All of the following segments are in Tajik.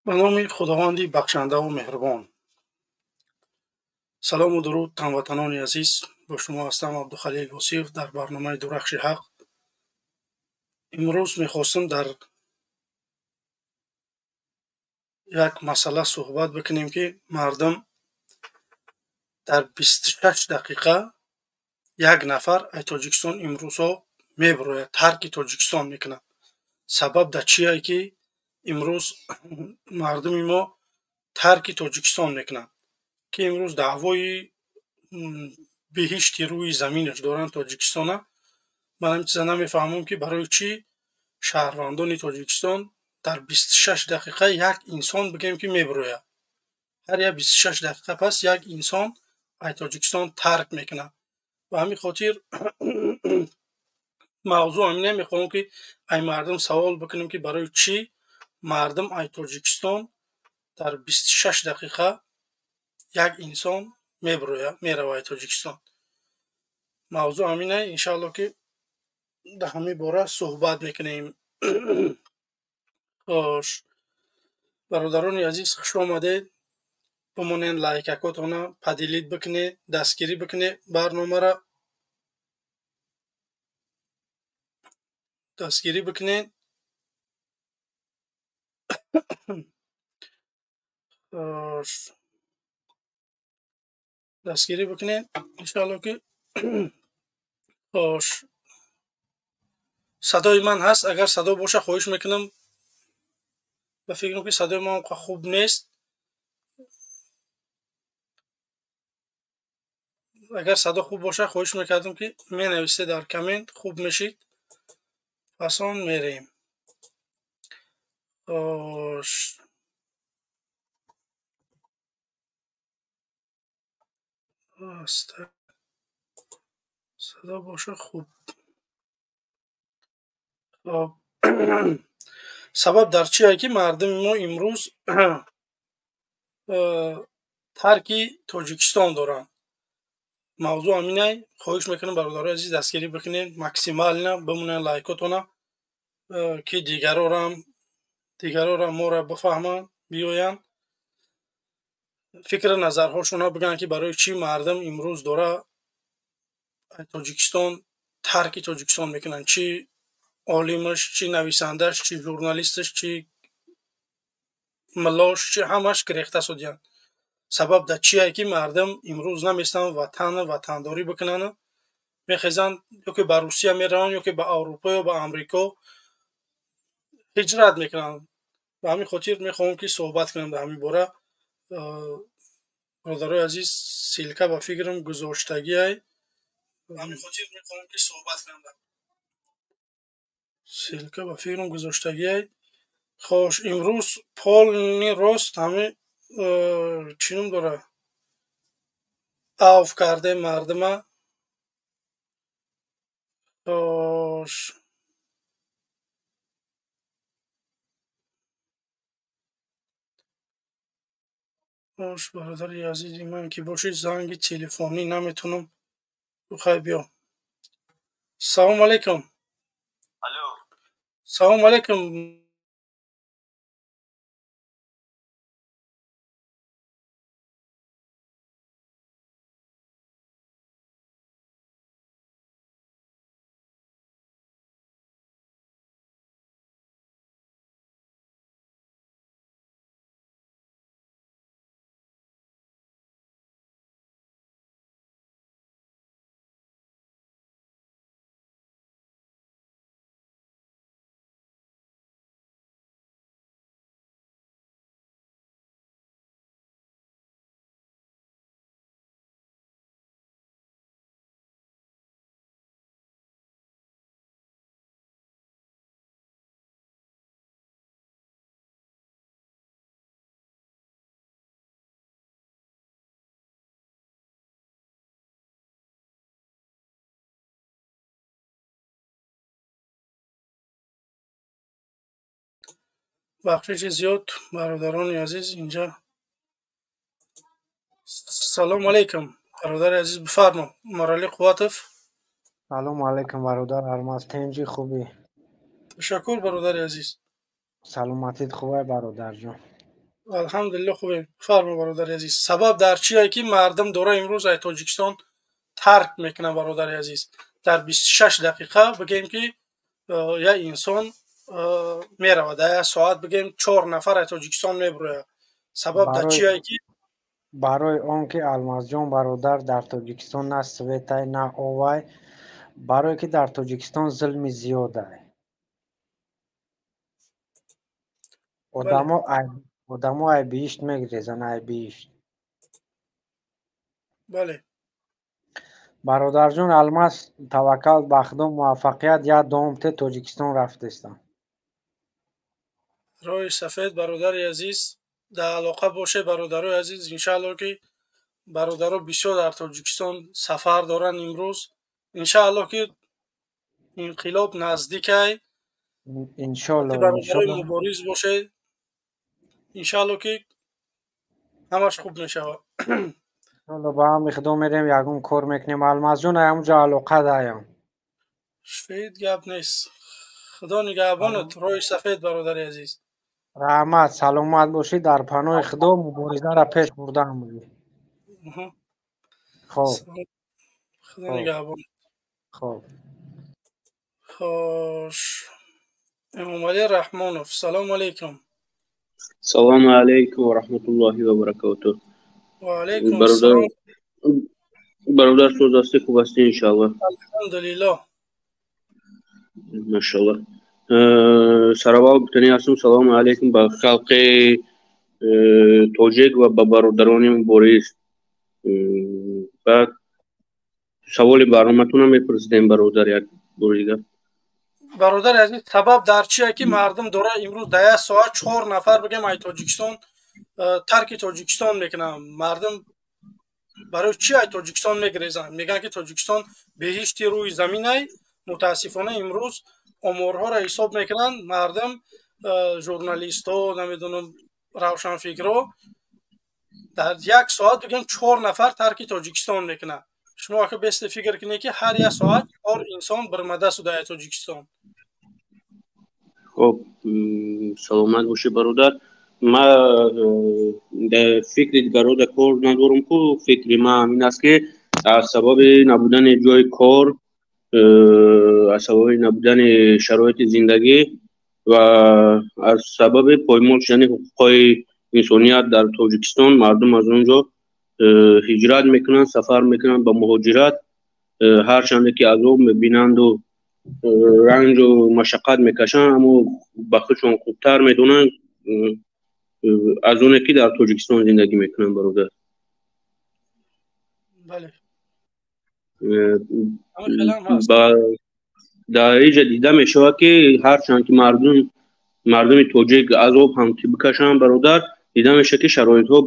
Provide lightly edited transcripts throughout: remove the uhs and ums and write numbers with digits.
Ба номи Худованди бахшандаву меҳрубон. Салому дуруд, ҳамватанони азиз. Бо шумо ҳастам Абдухалил Восиев дар барномаи Дурахши ҳақ. Имрӯз мехостам дар як масъала суҳбат бикунем, ки мардум дар 26 дақиқа як нафар аз Тоҷикистон имрӯзҳо мебирояд, тарки Тоҷикистон мекунад. Сабаб дар чие, ки имрӯз мардуми мо тарки Тоҷикистон мекунанд, ки имрӯз даъвои биҳишти рӯи заминаш доранд Тоҷикистона. Ман ҳамин чиза намефаҳмам, ки барои чӣ шаҳрвандони Тоҷикистон дар 26 дақиқа як инсон бигем, ки мебирояд. Ҳар як 26 дақиқа пас як инсон аз Тоҷикистон тарк мекунад. Ба ҳамин хотир мавзӯъ ҳамин мехоҳам, ки ай мардум савол бикунем, ки барои чӣ мардум ай Тоҷикистон дар 26 дақиқа як инсон мебирояд, меравад ай Тоҷикистон. Мавзӯъ ҳамине, иншаалло, ки дар ҳамин бора суҳбат мекунем. Хош, бародарони азиз, хуш омадед. Бимонед, лайкакотона поделить бикунед, дастгирӣ бикунед барномаро, дастгирӣ бикунед. Хош, дастгирӣ бикунед, иншаалло, ки. Хош, садои ман ҳаст? Агар садо боша, хоҳиш мекунам. Ба фикрам, ки садои ман онқа хуб нест. Агар садо хуб боша, хоҳиш мекардам, ки менависед дар коммент, хуб мешид. Пас он мерем. Хош, садо боша, хуб. Хоб, сабаб дар чие, ки мардуми мо имрӯз тарки Тоҷикистон доранд? Мавзӯъ ҳаминай. Хоҳиш мекунам, бародарои азиз, дастгирӣ бикунед максимально, бимонед лайкотона, ки дигарорам моро бифаҳманд, биёянд, фикру назарҳошона бигӯянд, ки барои чӣ мардум имрӯз дора Тоҷикистон тарки Тоҷикистон мекунанд, чӣ олимаш, чӣ нависандааш, чӣ журналисташ, чӣ миллош, чӣ ҳамаш гирехта шудиянд. Сабаб дар чие, ки мардум имрӯз наместанд ватану ватандорӣ бикунанд, мехезанд, ё ки ба Русия мераванд, ё ки ба Аврупо ё ба Амрико ҳиҷрат мекунанд. Ба ҳамин хотир мехоҳам, ки суҳбат кунам дар ҳамин бора. Бародарои азиз, ссылка ба фикрам гузоштагиай. Ба ҳамин хотир мехоҳам, ки суҳбат кунам, ссылка ба фикрам гузоштагиай. Хош, имрӯз полный рост ҳамин чӣ ном дора, авф кардем мардума. Хош, хош, бародари азизи ман, ки бошед, занги телефонӣ наметавонам. Хай, биё. Салому алайкум. Салому алайкум. Бахшиши зиёд, бародарони азиз, инҷа. Салому алайкум, бародари азиз, бифармо, Умаралӣ Қувватов. Салому алайкум, бародар Армаз, тинҷи, хубӣ? Ташаккур, бародари азиз. Саломатит хубай, бародарҷон? Алҳамдулилло, хубем. Фармо, бародари азиз, сабаб дар чие, ки мардум дора имрӯз ай Тоҷикистон тарк мекунад, бародари азиз? Дар 26 дақиқа бигем, ки як инсон меравад, дар як соат, бигем, чор нафар ай Тоҷикистон мебурояд. Сабаб дар чие, ки Барои он ки, Алмазҷон бародар, дар Тоҷикистон на светай, на овай, барое ки дар Тоҷикистон зулми зиёдай. Одамо ай биҳишт мегирезанд, ай биҳишт. Бале. Бародарҷон Алмаз, таваккал ба Худо, муваффақият, як дуом те, Тоҷикистон рафтестам. Роҳи сафед, бародари азиз, дар алоқа боше, бародарои азиз. Иншаалло, ки бародаро бисёр дар Тоҷикистон сафар доранд имрӯз. Иншаалло, ки инқилоб наздикай. Иншоалло. Бародарои мубориз бошед. Иншаалло, ки ҳамаш хуб мешавад. Иншоалло, ба ҳами Худо мерем, ягон кор мекунем. Алмазҷон, ҳамунҷо алоқа даям. Шуид, гап нест. Худо нигаҳбонат, роҳи сафед, бародари азиз. Раҳмат, саломат бошӣ, дар паноҳи Худо, муборизаро пеш бурдан будӣ. Хоб. Худо нигаҳбон. Хоб. Хош, Эмомалӣ Раҳмонов, салому алайкум. Салому алайкум ва раҳматуллоҳи ва баракотуҳ. Ва алайкум ассалом. Бародар, соз ҳастӣ, хуб ҳастӣ, иншоалло? Алҳамдулилло. Машалло. Сараввал гуфтанӣ ҳастам, салому алайкум ба халқи тоҷик ва ба бародарони мубориз. Баъд саволи барноматонам мепурсидем, бародар, як бори дигар. Бародари азиз, сабаб дар чие, ки мардум дора имрӯз дар як соат чор нафар, бигем, ай Тоҷикистон тарки Тоҷикистон мекунанд? Мардум барои чи ай Тоҷикистон мегирезанд? Мегӯянд, ки Тоҷикистон беҳишти рӯи заминай. Мутаассифона, имрӯз оморҳоро ҳисоб мекунанд мардум, журналистҳо, намедонам, равшанфикрҳо, дар як соат, бигем, чор нафар тарки Тоҷикистон мекунанд. Шумо ака бесте фикр кунед, ки ҳар як соат чор инсон бирмада шуда Тоҷикистон. Хоб, саломат бошӣ, бародар. Ма дар фикри дигарода кор надорам ку, фикри ма ҳамин аст, ки аз сабаби набудани ҷои кор, аз сабаби набудани шароити зиндагӣ ва аз сабаби поймол шудани ҳуқуқҳои инсоният дар Тоҷикистон мардум аз он ҷо ҳиҷрат мекунанд, сафар мекунанд ба муҳоҷират. Ҳарчанде ки азоб мебинанду ранҷу машаққат мекашанд, аммо ба худшон хубтар медонанд аз оне ки дар Тоҷикистон зиндагӣ мекунанд, бародар. Бале. Дар инҷа дида мешавад, ки ҳарчанд ки мардуми тоҷик азоб ҳам ки бикашанд, бародар, дида мешавад, ки шароитҳо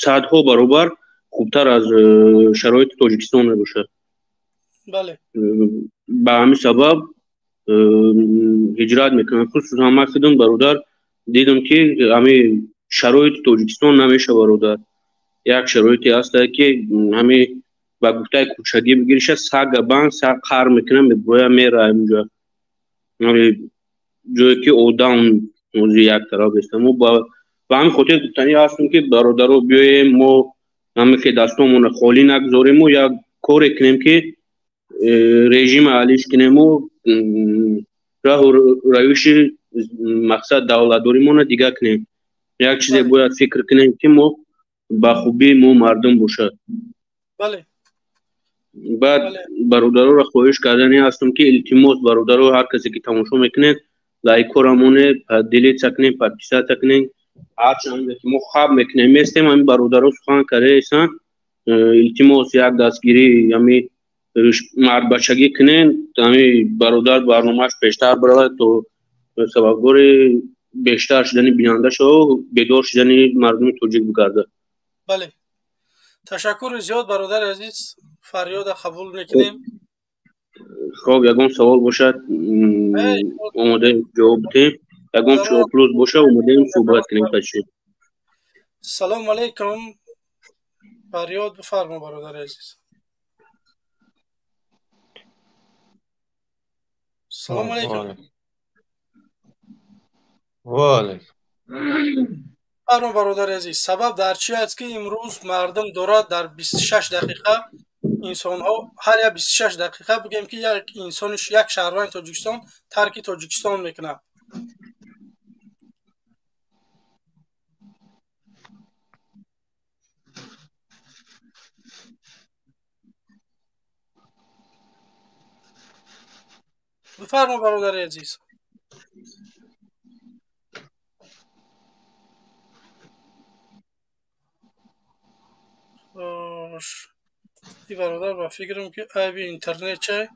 садҳо баробар хубтар аз шароити Тоҷикистон мебошад. Бале. Ба ҳамин сабаб ҳиҷрат мекунанд. Хусусан ман худам, бародар, дидам, ки ҳамин шароити Тоҷикистон намешавад, бародар. Як шароите ҳаста, ки ҳамин ба гуфтаи кӯчагӣ бигириша, сага банд, саг қар мекунад, меброя, мера ҳаминҷо, ҷое ки одам ози як тараф еста. Мо ба ҳамин хотир гуфтанӣ ҳастем, ки бародаро, биёем, мо ҳамин ки дастомонро холӣ нагузорему, як коре кунем, ки режима алиш кунему, раҳу равиши, мақсад, давлатдоримонро дигар кунем. Як чизе бояд фикр кунем, ки мо ба хубии мо мардум бошад. Бале. Баъд бародароро хоҳиш кардани ҳастам, ки илтимос, бародаро, ҳар касе ки тамошо мекунед, лайкҳоро монед, делиться кунед, подписаться кунед. Ҳарчанд ки мо хаб мекунем, местем, ҳамин бародаро сухан кардаестанд. Илтимос, як дастгирӣ, ҳами мардбачагӣ кунед, ҳами бародар барномааш пештар баравад, то сабабгори бештар шудани бинанда шаву бедор шудани мардуми тоҷик бигардад. Бале, ташаккури зиёд, бародари азиз, фарёда қабул мекунем. Хоб, ягон савол бошад, омодаем ҷавоб бидиҳем. Ягон плюс боша, омодаем суҳбат кунем. Ташриф. Салому алайкум, фарёд бифармо, бародари азиз. Салому алайкум. Ва алайкум. Фармо, бародари азиз, сабаб дар чи аст, ки имрӯз мардум дорад дар 26 дақиқа инсонҳо ҳар як 26 дақиқа бигем, ки як инсони, як шаҳрванди Тоҷикистон тарки Тоҷикистон мекунад? Бифармо, бародари азиз. Хош, и бародар ба фикрам, ки айби интернет чай.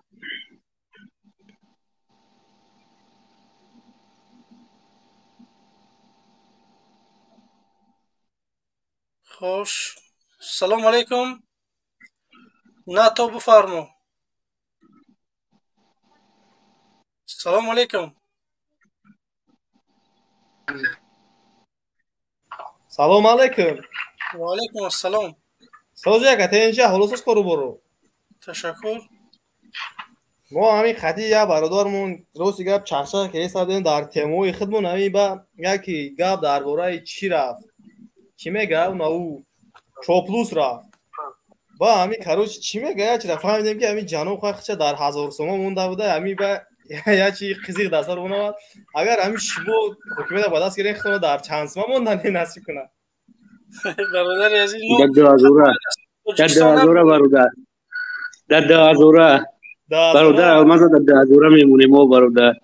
Хош, салому алайкум, нато, бифармо. Салому алайкум. Салом алайкум. Ва алайкум ассалом. Сози ака, тенҷа, ҳолосоз, кору бору? Ташаккур. Мо ҳамин хати як бародармон, рости гап, чарша кесадем дар темои худмон. Ҳамин ба яки гап дар бораи чӣ рафт, чӣ мега, нау чоплус рафт ба ҳамин, короче, чӣ мега, як чира фаҳмидем, ки ҳамин ҷаноб хахча дар 1000 сомон монда буда. Ҳамин ба як чи қизиқ дастар омад. Агар ҳамин шумо ҳукумата ба даст гирен, худро дар чанд сома мондан насиб кунад? Бародари азиз. Дар 2000, дар 2000, бародар, дар 2000, бародар Алмаза, дар 2000 мемонем мо, бародар.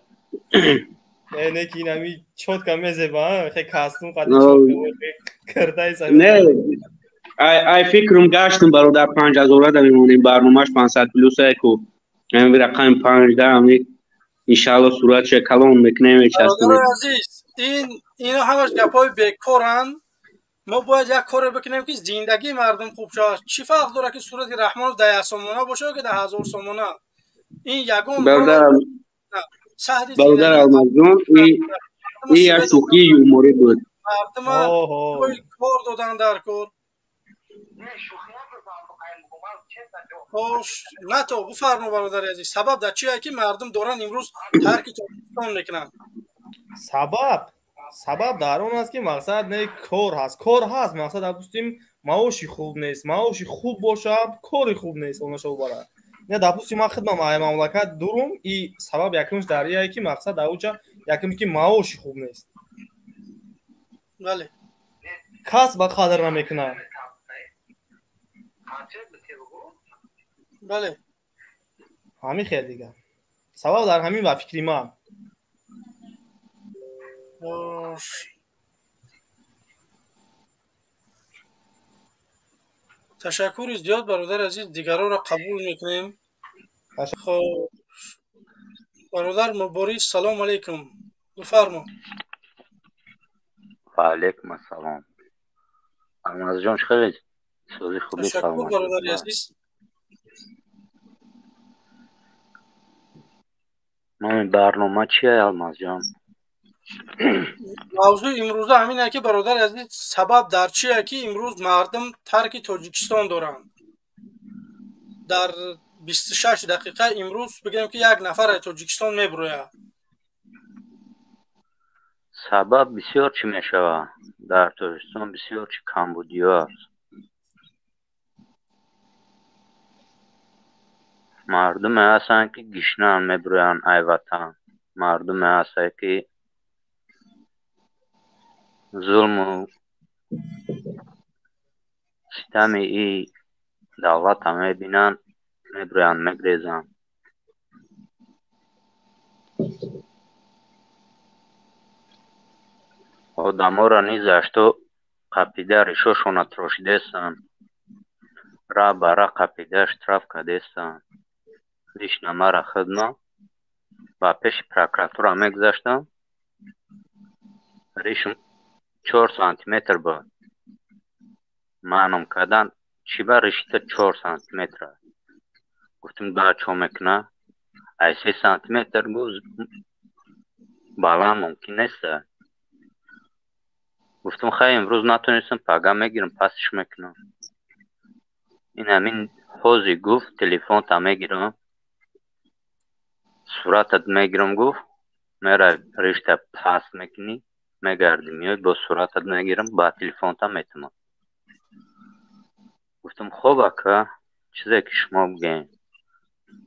Не, ки инами чётко мезеба, хе кастум қади кирдаи. Не, ай фикрам гаштам, бародар, 5000 да мемонем. Барномаш 500 плюс ку, ҳамин рақами панҷда, ҳамин иншаалло суратша калон мекунем. Бародарои азиз, ин ино ҳамаш гапҳои бекоранд. Мо бояд як коре бикунем, ки зиндагии мардум хуб шавад. Чӣ фарқ дорад, ки сурати Раҳмонов дар 1 сомона бошад ё ки дар 1000 сомона? Ин ягон Бародар Алмазҷон, ин як шӯхии юморӣ буд. Мардума кор додан дар кор. Хош, нато, бифармо, бародари азиз, сабаб дар чие, ки мардум доранд имрӯз тарки Тоҷикистон мекунанд? Сабаб дар он аст, ки мақсад не, кор ҳаст, кор ҳаст, мақсад, допустим, маоши хуб нест. Маоши хуб бошад, кори хуб нест, онаша бубарад. Не, допустим, ман хидмам ай мамлакат дурум, и сабаб якумш дар ие, ки мақсад дар уҷа якум, ки маоши хуб нест. Бале. Кас ба қадр намекунад. Бале. Ҳамин хел дигар сабаб дар ҳамин, ба фикри ман. Хош, ташаккури зиёд, бародари азиз, дигарҳоро қабул мекунем. Хоб, бародар Муборис, салому алайкум, бифармо. Ва алайкум ассалом, Алмазҷон, чӣ хелед? Сози, хуби? Ташаккур, бародари азиз. Номи барнома чия, Алмазҷон? Мавзӯи имрӯза ҳамин ки, бародари азиз, сабаб дар чие, ки имрӯз мардум тарки Тоҷикистон доранд? Дар 26 дақиқа имрӯз бигӯем, ки як нафар аз Тоҷикистон мебурояд. Сабаб бисёр чӣ мешавад. Дар Тоҷикистон бисёр чӣ камбудиҳо аст. Мардуме ҳастанд, ки гишнаанд, мебуроянд ай ватан. Мардуме ҳастанд, ки зулму ситами и давлата мебинанд, мебуроянд, мегрезанд. Одаморо низашто қапида, ришошона трошидестанд, ра ба ра қапида, штраф кардестанд. Лично мара хидма ба пеши прокуратура мегузаштам, ришм 4 сантиметр буд. Маъном кардан: чӣ ба ришита 4 сантиметр? Гуфтем: ба чо мекуна? Ай 3 сантиметр гуфт баланд мумкин неста. Гуфтам: хай, имрӯз натонистам, пага мегирам, пасиш мекунам. Ин ҳамин ҳози гуфт: телефонта мегирам, суратат мегирам, гуфт, мера ришта паст мекунӣ. Мегардӣ, меои, бо суратат мегирам, ба телефонтам метумам. Гуфтам, хоб, ака, чизе ки шумо бигӯед.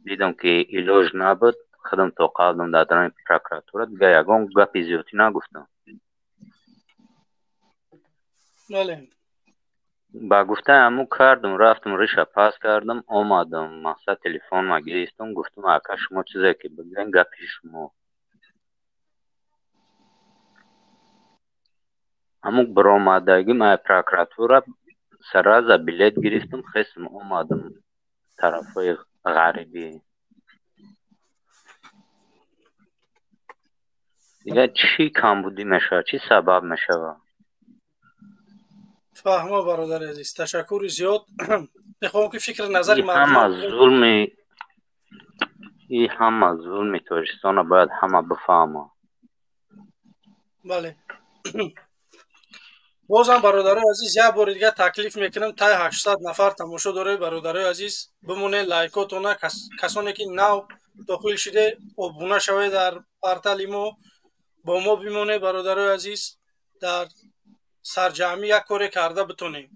Дидам, ки илоҷ набуд, худам то қалдам дар дарони прокуратура, дигар ягон гапи зиёдӣ нагуфтам. Ба гуфтаи ҳамун кардам, рафтам, риша пас кардам, омадам, мақсад, телефонма гирифтам, гуфтам, ака, шумо чизе ки бигӯед, гапи шумо. Ҳамун биромадагӣ ман прокуратура сразу билет гирифтам, хестам, омадам тарафҳои ғарибӣ. Дигар чӣ камбудӣ мешавад, чӣ сабаб мешавад? Фаҳмо, бародари азиз, ташаккури зиёд. Мехоҳам, ки фикри назари ҳама зулми, и ҳама зулми Тоҷикистона бояд ҳама бифаҳмад. Бале, бозам, бародарои азиз, як бори дигар таклиф мекунам, тай 800 нафар тамошо доред, бародарои азиз, бимонед лайкотона, касоне ки нав дохил шуде, обуна шавед дар портали мо, бо мо бимонед, бародарои азиз, дар сарҷамъӣ як коре карда битонем.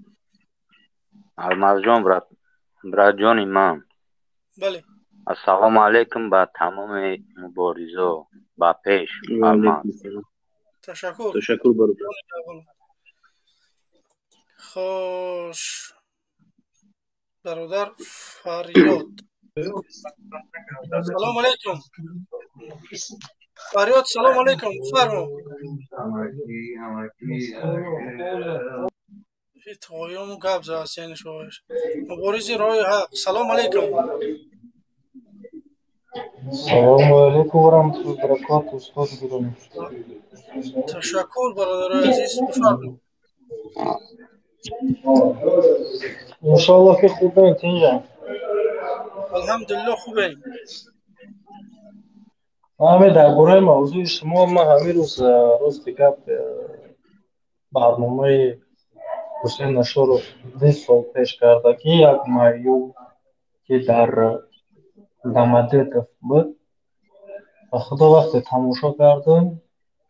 Алмазҷон, братҷони ман. Бале. Ассалому алайкум ба тамоми муборизо, ба пеш, Алмаз. Ташаккур. Ташаккур, бародар. Хош, бародар Фарёд, салому алайкум. Фарёд, салому алайкум, бифармо. Тоёму гап зааст, яъне шош муборизи роҳи ҳақ, салому алайкум. Салому алайкум ва раҳматуллоҳи ва баракотуҳ, устод гиромӣ. Ташаккур, бародарои азиз, бифармо. Иншоаллоҳ, ки хубем, тинҷам? Алҳамдулиллоҳ, хубем. Ҳаме дар бораи мавзӯи шумо, ман ҳамин рӯз, рости гап, барномаи Ҳусейн Нашоров 2 сол пеш карда, ки як маъюб, ки дар Домодедово буд, ба худо, вақте тамошо кардам,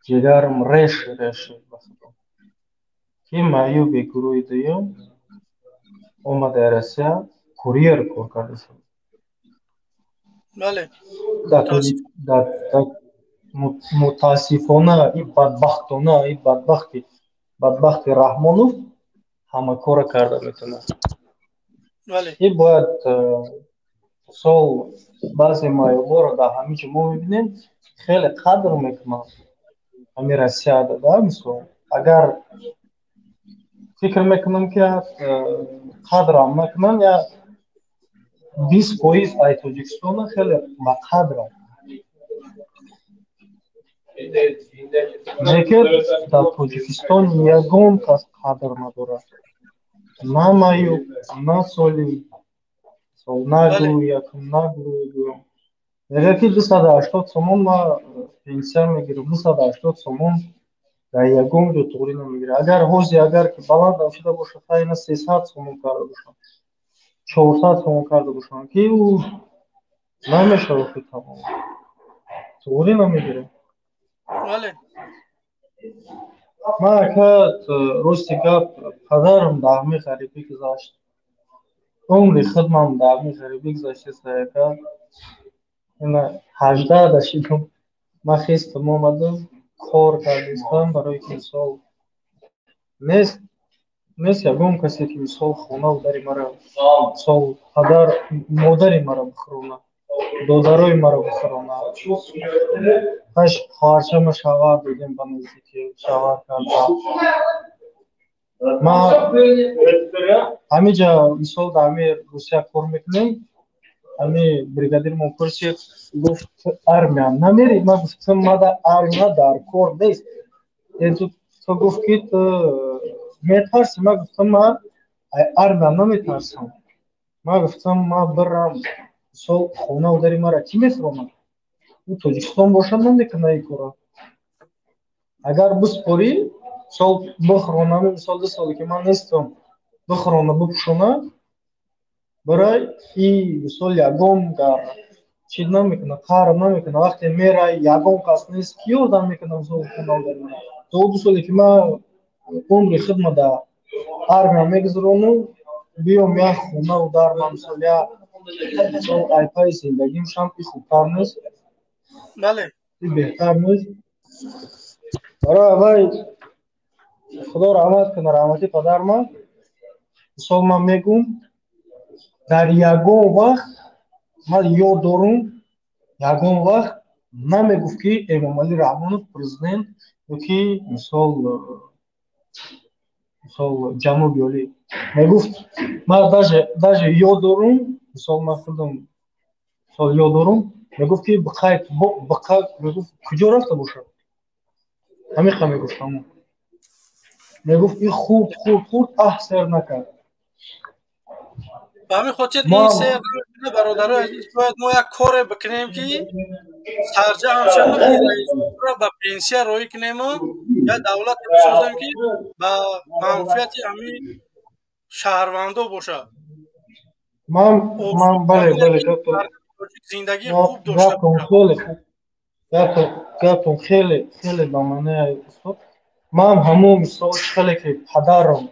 ҷигарам реш реш шуд, ба худо, ки маъюби гурӯҳи дуюм омада Россия, курьер кор карда. Бале. Мутаассифона и бадбахтона, и бадбахти Раҳмонов ҳама кора карда метавонад. И бояд мисол баъзе маъюборо дар ҳамин ҷо мо мебинем, хеле қадр мекунанд ҳамин Россияда да. Мисол, агар фикр мекунам, ки қадрам накунанд, я 20% ай Тоҷикистона хеле ба қадрам, лекин дар Тоҷикистон ягон кас қадр надорад, на маъюб, на солим, на гурӯҳи якум, на гурӯҳи дуюм. Мегӯяд, ки 280 сомон ма пенсия мегирам, 280 сомон дар ягон ҷо туғрӣ намегирад. Агар ҳози, агар ки баландам шуда бошад, хайна 300 сомон карда бошанд, 400 сомон карда бошанд, ки ӯ намешавад, ки тамом туғрӣ намегирад. Ман, ака, рости гап, падарам дар ҳамин ғарибӣ гузашт, умри худмам дар ҳамин ғарибӣ гузаштест, ака. Ина 18 да шидам, ман хестам, омадам, кор кардистам, барои ки мисол нест, нест ягон касе, ки мисол хонаву дари мара, мисол падар модари мара бихӯронад, додарои маро бихӯронад. Ҳаш хоҳарчама шавҳар додем, ба наздики шавҳар карда. Ман ҳамиҷа, мисол, дар ҳами Русия кор мекунем, ҳами бригадирмон пурсид, гуфт: «Армия намери?» Ман гуфтам: «Мада армия дар кор нест». То гуфт, ки ту метарси? Ман гуфтам: «Ман армия наметарсам». Ман гуфтам: «Ман бирам, мисол, хонаву дари мара кӣ мехӯронад? Ӯ Тоҷикистон бошад, намекунад ин кора. Агар биспорӣ, мисол, бихӯронам, мисол, 2 соле ки ман нестам, бихӯрона, бипӯшона, барои и мисол ягон дар чиз намекунад, қаҳр намекунад. Вақте мерай, ягон кас нест, кӣ ёрдам мекунад, мисол, хонаву дари мара?» То 2 соле ки ман умри худма дар армия мегузаронам, биём як хонаву дар ман, мисол, як мисол айпаи зиндагим шам, и хубтар нест? Бале. И беҳтар нест? Барои аввал Худо раҳмат кунад, раҳмати падарман. Мисол, ман мегӯм, дар ягон вақт ман ёд дорум, ягон вақт намегуфт, ки Эмомалӣ Раҳмонов президент ёки мисол ҷаноби олӣ мегуфт. Ман даже ёд дорум, мисол, ман худам, мисол, ёд дорум, мегуфт, ки биқай, биқа, мегуфт, куҷо рафта бошад, ҳамиқа мегуфт. Ҳамон мегуфт, и хурд, хурд, хурд, аҳ, сер накард. Ба ҳамин хотир ин сер намекунад, бародарои азиз, бояд мо як коре бикунем, ки сарҷамъ шавем, ба пенсия роҳӣ кунему як давлате бисозем, ки ба манфиати ҳамин шаҳрвандо бошад. Ман бале. Зиндагии хуб дошта. Хеле гапон, хеле хеле ба маънаи, устод, ман ҳамон, мисол, хеле ки падарам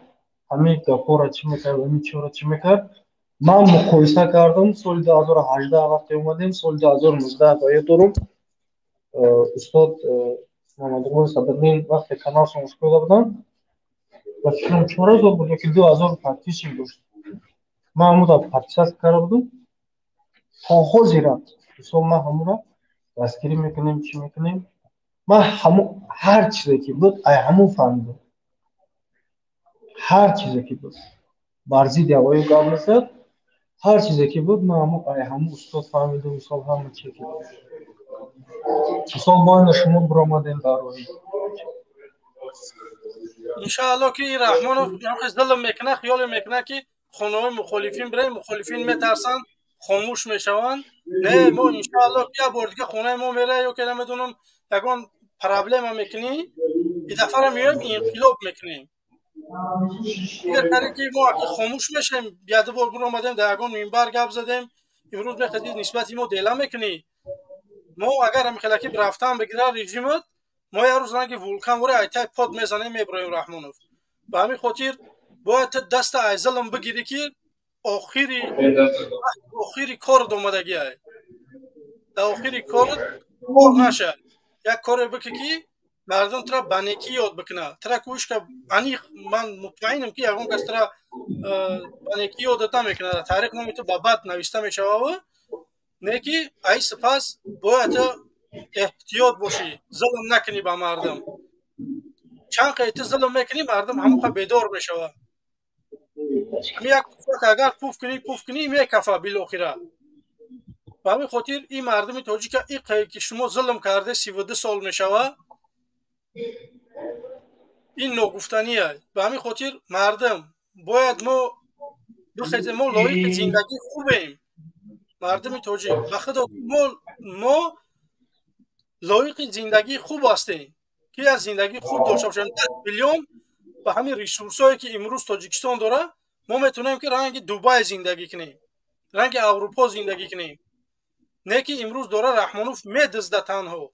ҳамин гапҳоро чӣ мекард, ҳамин чиро чӣ мекард, ман муқоиса кардам. Соли 2018 вақте омадем, соли 2019, ба ёд дорум, устод Муҳаммадқурбон Садриддин вақте каналшон кушода буданд, ба фикрам, 4000 буд ёки 2000 подписчик дошт. Ман ҳамура подписаться карда будам. То ҳозира, мисол, ман ҳамура дастгирӣ мекунем, чӣ мекунем. Ман ҳамун ҳар чизе ки буд, ай ҳамун фаҳмидам. Ҳар чизе ки буд, бар зидди ҳавои гап мезад, ҳар чизе ки буд, ман ҳамун ай ҳамун устод фаҳмидам. Мисол, ҳама чизе ки буд, мисол, бо ина шумо биромадем дар роҳи. Иншаалло, ки Раҳмонов зулм мекунад, хиёле мекунад, ки хонаҳои мухолифин бирем, мухолифин метарсанд, хомӯш мешаванд. Не, мо иншаалло, ки як бор дига хонаи мо мера ё ки намедонам, ягон проблема мекунӣ, и дафъара меоем, инқилоб мекунем. Дигар каре ки мо аки хомӯш мешавем, яду бор биромадем, дар ягон минбар гап задем, имрӯз мехоҳӣ нисбати мо дела мекунӣ. Мо агар ҳамихелаки рафтан бигирад режимат, мо як рӯз ранги вулкан вора айтай под мезанем, меброем, Раҳмонов. Ба ҳамин хотир бояд ту даста ай зулм бигирӣ, ки охири корат омадагиай. Дар охири корат кор наша, як коре бикӣ, ки мардум тура ба некӣ ёд бикунад. Тура кӯшка аниқ, ман мутмаинам, ки ягон кас тура ба некӣ ёдат намекунад, дар таърих номи ту ба бад нависта мешававу. Не ки ай сипас бояд ту эҳтиёт бошӣ, зулм накунӣ ба мардум. Чанд қай ту зулм мекунӣ, мардум ҳамон қа бедор мешавад. Як пуфак агар пуф кунӣ, пуф кунӣ, мекафа билохира. Ба ҳамин хотир ин мардуми тоҷика иқае ки шумо зулм карде, 32 сол мешавад, ин ногуфтания. Ба ҳамин хотир, мардум, бояд мо бихезем. Мо лоиқи зиндагии хубем, мардуми тоҷик. Ба худо, мо лоиқи зиндагии хуб ҳастем, ки аз зиндагии хуб дошта бошем. 10 миллион ба ҳамин ресурсҳое ки имрӯз Тоҷикистон дорад, мо метавонем, ки ранги Дубай зиндагӣ кунем, ранги Аврупо зиндагӣ кунем. Не ки имрӯз дора Раҳмонов медизда, танҳо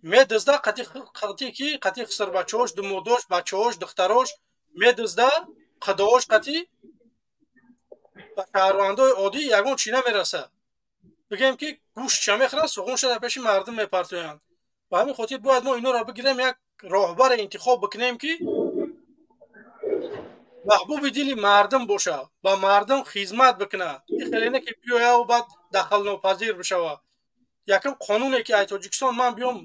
медизда, қати ки қати хисрбачаҳош, думодош, бачаҳош, духтарош медизда, қадоҳош қати. Ба шаҳрвандои оддӣ ягон чӣ намерасад. Бигем, ки гӯштша мехӯранд, суғунша дар пеши мардум мепартоянд. Ба ҳамин хотир бояд мо инҳоро бигирем, як роҳбаре интихоб бикунем, ки маҳбуби дили мардум бошад, ба мардум хизмат бикунад. Ин хеле не ки биёяву баъд дахлнопазир бишавад. Якум қонуне ки ай Тоҷикистон ман биём,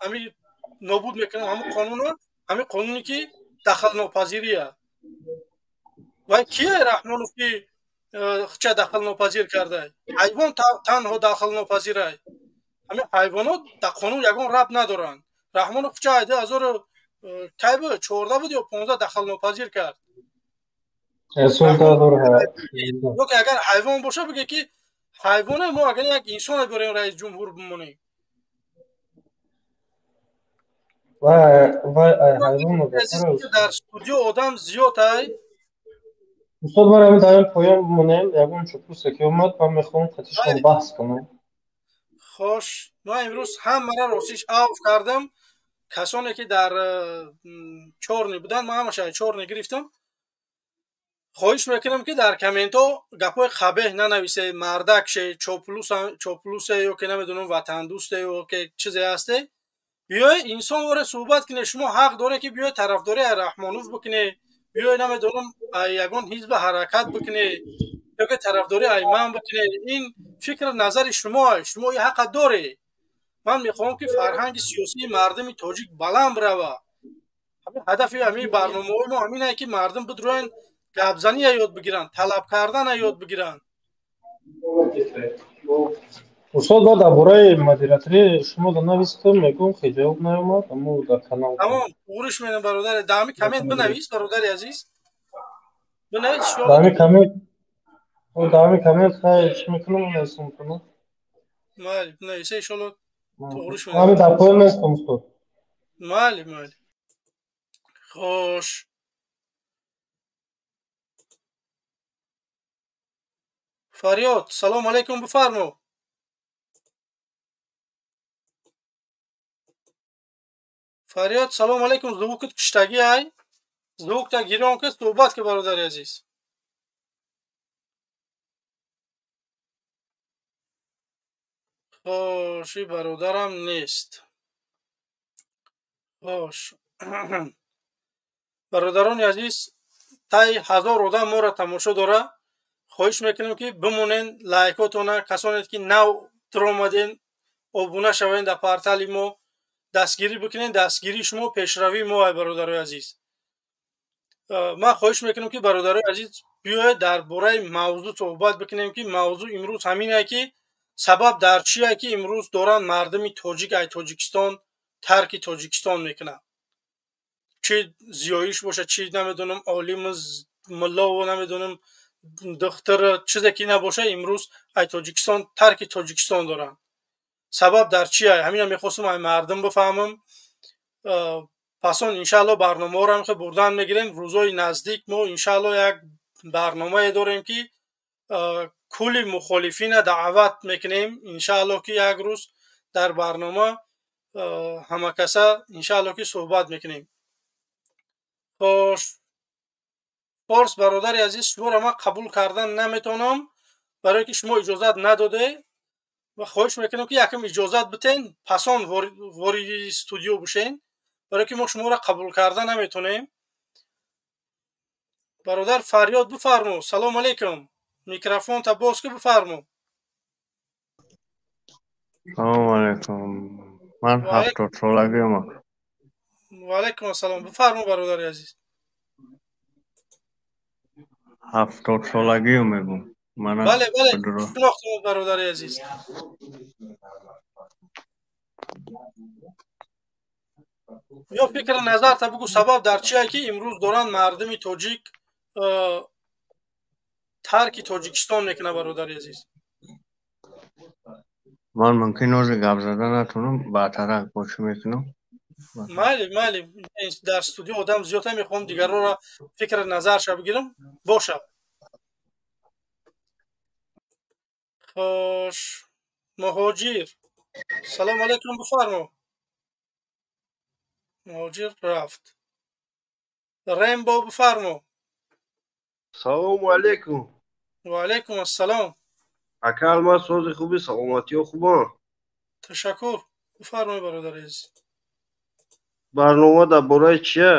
ҳамин нобуд мекунам, ҳамин қонуна, ҳамин қонуне ки дахлнопазирия. Вай кие Раҳмонов, ки ча дахлнопазир кардай? Ҳайвон танҳо дахлнопазирай. Ҳамин ҳайвонот дар қонун ягон рабт надоранд. Раҳмонов ча 2000 кай буд, 14 буд ё 15, дахлнопазир кард. Ёки агар ҳайвон боша, биге, ки ҳайвоне. Мо агар як инсоне биёрем, раис ҷумҳур бимонем. Дар студио одам зиёд ай. Устод, ман ҳамин дар ин поён бимонем. Ягон чупусе ки омад, ман мехоҳам қатишон баҳс кунам. Хош, ман имрӯз ҳамаро ростиш авф кардам. Касоне ки дар чорни буданд, ман ҳамаша чорни гирифтам. Хоҳиш мекунам, ки дар комментҳо гапҳои қабеҳ нанависе, мардакше, чоплусе ё ки намедонам ватандӯсте ё ки чизе ҳасте. Биёед инсон воре суҳбат кунед. Шумо ҳақ доред, ки биёед тарафдории Раҳмонов бикунед, биёед намедонам ягон ҳизба ҳаракат бикунед ё ки тарафдории ай ман бикунед. Ин фикр назари шумо, шумо ин ҳақа доред. Ман мехоҳам, ки фарҳанги сиёсии мардуми тоҷик баланд бирава. Ҳадафи ҳамин барномаҳои мо ҳамин ки мардум бидроянд, гапзания ёд бигиранд, талаб кардана ёд бигиранд. Устод, ба дар бораи модераторӣ шумо да навистам, мегӯм, хе ҷавоб наомад, аммо дар канал. Тамом, туғриш менам, бародари. Дар ҳами коммент бинавис, бародари азиз. Бинавис. Дар ҳами коммент, дар ҳами коммент хай чӣ мекунам, нависам кунам. Майли, бинависа, иншолло туғриш менам. Ҳами дар поён нестам, устод. Майли, майли. Хош. Фарёд, салом алейкум, бифармо. Фарёд, салом алейкум, звукат киштагӣ ай. Звукта гирон ки суҳбат ки, бародари азиз. Хош, и бародарам нест. Хош. Бародарони азиз, таи 1000 одам моро тамошо дора. Хоҳиш мекунем, ки бимонен, лайкотона, касоне ки нав даромаден, обуна шавен дар портали мо, дастгирӣ бикунен. Дастгирии шумо пешравии мо ай, бародарои азиз. Ман хоҳиш мекунам, ки бародарои азиз, биёед дар бораи мавзӯъ суҳбат бикунем, ки мавзӯъ имрӯз ҳамине, ки сабаб дар чие, ки имрӯз доранд мардуми тоҷик ай Тоҷикистон тарки Тоҷикистон мекунанд. Чи зиёиш боша, чи намедонам олиму муллову намедонам духтар, чизе ки набоша, имрӯз ай Тоҷикистон тарки Тоҷикистон доранд. Сабаб дар чие? Ҳамина мехостам ай мардум бифаҳмам. Пас он иншаалло барномаҳоро ҳам бурдан мегирем. Рӯзҳои наздик мо иншаалло як барномае дорем, ки кулли мухолифина даъват мекунем. Иншаалло, ки як рӯз дар барнома ҳамакаса иншаалло ки суҳбат мекунем. Хош, форс, бародари азиз, шуморо ман қабул кардан наметавонам, барое ки шумо иҷозат надоде, ва хоҳиш мекунам, ки якм иҷозат битен, пасон вориди студио бошен, барое ки мо шуморо қабул карда наметавонем. Бародар Фарёд, бифармо, салом алейкум, микрофонта боз ки, бифармо. Салому алейкум, ман 70-солагиам. Ваалайкум ассалом, бифармо, бародари азиз. 70-солагиам мегӯм. Бале, бале, шинохтам, бародари азиз. Ё фикри назарта бугӯ, сабаб дар чие, ки имрӯз доранд мардуми тоҷик тарки Тоҷикистон мекунад, бародари азиз? Ман мумкин ҳозир гап зада натонам, баъдтарак бо чӣ мекунам. Майли, майли, дар студио одам зиёдта, мехоҳам дигарро фикри назарша бигирам. Боша. Хош, Муҳоҷир, салому алейкум, бифармо. Муҳоҷир рафт. Рембо, бифармо. Салому алейкум. Ва алейкум ассалом. Ака Алмаз, сози хуби, саломатиё хубон? Ташаккур, бифармоед, бародари азиз. Барнома дар бораи чия?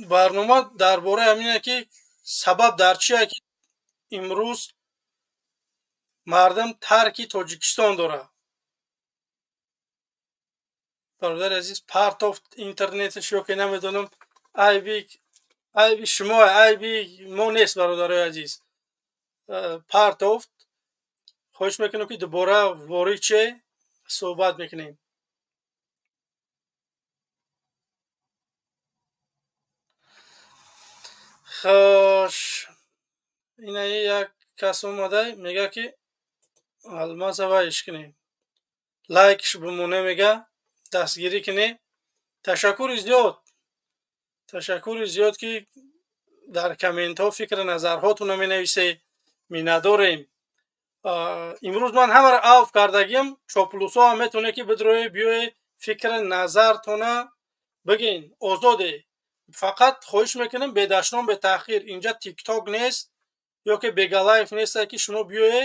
Барнома дар бораи ҳамине, ки сабаб дар чие, ки имрӯз мардум тарки Тоҷикистон дорад. Бародари азиз, партофт интернеташ ё ки намедонам, айби шумо, айби мо нест, бародарои азиз. Партофт. Хоҳиш мекунам, ки дубора ворид ше, суҳбат мекунем. Хош, ина як кас омада, мега, ки Алмазава иш кунем, лайкш бимоне, мега, дастгирӣ кунем. Ташаккури зиёд, ташаккури зиёд, ки дар комментҳо фикри назарҳотонро менависед, миннатдорем. Имрӯз ман ҳамаро авф кардагиам. Чоплусо ҳам метавонед, ки бидроед, биёед, Фикри назартона бигин, озоде. Фақат хоҳиш мекунем бедашном, бетаъхир. Инҷа тикток нест ё ки бегалайф нест, ки шумо биёе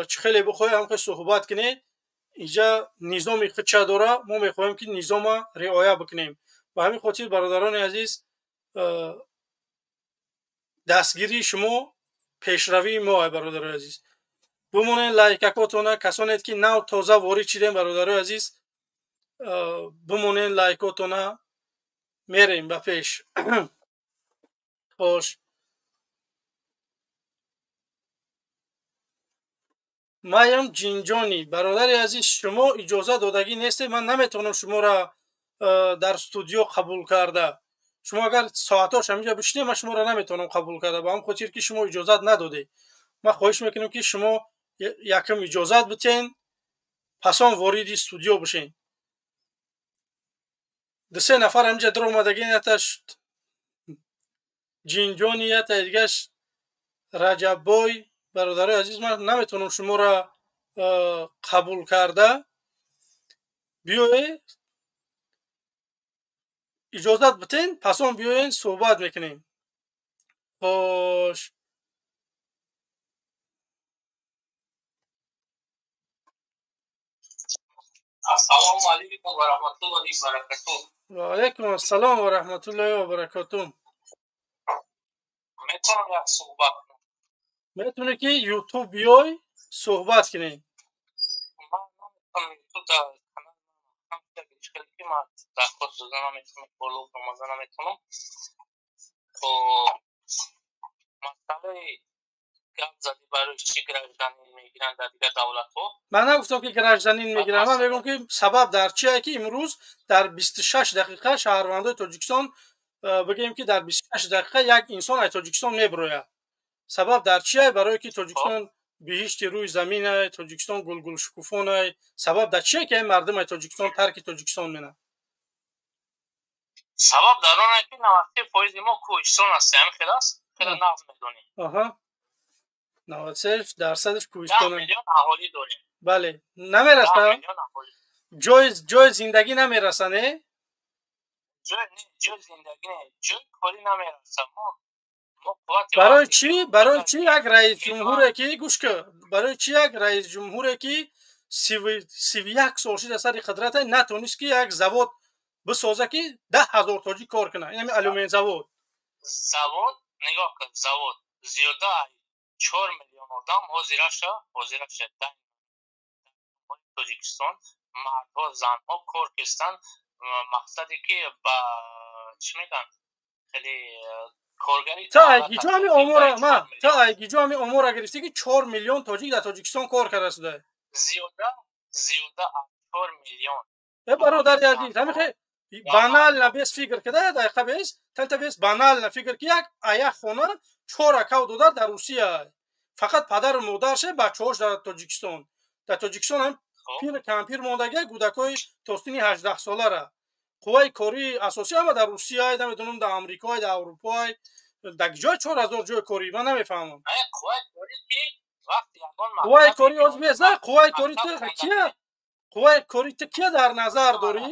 чӣ хеле бихоҳе ҳамхел суҳбат кунед. Инҷа низоми худша дора, мо мехоҳем ки низома риоя бикунем. Ба ҳамин хотир, бародарони азиз, дастгирии шумо пешравии мо, бародарои азиз. Бимонед лайкакотона, касонед ки нав тоза ворид шидем, бародарои азиз, бимонед лайкотона, мерем ба пеш. Хош, маям ҷинҷонӣ, бародари азиз, шумо иҷоза додагӣ нестед, ман наметавонам шуморо дар студио қабул карда. Шумо агар соатҳош ҳаминҷа бишинед, ман шуморо наметавонам қабул карда, ба ҳам хотир ки шумо иҷозат надодед. Ман хоҳиш мекунам ки шумо якм иҷозат битен, пасон вориди студио бишен. Ду-се нафар ҳаминҷа дар омадагӣ, яташ ҷинҷони, ята дигаш Раҷаббой. Бародарои азиз, ман наметавонам шуморо қабул карда. Биёед, иҷозат битен, пасон биёен, суҳбат мекунем. Хош, Ассалому алайкум ва раҳматуллоҳи ва баракатуҳ. Ва алайкум ассалом ва раҳматуллоҳи ва баракатуҳ. Метавонам як суҳбат кунам? Метавонӣ ки ютуб биёй суҳбат кунем. Ман наметавонам ютуб дар канал ки ман дархост дода наметавонам, боло омада наметавонам. Хоб, масъалаи гап задӣ, барои чӣ гражданин мегиранд дар дигар давлатҳо? Ман нагуфтам ки гражданин мегиранд, ман мегӯям ки сабаб дар чие ки имрӯз дар 26 дақиқа шаҳрвандои Тоҷикистон, бигӯем ки дар 26 дақиқа як инсон аз Тоҷикистон мебирояд. Сабаб дар чие? Барое ки Тоҷикистон биҳишти рӯи заминай, Тоҷикистон гулгулшукуфонай. Сабаб дар чие ки мардум аз Тоҷикистон тарки Тоҷикистон менанд? Сабаб дар он ки 93% мо кӯҳистон ҳастем, ҳамин хел аст? Хеле нағз медонӣ. Аҳа, 93%-ш кӯҳистон. 10 миллион аҳолӣ дорем. Бале, намераса? Ҷои зиндагӣ намераса, не? Ҷой не, ҷои зиндагӣ не, ҷои корӣ намераса. Мо барои чӣ, барои чӣ як раисҷумҳуре ки, гӯш кун, барои чӣ як раисҷумҳуре ки 31 сол шуда сари қудрата, натонист ки як завод бисоза ки 10 000 тоҷик кор кунад, ин ҳами алюмин завод? Завод, нигоҳ кун, завод зиёда 4 миллион одам ҳозираша Тоҷикистон, мардҳо, занҳо кор кистанд. Мақсаде ки ба чӣ мегӯянд, хеле коргари. Та айгиҷо ҳами омора ма, та айгиҷо ҳами омора гирифтӣ ки 4 миллион тоҷик дар Тоҷикистон кор карда шуда? Зиёда аз 4 миллион. Э, бародари азиз, ҳами хе банально без фикр када, дақиқа без танта без банально фикр ки як ая хона чор акав додар дар Русия, фақат падару модарше, бачаҳош дар Тоҷикистон. Дар Тоҷикистон ҳам пир кампир мондагия, кӯдакҳои то синни 18-солара. Қувваи кории асосӣ ҳама дар Русия, намедонам, дар Амрикои, дар Аврупои. Дар ҷои 4000 ҷои корӣ ман намефаҳмам. Қувваи корӣ оз без на, қувваи корӣ ту кия, қувваи корӣ ту кия дар назар дорӣ?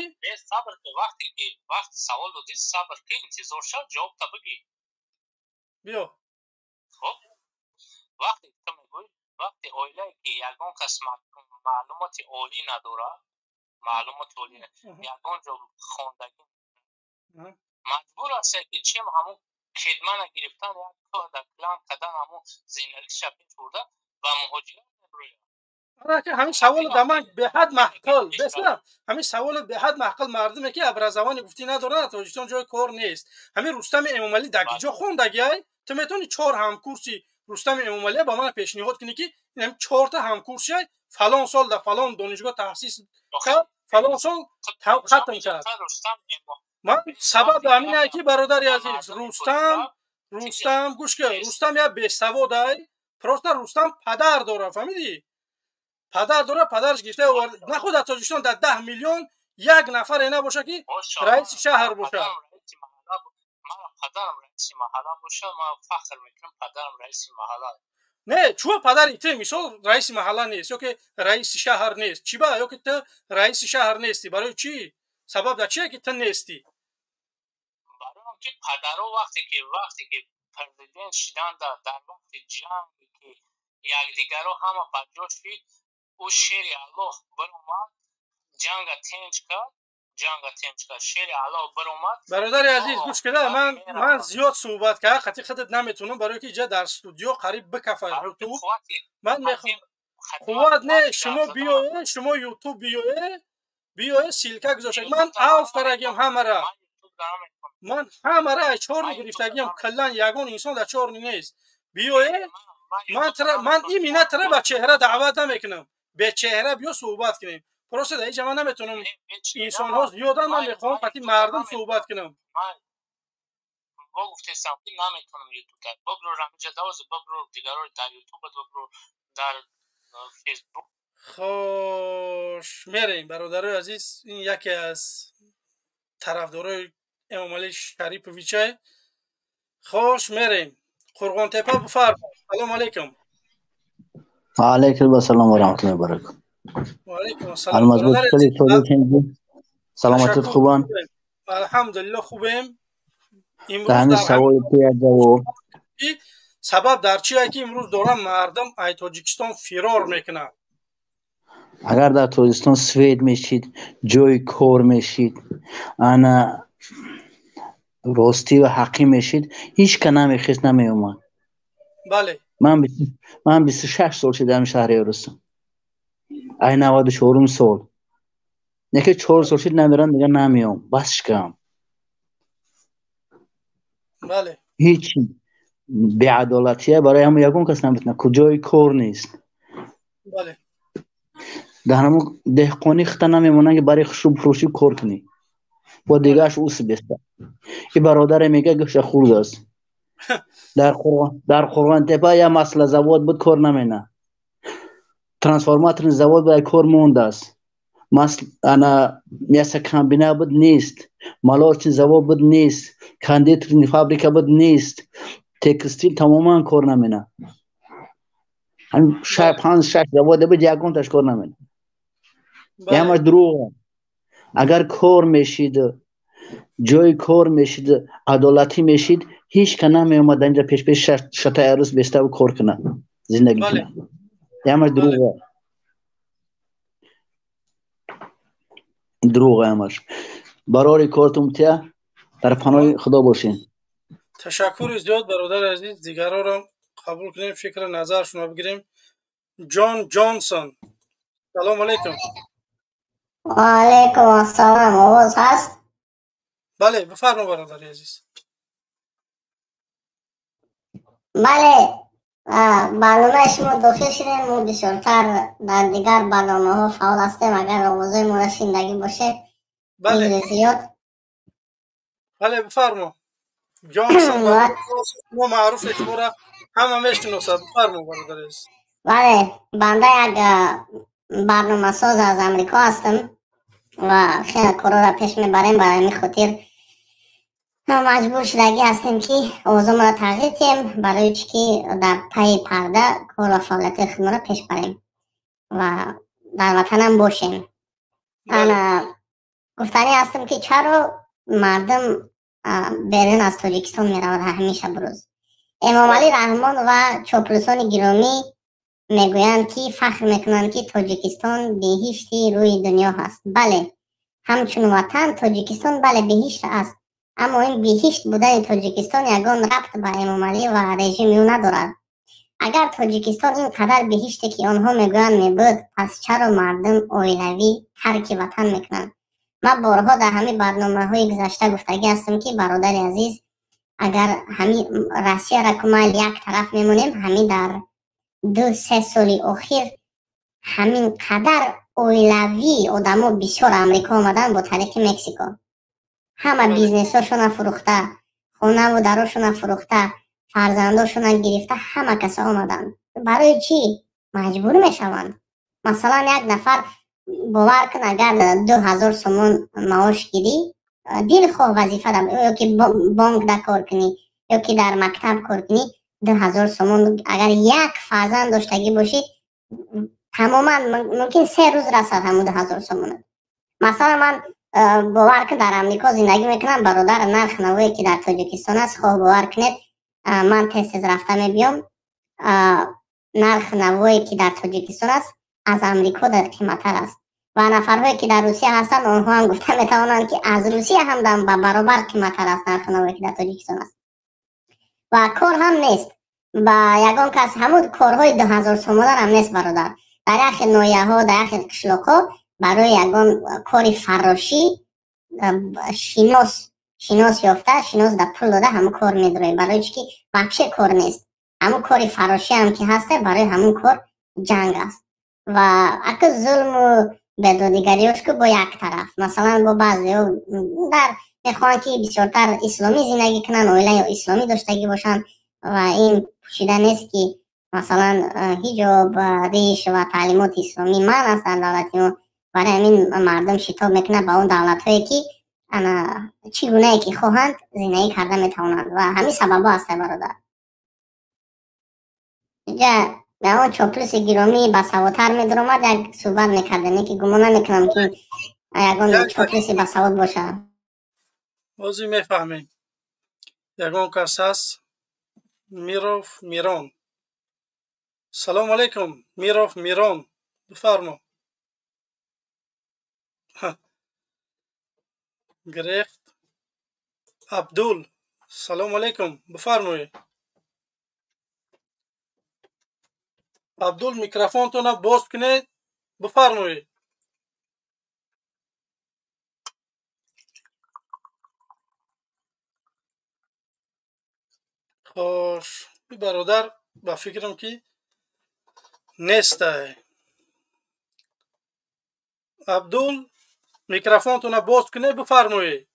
Сабр ки, вақте ки вақти савол додӣ, сабр ки, интизор шав, ҷавобта бигӣ. Биё. Хоб, вақте ту мегӯӣ, вақте оилае ки ягон кас маълумоти олӣ надорад, маълумоти олӣ, ягон ҷо хондагӣ, маҷбур аст ки чем ҳамун кедмана гирифтан, як кӯҳ дар клан кардан, ҳамун зиндагиша пеш бурда, ба муҳоҷират мебирояд. Ҳамин саволу дар ман беҳад маъқул бесна, ҳамин саволу беҳад маъқул. Мардуме ки образование гуфтӣ надорад, дар Тоҷикистон ҷои кор нест. Ҳамин Рустами Эмомалӣ дар киҷо хондагиай? Ту метавонӣ чор ҳамкурси Рустами Эмомалия ба ман пешниҳод кунӣ ки ин чорта ҳамкурсиай фалон сол дар фалон донишгоҳ таҳсис кард, фалон сол хатм кард? Ман сабаб ҳаминае ки, бародари азиз, Рустам, гӯш кун, Рустам як бесаводай. Просто Рустам падар дорад, фаҳмидӣ? Падар дорад, падараш гирифта овард. Наход дар Тоҷикистон дар 10 миллион як нафаре набошад ки раиси шаҳр бошад. Падарам раиси маҳалла бошад, ман фахр мекунам, падарам раиси маҳалла. Не, чӯ падари ту мисол раиси маҳалла нест ё ки раиси шаҳр нест? Чӣ ба ё ки ту раиси шаҳр нестӣ? Барои чӣ? Сабаб дар чие ки ту нестӣ? Барои он ки падаро вақте ки президент шиданд, дар вақти ҷанге ки якдигаро ҳама ба ҷо шид, ӯ шери Аллоҳ биромад, ҷанга тинч кард, ҷанга тинч кард, шери Аллоҳ биромад. Бародари азиз, гӯш кида, ман зиёд суҳбат карда қати худат наметавонам, барое ки иҷа дар студио қариб бикафа ютуб. Ман мехоҳам қувват не, шумо биёе, шумо ютуб биёе, биёе, ссылка гузошта, ман авф карагиам ҳамара, ман ҳамара чёрный гирифтагиам, каллан ягон инсон дар чёрный нест. Биёе, ман имина тра ба чеҳра даъват намекунам, бечеҳра биё, суҳбат кунем. Просто дар инҷа ман наметавонам, инсонҳо зиёдан, ман мехоҳам қати мардум суҳбат кунам. Бо гуфтесам ки наметавонам ютуб бобро, рамиҷа давоз бобро, дигаро дар ютуб бобро, дар фейсбук. Хош, мерем, бародарои азиз. Ин яке аз тарафдорои Эмомалӣ Шариповичай. Хош, мерем Қурғонтепа. Бифармо, салому алайкум. Алайкум ассалом ва раҳматуллоҳи ва баракатуҳ. Ва алайкум ассалом. Саломатит хубан? Алҳамдулилло, хубем. Ҳамин саволи ту як ҷавоб. Сабаб дар чие ки имрӯз дорам мардум ай Тоҷикистон фирор мекунад? Агар дар Тоҷикистон свет мешид, ҷои кор мешид, ана ростӣ ва ҳаққӣ мешид, ҳеҷ ка намехест, намеомад. Бале. Ман 26 сол шидам шаҳри Рустам, ай 94-ум сол. Яке 4 сол шид, намерам, дига намеом, бас шикам. Бале. Ҳеҷ беадолатия, барои ҳама ягон кас наметавонад, куҷои кор нест. Бале. Дар ҳамон деҳқонӣ хита намемонанд, ки барои хушрӯбфурӯшӣ кор кунӣ, бо дигааш ус беста. И бародаре мега, гӯша хурд аст, дар Қурғонтепа я маслозавод буд, кор намена, трансформаторный завод буд, кор мондааст, ана мясокомбинат буд, нест, молочный завод буд, нест, кондитерный фабрика буд, нест, текстил тамоман кор намена. Панҷ шаш заводе буд, ягонташ кор намена. Ҳамаш дурӯғ. Агар кор мешид, ҷои кор мешид, адолатӣ мешид, ҳеҷ ка намеомад инҷа пешпеш шатаи арӯс беставу кор кунад, зиндагӣ кунад. Ҳамаш дурӯғ, дурӯғ ҳамаш. Барори кортум тия, дар паноҳи Худо бошед. Ташаккури зиёд, бародари азиз. Дигарорам қабул кунем, фикру назаршонро бигирем. Ҷон Ҷонсон, салому алайкум. Ва алайкум ассалом. Овоз ҳаст? Бале, бифармо, бародари азиз. Бале, барномаи шумо дохил шудем. Мо бисёртар дар дигар барномаҳо фаъол ҳастем. Агар овозои моро шинидагӣ бошед. Бале. Зиёд. Бале, бифармо, Ҷонсон, шумо маъруфе, шуморо ҳама мешиносад. Бифармо, бародари азиз. Бале, банда як барномасоз аз Амрико ҳастам ва хеле корҳоро пеш мебарем. Барои ҳамин хотир маҷбур шудагӣ ҳастем, ки овозомонро тағйир диҳем, барои чӣ ки дар пайи парда кор ва фаъолияти худмонро пеш барем ва дар ватанам бошем. Ана гуфтанӣ ҳастам, ки чаро мардум берун аз Тоҷикистон меравад ҳамин шабрӯз. Эмомалӣ Раҳмон ва чоплусони гиромӣ мегӯянд, ки фахр мекунанд, ки Тоҷикистон беҳишти рӯи дунё ҳаст. Бале, ҳамчун ватан Тоҷикистон, бале, беҳишт аст, аммо ин беҳишт будани Тоҷикистон ягон рабт ба Эмомалӣ ва режими ӯ надорад. Агар Тоҷикистон ин қадар беҳиште, ки онҳо мегӯянд, мебуд, пас чаро мардум оилавӣ тарки ватан мекунанд? Ман борҳо дар ҳамин барномаҳои гузашта гуфтагӣ ҳастам, ки бародари азиз, агар ҳамин Россияра ку майли як тараф мемонем, ҳамин дар 2-3 соли охир ҳамин қадар оилавӣ одамо бисёр Амрико омаданд бо тариқи Мексико. Ҳама бизнесҳошона фурӯхта, хонаву дарошона фурӯхта, фарзандошона гирифта, ҳама каса омаданд. Барои чӣ маҷбур мешаванд? Масалан, як нафар, бовар кун, агар 2000 сомон маош гирӣ, дилхоҳ вазифа ё ки бонк да кор кунӣ, ё ки дар мактаб кор кунӣ. 2000 сомон агар як фарзанд доштагӣ бошӣ, тамоман мумкин 3 рӯз расад ҳамун 2000 сомон. Масалан, ман, бовар кун, дар Амрико зиндагӣ мекунам, бародар. Нарх навое ки дар Тоҷикистон аст, хоҳ бовар кунед, ман тез тез рафта мебиём, нарх навое ки дар Тоҷикистон аст, аз Амрико дар қиматтар аст. Ва нафарҳое ки дар Русия ҳастанд, онҳо ҳам гуфта метавонанд, ки аз Русия ҳам ба баробар қиматтар аст нархи навое ки дар Тоҷикистон аст. Ва кор ҳам нест ба ягон кас, ҳамун корҳои 2000 сомонарам нест, бародар. Дар як хел ноҳияҳо, дар як хел қишлоқҳо барои ягон кори фаррошӣ шинос ёфта, шинос да пул дода, ҳамун кор медроӣ. Барои чӣ ки вообще кор нест. Ҳамун кори фаррошӣ ҳам ки ҳаста, барои ҳамун кор ҷанг аст. Ва ака, зулму бедодигариёш ку бо як тараф, масалан, бо баъзеҳо дар мехоҳанд, ки бисёртар исломӣ зиндагӣ кунанд, оилаи исломӣ доштагӣ бошанд. Ва ин пӯшида нест, ки масалан ҳиҷоб, риш ва таълимоти исломӣ манъ аст дар давлати мо. Барои ҳамин мардум шитоб мекунад ба он давлатҳое, ки ана чӣ гунае ки хоҳанд зиндагӣ карда метавонанд. Ва ҳамин сабабҳо ҳаста, бародар. Инҷа он чоплуси гиромӣ басаводтар медаромад, як суҳбат мекардем, ки гумон намекунам, ки ягон чоплуси басавод бошад. Ҳозир мефаҳмем. Ягон кас ҳаст? Миров Мирон, салому алайкум. Миров Мирон, бифармо. Гирефт. Абдул, салому алайкум, бифармоед. Абдул, микрофонтона боз кунед, бифармоед. Хош, бародар, ба фикрам, ки нестай. Абдул, микрофонтона боз кунед, бифармоед.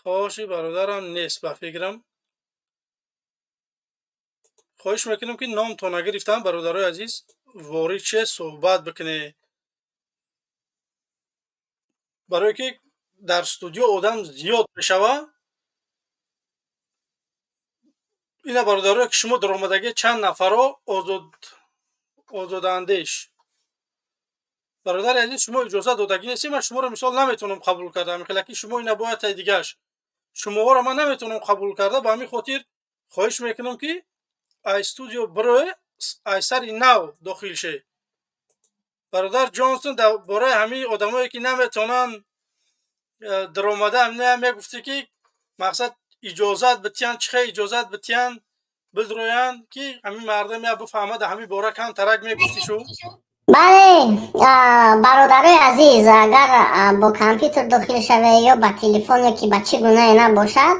Хоши, бародарам нест, ба фикрам. Хоҳиш мекунем, ки номтон нагирифтам, бародарои азиз, ворид ше, суҳбат бикунед, барое ки дар студио одам зиёд мешава. Ина, бародарое ки шумо даромадагӣ, чанд нафаро озодандеш. Бародари азиз, шумо иҷозат додагӣ нестед, ман шуморо мисол наметавонам қабул карда. Ҳамин шумо ина бояд тай дигаш шумоҳоро ман наметавонам қабул карда. Ба ҳамин хотир хоҳиш мекунам, ки ай студио бирое, ай сари нав дохил ше. Бародар Ҷонсон, дар бораи ҳамин одамое ки наметавонанд даромада, мегуфтӣ, ки мақсад иҷозат битиянд, чӣ хел иҷозат битиянд, бидроянд, ки ҳамин мардам я бифаҳмад, ҳамин бора кам тарак мегуфтӣ шу. Бале, бародарои азиз, агар бо компютер дохил шаве ё ба телефон ё ки ба чӣ гунае набошад,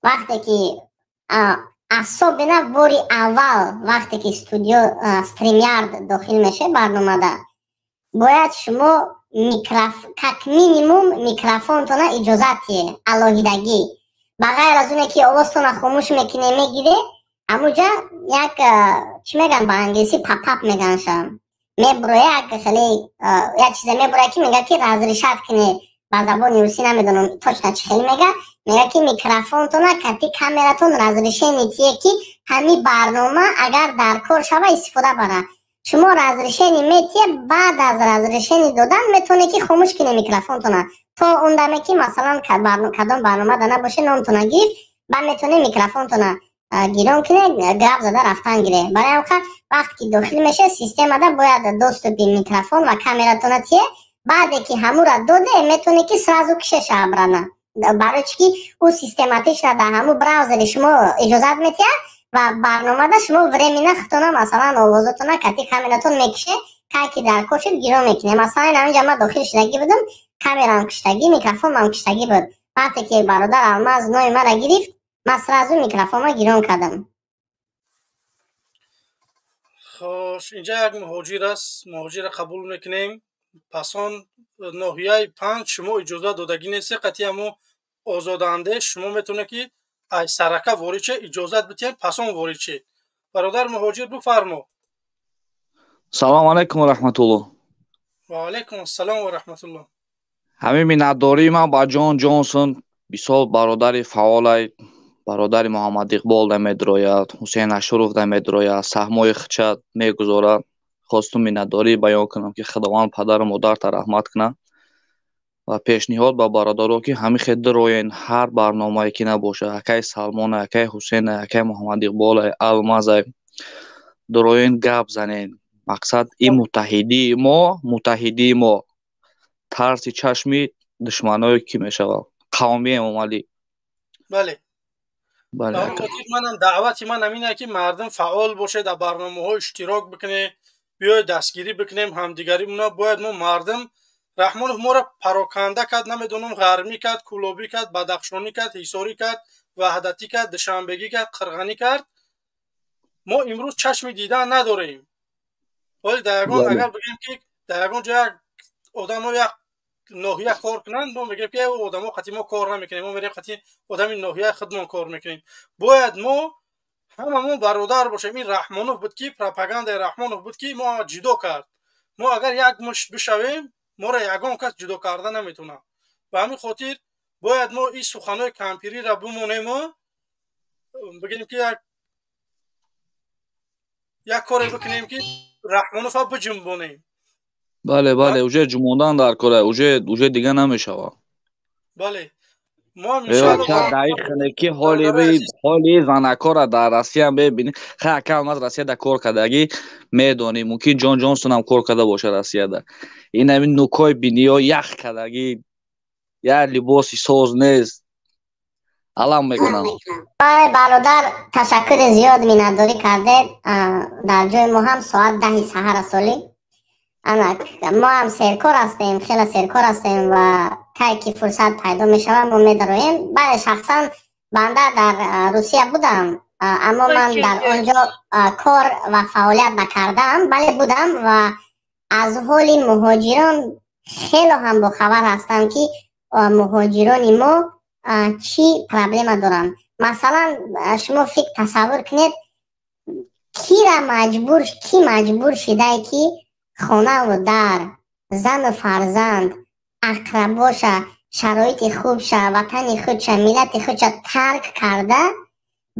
вақте ки особенно бори аввал, вақте ки студио StreamYard дохил меше барномада, бояд шумо как минимум микрофонтона иҷозат тие алоҳидагӣ. Ба ғайр аз оне ки овозтона хомӯш мекуне, мегире, ҳамуҷа як, чӣ мегӯянд ба англисӣ, pop-up меганша, мебуроя, як хеле як чизе мебуроя, ки мега, ки разрешать куне. Ба забони русӣ намедонам точно чӣ хеле мега. Мега, ки микрофонтона кати камератон разрешение тие, ки ҳамин барнома агар дар кор шава, истифода бара. Шумо разрешение метие, баъд аз разрешение додан метавонед, ки хомӯш кунед микрофонтона, то он даме ки масалан кадом барнома да набоше, номтона гирифт, баъд метавонед микрофонтона гирон кунед, гап зада рафтан гире. Барои ҳамқа вақте ки дохил меше, системада бояд доступи микрофон ва камератона тие. Баъде ки ҳамура доде, метавонед, ки сразу кишеша обратно. Барои чӣ ки ӯ систематично дар ҳамун браузери шумо иҷозат метиҳад ва барномада шумо временно худтона, масалан, овозотона кати камератон мекише, кай ки дар кор шуд, гиро мекунед. Масалан, ҳаминҷа ман дохил шудагӣ будам, камерам киштагӣ, микрофонам киштагӣ буд. Вақте ки бародар Алмаз номи маро гирифт, ман сразу микрофонро гирон кардам. Хош, инҷа як муҳоҷир аст, муҳоҷирро қабул мекунем. Пас он ноҳияи панҷ, шумо иҷозат додагӣ нестед. Қатъи ҳамо озодаандеш, шумо метавонед, ки ай сарака ворид ше, иҷозат битиҳед, пас он ворид шед. Бародар муҳоҷир, бифармо. Салому алайкум ва раҳматуллоҳ. Ва алайкум ассалом ва раҳматуллоҳ. Ҳамин миннатдории ман ба Ҷон Ҷонсон. Бисол бародари фаъолай, бародари Муҳаммад Иқбол да медрояд, Ҳусейн Ашуров да медрояд, саҳмҳои худша мегузорад. Хостум миннатдорӣ баён кунам, ки Худованд падару модарта раҳмат кунад ва пешниҳод ба бародаро, ки ҳамин хел дироен ҳар барномае ки набошад, акаи Салмона, акаи Ҳусейна, акаи Муҳаммад Иқбола, Алмаза, дироен гап занен. Мақсад ин муттаҳидии мо, муттаҳидии мо тарси чашми душманое ки мешавад, қавмии Эмомалӣ. Бале. Бале. Ба он хотир манам даъвати ман ҳамин ки мардум фаъол бошед, дар барномаҳо иштирок бикунед, биёед дастгирӣ бикунем ҳамдигаримона. Бояд мо мардум, Раҳмонов моро пароканда кард, намедонам, ғармӣ кард, кӯлобӣ кард, бадахшонӣ кард, ҳисорӣ кард, ваҳдатӣ кард, душанбегӣ кард, қирғанӣ кард. Мо имрӯз чашми дидан надорем. Ҳоли дар ягон, агар бигӯем, ки дар ягон ҷо як одамо як ноҳия кор кунанд, мо мегӯем, ки одамо қати мо кор намекунем, мо мерем қати одами ноҳияи худмон кор мекунем. Бояд мо ҳамамон бародар бошем. Ин Раҳмонов буд, ки пропагандаи Раҳмонов буд, ки мо ҷудо кард. Мо агар як мушт бишавем, моро ягон кас ҷудо карда наметавонад. Ба ҳамин хотир бояд мо ин суханҳои кампириро бимонему бигӯем, ки як коре бикунем, ки Раҳмонова биҷунбонем. Бале, уже ҷумондан дар кора, уже дига намешавад. Бале. Ки ҳоли занакора дар Россия мебинӣ. Хай, ака Алмаз Россияда кор кардагӣ, медонӣ, мумкин Ҷон Ҷонсонам кор карда боша Россияда. Ин ҳамин нукҳои биниё ях кардагӣ, як либоси соз нест, алам мекунам. Бале, бародар, ташаккури зиёд, миннатдорӣ кардед. Дар ҷои мо ҳам соат 10-и саҳар аст. Оли ана мо ҳам серкор ҳастем, хеле серкор ҳастем ва кай ки фурсат пайдо мешавад, мо медароем. Бале, шахсан банда дар Русия будам, аммо ман дар он ҷо кор ва фаъолият накардаам. Бале, будам ва аз ҳоли муҳоҷирон хело ҳам бохабар ҳастам, ки муҳоҷирони мо чӣ проблема доранд. Масалан, шумо фикр, тасаввур кунед, кира маҷбур, кӣ маҷбур шидае, ки хонаву дар, зану фарзанд, ақрабоша, шароити хубша, ватани худша, миллати худша тарк карда,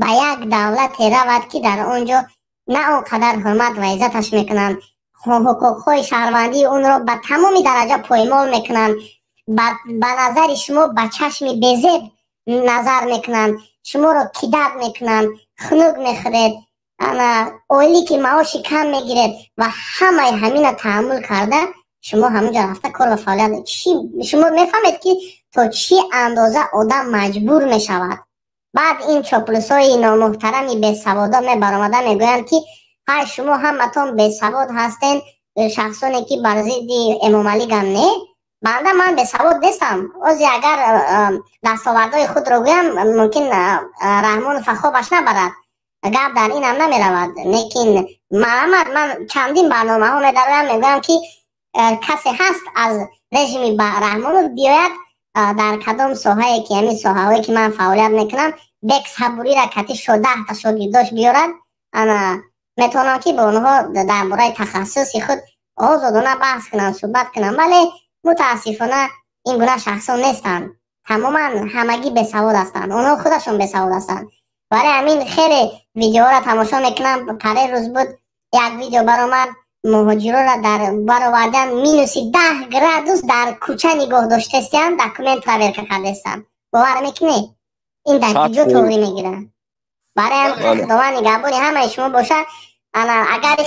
ба як давлате равад, ки дар он ҷо на он қадар ҳурмат ва иззаташ мекунанд, ҳуқуқҳои шаҳрвандии онро ба тамоми дараҷа поймол мекунанд, ба назари шумо ба чашми безеб назар мекунанд, шуморо кидать мекунанд, хунук мехӯред, ана ойлики маоши кам мегиред ва ҳамаи ҳамина таҳаммул карда, шумо ҳамунҷо рафта кор ва фаъолият. Шумо мефаҳмед, ки то чӣ андоза одам маҷбур мешавад. Баъд ин чоплусҳои номуҳтарами бесаводо мебаромада мегӯянд, ки ҳай, шумо ҳаматон бесавод ҳастен, шахсоне ки бар зидди Эмомалӣ гам. Не, банда ман бесавод нестам. Ози агар дастовардҳои худро гӯям, мумкин Раҳмонова хобаш набарад. Гап дар инам намеравад, лекин марҳамат, ман чандин барномаҳо медароям, мегӯям, ки касе ҳаст аз режими Раҳмонов, биёяд дар кадом соҳае ки ҳамин соҳаҳое ки ман фаъолият мекунам, Бек Сабурира кати 10-та шогирдош биёрад, ана метавонам, ки бо онҳо дар бораи тахассуси худ озодона баҳс кунам, суҳбат кунам. Вале мутаассифона ин гуна шахсон нестанд, тамоман ҳамагӣ бесавод ҳастанд, онҳо худашон бесавод ҳастанд. Вале ҳамин хеле видеоҳоро тамошо мекунам. Паре рӯз буд, як видео баромад, муҳоҷирора дар баровардан минуси 10 градус дар кӯча нигоҳ доштестианд, документ проверка кардестанд. Бовар мекунӣ, ин дар куҷо тоғрӣ мегирад? Барои Худованд нигаҳбони ҳамаи шумо бошад. Ана агар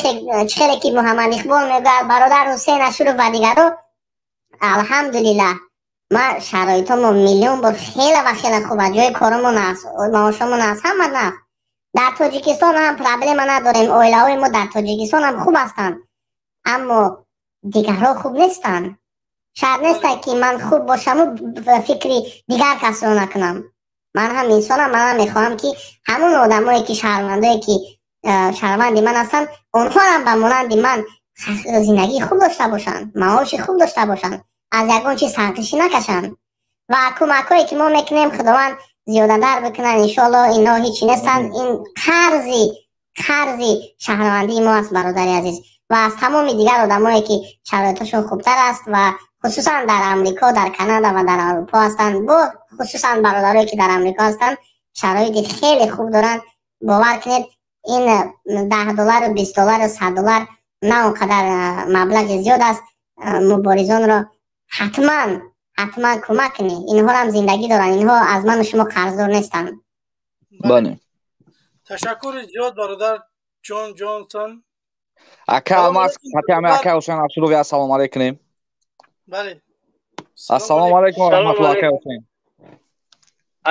хеле ки Муҳаммад Иқбол мегӯяд, бародар Ҳусейн Ашуров ва дигаро, алҳамдулиллаҳ, ма шароитомо миллион бор хеле ва хеле хуб аст, ҷои коромон аст, маошомон аст, ҳама наст. Дар Тоҷикистон ҳам проблема надорем, оилаҳои мо дар Тоҷикистон ҳам хуб ҳастанд, аммо дигарҳо хуб нестанд. Шарт неста, ки ман хуб бошаму фикри дигар касро накунам. Ман ҳам инсонам, ман ҳам мехоҳам, ки ҳамон одамое ки шаҳрвандое ки шаҳрванди ман ҳастанд, онҳоам ба монанди ман зиндагии хуб дошта бошанд, маоши хуб дошта бошанд, аз ягон чиз саркашӣ накашанд. Ва кӯмакҳое ки мо мекунем, Худованд зиёдадар бикунад, иншоалло. Инҳо ҳичи нестанд, ин қарзи шаҳрвандии мо аст, бародари азиз, ва аз тамоми дигар одамое ки шароиташон хубтар аст ва خصوصا در امریکا، در کانادا و در اروپا هستند، با خصوصا برادرایی که در امریکا هستند شرایط خیلی خوب دارند. باور کنید این $10 و $20 و $100 نه اونقدر مبلغ زیاد است. مبارزان را حتما حتما کمک کنید. اینها هم زندگی دارن، اینها از من و شما قرضدار نیستند. بله، تشکر زیاد برادر جان جانسون. ака Алмаз, ака Ҳусейн Ашуров, ассалому алайкум. Бале. Ассалому алайкум ва раҳматуллоҳ, ака Ҳусейн.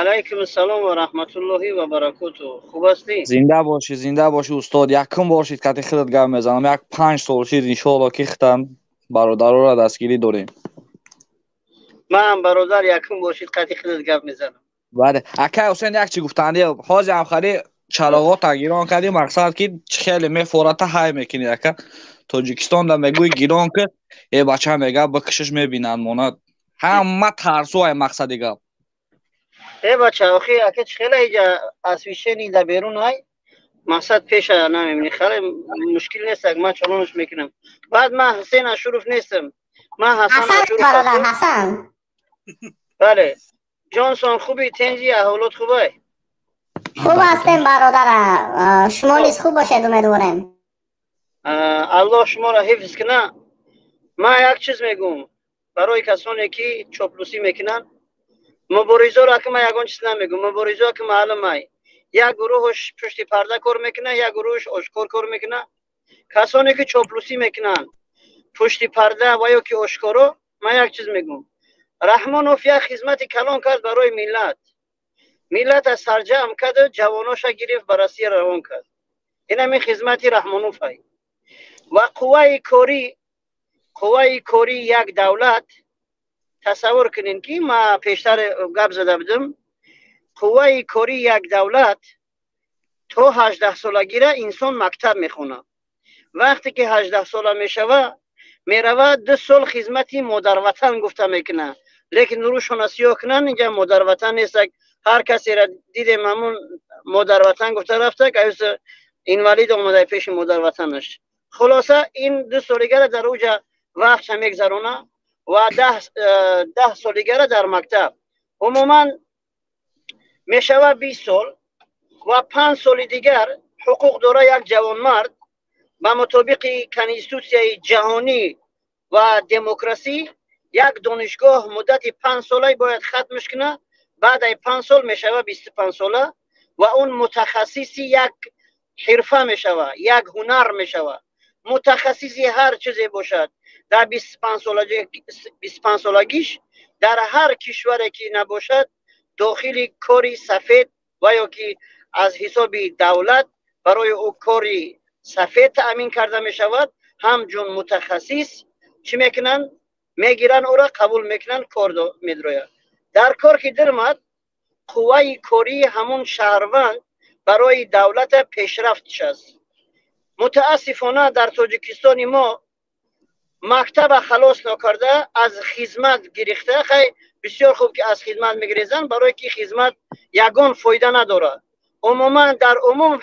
Алайкум ассалом ва раҳматуллоҳи ва баракоту. Хуб ҳастӣ? Зинда бошӣ, зинда бошӣ, устод. Якум бошид, кати худат гап мезанам. Як 5 сол шид, иншоалло, ки хитам бародароро дастгирӣ дорем. Ман, бародар, якум бошид, қати худат гап мезанам. Бале, ака Ҳусейн, як чи гуфтанди: ҳозир ҳамхари чароғота гирон кардӣ, мақсад ки хеле мефората ҳай мекунӣ, ака. Тоҷикистон да мегӯи гирон ки, э бача мега, бикушиш, мебинанд монад, ҳама тарсу ай мақсади гап. Э бача, охи ака, чи хела иҷа освещение да берун ай, мақсад пеша намебини, хеле мушкил нест, ман чалонаш мекунам. Баъд ман Ҳусейн Ашуров нестам, ман Ҳасан Ашуров. Бародар Ҳасан. Бале, Ҷонсон, хуби, тенҷи, аҳволот хубай? Хуб ҳастем, бародар, шумо низ хуб бошед, умедворем. Аллоҳ шуморо ҳифз куна. Ман як чиз мегӯм барои касоне ки чоплусӣ мекунанд. Муборизоро ака ман ягон чиз намегӯм, муборизо ки маълум ай, як гурӯҳш пушти парда кор мекунад, як гурӯҳш ошкор кор мекунад. Касоне ки чоплусӣ мекунанд пушти парда ва ё ки ошкоро, ман як чиз мегӯм: Раҳмонов як хизмати калон кард барои миллат. Миллат аз сарҷамъ карду ҷавоноша гирифт, ба Россия равон кард. Ин ҳамин хизмати Раҳмонов ай. Ва қувваи корӣ, қувваи кории як давлат, тасаввур кунед, ки ма пештар гап зада будам, қувваи кории як давлат то 18-солагира инсон мактаб мехонад. Вақте ки 18-сола мешава, меравад, 2 сол хизмати модарватан гуфта мекунад, лекин рӯшона сиёҳ кунанд, инҷа модарватан нестак. Ҳар касера дидем, ҳамун модарватан гуфта рафта, аюса инвалид омада пеши модарватанаш. Хулоса, ин 2 солигара дар уҷа вақтша мегзарона ва 10 солигара дар мактаб, умуман мешава 20 сол ва 5 соли дигар ҳуқуқ дора як ҷавонмард ба мутобиқи конститутсияи ҷаҳонӣ ва демокрасӣ як донишгоҳ муддати 5 солай бояд хатмш кунад. Баъд ай 5 сол мешава 25-сола ва он мутахассиси як ҳирфа мешава, як ҳунар мешава. Мутахассиси ҳар чизе бошад, дар 25-солагиш дар ҳар кишваре ки набошад, дохили кори сафед ва ё ки аз ҳисоби давлат барои ӯ кори сафед таъмин карда мешавад. Ҳамчун мутахассис чӣ мекунанд? Мегиранд ӯро, қабул мекунанд, кор медрояд. Дар кор ки дирмад, қувваи кории ҳамун шаҳрванд барои давлата пешрафтш аст. Мутаассифона, дар Тоҷикистони мо мактаба халос нокарда, аз хизмат гирифта. Хай, бисёр хуб, ки аз хизмат мегирезанд, барое ки хизмат ягон фоида надорад. Умуман, дар умум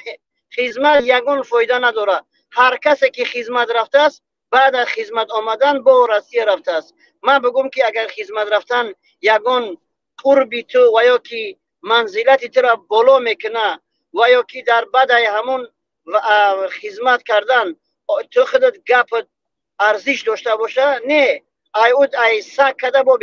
хизмат ягон фоида надорад. Ҳар касе ки хизмат рафтааст, баъд аз хизмат омадан бо Россия рафтааст. Ман бигӯм, ки агар хизмат рафтан ягон қурби ту ва ё ки манзилати туро боло мекуна ва ё ки дар баъдаи ҳамун хизмат кардан ту худат гапат арзиш дошта боша, не, ай уд ай сак када бо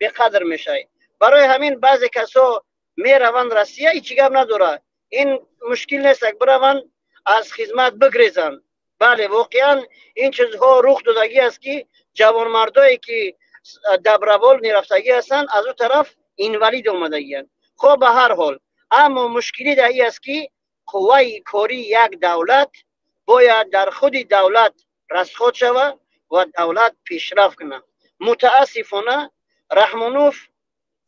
беқадр мешавӣ. Барои ҳамин баъзе касо мераванд Россия, ҳечи гап надорад, ин мушкил нест, бираванд, аз хизмат бигрезанд. Бале, воқеан ин чизҳо рух додагӣ аст, ки ҷавонмардое ки добровольно рафтагӣ ҳастанд, аз ӯ тараф инвалид омадагианд. Хоб, ба ҳар ҳол, аммо мушкилӣ дар ин аст, ки қувваи кории як давлат бояд дар худи давлат расход шавад ва давлат пешрафт кунад. Мутаассифона, Раҳмонов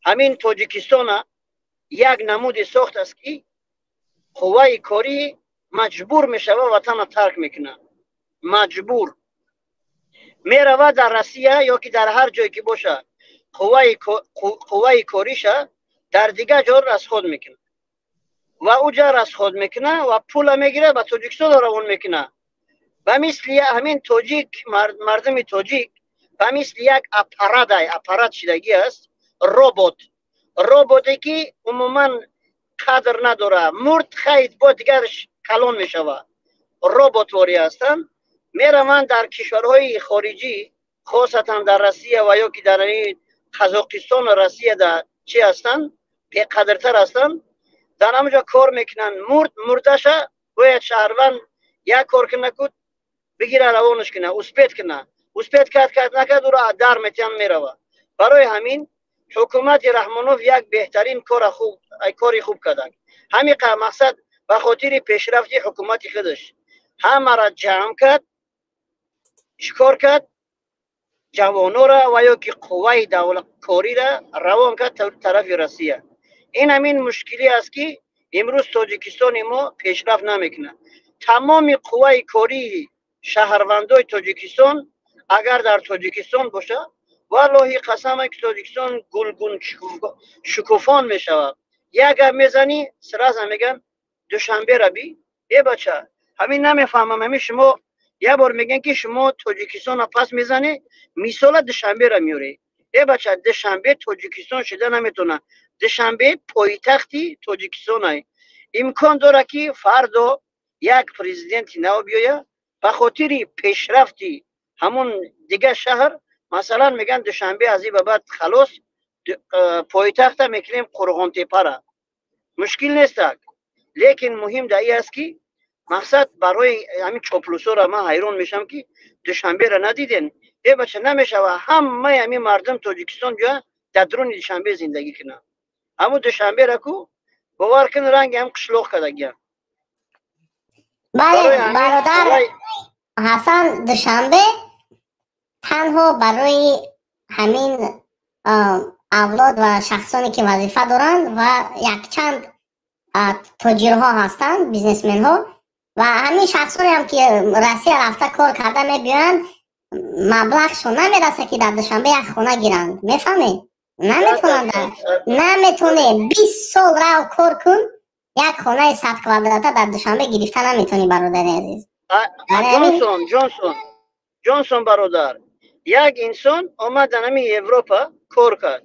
ҳамин Тоҷикистона як намуди сохт аст, ки қувваи корӣ маҷбур мешава, ватанро тарк мекунад, маҷбур меравад дар Россия ё ки дар ҳар ҷое ки бошад, қувваи кориша дар дигар ҷо расход мекунад ва уҷа расход мекунад ва пула мегирад, ба Тоҷикистон равон мекунад. Ба мисли ҳамин тоҷик, мардуми тоҷик Ба мисли як аппарат, аппарат шидагӣ аст, робот, роботе ки умуман қадр надорад. Мурд, хайд, бо дигарш калон мешавад. Роботворӣ ҳастанд, мераванд дар кишварҳои хориҷӣ, хосатан дар Россия ва ё ки дар Қазоқистону Россия да чӣ ҳастанд, беқадртар ҳастанд, дар ҳамонҷо кор мекунанд. Мурд, мурдаша бояд шаҳрванд як кор куна, ку бигира, равонаш куна, успеть куна. Успеть кард, кард, накард, ӯро дар метиҳам, мерава. Барои ҳамин ҳукумати Раҳмонов як беҳтарин кора хуб, кори хуб карданд. Ҳамин мақсад ба хотири пешрафти ҳукумати худаш ҳамаро ҷамъ кард. Чӣ кор кард? Ҷавонора ва ё ки қувваи корира равон кард тарафи Россия. Ин ҳамин мушкилӣ аст, ки имрӯз Тоҷикистони мо пешрафт намекунад. Тамоми қувваи кории шаҳрвандои Тоҷикистон агар дар Тоҷикистон бошад, валлоҳи қасаме, ки Тоҷикистон гулгун шукуфон мешавад. Як гап мезанӣ, сразу меган Душанбера би. Е бача, ҳамин намефаҳмам. Ҳамин шумо як бор мегӯян, ки шумо Тоҷикистонро пас мезанед, мисола Душанбера меёред. Е бача, Душанбе Тоҷикистон шуда наметавонад. Душанбе пойтахти Тоҷикистонай. Имкон дорад, ки фардо як президенти нав биёяд, ба хотири пешрафти ҳамун дигар шаҳр, масалан, мегӯянд Душанбе аз ин ба баъд халос, пойтахта мекунем Қурғонтепара. Мушкил нестак, лекин муҳим дар ин аст, ки мақсад барои ҳамин чоплусора ман ҳайрон мешавам, ки Душанберо надиден. Е бача, намешава ҳамаи ҳамин мардум Тоҷикистон ҷоя дар дуруни Душанбе зиндагӣ кунанд. Ҳамун Душанбера ку бовар кун, ранги ҳам қишлоқ кардагиям. Бале, бародар Ҳасан, Душанбе танҳо барои ҳамин авлод ва шахсоне ки вазифа доранд ва якчанд тоҷирҳо ҳастанд, бизнесменҳо ва ҳамин шахсонеам, ки Россия рафта кор карда мебиёянд, маблағшон намераса, ки дар Душанбе як хона гиранд. Мефаҳмед? Наметавонанд, наметавонед. 20 сол рав кор кун, як хонаи 100 квадрата дар Душанбе гирифта наметавонӣ, бародари азиз. Ҷонсон, Ҷонсон, Ҷонсон, бародар, як инсон омад дар ҳамин Европа кор кард.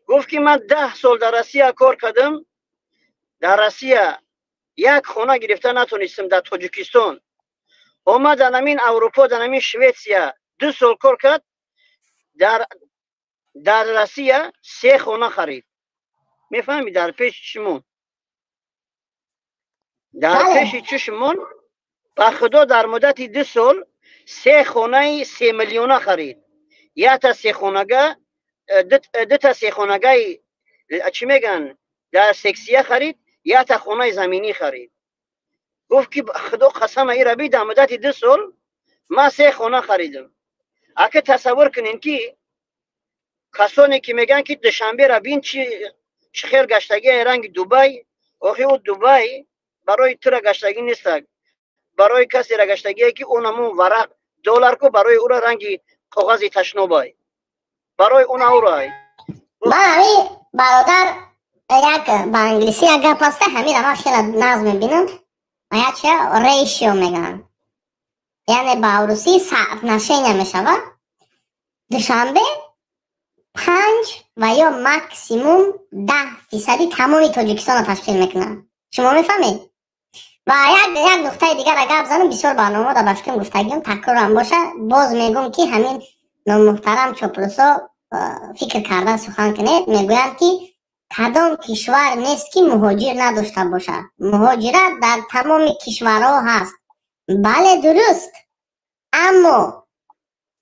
Гуфт, ки ман 10 сол дар Россия кор кардам, дар Россия як хона гирифта натонистам. Дар Тоҷикистон омад, дар ҳамин Аврупо, дар ҳамин Шветсия 2 сол кор кард, дар Россия се хона харид. Мефаҳмӣ? Дар пеши чишмон, дар пеши чишмон, ба худо, дар муддати 2 сол се хонаи 3 миллиона харид. Якта сехонага, дута сехонагаи чӣ мегӯянд, дар сексия харид, якта хонаи заминӣ харид. Гуфт, ки худо қасама, ира би, дар муддати 2 сол ман се хона харидам. Ака, тасаввур кунем, ки касоне ки мегӯянд, ки Душанбера бин, чи хел гаштагии, ранги Дубай. Охи, ӯ Дубай барои тура гаштагӣ нестак, барои касера гаштагие, ки он ҳамун варақ доллар ку барои ӯра ранги коғази ташнобай, барои уна урай. Ман ҳами бародар, як ба англисӣ як гап аста, ҳамира ман хеле нағз мебинам. Яча ratio мегӯянд, яъне ба русӣ соотношение мешавад. Душанбе 5 ва ё максимум 10 фисади тамоми Тоҷикистонро ташкил мекунад. Шумо мефаҳмед? Ва як нуқтаи дигар гап занам. Бисёр барномао дар башким гуфтагиам, такрорам боша, боз мегӯм, ки ҳамин номуҳтарам чоплусо фикр карда сухан кунед. Мегӯянд, ки кадом кишвар нест, ки муҳоҷир надошта бошад? Муҳоҷират дар тамоми кишварҳо ҳаст. Бале, дуруст, аммо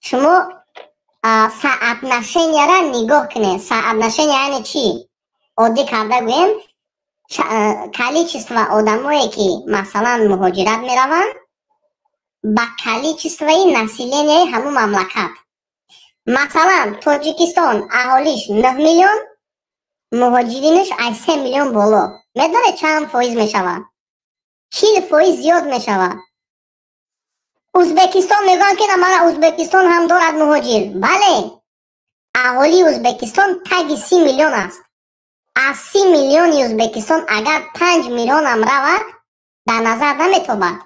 шумо соотношение ра нигоҳ кунед. Соотношение яъне чӣ? Оддӣ карда гӯем, количество одамое, ки масалан муҳоҷират мераванд, ба количество и населения и ҳамун мамлакат. Масалан, Тоҷикистон аҳолиш 9 миллион, муҳоҷиринаш аз 3 миллион боло. Медонед, чанд фоиз мешавад? 40% зиёд мешавад. Узбекистон мегӯянд, ки мана Узбекистон ҳам дорад муҳоҷир. Бале, аҳолии Узбекистон таги 30 миллион аст. Аз 30 миллиони Узбекистон агар 5 миллионам равад, дар назар наметобад.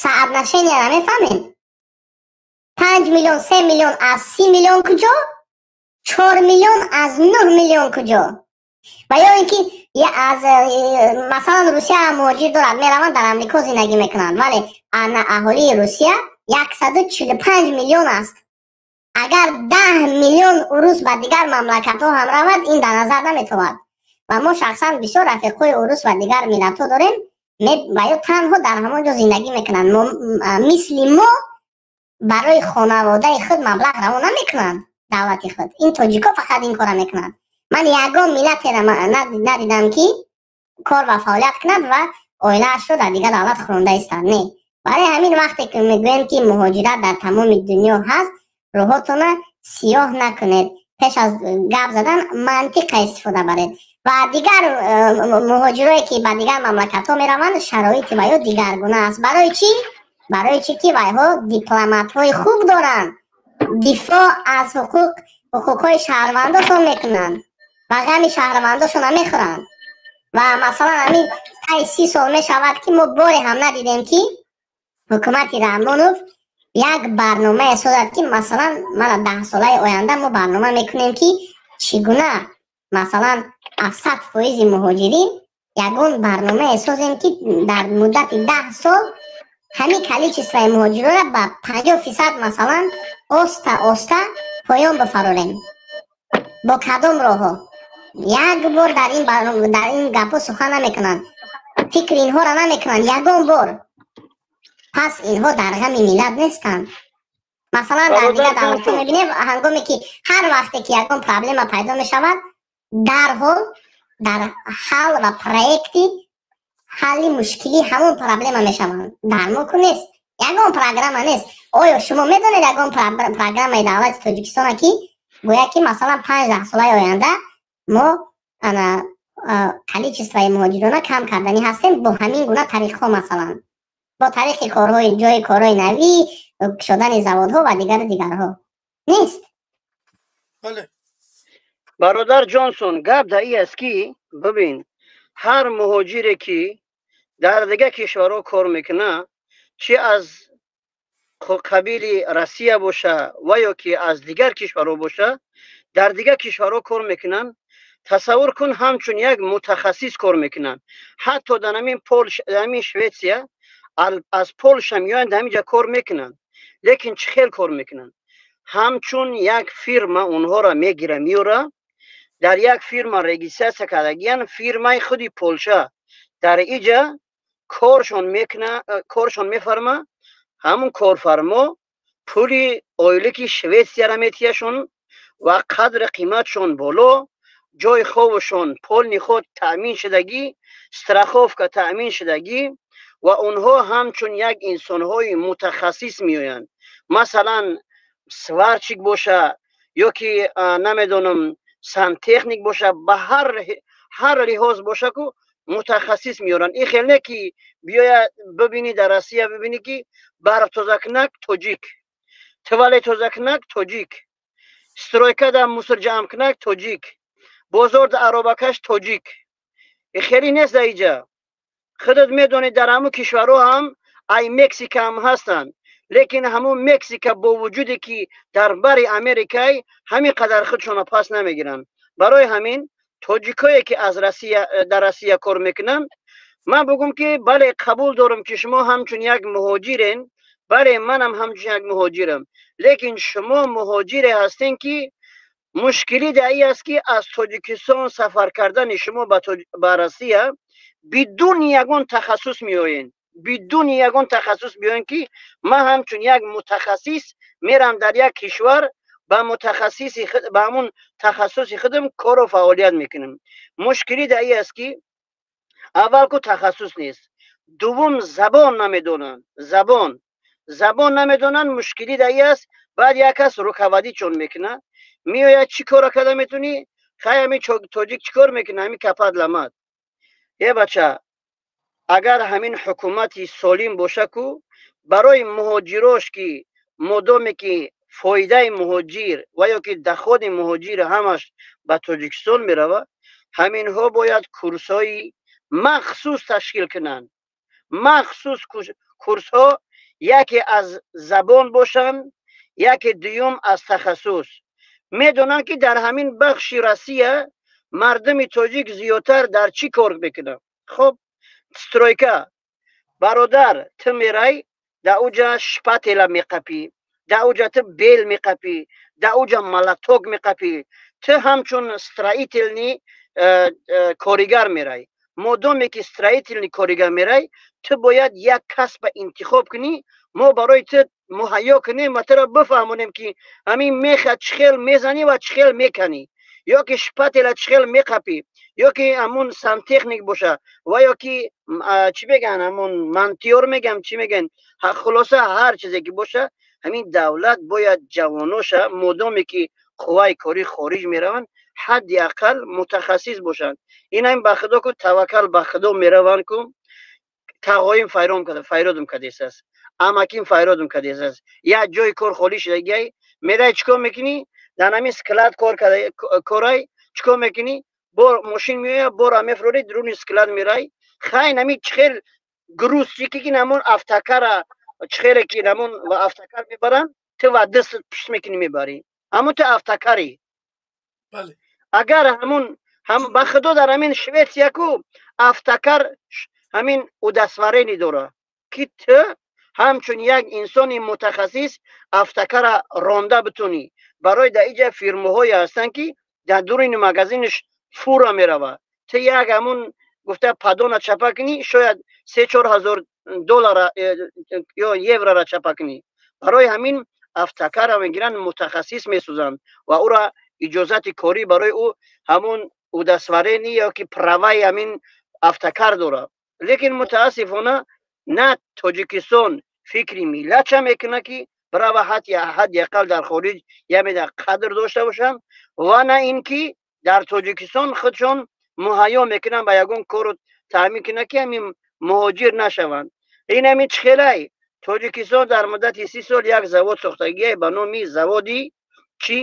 Соотношение ра мефаҳмем? 5 миллион, 3 миллион аз 30 миллион куҷо, 4 миллион аз 9 миллион куҷо? Ва ё ин ки аз масалан Русия муҳоҷир дорад, мераванд дар Амрико зиндагӣ мекунанд, вале аҳолии Русия 145 миллион аст. Агар 10 миллион урус ба дигар мамлакатҳо ҳам равад, ин дар назар наметавад. Ва мо шахсан бисёр рафиқҳои урус ва дигар миллатҳо дорем, ва ё танҳо дар ҳамон ҷо зиндагӣ мекунанд. Мисли мо барои хонаводаи худ маблағ равон намекунанд давлати худ. Ин тоҷико фақат ин кора мекунанд. Ман ягон миллатеро надидам, ки кор ва фаъолият кунад ва оилаашро дар дигар давлат хӯронда истад. Не. Барои ҳамин вақте ки мегӯем, ки муҳоҷират дар тамоми дунё ҳаст, рӯҳотона сиёҳ накунед. Пеш аз гап задан мантиқа истифода баред. Ва дигар муҳоҷирое, ки ба дигар мамлакатҳо мераванд, шароити вайҳо дигаргуна аст. Барои чӣ? Барои чӣ ки вайҳо дипломатҳои хуб доранд, дифоъ аз ҳуқуқҳои шаҳрвандошон мекунанд ва ғами шаҳрвандошонро мехӯранд. Ва масалан ҳамин таи 30 сол мешавад, ки мо боре ҳам надидем, ки ҳукумати Раҳмонов як барномае созад, ки масалан мана 10 солаи оянда мо барнома мекунем, ки чӣ гуна масалан аз 100% муҳоҷирин ягон барномае созем, ки дар муддати 10 сол ҳамин количествои муҳоҷирора ба 50% масалан оста оста поён бифарорем. Бо кадом роҳҳо? Як бор дар ин гапҳо сухан намекунанд, фикри инҳоро намекунанд ягон бор. Пас инҳо дар ғами миллат нестанд. Масалан, дар дигар давлатҳо мебинем, ҳангоме ки ҳар вақте ки ягон проблема пайдо мешавад, дарҳол дар ҳал ва проекти ҳалли мушкили ҳамон проблема мешаванд. Дар мо ку нест, ягон программа нест. Оё шумо медонед ягон программаи давлати Тоҷикистона, ки гӯяд, ки масалан 5-10 солаи оянда мо ана количествои муҳоҷирона кам карданӣ ҳастем бо ҳамин гуна тариқҳо, масалан бо тариқи корҳои ҷои корҳои навӣ, кушодани заводҳо ва дигару дигарҳо? Нест. Бародар Ҷонсон, гап дар ин аст, ки бибин, ҳар муҳоҷире, ки дар дигар кишварҳо кор мекунад, чи аз қабили Россия боша ва ё ки аз дигар кишварҳо боша, дар дигар кишварҳо кор мекунанд, тасаввур кун, ҳамчун як мутахассис кор мекунанд. Ҳатто дар ҳамин Полш, ҳамин Шветсия, аз Полша меоянд, ҳаминҷа кор мекунанд, лекин чӣ хел кор мекунанд? Ҳамчун як фирма онҳоро мегира, меёра, дар як фирма регистрация кардагиян, фирмаи худи Полша дар иҷа коршон мекуна, коршон мефарма. Ҳамун корфармо пули ойлики Шветсияро метиҳашон ва қадри қиматшон боло, ҷои хобушон полный худ таъмин шудагӣ, страховка таъмин шудагӣ, ва онҳо ҳамчун як инсонҳои мутахассис меоянд. Масалан, сварщик боша ё ки намедонам, сантехник боша, ба ҳар лиҳоз боша ку мутахассис меоранд. Ин хел не, ки биёя бибинӣ, дар Россия бибинӣ, ки барфтозакунак тоҷик, туалет тозакунак тоҷик, стройкада мусор ҷамъкунак тоҷик, бозорда аробакаш тоҷик. Ин хеле нест дар иҷа. Худат медонӣ, дар ҳамун кишварҳо ҳам ай Мексика ҳам ҳастанд, лекин ҳамун Мексика бо вуҷуде ки дар бари Америкай, ҳамин қадар худшона пас намегиранд. Барои ҳамин тоҷикое, ки аз Россия, дар Россия кор мекунанд, ман бугум, ки бале, қабул дорам, ки шумо ҳамчун як муҳоҷирен. Бале, манам ҳамчун як муҳоҷирам, лекин шумо муҳоҷире ҳастен, ки мушкилӣ дар ин аст, ки аз Тоҷикистон сафар кардани шумо ба Россия бидуни ягон тахассус меоен, бидуни ягон тахассус меоен, ки ман ҳамчун як мутахассис мерам дар як кишвар, ба мутахассиси ба ҳамун тахассуси худам кору фаъолият мекунам. Мушкилӣ дар ин аст, ки аввал ку тахассус нест, дуввум забон намедонанд, забон намедонанд. Мушкилӣ дар ин аст. Баъд як кас руководить мекунад, меояд: «Чӣ кора карда метавонӣ?» Хай, ҳамин тоҷик чӣ кор мекунад? Ҳамин капад ламад. Е бача, агар ҳамин ҳукумати солим боша ку, барои муҳоҷирош, ки модоме ки фоидаи муҳоҷир ва ё ки доходи муҳоҷир ҳамаш ба Тоҷикистон меравад, ҳаминҳо бояд курсҳои махсус ташкил кунанд. Махсус курсҳо, яке аз забон бошанд. Яке дуюм аз тахассус. Медонанд, ки дар ҳамин бахши Россия мардуми тоҷик зиёдтар дар чӣ кор мекунад. Хуб, стройка, бародар, ту мерай, дар уҷа шпатель а меқапӣ, дар уҷа ту бел меқапӣ, дар уҷа молоток меқапӣ. Ту ҳамчун строительный коригар мерай. Модоме ки строительный коригар мерай, ту бояд як касба интихоб кунӣ, мо барои ту муҳайё кунем ва туро бифаҳмонем, ки ҳамин меха чӣ хел мезанӣ ва чӣ хел меканӣ, ё ки шпатель а чӣ хел меқапӣ, ё ки ҳамун сантехник боша ва ё ки чӣ мегӯянд, ҳамун монтёр мегӯям, чӣ мегӯянд, хулоса, ҳар чизе ки боша, ҳамин давлат бояд ҷавоноша, модоме ки қувваи корӣ хориҷ мераванд, ҳадди ақал мутахассис бошанд. Ин ҳам ба худо ку, таваккал ба худо мераванд ку. Тағоим файродум кардесааст, амаким файродум кардесааст, як ҷои кор холӣ шудагиай, мерай, чӣ кор мекунӣ? Дар ҳамин склад кор корай, чӣ кор мекунӣ? Бор мошин меояд, бора мефурорӣ, дуруни склад мерай. Хай, нами чихел грузчик и ки намон автокар а, чихеле ки намон ва автокар мебаранд, ту ва дастат пушт мекунӣ, мебарӣ, ҳамун ту автокар ӣ. Агар ҳамун ба худо, дар ҳамин Шветсия ку автокар ҳамин удостоверение дора, ки ту ҳамчун як инсони мутахассис автокар а ронда битонӣ. Барои дар иҷа фирмаҳое ҳастанд, ки дар дуруни магазинаш фура мерава, ту як ҳамун гуфта поддон а чапа кунӣ, шояд 3-4 ҳазор доллара ё еврора чапа кунӣ. Барои ҳамин автокар а мегиранд, мутахассис месозанд ва ӯра иҷозати корӣ, барои ӯ ҳамун удостоверение ё ки права и ҳамин автокар дорад. Лекин мутаассифона, на Тоҷикистон фикри миллатша мекунад, ки брава ҳадди ақал дар хориҷ ямеда қадр дошта бошанд, ва на ин ки дар Тоҷикистон худшон муҳайё мекунанд, ба ягон кору таъмин кунанд, ки ҳамин муҳоҷир нашаванд. Ин ҳамин чихелай Тоҷикистон дар муддати 30 сол як завод сохтагие ба номи заводи чӣ?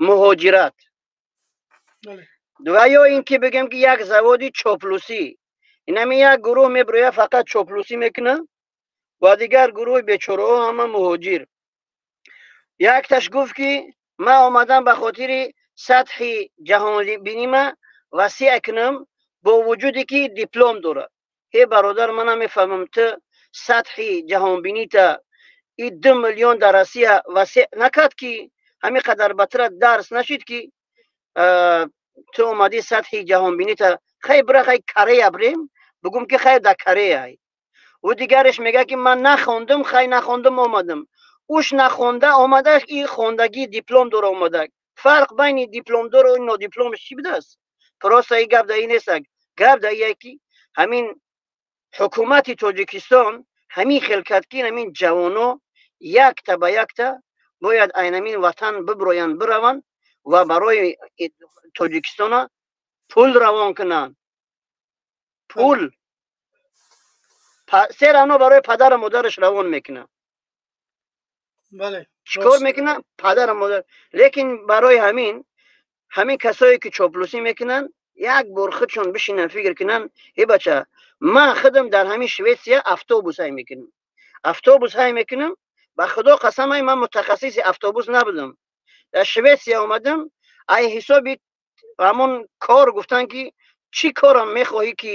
Муҳоҷират. Ва ё ин ки бигем, ки як заводи чоплусӣ. Инами як гурӯҳ мебирояд, фақат чоплусӣ мекунад, ва дигар гурӯҳи бечораҳо ҳама муҳоҷир. Якташ гуфт, ки ман омадам ба хотири сатҳи ҷаҳонбинима васеъ кунам, бо вуҷуде ки диплом дорад. Ҳе бародар, ман намефаҳмам, ту сатҳи ҷаҳонбинита и 2 миллион дар Россия васеъ накард, ки ҳамин қадар ба тура дарс нашид, ки ту омадӣ сатҳи ҷаҳонбинита. Хай, бира, хай, Корея бирем, бугум, ки хай, дар Кореяй. Ӯ дигараш мегӯяд, ки ман нахондум, хай, нахондум, омадам. Уш нахонда омада, и хондагӣ диплом дора омада. Фарқ байни дипломдору нодипломш чӣ будааст? Просто и гап дар ин нестак, гап дар ие, ки ҳамин ҳукумати Тоҷикистон ҳамин хел кард, ки ҳамин ҷавоно якта ба якта бояд айнамин ватан биброянд, бираванд ва барои Тоҷикистона пул равон кунанд. Пул серано барои падару модараш равон мекунад. Чӣ кор мекунад падару модар? Лекин барои ҳамин касое ки чоплусӣ мекунанд, як бор худшон бишинанд, фикр кунанд. Э бача, ман худам дар ҳамин Шветсия автобус ҳай мекунам, автобус ҳай мекунам. Ба худо қасам, ай, ман мутахассиси автобус набудам. Дар Шветсия омадам, ай ҳисоби ҳамон кор гуфтанд, ки чӣ корам мехоҳӣ, ки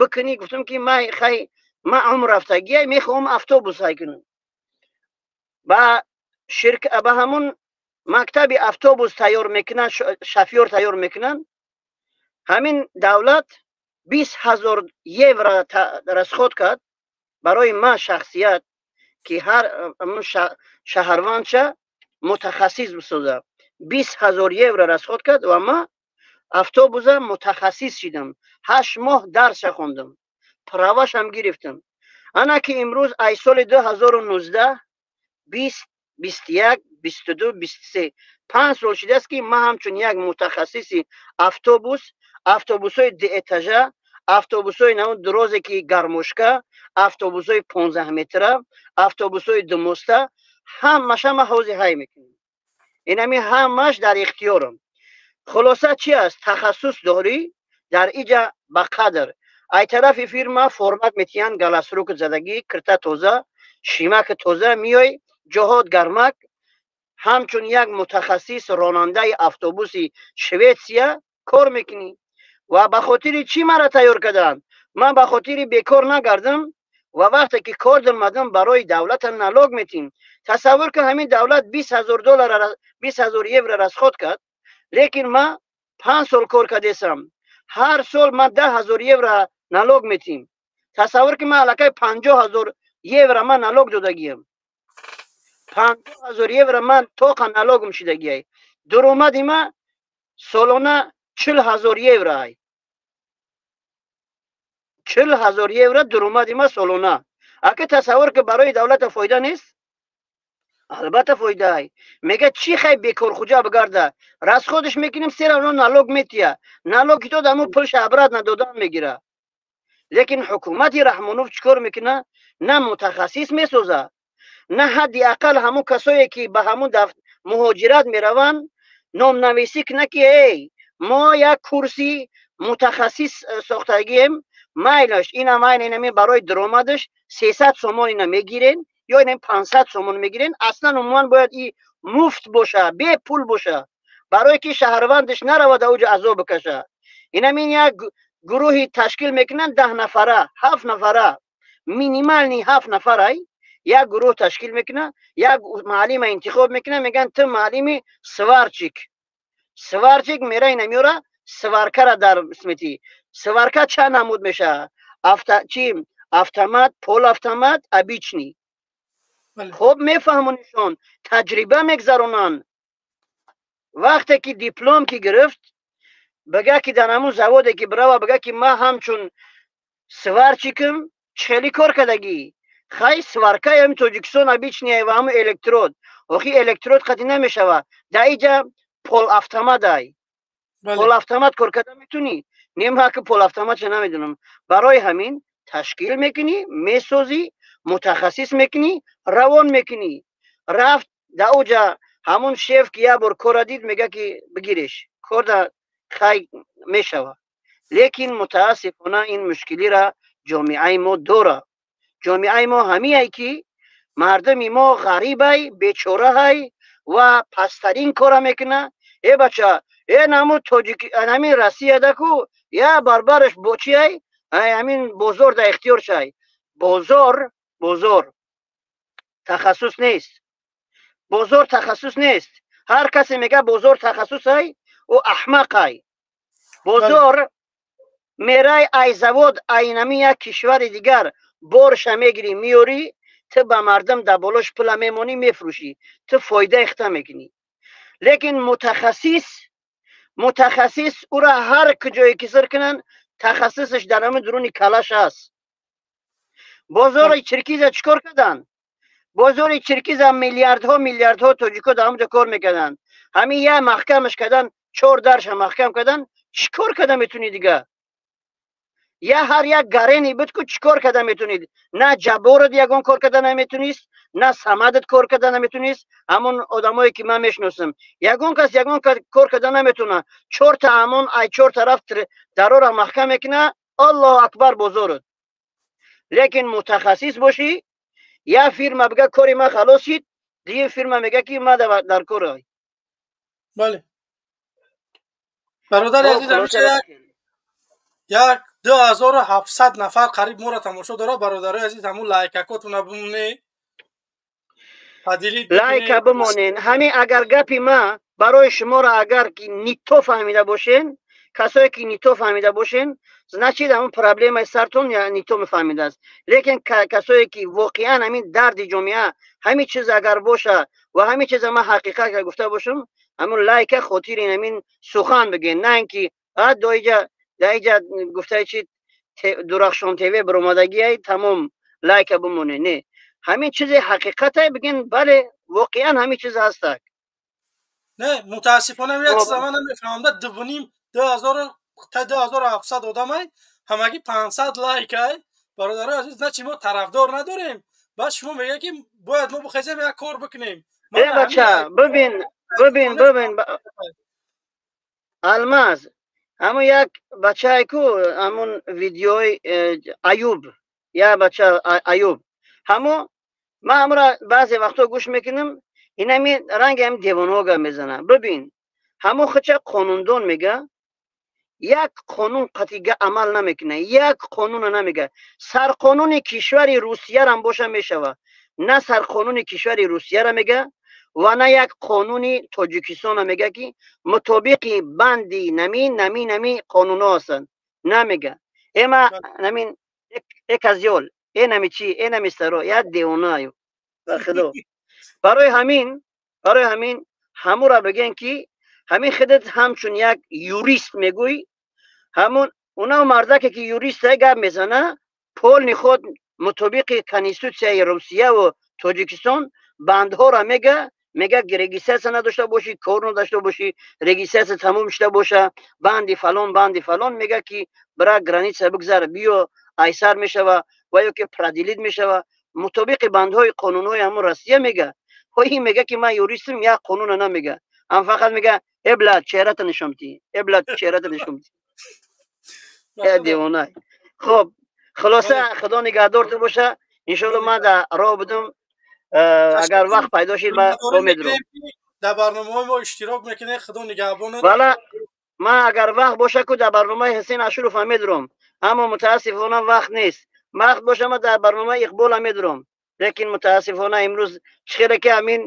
бикунӣ? Гуфтам, ки ман хай, ман умр рафтагия, мехоҳам автобус ҳай кунам. Ба ширк, ба ҳамун мактаби автобус тайёр мекунанд, шофёр тайёр мекунанд, ҳамин давлат 20 000 евро расход кард барои ман шахсият, ки ҳар шаҳрвандша мутахассис бисозад. 20 000 евро расход кард ва ман автобуса мутахассис шидам. 8 моҳ дарса хондам, права шам гирифтам. Ана ки имрӯз ай соли 2019, 20, 21, 22, 23, 5 сол шудааст, ки ман ҳамчун як мутахассиси автобус, автобусҳои дуэтажа, автобусҳои наву дурозе, ки гармошка, автобусҳои 15 метра, автобусҳои думоста, ҳамаша ман ҳозир ҳай мекунам. Инами ҳамаш дар ихтиёрам. Хулоса чи аст? Тахассус дорӣ, дар иҷа ба қадр ай тарафи фирма формат метиҳанд, галстук задагӣ, кирта тоза, шимаки тоза, миёй, ҷоҳот гармак. Ҳамчун як мутахассис ронандаи автобуси Шветсия кор мекунӣ. Ва ба хотири чӣ мара тайёр карданд? Ман ба хотири бекор нагардам ва вақте ки кор даромадам, барои давлата налог метим. Тасаввур кун, ҳамин давлат 20 000 доллар, 20 000 евро расход кард, лекин ман 5 сол кор кардесам, ҳар сол ман 10 000 евро налог метим. Тасаввур ки ман аллакай 50 000 евро ман налог додагиям. 50 000 евро ман тоқа налогум шидагиай. Дуромади ма солона 40 000 евро ай. 40 000 евро дуромади ма солона. Ака, тасаввур ки, барои давлата фоида нест? Албатта, фоидаай. Мега чӣ хай бекорхуҷа бигарда, расход ш мекунем, всё равно налог метия, налог ки дод, аму пулша обратно додан мегира. Лекин ҳукумати Раҳмонов чӣ кор мекуна? На мутахассис месоза, на ҳадди ақал ҳамун касое ки ба ҳамун муҳоҷират мераванд, номнависӣ куна, ки эй, мо як курси мутахассис сохтагием, майлаш ина, майла инами барои даромадаш 300 сомон ина мегирен ё ина 500 сомон мегирен. Аслан, умуман бояд и муфт боша, бепул боша, барое ки шаҳрвандаш наравад ауҷа азоб бикаша. Инамин як гурӯҳи ташкил мекунанд, 10 нафара, ҳафт нафара, минимальный ҳафт нафарай, як гурӯҳ ташкил мекунад, як муаллима интихоб мекунад, мегӯянд: «Ту муаллими сварщик». Сварщик мера, ина меёра, сварка ра дар смети. Сварка чанд намуд мешавад? Чи автомат, полуавтомат, обычный. Хуб, мефаҳмонишон, таҷриба мегзаронанд. Вақте ки диплом ки гирифт, бага ки дар ҳамун заводе ки бирава, бага ки ман ҳамчун сварщик м хеле кор кардагӣ. Хай, сварка ами Тоҷикистон обычный ва ҳамун электрод. Охи, электрод қатӣ намешава, дар иҷа полуавтомат ай. Полуавтомат кор карда метунӣ? Нема ки полуавтомат ша намедонам. Барои ҳамин ташкил мекунӣ, месозӣ, мутахассис мекунӣ, равон мекунӣ. Рафт дар оҷа, ҳамун шеф ки як бор кора дид, мега ки бигиреш, корда хай мешава. Лекин мутаассифона ин мушкилира ҷомеаи мо дора. Ҷомеаи мо ҳамиай ки мардуми мо ғарибай, бечораҳай ва пасттарин кора мекуна. Э бача, э наму тоҷик, ҳамин Россияда ку я барбараш бо чиай, ҳамин бозор дар ихтиёр шай. Бозор, бозор тахассус нест, бозор тахассус нест. Ҳар касе мега бозор тахассусай, ӯ аҳмақай. Бозор мерай, ай завод, айнами як кишвари дигар борша мегирӣ, меёрӣ, ту ба мардум дар болош пула мемонӣ, мефурӯшӣ, ту фоида ихта мекунӣ. Лекин мутахассис, мутахассис ӯра ҳар куҷое ки сир кунанд, тахассусаш дар ҳамин дуруни калаш аст. Бозори Чиркиза чӣ кор карданд? Бозори Чиркиза миллиардҳо, миллиардҳо тоҷико дар ҳамонҷо кор мекарданд. Ҳамин як маҳкамаш карданд, чор дарша маҳкам карданд. Чӣ кор карда метунӣ дига? Я ҳар як гарени буд ку, чӣ кор карда метунид? На Ҷабборот ягон кор карда наметунист, на Самадат кор карда наметунист. Ҳамон одамое ки ман мешиносам, ягон кас ягон кор карда наметуна. Чорта ҳамон ай чор тараф дарора маҳкам мекуна, аллоҳу акбар бозорот. Лекин мутахассис бошӣ, як фирма бига кори ман халос шид, дигар фирма мега ки ма дар кор. Бале, бародари азиз, як 2700 нафар қариб моро тамошо дорад. Бародарои азиз, ҳамун лайкакотуна бимоне. Лайка бимонен. Ҳамин агар гапи ма барои шуморо агар ки не то фаҳмида бошен, касое ки не то фаҳмида бошен, значит, ҳамун проблемаи сартон не то мефаҳмидааст. Лекин касое ки воқеан ҳамин дарди ҷомеа, ҳамин чиз агар боша ва ҳамин чиза ман ҳақиқат гуфта бошам, ҳамун лайка хотири ҳамин сухан бигӯен, на ин ки доиҷа даиҷа гуфтаи чи Дурахшон ТВ баромадагиай, тамом, лайка бимоне. Не, ҳамин чизе ҳақиқатай бигин, бале, воқеан ҳамин чиз ҳастак. Не, мутаассифона як чиза ман намефаҳмам: дувним 2000 та 2700 одамай, ҳамагӣ 500 лайкай. Бародарои азиз, на чи мо тарафдор надорем? Баъд шумо мегӯяд ки бояд мо бихезем, як кор бикунем. Э бача, бибин, бибин, бибин, Алмаз, ҳамун як бачае ку, ҳамун видеои Аюб, як бача Аюб, ҳамун ман ҳамура баъзе вақтҳо гӯш мекунам. Инами ранги ҳами девонаҳо гап мезанад. Бибин, ҳамон хича қонундон мега, як қонун қатъига амал намекунад, як қонуна намега. Сарқонуни кишвари Русиярам боша мешава, на сарқонуни кишвари Русияра мега ва на як қонуни Тоҷикистона мега, ки мутобиқи банди нами нами нами қонунҳо ҳастанд, намега. Эма намин э козёл, э нами чи, э нами саро, як девонаю ба худо. Барои ҳамин ҳамура бигӯен, ки ҳамин худат ҳамчун як юрист мегӯй, ҳамун уна мардаке ки юрист гап мезана, полный худ мутобиқи конститутсияи Русияву Тоҷикистон бандҳоро мега. Мега, регистрация надошта бошӣ, кор надошта бошӣ, регистрация тамом шуда боша, банди фалон, банди фалон мега, ки бира граница бигзар, биё, айсар мешава ва ё ки продлить мешава, мутобиқи бандҳои қонунҳои ҳамун Россия мега. Ин мега, ки ман юристм, як қонуна намега, ам фақат мега: «Э, бля, чеҳрата нишон битӣ, э, бля, чеҳрата нишон битӣ, э, девона». Хоб, хулоса, худо нигаҳдорту боша, иншоалло. Ман дар роҳ будум, агар вақт пайдо шид, ба медурам. Дар барномаҳои мо иштирок мекунед, худо нигаҳбонат. Вала, ман агар вақт боша ку, дар барномаи Ҳусен Ашуров ҳам медурам, аммо мутаассифона вақт нест. Вақт боша, ман дар барномаи Иқбол ҳам медурам, лекин мутаассифона имрӯз чӣ хеле ки ҳамин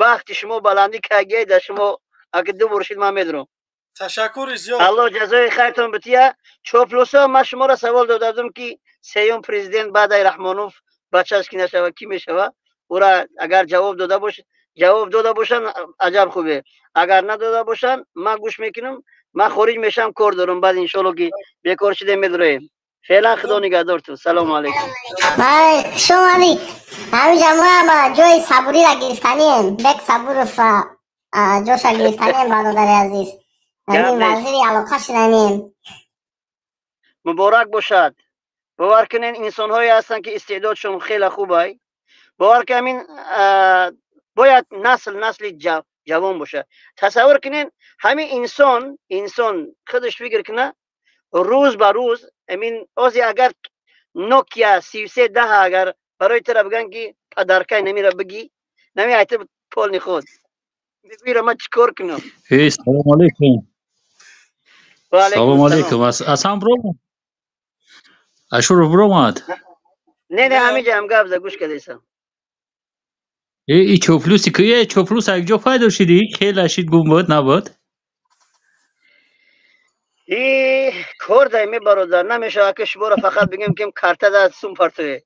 бахти шумо баландӣ кагиай дар шумо, аги ду бор шид, ман медурам. Ташаккури зиёд. Аллоҳ ҷазои хайртон бития. Чоплусо, ман шуморо савол додадум, ки сеюм президент баъдаи Раҳмонов бачаш ки нашава, кӣ мешава? Ура агар ҷавоб дода бош, ҷавоб дода бошанд, аҷаб хубе. Агар надода бошанд, ман гӯш мекунам. Ман хориҷ мешавам, кор дорам. Баъд иншоалло, ки бекор шудем, медуроем. Феълан худо нигаҳдортун, салому алайкум. Хуш омадӣ. Ҳамиҷа мо ҷои Сабуриро гирифтанием, Бек Сабуров ҷоша гирифтанием, бародари азиз, ҳамин вазири алоқа шиданием. Муборак бошад. Бовар кунен, инсонҳое ҳастанд, ки истеъдодшон хеле хубай. Бовар ки, ҳамин бояд насл насли ҷавон бошад. Тасаввур кунен, ҳамин инсон худаш фикр куна, рӯз ба рӯз ҳамин ози агар Нокия 3310 агар барои тура бигӯян, ки падаркай намира бигӣ, нами айта полный худ мегӯира, ман чӣ кор кунам? Эй, салому алейкум. Салому алейкум. Асан бромад, Ашуров бромад? Не, ҳамиҷа ҳам гап за, гӯш кардесам. Э, и чоплуси ки, э, чоплус як ҷо пайдо шиди, хеле шид, гум буд, набуд. И кор дай ме, бародар, намешава, ки шуморо фақат бигем, ки карта да сум партое.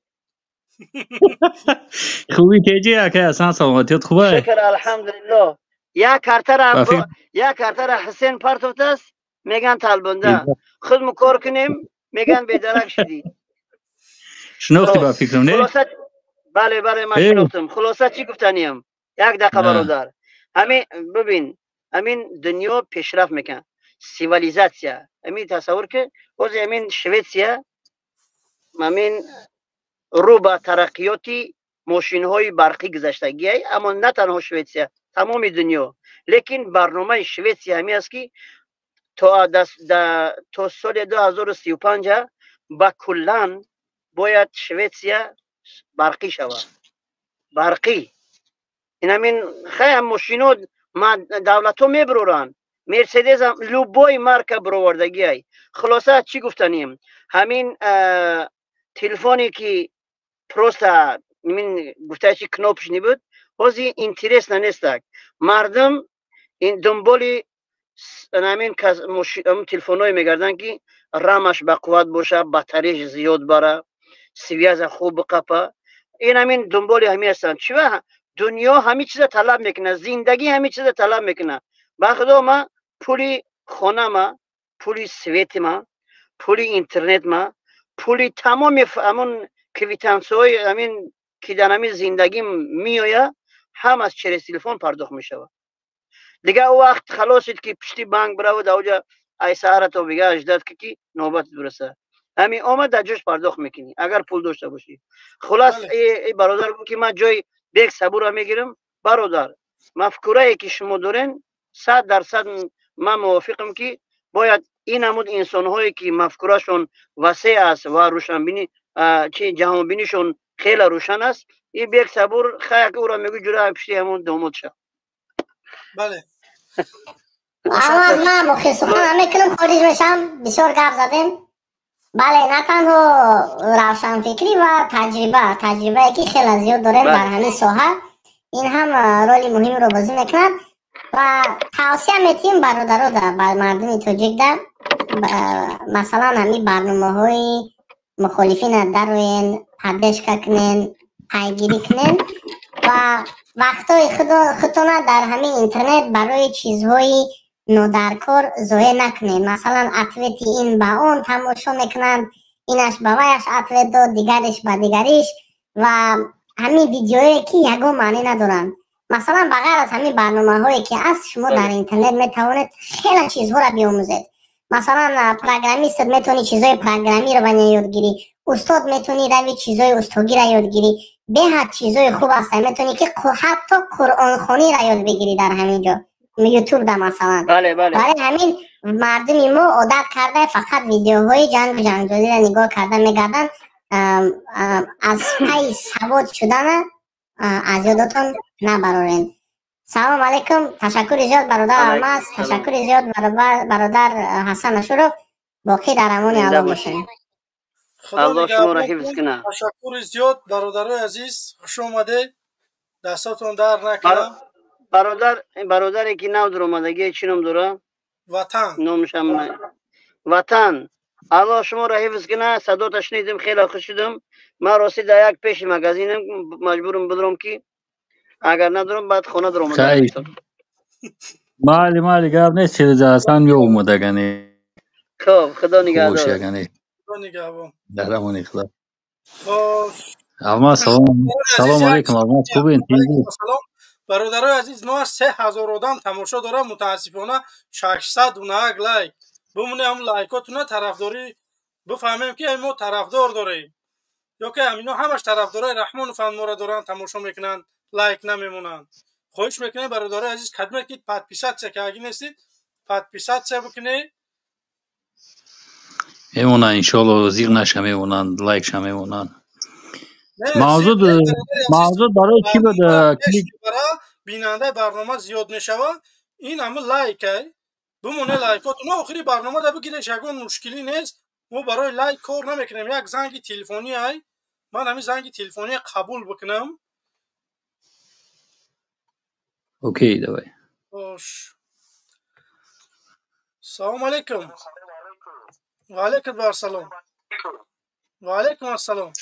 Хуби, теҷи, ака Асан, саломатиёт хубай? Шукр, алҳамдулилло. Як картара Ҳусен партофтааст, меган талбунда худмо кор кунем, меган бедарак шудӣ. Шинохтӣ, ба фикрам, не? Бале, ман шинохтам. Хулоса, чӣ гуфтаниям? Як дақиқа, бародар. Ҳамин бибин, ҳамин дунё пешрафт мекунад, цивилизация. Ҳамин тасаввур ки, ҳозир ҳамин Шветсия ҳамин рӯ ба тараққиёти мошинҳои барқӣ гузаштагиай, аммо на танҳо Шветсия, тамоми дунё. Лекин барномаи Шветсия ҳамин аст, ки то соли 2035 ба куллан бояд Шветсия барқӣ шавад, барқӣ. Ин ҳамин хая мошино давлатҳо мебуроранд, Мерседес, любой марка бировардагиай. Хулоса, чӣ гуфтанем? Ҳамин телефоне ки просто ҳамин гуфтаи кнопочный буд, ҳозир интересно нестак. Мардум ин дунболи ҳамин телефонҳое мегарданд, ки рамаш бақувват боша, батареяш зиёд бара, связа хуб биқапа. Ин ҳамин дунболи ҳамин ҳастанд. Чива дунё ҳамин чиза талаб мекунад, зиндагӣ ҳамин чиза талаб мекунад. Ба худо, ма пули хонама, пули светима, пули интернетма, пули тамоми ҳамон квитансияҳои ҳамин ки дар ҳамин зиндагӣ меояд, ҳамаш через телефон пардохт мешавад. Дигар ӯ вақт халос шид, ки пишти банк бираву дар оҷа ай саҳара то бига ждать ки навбат бираса. Ҳамин омад, дар ҷош пардохт мекунӣ, агар пул дошта бошӣ. Хулос, бародар гуфт, ки ман ҷои Бек Сабурро мегирам. Бародар, мафкурае ки шумо дорен, 100% ман мувофиқам, ки бояд ин намуд инсонҳое ки мафкурашон васеъ аст ва рӯшанбинӣ чи ҷаҳонбинишон хеле рӯшан аст. И бек сабур хаяк ура мегӯ ҷура пишти ҳамон домод ша. Бале. Алмаз, ман охир сухан мекунам, хориҷ мешам, бисёр гап задем. Бале, на танҳо равшанфикрӣ ва таҷриба, таҷрибае ки хеле зиёд дорем дар ҳамин соҳа, ин ҳам роли муҳимро бозӣ мекунад. Ва тавсия метиҳем бародаро да, ба мардуми тоҷик да, масалан, ҳамин барномаҳои мухолифина дароен, поддержка кунен, пайгирӣ кунен ва вақтҳои худтона дар ҳамин интернет барои чизҳои нодаркор зоеъ накунед. Масалан, ответи ин ба он тамошо мекунанд, инаш ба ваяш ответ дод, дигариш ба дигариш, ва ҳамин видеое ки ягон маънӣ надоранд. Масалан, ба ғайр аз ҳамин барномаҳое ки аст, шумо дар интернет метавонед хеле чизҳоро биомӯзед. Масалан, программист метавонӣ чизҳои программирование ёд гирӣ, устод метавонӣ рави чизҳои устогиро ёд гирӣ, беҳад чизҳои хуб аст, метавонӣ ки ҳатто қуръонхониро ёд бигирӣ дар ҳамин ҷо, ютуб да масалан. Барои ҳамин мардуми мо одат карда фақат видеоҳои ҷангу ҷанҷолиро нигоҳ карда мегарданд, аз пайи савод шудана аз ёдотон набарорен. Салом алейкум, ташаккури зиёд бародар Алмаз, ташаккури зиёд бародар Ҳасан Ашуров, боқӣ дар амони Аллоҳ бошед. Аллоҳ шуморо ҳифз кунад. Ташаккури зиёд бародарои азиз, хуш омадед, дастотон дард накунад. Бародар, бародаре ки нав дуромадагӣ, чӣ ном дорад? Ватан. Номашам Ватан. Аллоҳ шуморо ҳифз кунад. Садота шунидим, хеле хуш шудам. Ман рости дар як пеши магазинам, маҷбурам бидурам ки агар надурам баъд хона дуромадам. Майли, майли, гап нест, телевизор ҳасан ё омадагане. Хоб, худо нигаҳдор. Худо нигаҳбон. Дар амони худо. Хош. Алмаз, салом. Салом алейкум, Алмаз, хубен? Салом. Бародарои азиз, мо 3000 одам тамошо дорам, мутаассифона 601 лайк. Бимоне ҳам лайкотуна тарафдорӣ бифаҳмем ки мо тарафдор дорем. Ё ки ҳамино ҳамаш тарафдорои Раҳмонов моро доранд, тамошо мекунанд, лайк намемонанд. Хоҳиш мекунем бародарои азиз, кадме ки подписаться кардаги нестед, подписаться бикунед. Мемонанд, иншоалло, зиқ наша мемонанд, лайкша мемонанд. Мавзӯъ барои чӣ буд? Бинандаи барнома зиёд мешавад, ин ҳама лайк ай. Бимоне лайкотуна, охири барнома да бигиреш, ягон мушкилӣ нест. Мо барои лайк кор намекунем, як занги телефонӣ ай. Ман ҳамин занги телефонӣ қабул бикунам. Окей, давай. Бош. Салом алейкум. Ва алейкум ассалом. Ва алейкум ассалом.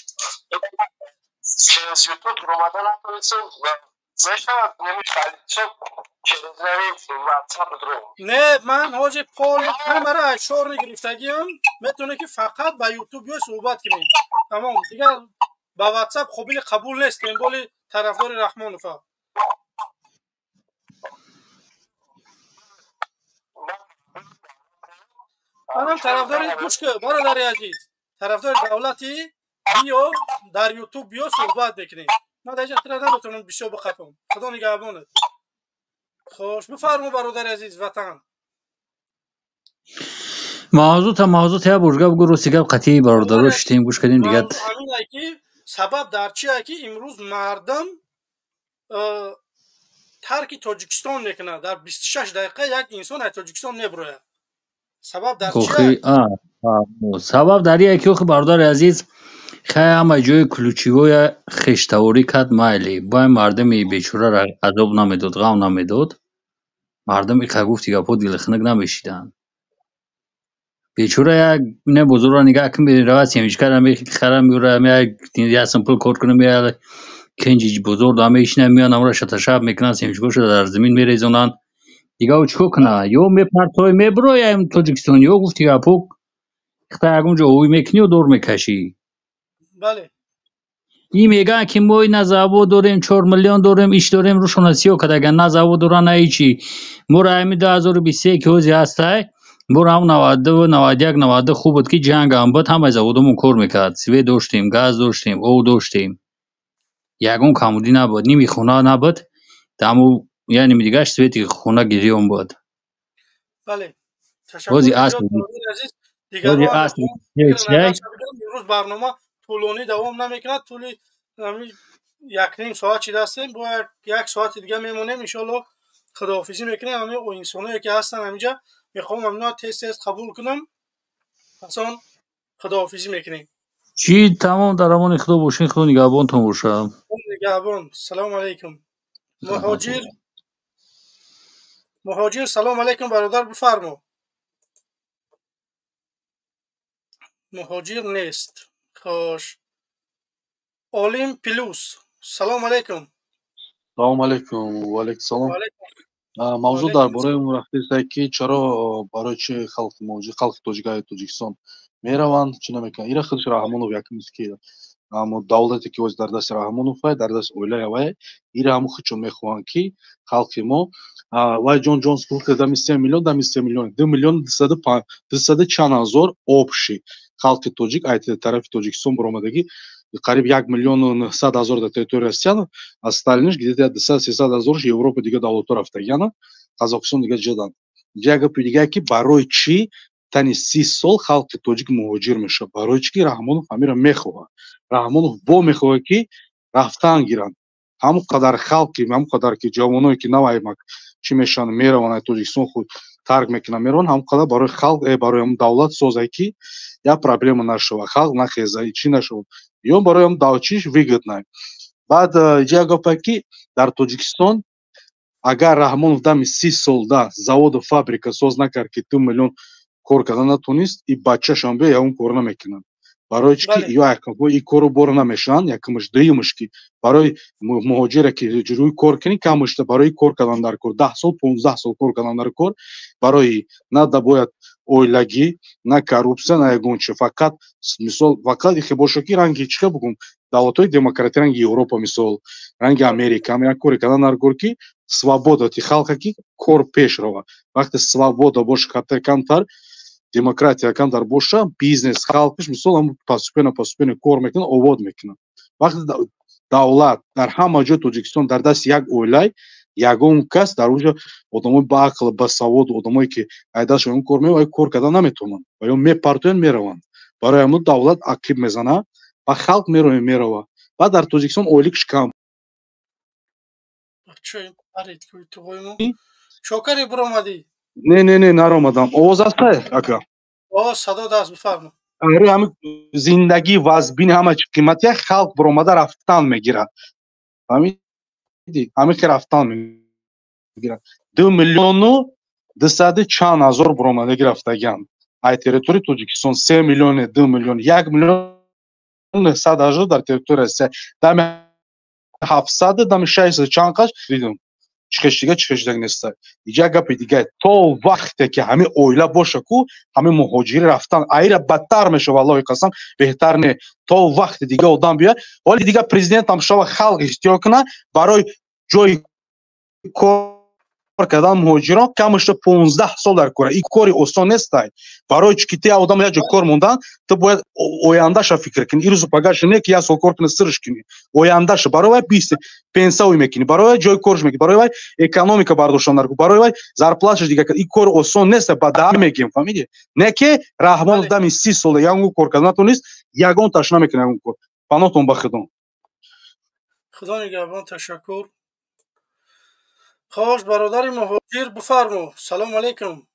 Через YouTube омада натонистем, мешавад намешавад через WhatsApp дро. Не, ман ҳозир пол ҳамара ашорни гирифтагиам, метавонед ки фақат ба YouTube биёй суҳбат кунем. Тамом, дигар ба WhatsApp қобили қабул нест, денболи тарафдори Раҳмонова. Манам тарафдори, гӯш кун, бародари азиз, тарафдори давлати биё дар YouTube биё суҳбат мекунем. Ман дар инҷа наметавонам бисёр биқапам. Худо нигаҳбонат. Хош, бифармо бародари азиз Ватан. Мавзӯъ та мавзӯъ та як бор гап гӯ, рости гап қатъи бародаро шитем, гӯш кардем дигар. Ҳамин ай ки сабаб дар чи ай ки имрӯз мардум тарки Тоҷикистон мекунад. Дар 26 дақиқа як инсон аз Тоҷикистон мебурояд. Сабаб дар чи? Сабаб дар ие ки охи бародари азиз, хай ҳама ҷои ключевоя хештаворӣ кард, майли, бай мардуми бечораро азоб намедод, ғам намедод. Мардум иқа гуфти гапҳо дилхунук намешиданд. Бечора як не бозорро нигаҳ кун, меравад семечкара мехара, меёрад, як сум пул кор кунад, меяд кенҷи бозор да мешинад, меянд амро шаташаб мекунанд, семечкаҳошро дар замин мерезонанд. Дигар ӯ чӣ кор кунад? Ё мепартои мебурояд Тоҷикистон, ё гуфти гапҳо хита ягон ҷо ҳувӣ мекунӣ ё дор мекашӣ. Бале. Ин мегӯянд ки мо на завод дорем, 4 миллион дорем, иш дорем, рӯшона сиёҳ кардаган, на завод доранд, на ҳичи. Моро ҳамин 2023 ки ҳозир ҳастай, моро ҳам 92, 91, 92 хуб буд ки ҷангам буд, ҳамаи заводомон кор мекард. Свет доштем, газ доштем, об доштем. Ягон камбудӣ набуд, ними хона набуд, даму я ними дигаш свети хона гирён буд. Бале. Ҳозир аср Дигарон имрӯз барнома тӯлонӣ давом намекунад, тӯли 1.5 соат шидастем, бо як соати дига мемонем, иншоалло худоҳофизӣ мекунем. Ҳамин инсоное ки ҳастанд ҳаминҷа, мехоҳам ҳамино тез тез қабул кунам, пас он худоҳофизӣ мекунем. Чӣ, тамом, дар амони Худо бошин, Худо нигаҳбонтон бошад. Нигаҳбон. Салому алайкум. Муҳоҷир, муҳоҷир, салому алайкум, бародар, бифармо. Муҳоҷир нест. Хош, Олим Плюс, салому алайкум. Салому алайкум. Ва алайкум салом. Мавзӯъ дар бораи он рафтеста, ки чаро, барои чи халқи муҳоҷир, халқи тоҷикаи Тоҷикистон мераванд, чӣ намекунанд. Ира худаш Раҳмонов якумист, ки аммо давлате ки ҳозир дар дасти Раҳмонов вай, дар дасти оилаи вай, ира ҳамо худшон мехоҳанд, ки халқи мо вай ҷон ҷон сколько дами 3 миллион, дами 3 миллион, 2 миллион 200 чанд ҳазор общий халқи тоҷик ай тарафи Тоҷикистон баромадагӣ, қариб 1 900 000 дар территорияи Россия, остальныш где-то 200-300 ҳазорш Европа, дига давлатҳо рафтагиана, Қазоқистон, дига ҷодан. Як гапи дига, ки барои чӣ тани 30 сол халқи тоҷик муҳоҷир мешавад? Барои чӣ ки Раҳмонов ҳамира мехоҳад. Раҳмонов бо мехоҳад, ки рафтан гиранд ҳамон қадар халқи, ҳамон қадар ки ҷавоное ки наваймак чӣ мешаванд, мераванд, ай Тоҷикистон худ тарк мекунанд, мераванд, ҳамон қадар барои халқ, барои ҳамон давлат созае, ки як проблема нашава, халқ нахеза, чӣ нашава, ё барои ҳам чиш выгодно. Баъд як гапе, ки дар Тоҷикистон агар Раҳмонов дами 30 сол да заводу фабрика соз накард, ки 2 миллион кор карда натонист, и бачашам бия ягон кор намекунанд. Барои чӣ ки ё и кору бор намешаванд, якумаш. Дуюмаш, ки барои муҳоҷире ки рӯи кор кунӣ, камашта барои кор кардан дар кор 10 сол, 15 сол кор кардан дар кор, барои на да бояд оилагӣ, на коррупсия, на ягон чи. Фақат мисол, фақат ихе боша, ки ранги чӣ бугум, давлатҳои демократӣ, ранги Европа, мисол, ранги Америка, як коре кардан дар кор, ки свобода ти халқа, ки кор пеш рава. Вақте свобода боша, хатар камтар, демократия камтар боша, бизнес халқиш мисол ҳам постепенно постепенно кор мекунад, обод мекунад. Вақте давлат дар ҳама ҷои Тоҷикистон дар дасти як оилай, ягон кас дар онҷо одамои баақл, басавод, одамое ки айдашон кор меояд, кор карда наметавонанд ва ё мепартоянд, мераванд. Барои ҳамон давлат ақиб мезанад ва халқ мероя, мерава. Баъд дар Тоҷикистон ойликш кам. Чокари биромадӣ? Не, не, не, наромадам. Овоз аста, ака? О, садо даст, бифармо. Рӯи ҳами зиндагӣ вазбини, ҳама чи қиматия, халқ биромада рафтан мегирад. Фаҳмидӣ? Ҳамин ки рафтан мегирад, 2 миллиону 200 чанд ҳазор биромадаги рафтагианд ай территорияи Тоҷикистон, 3 миллионе, 2 миллион, 1 900 000 дар территорияи Россия, дами 700, дами 600 чанд қаш дидум, чихеш дига, чихеш дига неста. Иҷа гапи дига, то вақте ки ҳамин оила боша ку, ҳамин муҳоҷирӣ рафтан айра бадтар мешава, валлоҳи қасам, беҳтар не. То вақте дига одам биёяд, ҳоли дига президентам шава, халқ ихтиёр кунад, барои ҷои кор кардан муҳоҷирон камашта 15 сол дар кора. Ин кори осон нестай. Барои чӣ ки ти одам як ҷо кор мондан, ту бояд ояндаша фикр кунӣ. Ирӯзу пагаша не, ки як сол кор кунӣ, сирш кунӣ. Ояндаша барои вай бист пенсавӣ мекунӣ, барои вай ҷои корш мекунӣ, барои вай экономика бардоштан дар, барои вай зарплаташ дига. Ин кори осон нест, ба дар мегем, фаҳмидӣ? Не ки Раҳмонов дами 30 сола ягон кор карда натонист, ягон таш намекунад ягон кор. Паноҳтон ба Худо. Худо нигаҳбон, ташаккур. Хош, бародари муҳоҷир, бифармо. Салому алайкум,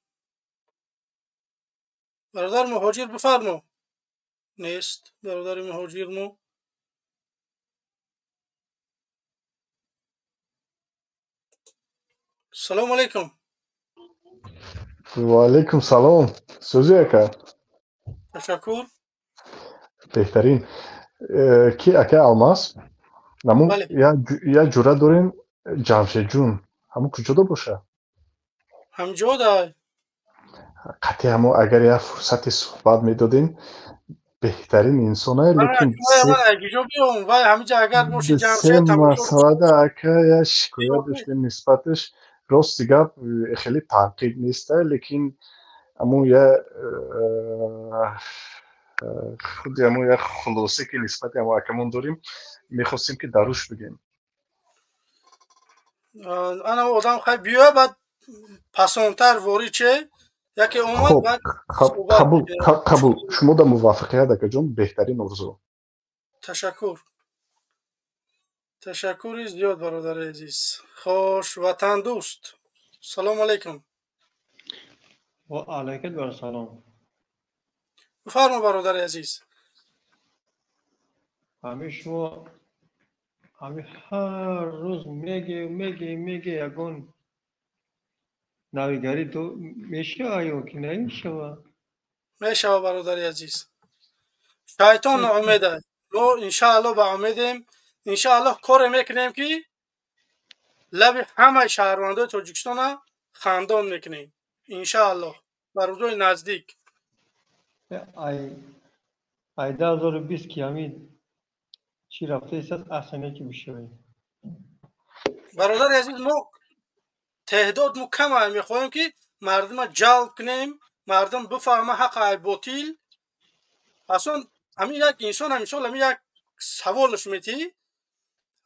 бародар муҳоҷир, бифармо. Нест бародари муҳоҷир мо. Салому алайкум. Ва алайкум салом, сӯзи ака. Ташаккур. Беҳтарин. Ки ака Алмаз, намун як ҷура дорем, Ҷамшедҷун, ҳамун куҷода боша? Ҳамҷода. Қатъи ҳамо агар як фурсати суҳбат медодем, беҳтарин инсоне, лекин масъалада ака як шикоят доштем нисбаташ. Рости гап, хеле танқид неста, лекин ҳамун я худи ҳамун як хулосе, ки нисбати ҳамон акамон дорем, мехостем, ки даруш бигем. Ана одам хай биёя, баъд пасонтар ворид че, яке омад, баъд. Қабул, қабул. Шумо да муваффақият, акаҷон, беҳтарин орзу. Ташаккур, Ташаккури зиёд, бародари азиз. Хош, ватандӯст, салому алайкум. Ва алайкум ассалом. Бифармо, бародари азиз. Ҳамин шумо ҳамин ҳар рӯз меге, меге, меге, ягон навигарӣ мешава ё ки намешава? Мешава, бародари азиз. Шайтон ноумеда. Мо иншааллоҳ ба умедем, иншааллоҳ коре мекунем, ки лаби ҳамаи шаҳрвандои Тоҷикистона хандон мекунем, иншааллоҳ, ба рӯзои наздик. Ай 2020 ки ҳамин чӣ рафтаистад, аслан ки бишавед. Бародари азиз, мо теъдодмо кама, мехоҳем, ки мардума ҷалб кунем, мардум бифаҳма ҳақ ай ботил. Аслан ҳамин як инсон, мисол, ҳамин як саволаш метиҳӣ,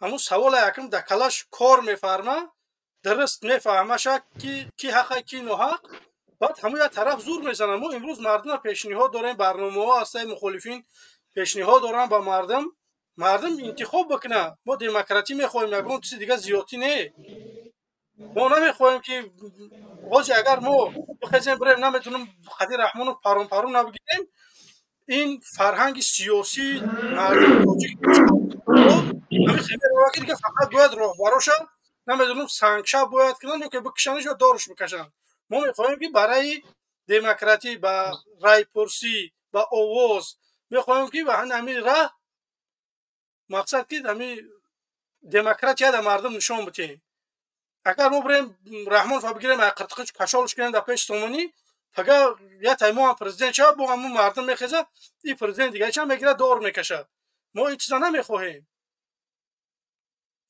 ҳамун савола якм дар калаш кор мефарма, дуруст мефаҳмаша, ки ҳақа, ки ноҳақ, баъд ҳамун як тараф зур мезанад. Мо имрӯз мардума пешниҳод дорем, барномаҳо ҳастаи мухолифин пешниҳод дорам ба мардум, мардум интихоб бикунад. Мо демократӣ мехоҳем, ягон чизи дига зиёдтӣ не. Мо намехоҳем, ки ҳозир агар мо бихезем, бирем, наметонем, Қадир Раҳмонов парон парон набигирем. Ин фарҳанги сиёсии мардуми тоҷик ҳамин дига фақат бояд роҳбароша, намедонам, сангшаб бояд кунанд ё ки бикушанаш ё доруш бикашанд. Мо мехоҳем, ки барои демократӣ, ба райпурсӣ, ба овоз мехоҳем, ки ба ҳамин раҳ мақсад, ки ҳамин демократия дар мардум нишон бидиҳем. Агар мо бирем, Раҳмонова бигирем, қиртқич кашолш кунем дар пеши сомонӣ, пага я таймо ҳам президент шавад, бо ҳамун мардум мехезад, и президент дигарча мегирад, дор мекашад. Мо ин чиза намехоҳем.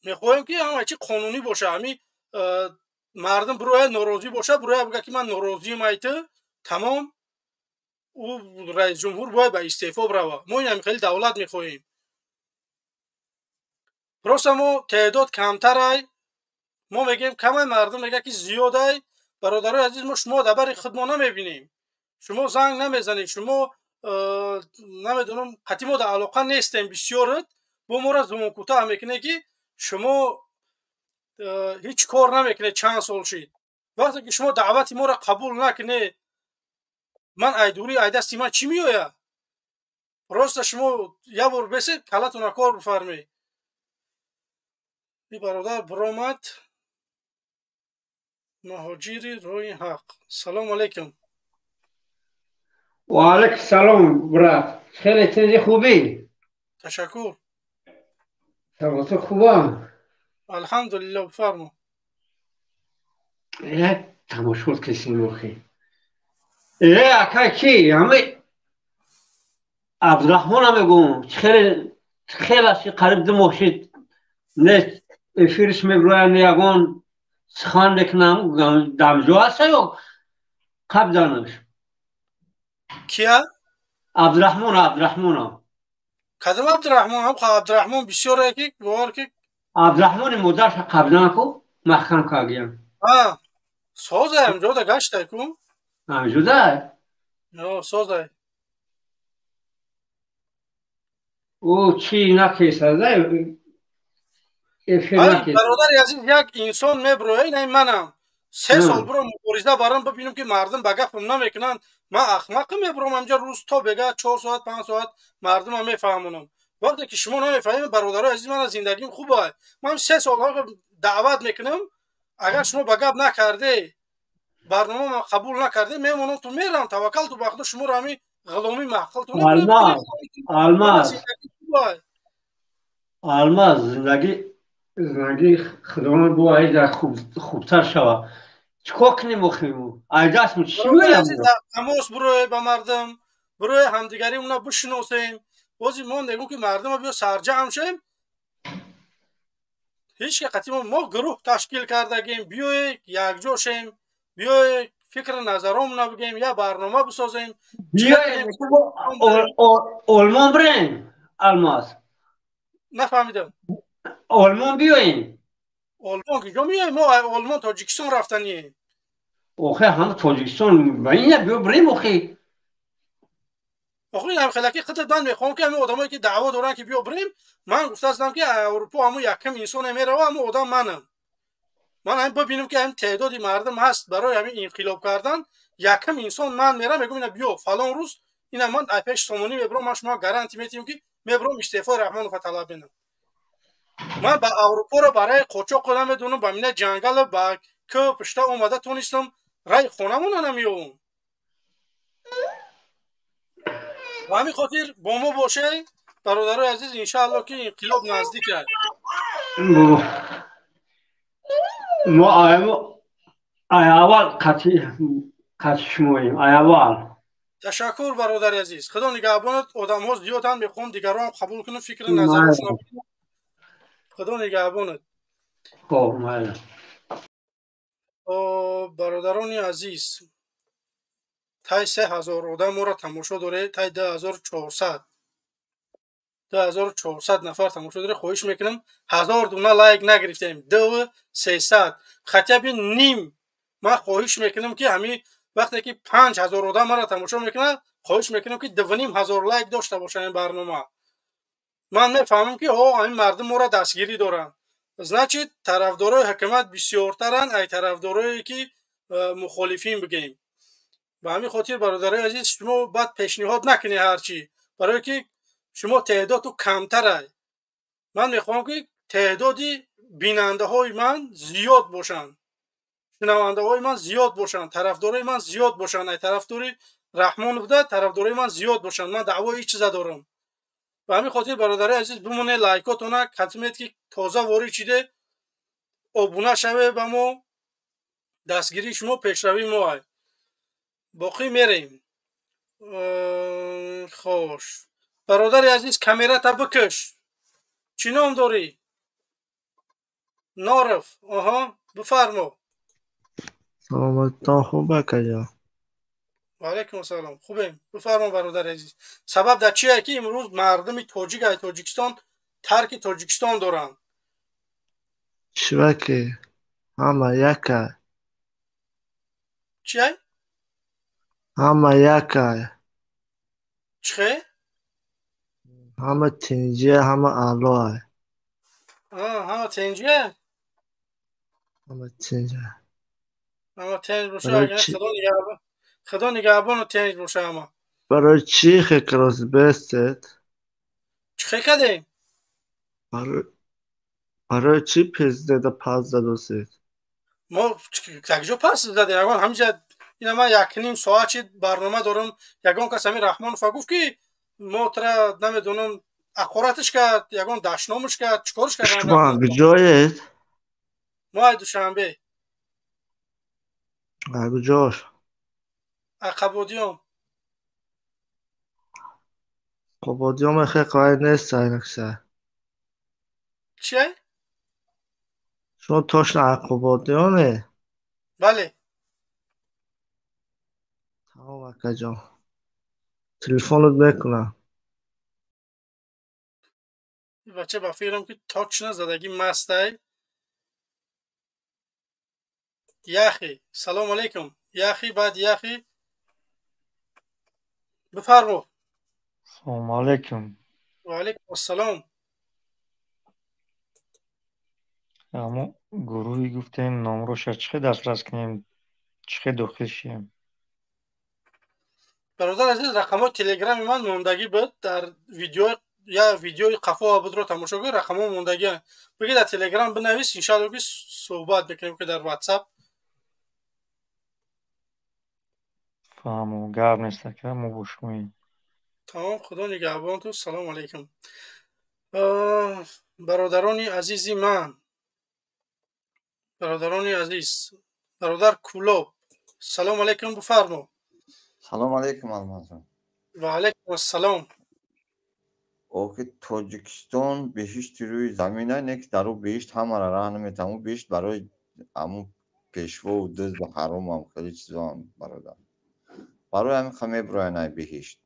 Мехоҳем, ки ҳама чи қонунӣ боша. Ҳамин мардум бирояд, норозӣ боша, бирояд, бигӯяд, ки ман норозиам айти, тамом, ӯ раисҷумҳур бояд ба истеъфо бирава. Мо ин ҳамин хеле давлат мехоҳем. Просто мо теъдод камтарай, мо мегӯем камай, мардум мегӯяд, ки зиёдай. Бародарои азиз, мо шумо дар бари худ мо намебинем, шумо занг намезанед, шумо намедонам, қатъи мо дар алоқа нестем. Бисёрат бо моро зумонкӯтаҳ мекунед, ки шумо ҳеҷ кор намекунед, чанд сол шид. Вақте ки шумо даъвати моро қабул накунед, ман айдурӣ, ай дасти ман чӣ меояд? Просто шумо як бор бесед, калатона кор бифармед. И бародар биромад, муҳоҷири роҳи ҳақ, салому алайкум. Ва алайкум салом, брат, хеле тинҷи, хубӣ? Ташаккур. Саломатӣ хубам? Алҳамдулилло, бифармо. Як тамошо кесим охи. Ака, ки ҳами Абдураҳмона мегӯм, хеле хелаши қариб 2 моҳ шид, не эфирш мебирояд, не ягон сухан мекунам. Дамҷо ҳаста ё қабданаш? Кия? Абдураҳмон, Абдураҳмона. Кадом Абдураҳмон? Ҳам Абдураҳмон бисёре, ки бовар ки. Абдураҳмони модарша қабдан ку маҳкам кардиям. Созай, ҳамҷода гаштай ку. Ҳамҷода? Созай. Ӯ чӣ накесада? Бародари азиз, як инсон меброя, ин манам 3 сол биро мубориза барам, бибинам, ки мардум ба гапам намекунанд. Ман ахмақам, мебурам ҳамҷа рӯз то бега 4 соат, 5 соат мардумам мефаҳмонам. Вақте ки шумо намефаҳмед, бародарои азиз, мана зиндагим хуба, ман 3 сол даъват мекунам. Агар шумо ба гап накарде, барномама қабул накарде, мемонам, ту мерам, таваккал ту ба Худо, шуморо ҳами ғуломӣ маҳқилту. Алмаз, Алмаз, зиндагӣ худованд бо айда хубтар шава. Чикор кунем охиму? Айдасму чӣ меоям? Тамос бироe ба мардум, бироe, ҳамдигари уна бишиносем. Бози мо мегӯм, ки мардума биё сарҷамъ шем. Ҳеҷ ки қатъи мо гурӯҳ ташкил кардагем, биёе якҷо шем, биёе фикри назаромона бигем, як барнома бисозем. Олмон бирем, Алмаз. Нафаҳмидам. Олмон биёем. Олмон киҷо меоем? Мо Олмон Тоҷикистон рафтанием. Охе, ҳама Тоҷикистон ба ина биё бирем охе. Охир ҳам хелаки худат ман мехоҳам ки ҳамин одамое ки даъво доранд ки биё бирем, ман гуфтаастам ки Аврупо ҳамун якум инсоне мерава, ҳамун одам манам. Ман ҳамин бибинам ки ҳамин теъдоди мардум ҳаст барои ҳамин инқилоб кардан, якум инсон ман мерам, мегӯям ина биё фалон рӯз, ина ман ай пеш сомонӣ мебарам, ман шумо гарантӣ метиҳам ки мебарам истеъфои Раҳмонова талаб менам. Ман ба Аврупоро барои қочоқ намедонам, ба мина ҷангал ба кӯ пушта омада тонистам, рай хонамона намеёвам. Ба ҳамин хотир бо мо боше, бародарои азиз, иншаалло ки инқилоб наздик аст. Мо аввал қатъи шумоем, аввал. Ташаккур, бародари азиз. Худо нигаҳбонат. Одамҳо зиёданд, мехоҳам дигарон қабул кунам, фикри назарашон. Худо нигаҳбонат. Хоб, майли. Бародарони азиз, тай 3000 одам моро тамошо доред, тай 2400. 2400 нафар тамошо доред. Хоҳиш мекунам, 1000 дуна лайк нагирифтем, 2300, хотя бы ним. Ман хоҳиш мекунам ки ҳамин вақте ки 5000 одам маро тамошо мекунад, хоҳиш мекунам ки 2500 лайк дошта бошад ин барнома. Ман мефаҳмам ки ҳамин мардум моро дастгирӣ доранд. Значит, тарафдорои ҳукумат бисёртаранд ай тарафдорое ки мухолифин бигем. Ба ҳамин хотир, бародарои азиз, шумо баъд пешниҳод накунед ҳарчи, барое ки шумо теъдоду камтарай. Ман мехоҳам ки теъдоди бинандаҳои ман зиёд бошанд, шунавандаҳои ман зиёд бошанд, тарафдорои ман зиёд бошанд. Ай тарафдори Раҳмонов да тарафдорои ман зиёд бошанд. Ман даъвои ҳеҷ чиза дорам. Ба ҳамин хотир, бародарои азиз, бимонед, лайкотона катмед ки тоза ворид шиде, обуна шаве ба мо, дастгирии шумо пешравии мо ай. Боқӣ мерем. Хош, бародари азиз, камерата бикаш. Чӣ ном дорӣ? Норов. Оҳо, бифармо. Саломатон хуб, акаҷон? Ваалайкум ассалом. Хубем, бифармо, бародари азиз. Сабаб дар чие ки имрӯз мардуми тоҷик ай Тоҷикистон тарки Тоҷикистон доранд? Чива ки ҳама якай. Чиай? Ҳама якай. Чихе? Ҳама тинҷия, ҳама аълоай. Ҳама тинҷия? Ҳама тинҷа. Ҳама тинҷ боша, худо нигаҳбону тинҷ боша ҳама. Барои чӣ хекроз бестед? Чӣ хе кардем? Барои чӣ президента пас задосед? Мо якҷо пас задем, ягон ҳаминҷа ина ман якним соат чи барнома дорам, ягон кас ҳамин Раҳмонова гуфт ки мо тра намедонам ақоратиш кард, ягон дашномаш кард, чӣ корш кард? Шумо куҷоед? Мо ай Душанбе. Куҷош? Қабодиён. Қободиён хеле қавай нест айнакса. Чия? Шумо точно Қободиёне? Бале. Тамом, акаҷон. Телефонат мекунам. Бача ба фикрам ки точно задагӣ мастай. Яхи, салому алайкум. Яхи, баъд яхи. Бифармо. Салому алайкум. Ва алайкум ассалом. Ҳамо гурӯҳи гуфтем номроша чӣ хел дастрас кунем, чӣ хел дохил шием? Бародар азиз, рақамҳои телеграми ман мондагӣ буд дар видео, я видеои қафо будро тамошо кун, рақамҳо мондагӣ. Биги дар телеграм бинавис, иншаалло ки суҳбат мекунем ки дар ватсап. Фаҳмо, гап нест ака, мо бо шумоем. Тамом, худо нигаҳбонту. Салому алайкум. Бародарони азизи ман, бародарони азиз, бародар Кулоб, салому алайкум, бифармо. Салому алайкум, Алмазҷон. Ва алайкум ассалом. Охи Тоҷикистон беҳишти рӯи замина, не ки дар ӯ беҳишт ҳамаро раҳ наметавон. Ӯ беҳишт барои ҳамун пешвову дузду ҳаромам хеле чизоам, бародар. Барои ҳамин ха мебуроянд ай беҳишт.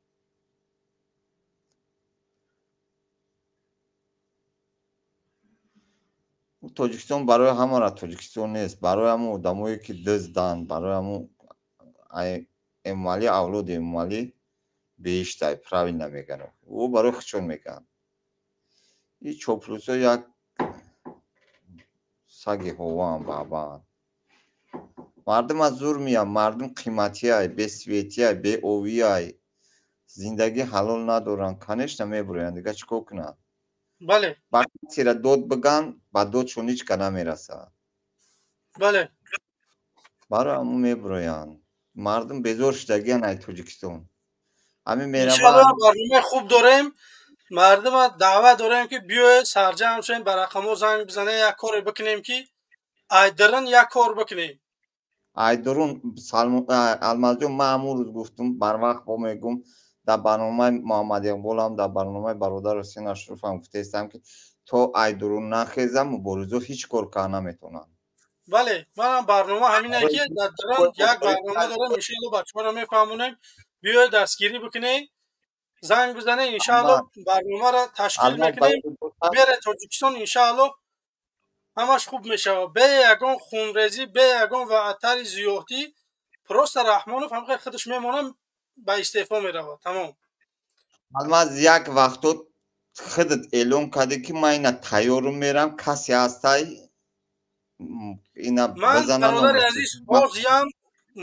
Тоҷикистон барои ҳамаро Тоҷикистон нест, барои ҳамун одамое ки дузданд, барои ҳамун Эмомалӣ, авлоди Эмомалӣ Беҳиштай, правильно меган. Ӯ барои худшон меган. И чоплусо як саги ҳоваам баъбаан. Мардум аз зур меян, мардум қиматиай, бесветиай, беовиай. Зиндагӣ ҳалол надоранд, конечно мебуроянд, дига чӣ кор кунанд? Бале. Ба касера дод биган, ба додшон ҳеҷ ка намерасад. Бале. Барои ҳамун мебуроянд. Мардум безор шудагиян ай Тоҷикистон. Ҳамин иншоалло мераванд. Барномаи хуб дорем. Мардума даъват дорем, ки биёед, сарҷамъ шавем, ба рақамҳо занг бизанем, як коре бикунем, ки айдарин як кор бикунем. Айдурун Алмазҷон, ман ҳамун рӯз гуфтум, барвақт бо мегум, дар барномаи Муҳаммад Иқболам, дар барномаи бародар Ҳусейн Ашрофам гуфтаистам, ки то айдурун нахезам, муборизо ҳеҷ кор карда наметавонанд. Бале, манам барнома ҳамине, ки дар дарун як барнома дорем, иншоалло бачаҳоро мефаҳмонем, биёед дастгирӣ бикунед, занг бизанед, иншоалло барномаро ташкил мекунем, мере Тоҷикистон, иншоалло ҳамаш хуб мешавад. Бе ягон хунрезӣ, бе ягон ваътари зиёдӣ, просто Раҳмонов ҳамқадр худаш мемонад, ба истеъфо меравад, тамом. Алмаз, як вақто худат эълон кардӣ, ки ман ина тайёрум, мерам, касе ҳастай ина ман бизанам. Бародари азиз, ҳозиям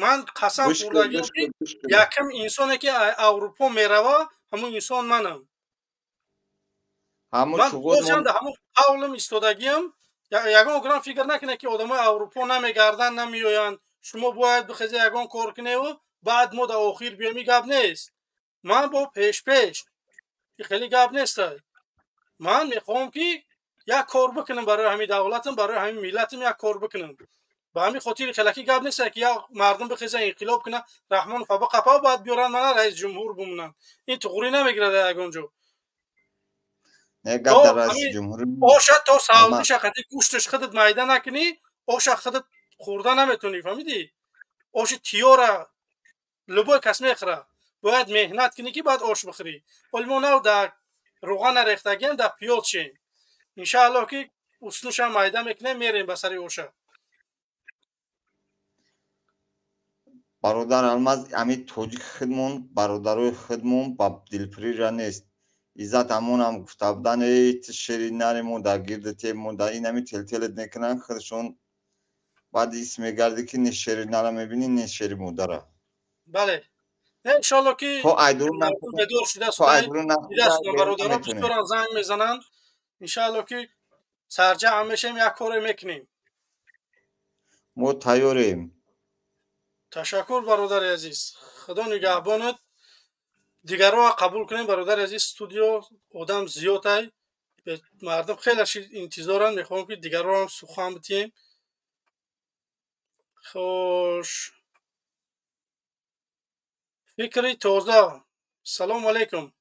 ман қасам Гӯш кун, хӯрдагиам, гӯш ки кун, гӯш кун. Якум инсоне, ки Аврупо мерава, ҳамун инсон манам. Ҳамун Ман чуғот ҳозиям дар ҳамун қавлам истодагиам. Ягон грам фикр накунед, ки одамои Аврупо намегарданд, намеоянд, шумо бояд бихезе, ягон кор куневу баъд мо дар охир биёем, и гап нест. Ман бо пешпеш и хеле гап нестай. Ман мехоҳам, ки як кор бикунам барои ҳамин давлатам, барои ҳамин миллатам як кор бикунам. Ба ҳамин хотири хелаки гап нест, ки як мардум бихеза, инқилоб кунад, Раҳмонов биқапав, баъд биёранд мана раиси ҷумҳур бимонанд. Ин туғрӣ намегирад ягон ҷо. Не, гап То дар раиси ҳамин ҷумҳурӣ. Оша то Алмаз савдиша қати гӯшташ худат майда накунӣ, оша худат хӯрда наметонӣ, фаҳмидӣ? Оши тиёра любой кас мехӯра, бояд меҳнат кунӣ, ки баъд ош бихӯрӣ. Ҳоли мо нав дар руғана рехтагиам, дар пиёз шем, иншааллоҳ, ки уснушам майда мекунем, мерем ба сари оша. Бародар Алмаз, ҳамин тоҷик худмон, бародарои худмон ба дилпурира нест. Иззат ҳамонам гуфта будан: эй, ту шери нари мо, дар гирди теб мо, дар ин ҳамин телтелет мекунанд худшон. Баъд ҳис мегардӣ, ки не шери нара мебинӣ, не шери модара. Бале, не, иншоалло, ки То айдурун мардум бедор шуда то судай айдурун дида нахӯрда шудам, берун бародарон наметонем. бисёрам занг мезананд. Иншаалло, ки сарҷамъ мешем, як коре мекунем. Мо тайёрем. Ташаккур, бародари азиз, худо нигаҳбонат. Дигарро қабул кунем, бародари азиз. Студио одам зиёдай, мардум хеле интизоранд, мехоҳам, ки дигарроам сухан бидиҳем. Хош, фикри тоза, салому алайкум.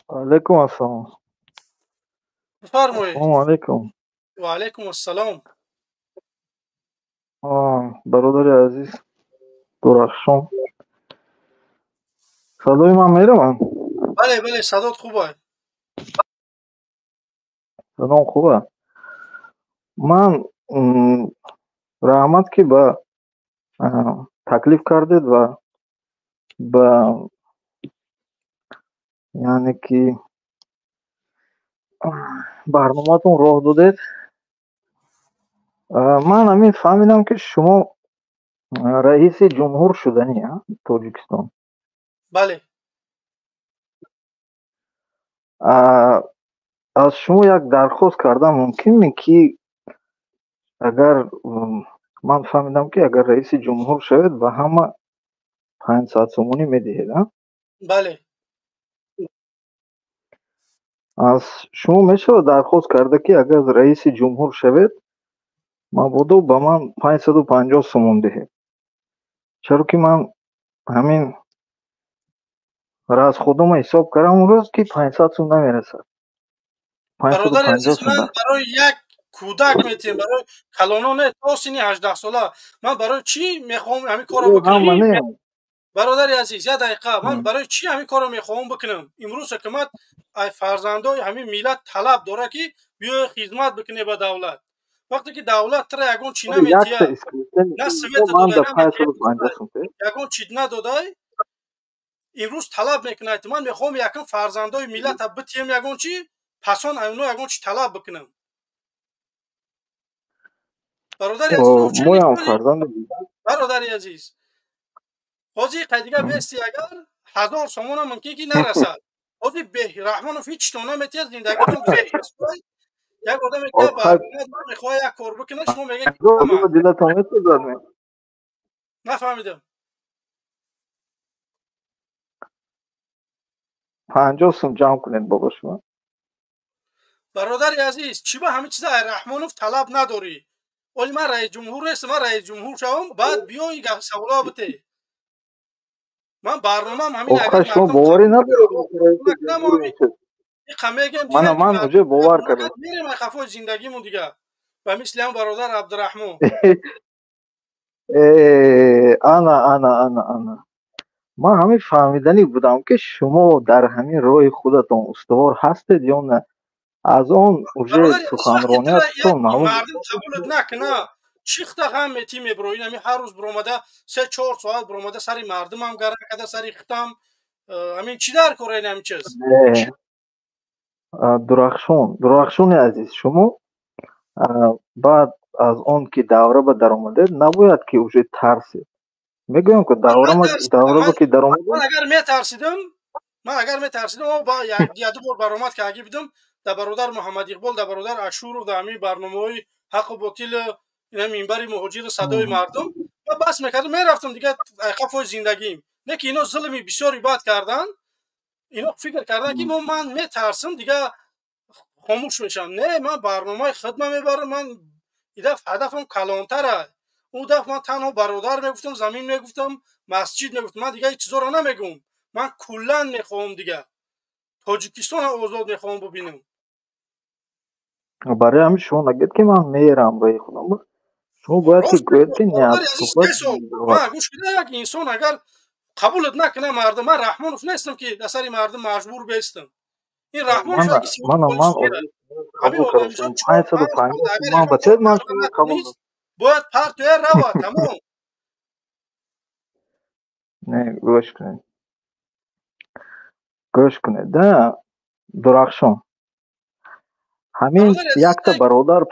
Алайкум ассалом. Бифармоед. Ассалому алайкум. Ва алайкум ассалом. Бародари азиз Дурахшон, садои ман меравад? Бале, садот хуб ай. Садом хуб аст. Ман раҳмат, ки ба таклиф кардед ва ба яъне ки барномаатон роҳ додед. Ман ҳамин фаҳмидам, ки шумо раиси ҷумҳур шуданӣ Тоҷикистон. Бале. Аз шумо як дархост кардан мумкин, ки агар ман фаҳмидам, ки агар раиси ҷумҳур шавед, ба ҳама 500 сомонӣ медиҳед, а? Бале. Аз шумо мешавад дархост карда, ки агар раиси ҷумҳур шавед, мабодо ба ман 550 сомон диҳед, чаро ки ман ҳамин расходома ҳисоб кардам он рӯз, ки 500 сум намерасад. 550 Бародари азиз, сум. Ман барои як кӯдак метиҳем, барои калоно не, то синни 18-сола. Ман барои чӣ мехоҳам ҳамин корро бикунам? Ҳама не. Бародари азиз, як дақиқа. Ман барои чӣ ҳамин корро мехоҳам бикунам? Имрӯз ҳукумат ай фарзандои ҳамин миллат талаб дорад, ки биёе хизмат бикунед ба давлат. Вақте ки давлат тра ягон чӣ наметия, на света додай, ягон чӣ надодай, имрӯз талаб мекунад. Ман мехоҳам якум фарзандои миллата битием ягон чӣ, пасон айно ягон чӣ талаб бикунам. Бародари азиз, бародари азиз, ҳозир қайдига бести агар 1000 сомона мумкин ки нарасад. Ҳозир Раҳмонов ҳеҷ то наметиҳад, зиндагитон гузашт. Як одаме ки мехоҳад як кор бикунад, шумо мегӯед нафаҳмидам. 50 сум ҷамъ кунед бобо шумо. Бародари азиз, чӣ ба ҳамин чиза Раҳмонов талаб надорӣ? Оли ман раис ҷумҳур нестам, ман раис ҷумҳур шавам, баъд биёи саволо бите. Ман барномаам ҳамин. Агар шумо боварӣ надоред, ман уже бовар кардам. Мерем ай қафои зиндагимон дига. Ба мисли ҳам бародар Абдураҳмон. Ана ана ана ана. Ман ҳамин фаҳмиданӣ будам ки шумо дар ҳамин роҳи худатон устувор ҳастед ё не. Аз он уже суханрониятон маълум. Мардум қабулат накунад, чихта ғам метӣ меброи. Ин ҳамин ҳар рӯз биромада 3-4 соат биромада сари мардумам гарм карда, сари хитам. Ҳамин чӣ дар кора ин ҳамин чиз? Дурахшон, Дурахшони азиз, шумо баъд аз он ки давра ба даромадед, набояд ки уже тарсед. Мегӯям ки давра ки даромадед. Ман агар метарсидам, як ду бор баромад карда будам дар бародар Муҳаммад Иқбол, дар бародар Ашуров, дар ҳамин барномаҳои ҳаққу ботил, ин минбари муҳоҷир, садои мардум, ва бас мекардам, мерафтам дига қафои зиндагим. Не ки ино зулми бисёри бад кардан, ино фикр кардан ки ман метарсам, дига хомӯш мешавам. Не, ман барномаи хидма мебарам, ман и дафъ ҳадафам калонтара. Он дафъ ман танҳо бародар мегуфтам, замин мегуфтам, масҷид мегуфтам, ман дига ҳеҷ чизоро намегӯм. Ман куллан мехоҳам дига Тоҷикистонро озод мехоҳам бубинам. Барои ҳамин шумо нагӯед ки ман мерам роҳи худам. Шумо бояд ки гӯед ки гӯш кунед, як инсон агар қабулат накунад мардум, ман Раҳмонов нестам ки дар сари мардум маҷбур бестам. Ин Раҳмонов бояд партия равад, тамом. Не, гӯш кунед, гӯш кунед, да, Дурахшон. Ҳамин якта бародар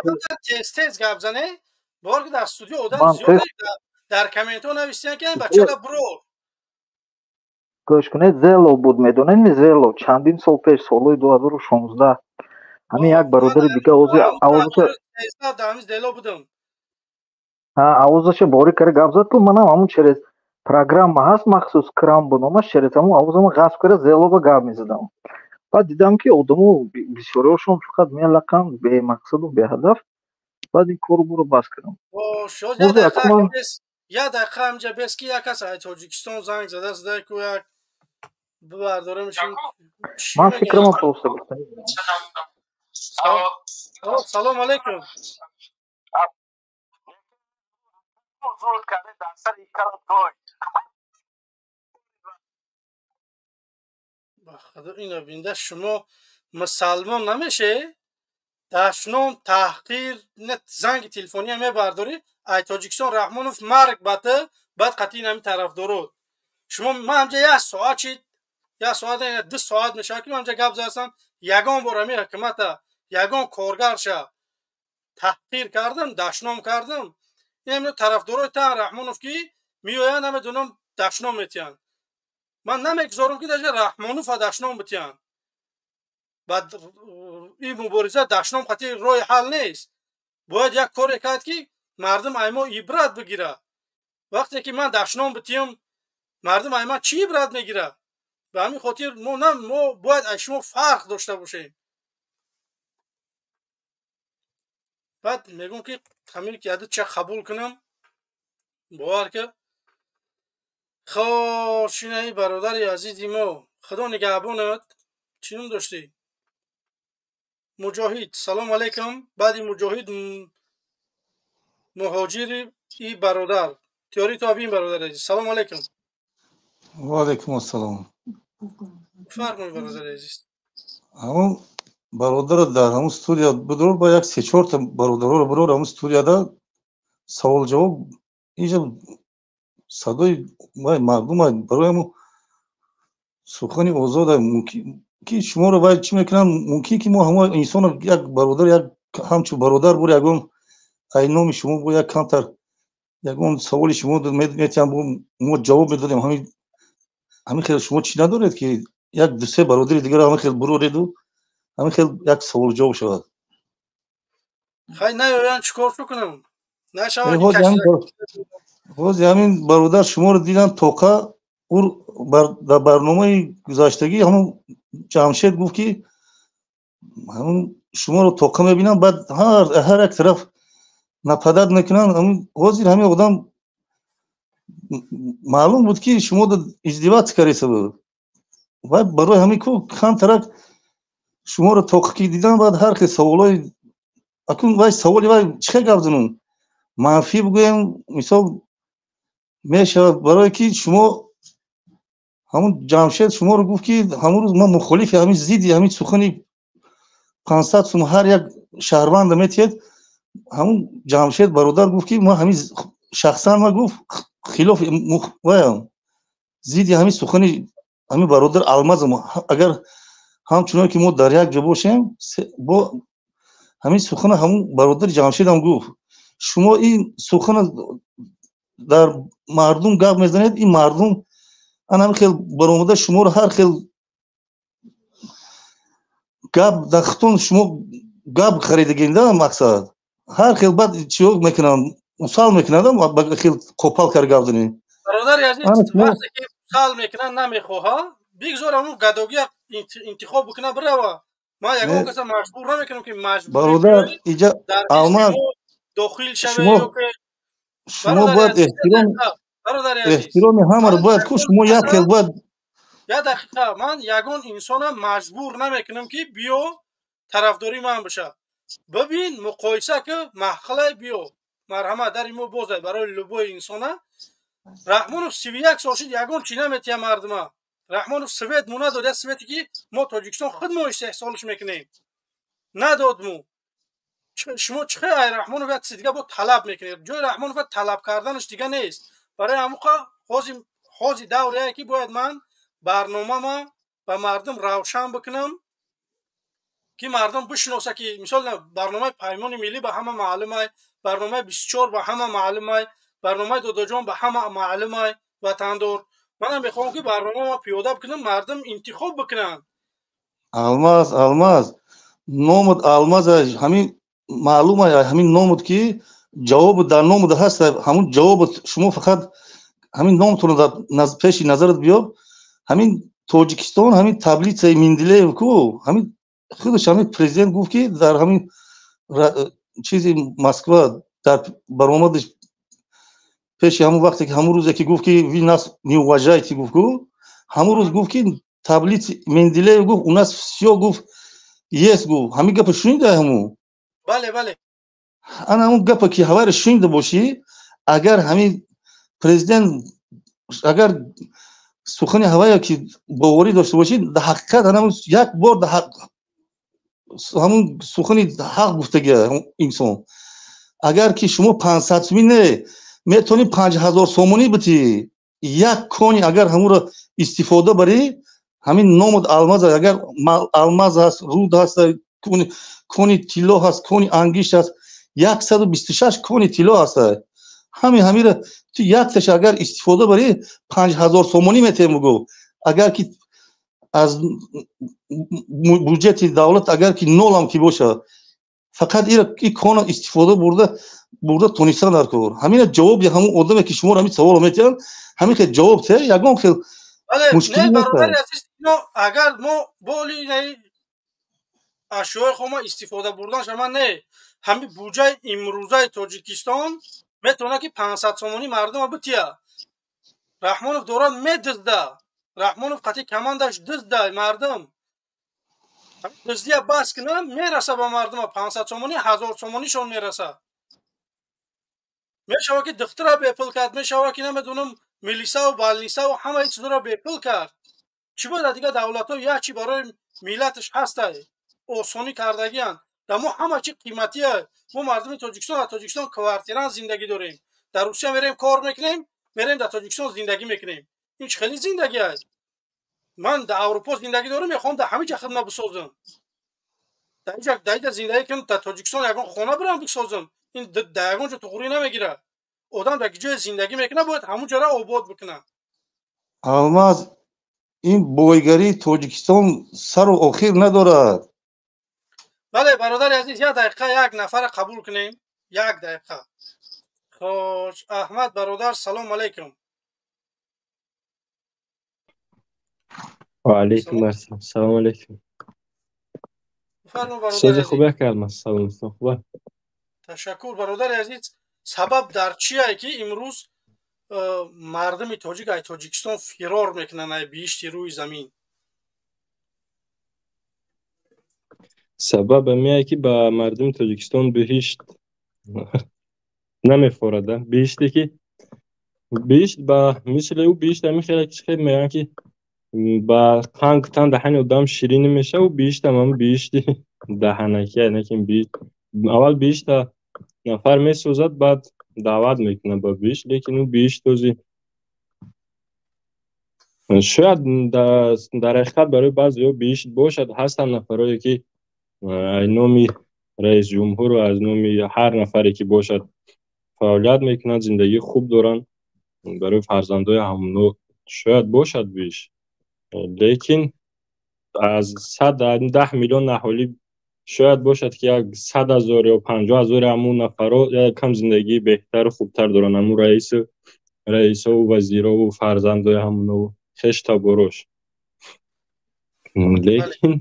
тез-тез гап зане, бор ки дар студио одам зиёд дар комментҳо навиштиян ки ин бачара бро. Гӯш кунед, Зело буд, медонед ми Зело чандин сол пеш, солҳои 2016 ҳамин як бародари дига ози овозаша овозаша борӣ карда гап зад, ку манам ҳамун через программа ҳаст махсус крам бо номаш, через ҳамун овозама ғасб карда Зелоба гап мезадам. Баъд дидам ки одамо бисёриҳошон фақат мелақанд бемақсаду беҳадаф. Баъд ин кору буро бас кардам. Як дақиқа ҳамҷа бес ки як кас аз Тоҷикистон занг зада зада ку як бибардорамшин. Ман фикрам просто гуфтам. Салом алейкум. Ба худо ино бинда шумо мусалмон намеше? Дашном, таҳқир, занги телефония мебардорӣ, ай Тоҷикистон Раҳмонов марг бата, баъд қатъи ҳамин тарафдорот. Шумо ман ҳамҷа як соат чи як соат, 2 соат мешавад ки ман ҳамҷа гап задастам, ягон бор ҳамин ҳукумата, ягон коргарша таҳқир кардам, дашном кардам. Ин ҳамин тарафдорои тан Раҳмонов ки меоянд, намедонам дашном метиҳанд. Ман намегузорам ки даже Раҳмонова дашном битиҳанд. Баъд ин мубориза дашном қатъи роҳи ҳал нест. Бояд як коре кард ки мардум ай мо ибрат бигирад. Вақте ки ман дашном битиҳам, мардум ай ман чӣ ибрат мегирад? Ба ҳамин хотир мо бояд аз шумо фарқ дошта бошем. Баъд мегӯм ки ҳамин ки яду ча қабул кунам, бовар ки хоб шинаи бародари азизи мо, худо нигаҳбонат. Чӣ ном доштӣ? Муҷоҳид. Салом алейкум. Баъди Муҷоҳид муҳоҷири и бародар. Теории то бин бародари азиз. Салом алейкум. Ва алейкум ассалом. Фармоед бародари азиз. Ҳамон Бародарро дар ҳамун студия бидор, ба як се-чорта бародароро бирор ҳамун студияда, савол ҷавоб. Инҷа садои вай мардума, барои ҳамун сухани озода мумкин ки шуморо вай чӣ мекунанд. Мумкин ки мо ҳамон инсоно як бародар, як ҳамчун бародар бур, ягон ай номи шумо бо як камтар ягон саволи шумо метиҳам, мо ҷавоб медодем. Ҳамин хел шумо чӣ надоред, ки як ду-се бародари дигарро ҳамин хел бурореду ҳамин хел як савол ҷавоб шавад? Хай, наёян, чӣ кор кунам? Нашавад. Ҳозир ҳамин бародар шуморо дидан тоқа дар барномаи гузаштагӣ ҳамун Ҷамшед гуфт, ки ҳамун шуморо тоқа мебинам, баъд ҳар як тараф нападать мекунанд. Ҳозир ҳамин одам маълум буд, ки шумо издеваться кареса буд. Ва барои ҳамин ку камтарак шуморо тоқа ки дидан, баъд ҳар хел саволҳои акун вай саволи вай чӣ хел гап занум, манфӣ бигӯем, мисол мешавад, барое ки шумо ҳамун Ҷамшед шуморо гуфт, ки ҳамун рӯз ман мухолифи ҳамин, зидди ҳамин сухани 500 сум ҳар як шаҳрванда метиҳед. Ҳамун Ҷамшед бародар гуфт, ки ман ҳамин шахсан ма гуфт хилофи ваям, зидди ҳамин сухани ҳамин бародар Алмазам. Агар ҳамчунон ки мо дар як ҷо бошем, бо ҳамин сухана ҳамун бародари Ҷамшедам гуфт: шумо ин сухана дар мардум гап мезанед, ин мардум ана ҳамин хел баромада шуморо ҳар хел гап дар хутон шумо гап харидагинда, мақсад ҳар хел баъд чиё мекунанд, усал мекунанд, хел қопал кар гап занед. Бародари азиз, вақте ки усал мекунанд, намехоҳа, бигзор ҳамун гадогия интихоб бикунад, бирава. Ман ягон каса маҷбур намекунам, ки маҷбур Бародар, иҷа Алмаз, дохил шаве ё ки шумо бояд эҳтиром, эҳтироми ҳамаро бояд ку шумо як хел бояд. Як дақиқа, ман ягон инсонам маҷбур намекунам, ки биё тарафдории ман биша. Бибин, муқоиса ки, маҳқилай, биё, марҳамат, дари мо бозай барои любой инсона. Раҳмонов 31 сол шуд, ягон чӣ наметиҳа мардума. Раҳмонов свет мо надод, як свете ки мо Тоҷикистон худ мо истеҳсолш мекунем, надод мо. Шумо чӣ хел ай Раҳмонов як чизи дига бо талаб мекунед? Ҷои Раҳмонова талаб карданаш дига нест. Барои ҳамуқа ҳозир даврее ки бояд ман барномама ба мардум равшан бикунам, ки мардум бишиноса, ки мисол барномаи Паймони миллӣ ба ҳама маълумай, барномаи 24 ба ҳама маълумай, барномаи Додоҷон ба ҳама маълумай, ватандор. Манам мехоҳам, ки барномаро пиёда бикунам, мардум интихоб бикунанд. Алмаз, Алмаз, номуд Алмаз, ҳамин маълум, ҳамин номуд, ки ҷавобу дар номуд ҳаст. Ҳамун ҷавобу шумо фақат ҳамин номтонро дар пеши назарат биёр. Ҳамин Тоҷикистон, ҳамин таблицаи Менделеев ку, ҳамин худаш ҳамин президент гуфт, ки дар ҳамин чизи Москва дар баромадаш пеши ҳамун вақте ки ҳамун рӯзе ки гуфт, ки вы нас не уважаете, гуфт ку, ҳамун рӯз гуфт, ки таблица Менделеев, гуфт, у нас всё, гуфт, есть, гуфт. Ҳамин гапа шунида ҳамун? Бале, бале. Ана ҳамун гапа ки ҳавайро шунида бошӣ, агар ҳамин президент агар сухани ҳавая ки боварӣ дошта бошӣ, дар ҳақиқат ҳамун як бор ҳамун сухани ҳақ гуфтагия инсон. Агар ки шумо 500 сумӣ не, метавонӣ 5000 сомонӣ битӣ, як кони агар ҳамунро истифода барӣ, ҳамин номуд алмаз, агар алмаз ҳаст, руд ҳаст, кони тилло ҳаст, кони ангишт ҳаст, 126 кони тилло ҳаст, ҳамин ҳамира ту якташ агар истифода барӣ, 5000 сомонӣ метаҳем, гуфт, агар ки аз буҷети давлат агар ки нолам ки бошад, фақат ира и кона истифода бурда тонистан дар кор. Ҳамина ҷавоби ҳамун одаме, ки шуморо ҳамин саволро метиҳанд, ҳамин хел ҷавоб те, ягон хел мушкилӣ. Агар мо боли ашёи хома истифода бурдан шама, не, ҳамин буҷаи имрӯзаи Тоҷикистон метавонад, ки 500 сомонӣ мардума бития. Раҳмонов дорад медизда, Раҳмонов қатъи командаш дизда мардум. Дуздия бас кунанд, мераса ба мардума 500 сомонӣ, 1000 сомонишон мераса. Мешавад, ки духтура бепул кард, мешавад, ки намедонам, милисаву балнисаву ҳамаи чизоро бепул кард. Чӣ бояд, дигар давлатҳо як чи барои миллаташ ҳастай. Осонӣ кардагиянд. Дар мо ҳама чи қиматия. Мо мардуми Тоҷикистон дар Тоҷикистон квартиран зиндагӣ дорем. Дар Русия мерем, кор мекунем, мерем дар Тоҷикистон зиндагӣ мекунем. Ин чӣ хеле зиндагӣ аст? Ман дар Аврупо зиндагӣ дорам, мехоҳам дар ҳамин ҷа хидмат бисозам. Дар инҷа зиндагӣ кунам, дар Тоҷикистон ягон хона бирам бисозам. Ин дар ягон ҷо туғрӣ намегирад. Одам дар ҷое зиндагӣ мекунад, бояд ҳамун ҷора обод бикунад. Алмаз, ин бойгарии Тоҷикистон сару охир надорад. Бале, бародари азиз, як дақиқа як нафара қабул кунем. Як дақиқа. Хош, Аҳмад бародар, салом алайкум. Ва алайкум ассалом. Салом алайкум. Бифармо, бародари Сози азиз. хубе кардмас, саломатон хубе. Ташаккур, бародари азиз. Сабаб дар чие ки имрӯз мардуми тоҷик ай Тоҷикистон фирор мекунанд, ай биҳишти рӯи замин? Сабаб ҳамие ки ба мардуми Тоҷикистон биҳишт намефорад. Биҳиште ки биҳишт ба мисли ӯ биҳишт ҳамин хеле ки хел мегӯянд ки ба қанг тан даҳани одам ширин мешавад, ӯ биҳиштам ҳамн биҳишти даҳанакия, лекин биҳишт аввал биҳишта нафар месозад, баъд даъват мекунад ба биҳишт, лекин ӯ биҳишт ози шояд дар ҳақиқат барои баъзеҳо биҳишт бошад. Ҳастанд нафарое ки аз номи раисҷумҳуру аз номи ҳар нафаре ки бошад фаъолият мекунанд, зиндагии хуб доранд, барои фарзандои ҳамоно шояд бошад биҳишт, лекин аз 110 миллион аҳолӣ шояд бошад ки як 100 ҳазор ё 50 ҳазори ҳамун нафаро якам зиндагии беҳтару хубтар доранд, ҳамун раисову вазирову фарзандои ҳамонову хештаборош. Лекин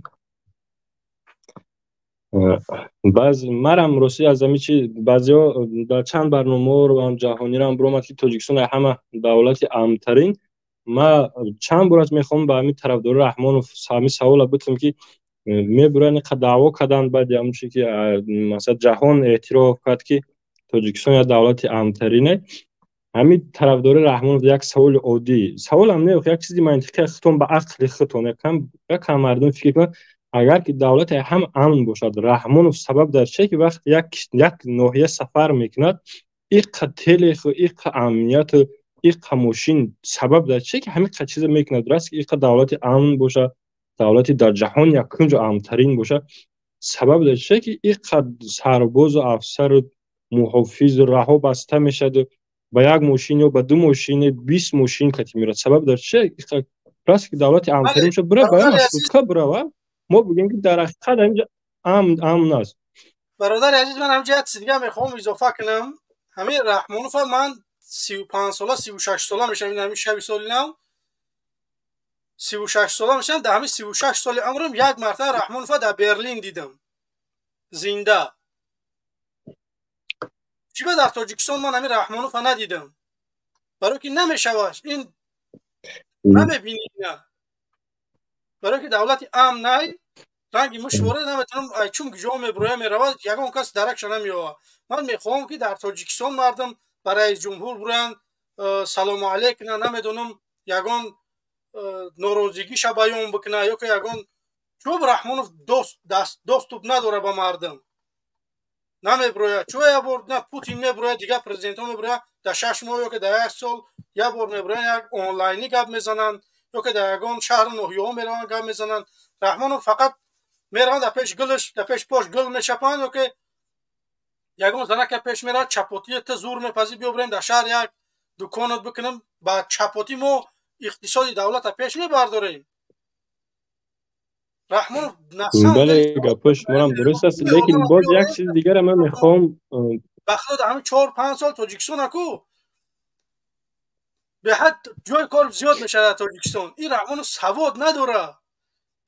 баъз марам ростӣ аз ҳамин чи баъзеҳо дар чанд барномаҳоро ҳам ҷаҳониро ҳам биромад ки Тоҷикистон ҳама давлати амнтарин. Ма чанд бор аст мехоҳам ба ҳамин тарафдори Раҳмонов ҳамин савола бутам ки мебуранд иқа даъво карданд, баъди ҳамон чи ки масалан ҷаҳон эътироф кард ки Тоҷикистон як давлати амнтарине. Ҳамин тарафдори Раҳмонов як саволи оддӣ, саволам не, як чизи мантиқия, худтон ба ақли худтон якам мардум фикр кунанд, агар ки давлате ҳам амн бошад, Раҳмонов сабаб дар чие ки вақт як ноҳия сафар мекунад, иқа телеху, иқа амнияту, иқа мошин, сабаб дар чие ки ҳамин қа чиза мекунад? Раст ки иқа давлати амн бошад, давлати дар ҷаҳон якумҷо амнтарин бошад, сабаб дар чие ки иқа сарбозу афсару муҳофизу раҳо баста мешаду ба як мошин ё ба ду мошин 20 мошин кати мерад? Сабаб дар чие? Раст ки давлати амнтарин бошад, бира ба маршрутка бирава, мо бигӯем ки дар ҳақиқат ҳаминҷо амн аст. Бародари азиз, ман ҳаминҷо як чиз дига мехоҳам изофа кунам. Ҳамин Раҳмонова, ман 35 сола, 36 сола мешавам, ин ҳамин шаби соли нав 36 сола мешавам. Дар ҳамин 36 соли умрам як мартаба Раҳмонова дар Берлин дидам зинда. Чиба дар Тоҷикистон ман ҳамин Раҳмонова надидам? Барои ки намешавад, ин намебинӣ, барои ки давлати амн най, ранги мушворе наметавонам, чун ҷо мебуроя меравад, ягон кас даракша намеёвад. Ман мехоҳам ки дар Тоҷикистон мардум ба раисҷумҳур буроянд, салому алейк кунанд, намедонам, ягон норозигиша баён бикунад ё ки ягон чӯб. Раҳмонов доступ надорад ба мардум, намебурояд. Чӯ як бор на Путин мебурояд, дигар президентҳо мебурояд, дар 6 моҳ ё ки дар як сол як бор мебуроянд, як онлайнӣ гап мезананд ё ки дар ягон шаҳру ноҳияҳо мераванд, гап мезананд. Раҳмонов фақат мераванд дар пеш гулш, дар пеш пош гул мешапанд, ё ки ягон занака пеш меравад, чапотии ту зур мепазӣ, биё бирем дар шаҳр як дуконат бикунем. Ба чапотӣ мо иқтисоди давлата пеш мебардорем. Раҳмонов бале, гапҳои шуморам дуруст аст, лекин боз як чизи дигара ман мехоҳам. Ба худо, ҳамин 4-5 сол Тоҷикистон аку беҳад ҷои кор зиёд мешавад дар Тоҷикистон. Ин Раҳмонов савод надорад,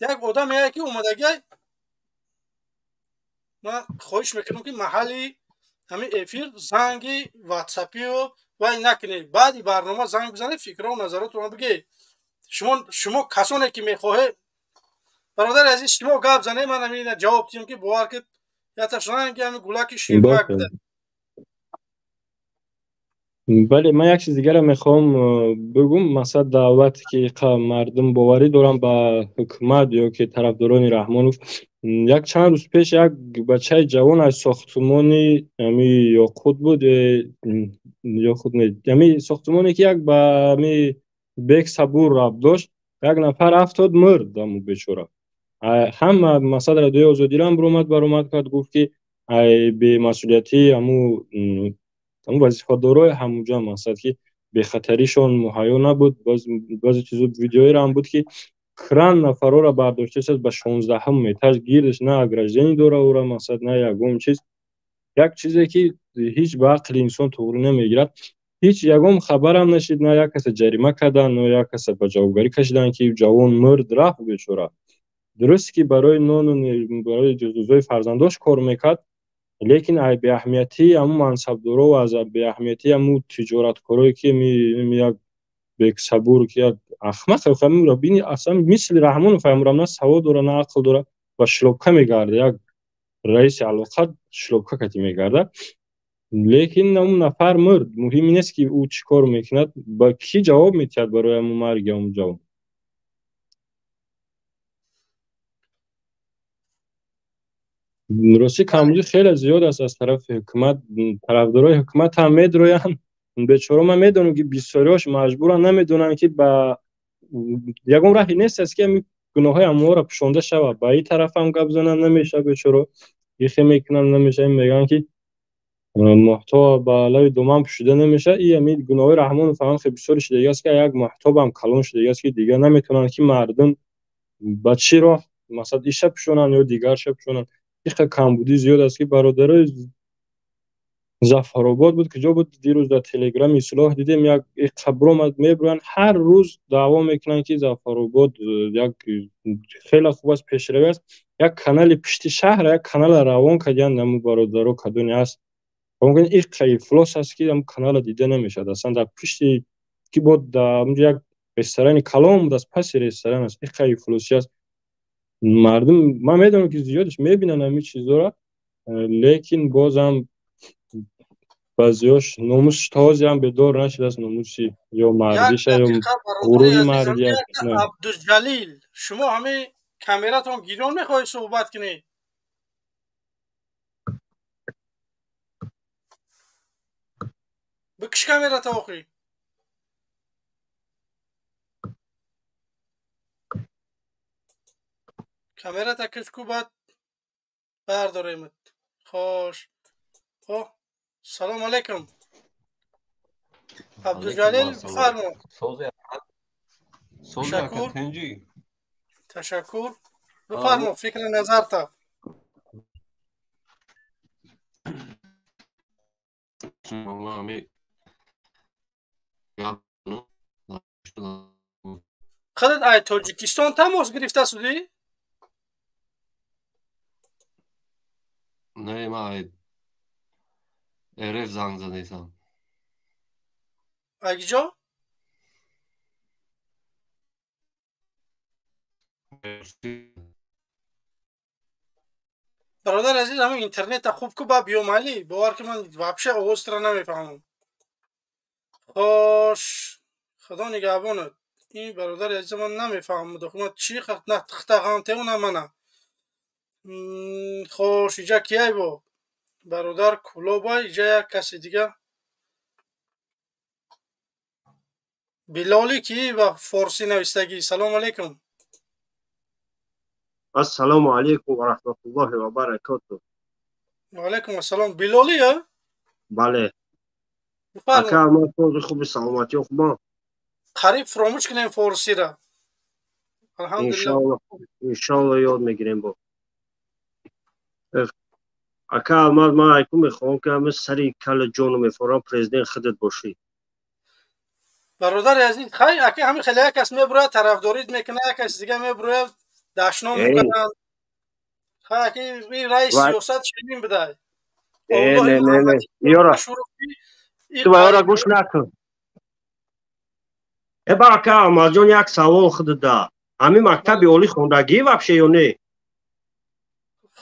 як одаме ки омадагиай. Ман хоҳиш мекунам ки маҳалли ҳамин эфир занги ватсапио вай накунед, баъди барнома занг бизанед, фикрҳо назаротро бигед. Шумо касоне ки мехоҳед, бародари азиз, шумо гап занед, ман ҳамин ҷавоб диҳам ки бовар кед, яташ ранги ҳамин гулаки ширбак буда. Бале, ман як чиз дигарам мехоҳам бигӯм. Масалан, давлате ки мардум боварӣ доранд ба ҳукумат ё ки тарафдорони Раҳмонов, Як чанд рӯз пеш як бачаи ҷавон аз сохтмони ами Ёқут буд, Ёқут не, ами сохтмоне ки як ба ами Бек Сабур рабт дошт, як нафар афтод, мурд аму бечора. Ҳама масъала Радиои Озодиро ҳам баромад кард, гуфт ки ай бемасъулиятии аму вазифадорои ҳамуҷа, мақсад ки бехатаришон муҳайё набуд. Баъзе чизо видеоеро ҳам буд ки кран нафарора бардоштааст ба 16-ум этаж, гирдаш на ограждение дора ура, мақсад на ягон чиз. Як чизе ки ҳеҷ ба ақли инсон туғрӣ намегирад. Ҳеҷ ягон хабарам нашид, на як каса ҷарима карданд, на як каса ба ҷавобгарӣ кашиданд ки ҷавон мурд, рафт бечора. Дуруст ки барои нону барои ғизои фарзандош кор мекард, лекин ай беаҳамиятии ҳамун мансабдоро ва аз беаҳамиятии ҳамун тиҷораткорое ки як Бексабур ки як ахмақ бини, аслан мисли Раҳмонов амрам на савод дора, на ақл дора ва шлопка мегарда, як раиси алоқа шлопка кати мегарда. Лекин ҳамун нафар мурд. Муҳим нест ки ӯ чӣ кор мекунад, ба кӣ ҷавоб медиҳад барои ҳамун марги ҳамун ҷавон. Рости камбудӣ хеле зиёд аст аз тарафи ҳукумат. Тарафдорои ҳукумат ҳам медроянд бечора. Ман медонам ки бисёриҳош маҷбуранд, намедонанд ки ба ягон раҳе нест аст ки ҳамин гуноҳҳои амворо пӯшонда шавад. Ба ин тараф ҳам гап зананд намешавад, бечоро ихе мекунанд намешавад, мегӯянд ки моҳтоб ба лави доман пӯшида намешавад. И ҳамин гуноҳҳои Раҳмонов ҳам хеле бисёри шудагӣ аст ки як моҳтобам калон шудагӣ аст ки дигар наметавонанд ки мардум ба чӣ роҳ масалан иша пӯшонанд ё дигарша пӯшонанд. Иқа камбудӣ зиёд аст ки бародарои Зафаробод буд, куҷо буд, дирӯз дар Телеграми Ислоҳ дидем, як қабр омад, мебуранд, ҳар рӯз даъво мекунанд ки Зафаробод як хеле хуб аст, пешравӣ аст. Як канали пушти шаҳр, як канала равон кардиянд ҳамун бародаро кадоне аст. Иқа ифлос аст ки ҳамун канала дида намешавад аслан. Дар пушти ки бод дар ҳамунҷо як ресторани калон буд, аз паси ресторан аст. Иқа ифлосӣ аст. Мардум ман медонам ки зиёдаш мебинанд ҳамин чизҳоро, лекин бозам баъзеҳош номусш тозиам бедор нашудааст, номуси ё мардиша ё ғурури мардия. Абдуҷалил, шумо ҳамин камератон гирён мехоҳед суҳбат кунед? Бикиш камерата охи. Камерата киш ку, баъд бардоремат. Хош. О, салом алейкум. Абдуҷалил, бифармо. Ташаккур. Ташаккур. Бифармо, фикри назарта. Худат ай Тоҷикистон тамос гирифта судӣ? Не, ман ай РФ занг задесам. Агиҷо? Бародар азиз, ҳамин интернета хуб ку, ба биё майли, бовар ки ман вообще овозтро намефаҳмам. Хош, худо нигаҳбонат. Ин бародари азиз ман намефаҳмам, ман чӣ на тихта ғамтеу на мана. Хош, иҷа кияй бо? Бародар Кулоба, иҷа як каси дига. Билоли ки ба форсӣ навистагӣ. Салому алейкум. Ассалому алейкум ва раҳматуллоҳи ва баракотуҳ. Ва алейкум ассалом. Билоли, а? Бале. Ака, ман сози хуби, саломатиё хубам. Қариб фуромӯш кунем форсиро. Алҳамдулиллоҳ. Иншоаллоҳ ёд мегирем бо. Ака Алмаз, ман айку мехоҳам ки ҳамин сари кали ҷону мефорам, президент худат бошӣ. Бародари азиз, хай ака, ҳамин хеле як кас мебурояд, тарафдорид мекунад, як каси дига мебурояд, дашном мекунад. Хай ака, ин раи сиёсат чунин будай. Не, не, не, ёра. Ту ба ёра гӯш накун. Э ба ака Алмазҷон, як савол худат да. Ҳамин мактаби олӣ хондагӣ вообще ё не?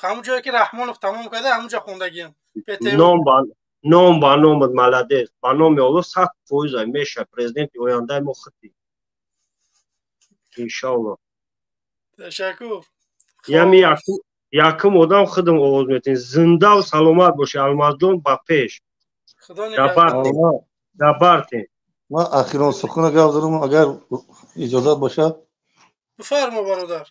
Ҳамун ҷое ки Раҳмонов тамом карда, ҳамун ҷо хондагиам. Ном ба номат, молодец. Ба номи Аллоҳ 100% меша президенти ояндаи мо худӣ. Иншоаллоҳ. Ташаккур. Ями Якум одам худам овоз метем. Зиндаву саломат бошӣ, Алмазҷон, ба пеш. Дабартем. Ман ахирон сухана гап задам, агар иҷозат бошад. Бифармо, бародар.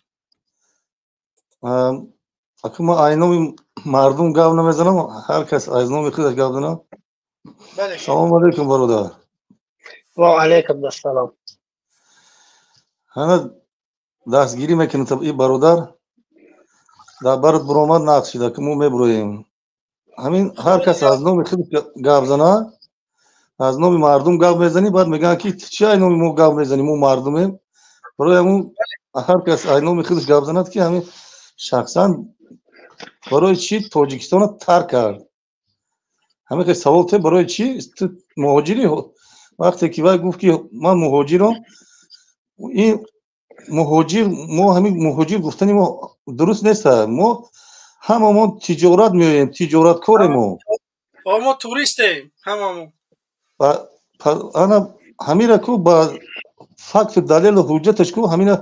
Аку ман ай номи мардум гап намезанам, ҳар кас аз номи худаш гап занад. Салому алайкум, бародар. Ва алайкум ассалом. Ҳана дастгирӣ мекунад и бародар, дар барат буромад нақш шида, ки мо мебуроем. Ҳамин ҳар кас аз номи худ гап занад, аз номи мардум гап мезанӣ, баъд мегӯянд, ки чи ай номи мо гап мезанӣ, мо мардумем. Барои ҳамун ҳар кас ай номи худаш гап занад, ки ҳамин шахсан барои чӣ Тоҷикистонро тарк кард. Ҳамин хел савол те, барои чӣ ту муҳоҷирӣ? Вақте ки вай гуфт, ки ман муҳоҷирам, ин муҳоҷир, мо ҳамин муҳоҷир гуфтани мо дуруст нест. Мо ҳамамон тиҷорат меоем, тиҷораткорем мо. Мо туристем ҳамамон. Ана ҳамира ку ба факту далелу ҳуҷҷаташ ку ҳамина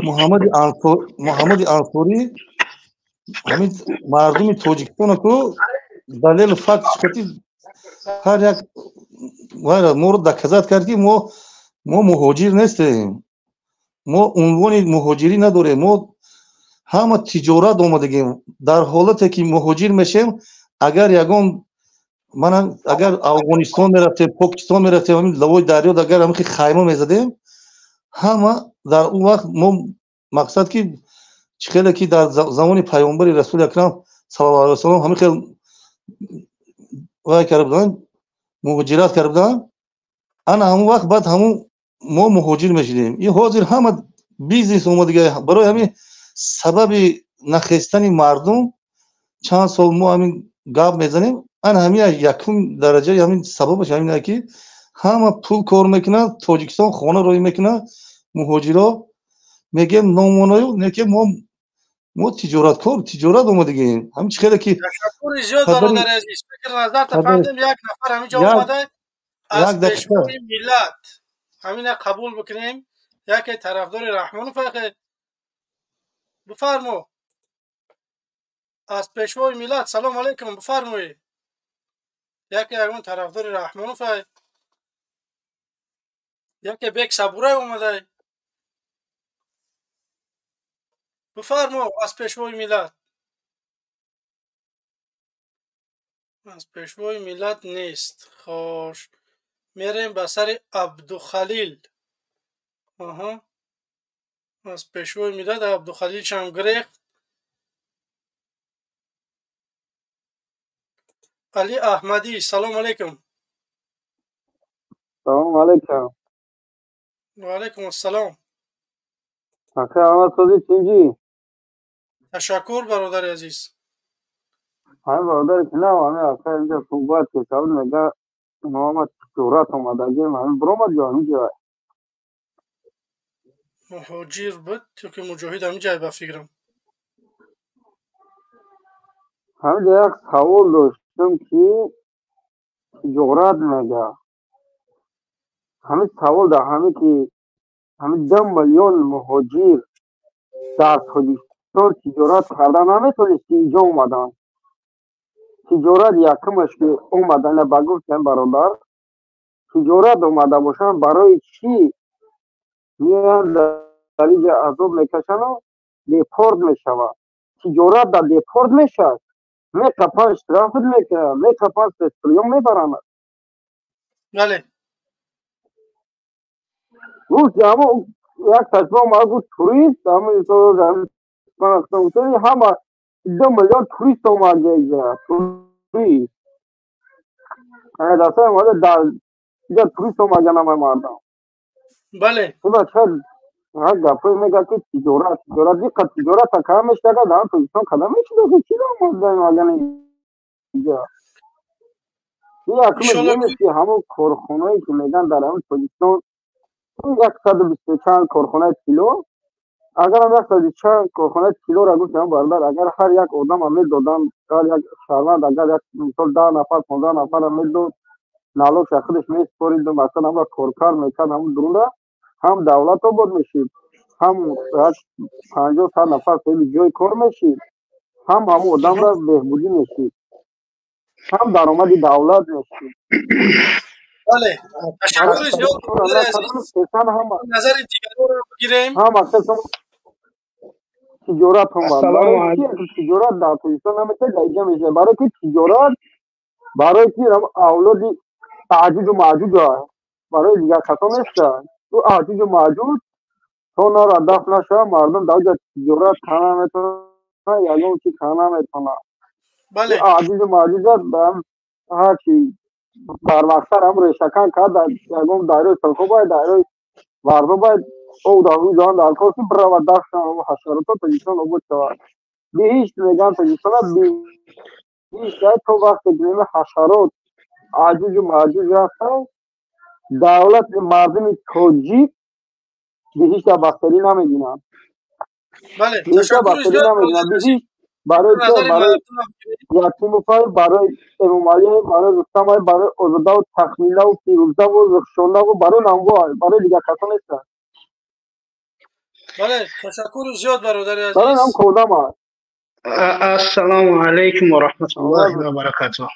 Муҳаммади Ансорӣ ҳамин мардуми Тоҷикистона ку далелу фактш кати ҳар як вайра моро доказать кард, ки мо муҳоҷир нестем, мо унвони муҳоҷирӣ надорем, мо ҳама тиҷорат омадагем. Дар ҳолате ки муҳоҷир мешем, агар ягон мана агар Афғонистон мерафтем, Покистон мерафтем, ҳамин лавои дарё агар ҳамин хайма мезадем, ҳама дар он вақт мо мақсад ки чӣ хеле ки дар замони паёмбари Расули Акрам саллаллоҳу алайҳи васаллам ҳамин хел вай карда буданд, муҳоҷират карда буданд, ана ҳамон вақт баъд ҳамун мо муҳоҷир мешудем. Ин ҳозир ҳама бизнес омадига. Барои ҳамин сабаби нахестани мардум чанд сол мо ҳамин гап мезанем. Ана ҳамин якум дараҷаи ҳамин сабабаш ҳамин, ки ҳама пул кор мекунад, Тоҷикистон хона рӯй мекунад, муҳоҷиро мегем номоною неке мо тиҷораткор, тиҷорат омадагем. Ҳамин чӣ хеле ки Ташаккури зиёд, бародари азиз. Фикр назарта фаҳмидем, як нафар ҳамин ҷо омада аз пешвои миллат. Ҳамина қабул бикунем. Яке тарафдори Раҳмонов, яке бифармо. Аз пешвои миллат, салом алайкум, бифармоед. Яке ягон тарафдори Раҳмонов, яке бек Сабурай омадай. Бифармо аз пешвои миллат. Аз пешвои миллат нест. Хош, мерем ба сари Абдухалил. Аҳа, аз пешвои миллат Абдухалил шам гирехт. Али Аҳмадӣ, салом алайкум. Салом алайкум. Ва алайкум ассалом. Ака, ҳама сози, тинҷӣ? Ташаккур, бародари азиз. Ҳамин бародари ки нав ҳамин ака инҷа суҳбат кардам, мега мо тиҷорат омадагем, ҳамин биромад ё ҳамин ҷой? Муҳоҷир буд ё ки муҷоҳид, ҳамин ҷай ба фикрам. Ҳамин ҷа як савол доштам, ки тиҷорат мега. Ҳамин савол дар ҳамин ки ҳамин 2 миллион муҳоҷир дар Тоҷикистон тиҷорат карда наметавонист, ки инҷо омаданд тиҷорат? Якумаш ки омадана, ба гуфтем бародар, тиҷорат омада бошанд, барои чӣ меоянд дар инҷа азоб мекашану депорт мешавад? Тиҷорат дар депорт мешавад, меқапан, штрафт мекунанд, меқапан, спецприём мебаранд. Бале. Гуфт ҳамо як ташба омад, гуфт турист, ҳама 2 миллион турист омад инҷа, турист даста омада дар инҷа, турист омада намай мардам. Ча гапҳое мегӯяд, ки тиҷорат, тиҷорат, диққат, тиҷората када мешава дар Тоҷикистон, када мешуда, ки чиро омада инҷа? Якумеш ки ҳамон корхонаое ки мегӯянд дар ҳамин Тоҷикистон 120 чанд корхонаи тилло, агарам 100 чанд корхонаи тиллоро гуфтам, бародар, агар ҳар як одама медоданд, ҳар як шаҳрванд агар як мисол 10 нафар, 15 нафарро медод, налогша худаш месупорид, масалан ҳама коркар мекард, ҳамун дурунда ҳам давлат обод мешид, ҳам як 50, 100 нафар соҳиби ҷои кор мешид. Ҳам ҳамун одамра беҳбудӣ мешид, ҳам даромади давлат мешид. Бале, ташаккури зиёд, назари дигарро бигирем. Ҳам тиҷорат омад. Тиҷорат дар Тоҷикистон намешавад, дар инҷа мешавад. Барои ки тиҷорат, барои ки авлоди аҷуҷу маъҷуҷ, барои дигар касон неста. Ӯ аҷуҷу маъҷуҷ то нара дафт нашавад, мардум дар оҷа тиҷорат кана наметавонад, ягон чи кана наметавонад. Аҷуҷу маъҷуҷ ҳарчи барвақттар ҳам решакан кард, ягон дарёи Силкобай, дарёи Варзобай, об дар рӯи ҷаҳон дар кор ки биравад дафт шавад ҳашарото, Тоҷикистон обод шавад. Биҳишт мегӯянд Тоҷикистона, биҳишт то вақте ки ҳашарот аҷуҷу маъҷуҷ рафтанд, давлат мардуми тоҷик биҳишта бахтарӣ намебинанд. Биҳишта бахтарӣ намебинанд. Биҳишт барои барои Ятимовай, барои Эмомалиай, барои Рустамай, барои Озодаву Тахминаву Фирӯзаву Рухшонаву барои Намвоай, барои дигар касон нестанд. Бале, ташаккури зиёд, бародари азиз. Барои ҳам кодам аст. Ассалому алайкум ва раҳматуллоҳи ва баракатуҳ.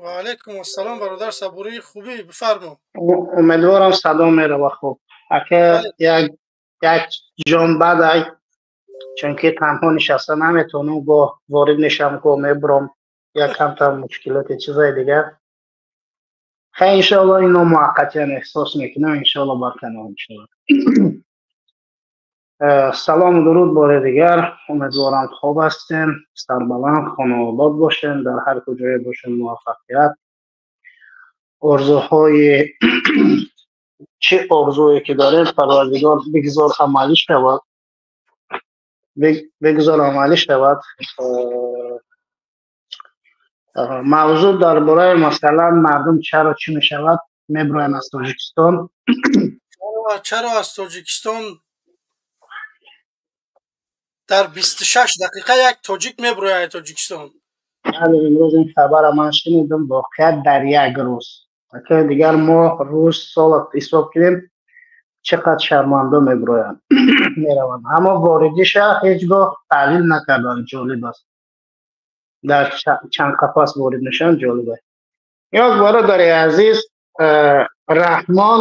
Ва алайкум ассалом, бародар Сабурӣ, хубӣ? Бифармо. Умедворам садо мерава хуб. Ака, як ҷон бадай, чунки танҳо нишаста наметавонам, гоҳ ворид мешавам, гоҳ мебурам, як камтар мушкилоти чизои дигар. Хай, иншоалло ино муваққатиан эҳсос мекунам, иншоалло барканор мешавад. Салому дуруд бори дигар. Умедворам хуб ҳастем, сарбаланд, хонаобод бошем, дар ҳар куҷое бошем муваффақият. Орзуҳои чӣ орзуе ки дорем, Парвардигор бигзор амалӣ шавад, бигзор амалӣ шавад. Мавзӯъ дар бораи масалан мардум чаро чӣ мешавад меброянд аз Тоҷикистон. Чаро аз Тоҷикистон дар 26 дақиқа як тоҷик меброяд Тоҷикистон? Бале, имрӯз ин хабарро ман шунидам, воқеат дар як рӯз. Дигар мо рӯз сол ҳисоб кунем, чӣ қадр шармандо меброянд, мераванд. Аммо воридиша ҳеҷ гоҳ таҳлил накарданд, ҷолиб аст. Дар чанд қафас ворид мешаванд, ҷолиб аст. Як бародари азиз, Раҳмон,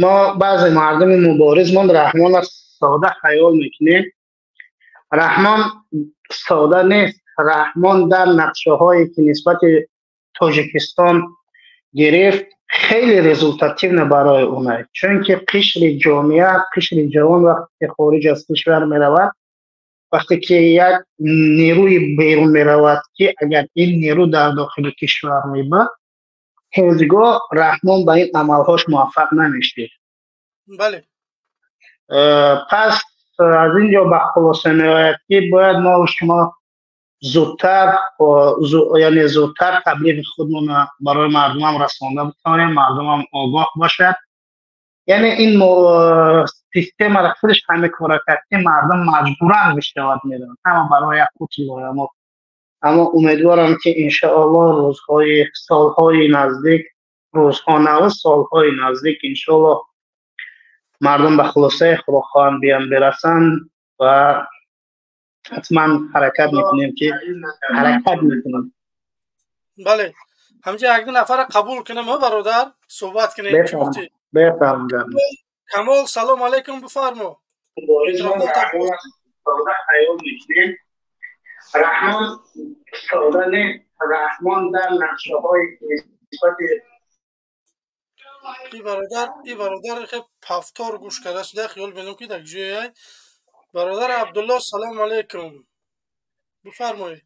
мо баъзе мардуми муборизмон Раҳмонро сода хаёл мекунем. Раҳмон сода нест. Раҳмон дар нақшаҳое ки нисбати Тоҷикистон гирифт, хеле результативна барои онай, чунки қишри ҷомеа, қишри ҷавон вақте ки хориҷ аз кишвар меравад, вақте ки як нерӯи берун меравад, ки агар ин нерӯ дар дохили кишвар мебуд, ҳеҷ гоҳ Раҳмон ба ин амалҳош муваффақ намешид. Бале. Пас аз ин ҷо ба хулоса меояд, ки бояд мо шумо зудтар, яъне зудтар таблиғи худмонро барои мардумам расонда битавонем, мардумам огоҳ бошад. Яъне ин системаро худаш ҳаме кора кард, ки мардум маҷбуран бишавад мераванд, ҳама барои як қути лоямот. Аммо умедворам, ки иншоаллоҳ рӯзҳои солҳои наздик, рӯзҳо наву солҳои наздик, иншоаллоҳ мардум ба хулосаи худо хоҳанд биён бирасанд ва ҳатман ҳаракат мекунем, ки ҳаракат мекунем. Бале, ҳамҷа як ду нафарро қабул кунем, бародар, суҳбат кунем. Бефарм. Камол, салом алайкум, бифармо. Раҳмон сода нест. Раҳмон дар нақшаҳои нисбати И бародар хе пафтор гӯш карда шуда, хиёл менам ки дар ҷое. Бародар Абдулло, салому алайкум, бифармоед.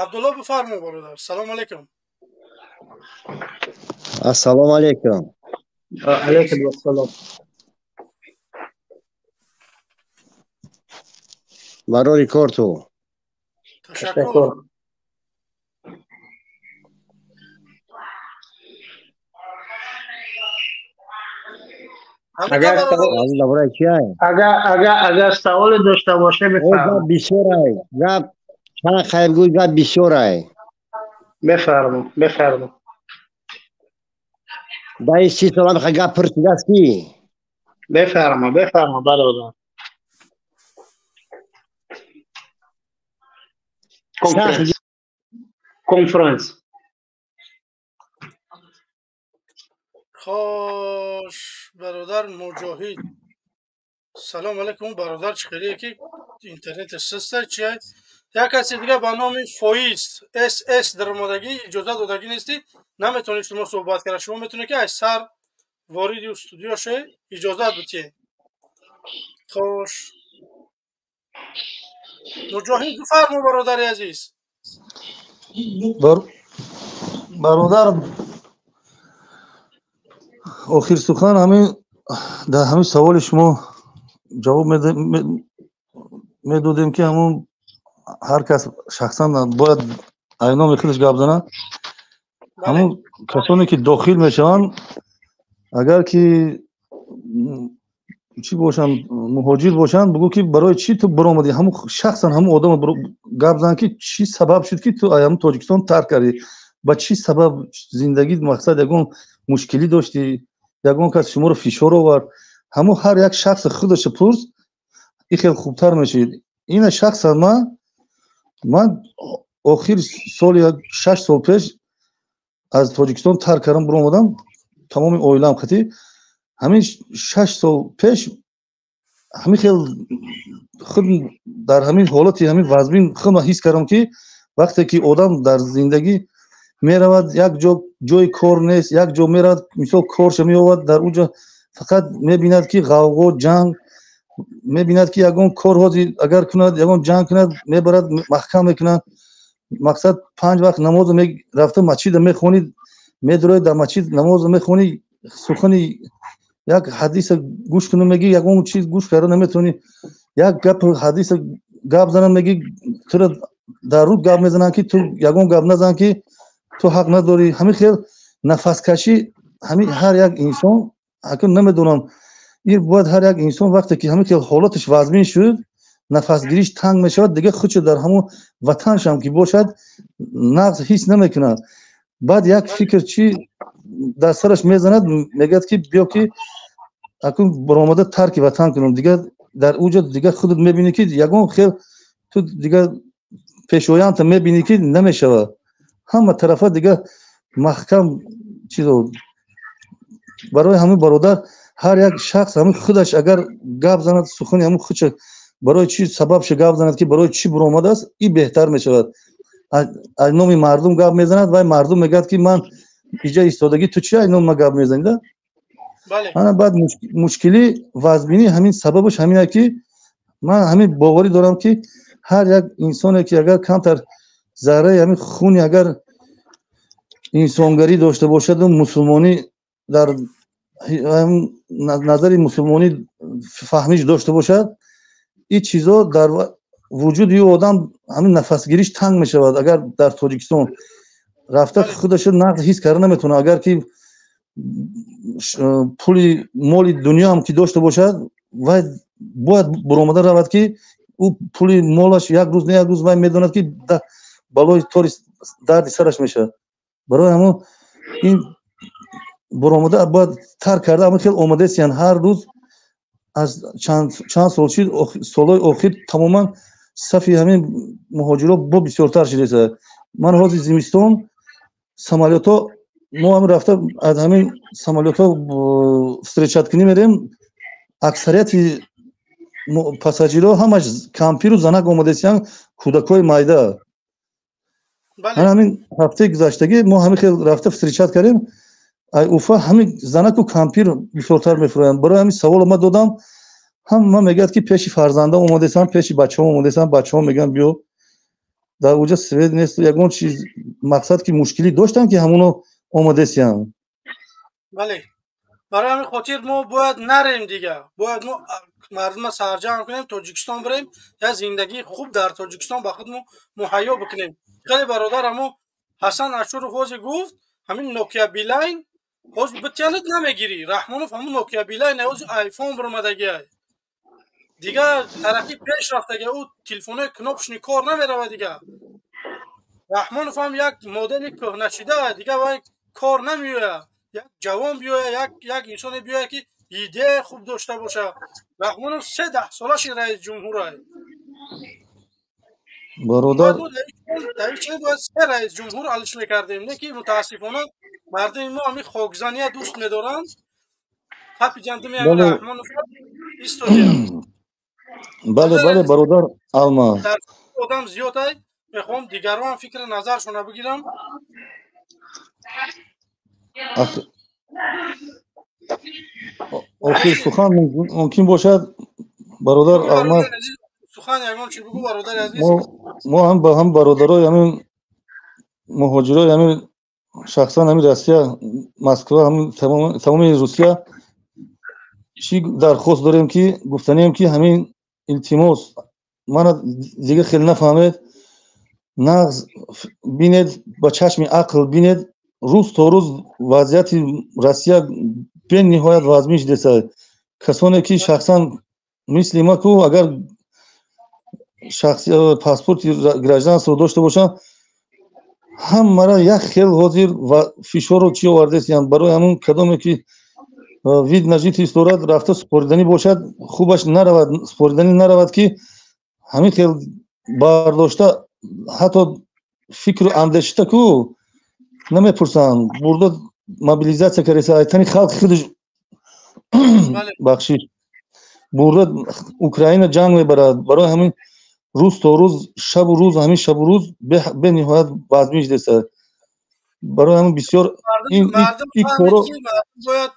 Абдулло, бифармо, бародар, салому алайкум. Ассалому алайкум. Алайкум ассалом. Барори корту. Ташаккур. Агар саволе дошта боше, бифармо. Бисёрай гап, чанд хайргӯй гап бисёрай. Бифармо, бифармо. Даи 30 сола меха гап пурсидааст ки. Бифармо, бифармо, бародар. Конференс. Конференс. Хош, бародар Муҷоҳид. Салом алейкум, бародар, чӣ хеле ки интернет суста чи? Як каси дига ба номи Фоиз СС даромадагӣ, иҷозат додагӣ нестӣ, наметавонед шумо суҳбат карда. Шумо метавонед ки аз сар вориди студио ше, иҷозат битиҳед. Хош. Муҷоҳид, бифармо, бародари азиз. Бародар, охир сухан ҳамин дар ҳамин саволи шумо ҷавоб медодем, ки ҳамун ҳар кас шахсан бояд айноми худаш гап занад. Ҳамун касоне ки дохил мешаванд, агар ки чӣ бошанд, муҳоҷир бошанд, бугӯ ки барои чӣ ту баромадӣ, ҳамун шахсан ҳамун одам гап зан, ки чӣ сабаб шуд, ки ту ҳамун Тоҷикистон тарк кардӣ, ба чӣ сабаб, зиндагӣ мақсад ягон мушкилӣ доштӣ, ягон кас шуморо фишор овард. Ҳамун ҳар як шахс худаша пурс, ин хел хубтар мешавед. Ина шахсан ман охир соли 6 сол пеш аз Тоҷикистон тарк кардам, биромадам тамоми оилаам қатӣ. Ҳамин 6 сол пеш ҳамин хел худ дар ҳамин ҳолати ҳамин вазмин худма ҳис кардам, ки вақте ки одам дар зиндагӣ меравад, як ҷо ҷои кор нест, як ҷо меравад, мисол, корша меёвад, дар он ҷо фақат мебинад, ки ғавғо, ҷанг, мебинад, ки ягон кор ҳозир агар кунад, ягон ҷанг кунад, мебарад, маҳкам мекунад. Мақсад, панҷ вақт намозо рафта масҷида мехонӣ, медурои дар масҷид намозо мехонӣ, сухани як ҳадиса гӯш кунӣ, мегӣ, ягон чиз гӯш карда наметавонӣ, як гап ҳадиса гап занам, мегӣ, тура дар рӯ гап мезананд, ки ту ягон гап назан, ки ту ҳақ надорӣ. Ҳамин хел нафаскашӣ. Ҳамин ҳар як инсон, акун намедонам, ин бояд ҳар як инсон вақте ки ҳамин хел ҳолаташ вазмин шуд, нафасгириш танг мешавад, дигар худшо дар ҳамон ватаншам ки бошад, нағз ҳис намекунад. Баъд як фикр чи дар сараш мезанад, мегӯяд, ки биё, ки акун баромада тарки ватан кунам. Дигар дар он ҷо дигар худат мебинӣ, ки ягон хел ту дигар пешоянта мебинӣ, ки намешавад, ҳама тарафа дигар маҳкам чизо. Барои ҳамин, бародар, ҳар як шахс ҳамин худаш агар гап занад, сухани ҳамин худша барои чӣ сабабша гап занад, ки барои чӣ буромадааст, ин беҳтар мешавад. Аз номи мардум гап мезанад, вай мардум мегӯяд, ки ман иҷа истодагӣ, ту чи аз номи ман гап мезанӣ да? Ана баъд мушкилӣ, вазбинӣ ҳамин сабабаш ҳамин, ки ман ҳамин боварӣ дорам, ки ҳар як инсоне ки агар камтар зарраи ҳамин хуни агар инсонгарӣ дошта бошаду мусулмонӣ дар назари мусулмонӣ фаҳмиш дошта бошад, ин чизо дар вуҷуди ӯ одам ҳамин нафасгириш танг мешавад. Агар дар Тоҷикистон рафта худаша нағз ҳис карда наметавонад, агар ки пули моли дунёам ки дошта бошад, вай бояд буромада равад, ки ӯ пули молаш як рӯз не як рӯз вай медонад, ки балои тори дарди сараш мешавад. Барои ҳамон ин буромада бояд тарк карда, ҳамин хел омадесиян. Ҳар рӯз аз чанд сол шид, солҳои охир тамоман сафи ҳамин муҳоҷиро бо бисёртар шидеса. Ман ҳозир зимистон самолётҳо, мо ҳамин рафта аз ҳамин самолётҳо встречать кунӣ мерем, аксарияти пассажирҳо ҳамаш кампиру занак омадесиян, кӯдакҳои майда. Ман ҳамин ҳафтаи гузаштагӣ мо ҳамин хел рафта встречать кардем, ай Уфа ҳамин занаку кампир бисёртар мефуроянд. Барои ҳамин саволо ман додам, ҳама мегӯяд, ки пеши фарзандам омадесам, пеши бачаҳом омадесам, бачаҳом мегӯянд, биё, дар уҷа свет нест, ягон чиз, мақсад, ки мушкилӣ доштанд, ки ҳамоно омадесиян. Бале, барои ҳамин хотир мо бояд нарем, дига бояд мо мардума сарҷамъ кунем, Тоҷикистон бирем, як зиндагии хуб дар Тоҷикистон ба худ муҳайё бикунем. Хеле бародар, ҳамо Ҳасан Ашуров ҳозир гуфт, ҳамин Нокия Билайн ҳозир битянад, намегирӣ. Раҳмонов ҳамун Нокия Билайн, ҳозир Айфон биромадагиай, дигар тараққӣ пеш рафтага, ӯ телефонҳои кнопочный кор намерава. Дигар Раҳмонов ҳам як модели кӯҳнашида, дигар вай кор намеояд. Як ҷавон биёяд, як инсоне биёяд, ки идеяи хуб дошта бошад. Раҳмонов се даҳсолаши раис ҷумҳурай. Бародар, дар ин чиз бояд се раис ҷумҳур алиш мекардем, не ки мутаассифона мардуми мо ҳамин хокзания дӯст медоранд. Тапи ҷандими ҳамин Раҳмонов истодем. Бале, бале, бародар Алмаз. Дар одам зиёд ай, мехоҳам дигарон фикри назаршона бигирам. Охир сухан мумкин бошад, бародар Алмаз. Сухан ягон чи бугу, бародари азиз. Мо ҳам ба ҳам бародарои ҳамин муҳоҷирои ҳамин шахсан ҳамин Россия, Москва, ҳамин тамоми Русия чӣ дархост дорем, ки гуфтанем, ки ҳамин илтимос, мана дига хеле нафаҳмед, нағз бинед, ба чашми ақл бинед, рӯз то рӯз вазъияти Россия бениҳоят вазмин шудааст. Касоне ки шахсан мисли ма ку агар шахси паспорти гражданство дошта бошанд, ҳамара як хел ҳозир фишорро чӣ овардастиянд. Барои ҳамун кадоме ки вид на жительство дорад, рафта супориданӣ бошад, хубаш наравад, супориданӣ наравад, ки ҳамин хел бардошта ҳатто фикру андешита ку намепурсанд, бурда мобилизатсия кареса, айтани халқи худаш, бахшиш, бурда Украина ҷанг мебарад. Барои ҳамин рӯз то рӯз, шабу рӯз, ҳамин шабу рӯз бениҳоят вазмин шудааст. Барои ҳамин бисёр ин коро бояд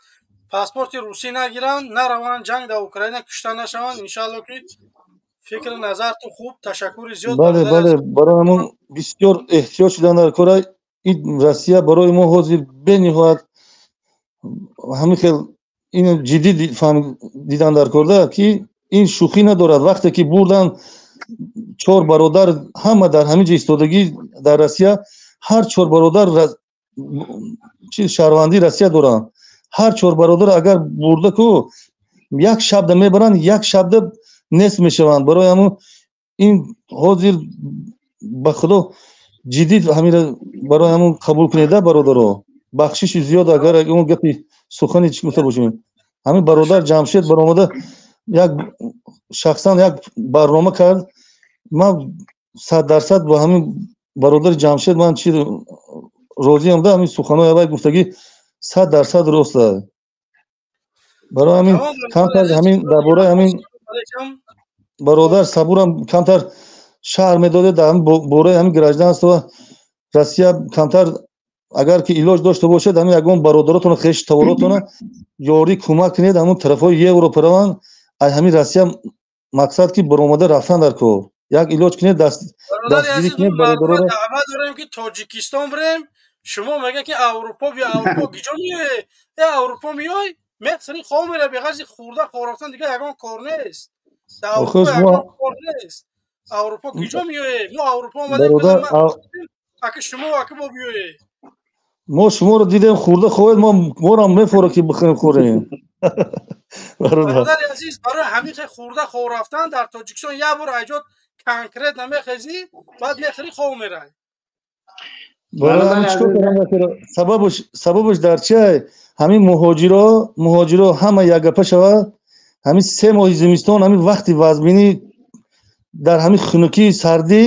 паспорти русӣ нагиранд, нараванд ҷанг дар Украина, кушта нашаванд. Иншаалло ки фикри назарту хуб, ташаккури зиёд. Бале, бале, барои ҳамон бисёр эҳтиёт шудан дар кора. Ин Россия барои мо ҳозир бениҳоят ҳамин хел ин ҷиддӣ дидан дар корда, ки ин шӯхӣ надорад. Вақте ки бурдан чор бародар ҳама дар ҳамин ҷо истодагӣ дар Россия, ҳар чор бародар чи шаҳрвандии Россия доранд. Ҳар чор бародар агар бурда ку як шабда мебаранд, як шабда нест мешаванд. Барои ҳамун ин ҳозир ба худо ҷиддӣ ҳаминро барои ҳамун қабул кунеда, бародаро. Бахшиши зиёд агар он гапи сухани чӣ гуфта бошем. Ҳамин бародар Ҷамшед баромада як шахсан як барнома кард, ман 100% бо ҳамин бародари Ҷамшед ман чи розиам да, ҳамин суханои аввай гуфтагӣ 100% рост аст. Барои ҳамин камтар ҳамин дар бораи ҳамин бародар Сабурам камтар шаҳр медодед дар ҳамин бораи ҳамин гражданство Россия, камтар агар ки илоҷ дошта бошад, ҳамин ягон бародаротона, хеши таворотона ёрӣ кӯмак кунед, ҳамун тарафҳои Европа раванд, ай ҳамин Россия мақсад ки баромада рафтан дар кор. Як илоҷ кунед, дастгирӣ кунед бародароро. Даъват дорем ки Тоҷикистон бирем, шумо мега ки Аврупо бия. Аврупо гиҷо меоӣ? Э, Аврупо меоӣ, мехсари хоб мера, беғарзи хурда хор рафтан дига ягон кор нест. Дар Аврупо ягон кор нест. Аврупо гиҷо меоӣ? Мо Аврупо омадем, аки шумо аки мо биёед. Мо шуморо дидем хурда хоҳед, мо морам мефора ки бихӯрем, хӯрем. Бародари азиз, барои ҳамин хурда хоб рафтан дар Тоҷикистон як бор айҷод конкрет намехезӣ, баъд мехӯри, хоб мерай. Сабабаш дар чи? Ҳамин муҳоҷиро ҳама якгапа шавад, ҳамин 3 моҳи зимистон, ҳамин вақти вазминӣ, дар ҳамин хунукии сардӣ,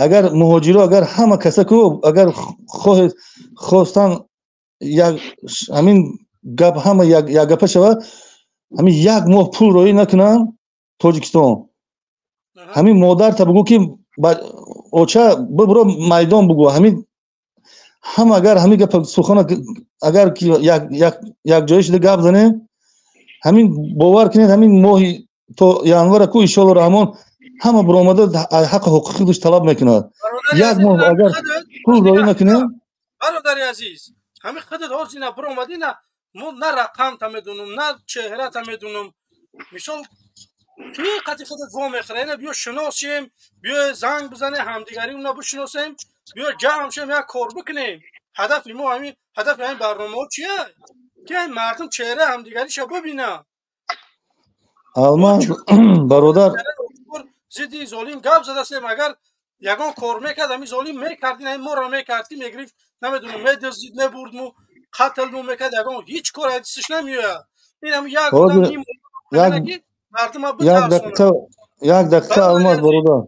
агар муҳоҷиро агар ҳама каса ку агар хоҳед хостан як ҳамин гап ҳама якгапа шавад, ҳамин як моҳ пул роӣ накунанд Тоҷикистон, ҳамин модарта бугӯ ки оча бибро майдон бугӯ, ҳамин ҳама агар ҳамин гапа сухана агар якҷоя шуда гап занем, ҳамин бовар кунед, ҳамин моҳи то январа ку иншоалло раҳмон ҳама баромада ҳаққу ҳуқуқи худаш талаб мекунад. Як моҳ агар пул роӣ накунем. Бародари азиз, ҳамин худат ҳозир на баромадӣ, на мо на рақамта медунам, на чеҳрата медунам. Мисол, ки қати худат во мехӯра? Ина биё шиносем, биё занг бизане, ҳамдигаримона бишиносем, биё ҷамъ шем, як кор бикунем. Ҳадафи мо ҳамин, ҳадафи ҳамин барномаҳо чия? Ки мардум чеҳраи ҳамдигариша бибинад. Алмаз бародар, зидди золим гап задастем. Агар ягон кор мекард ҳамин золим, мекард, ин моро мекард, ки мегирифт, намедонам, медаздид, мебурдму, қатлму мекард, ягон ҳеҷ кор ҳадисиш намеояд. Ин ҳам як одам ки мардума битарсонад. Як дақиқа, Алмаз бародар.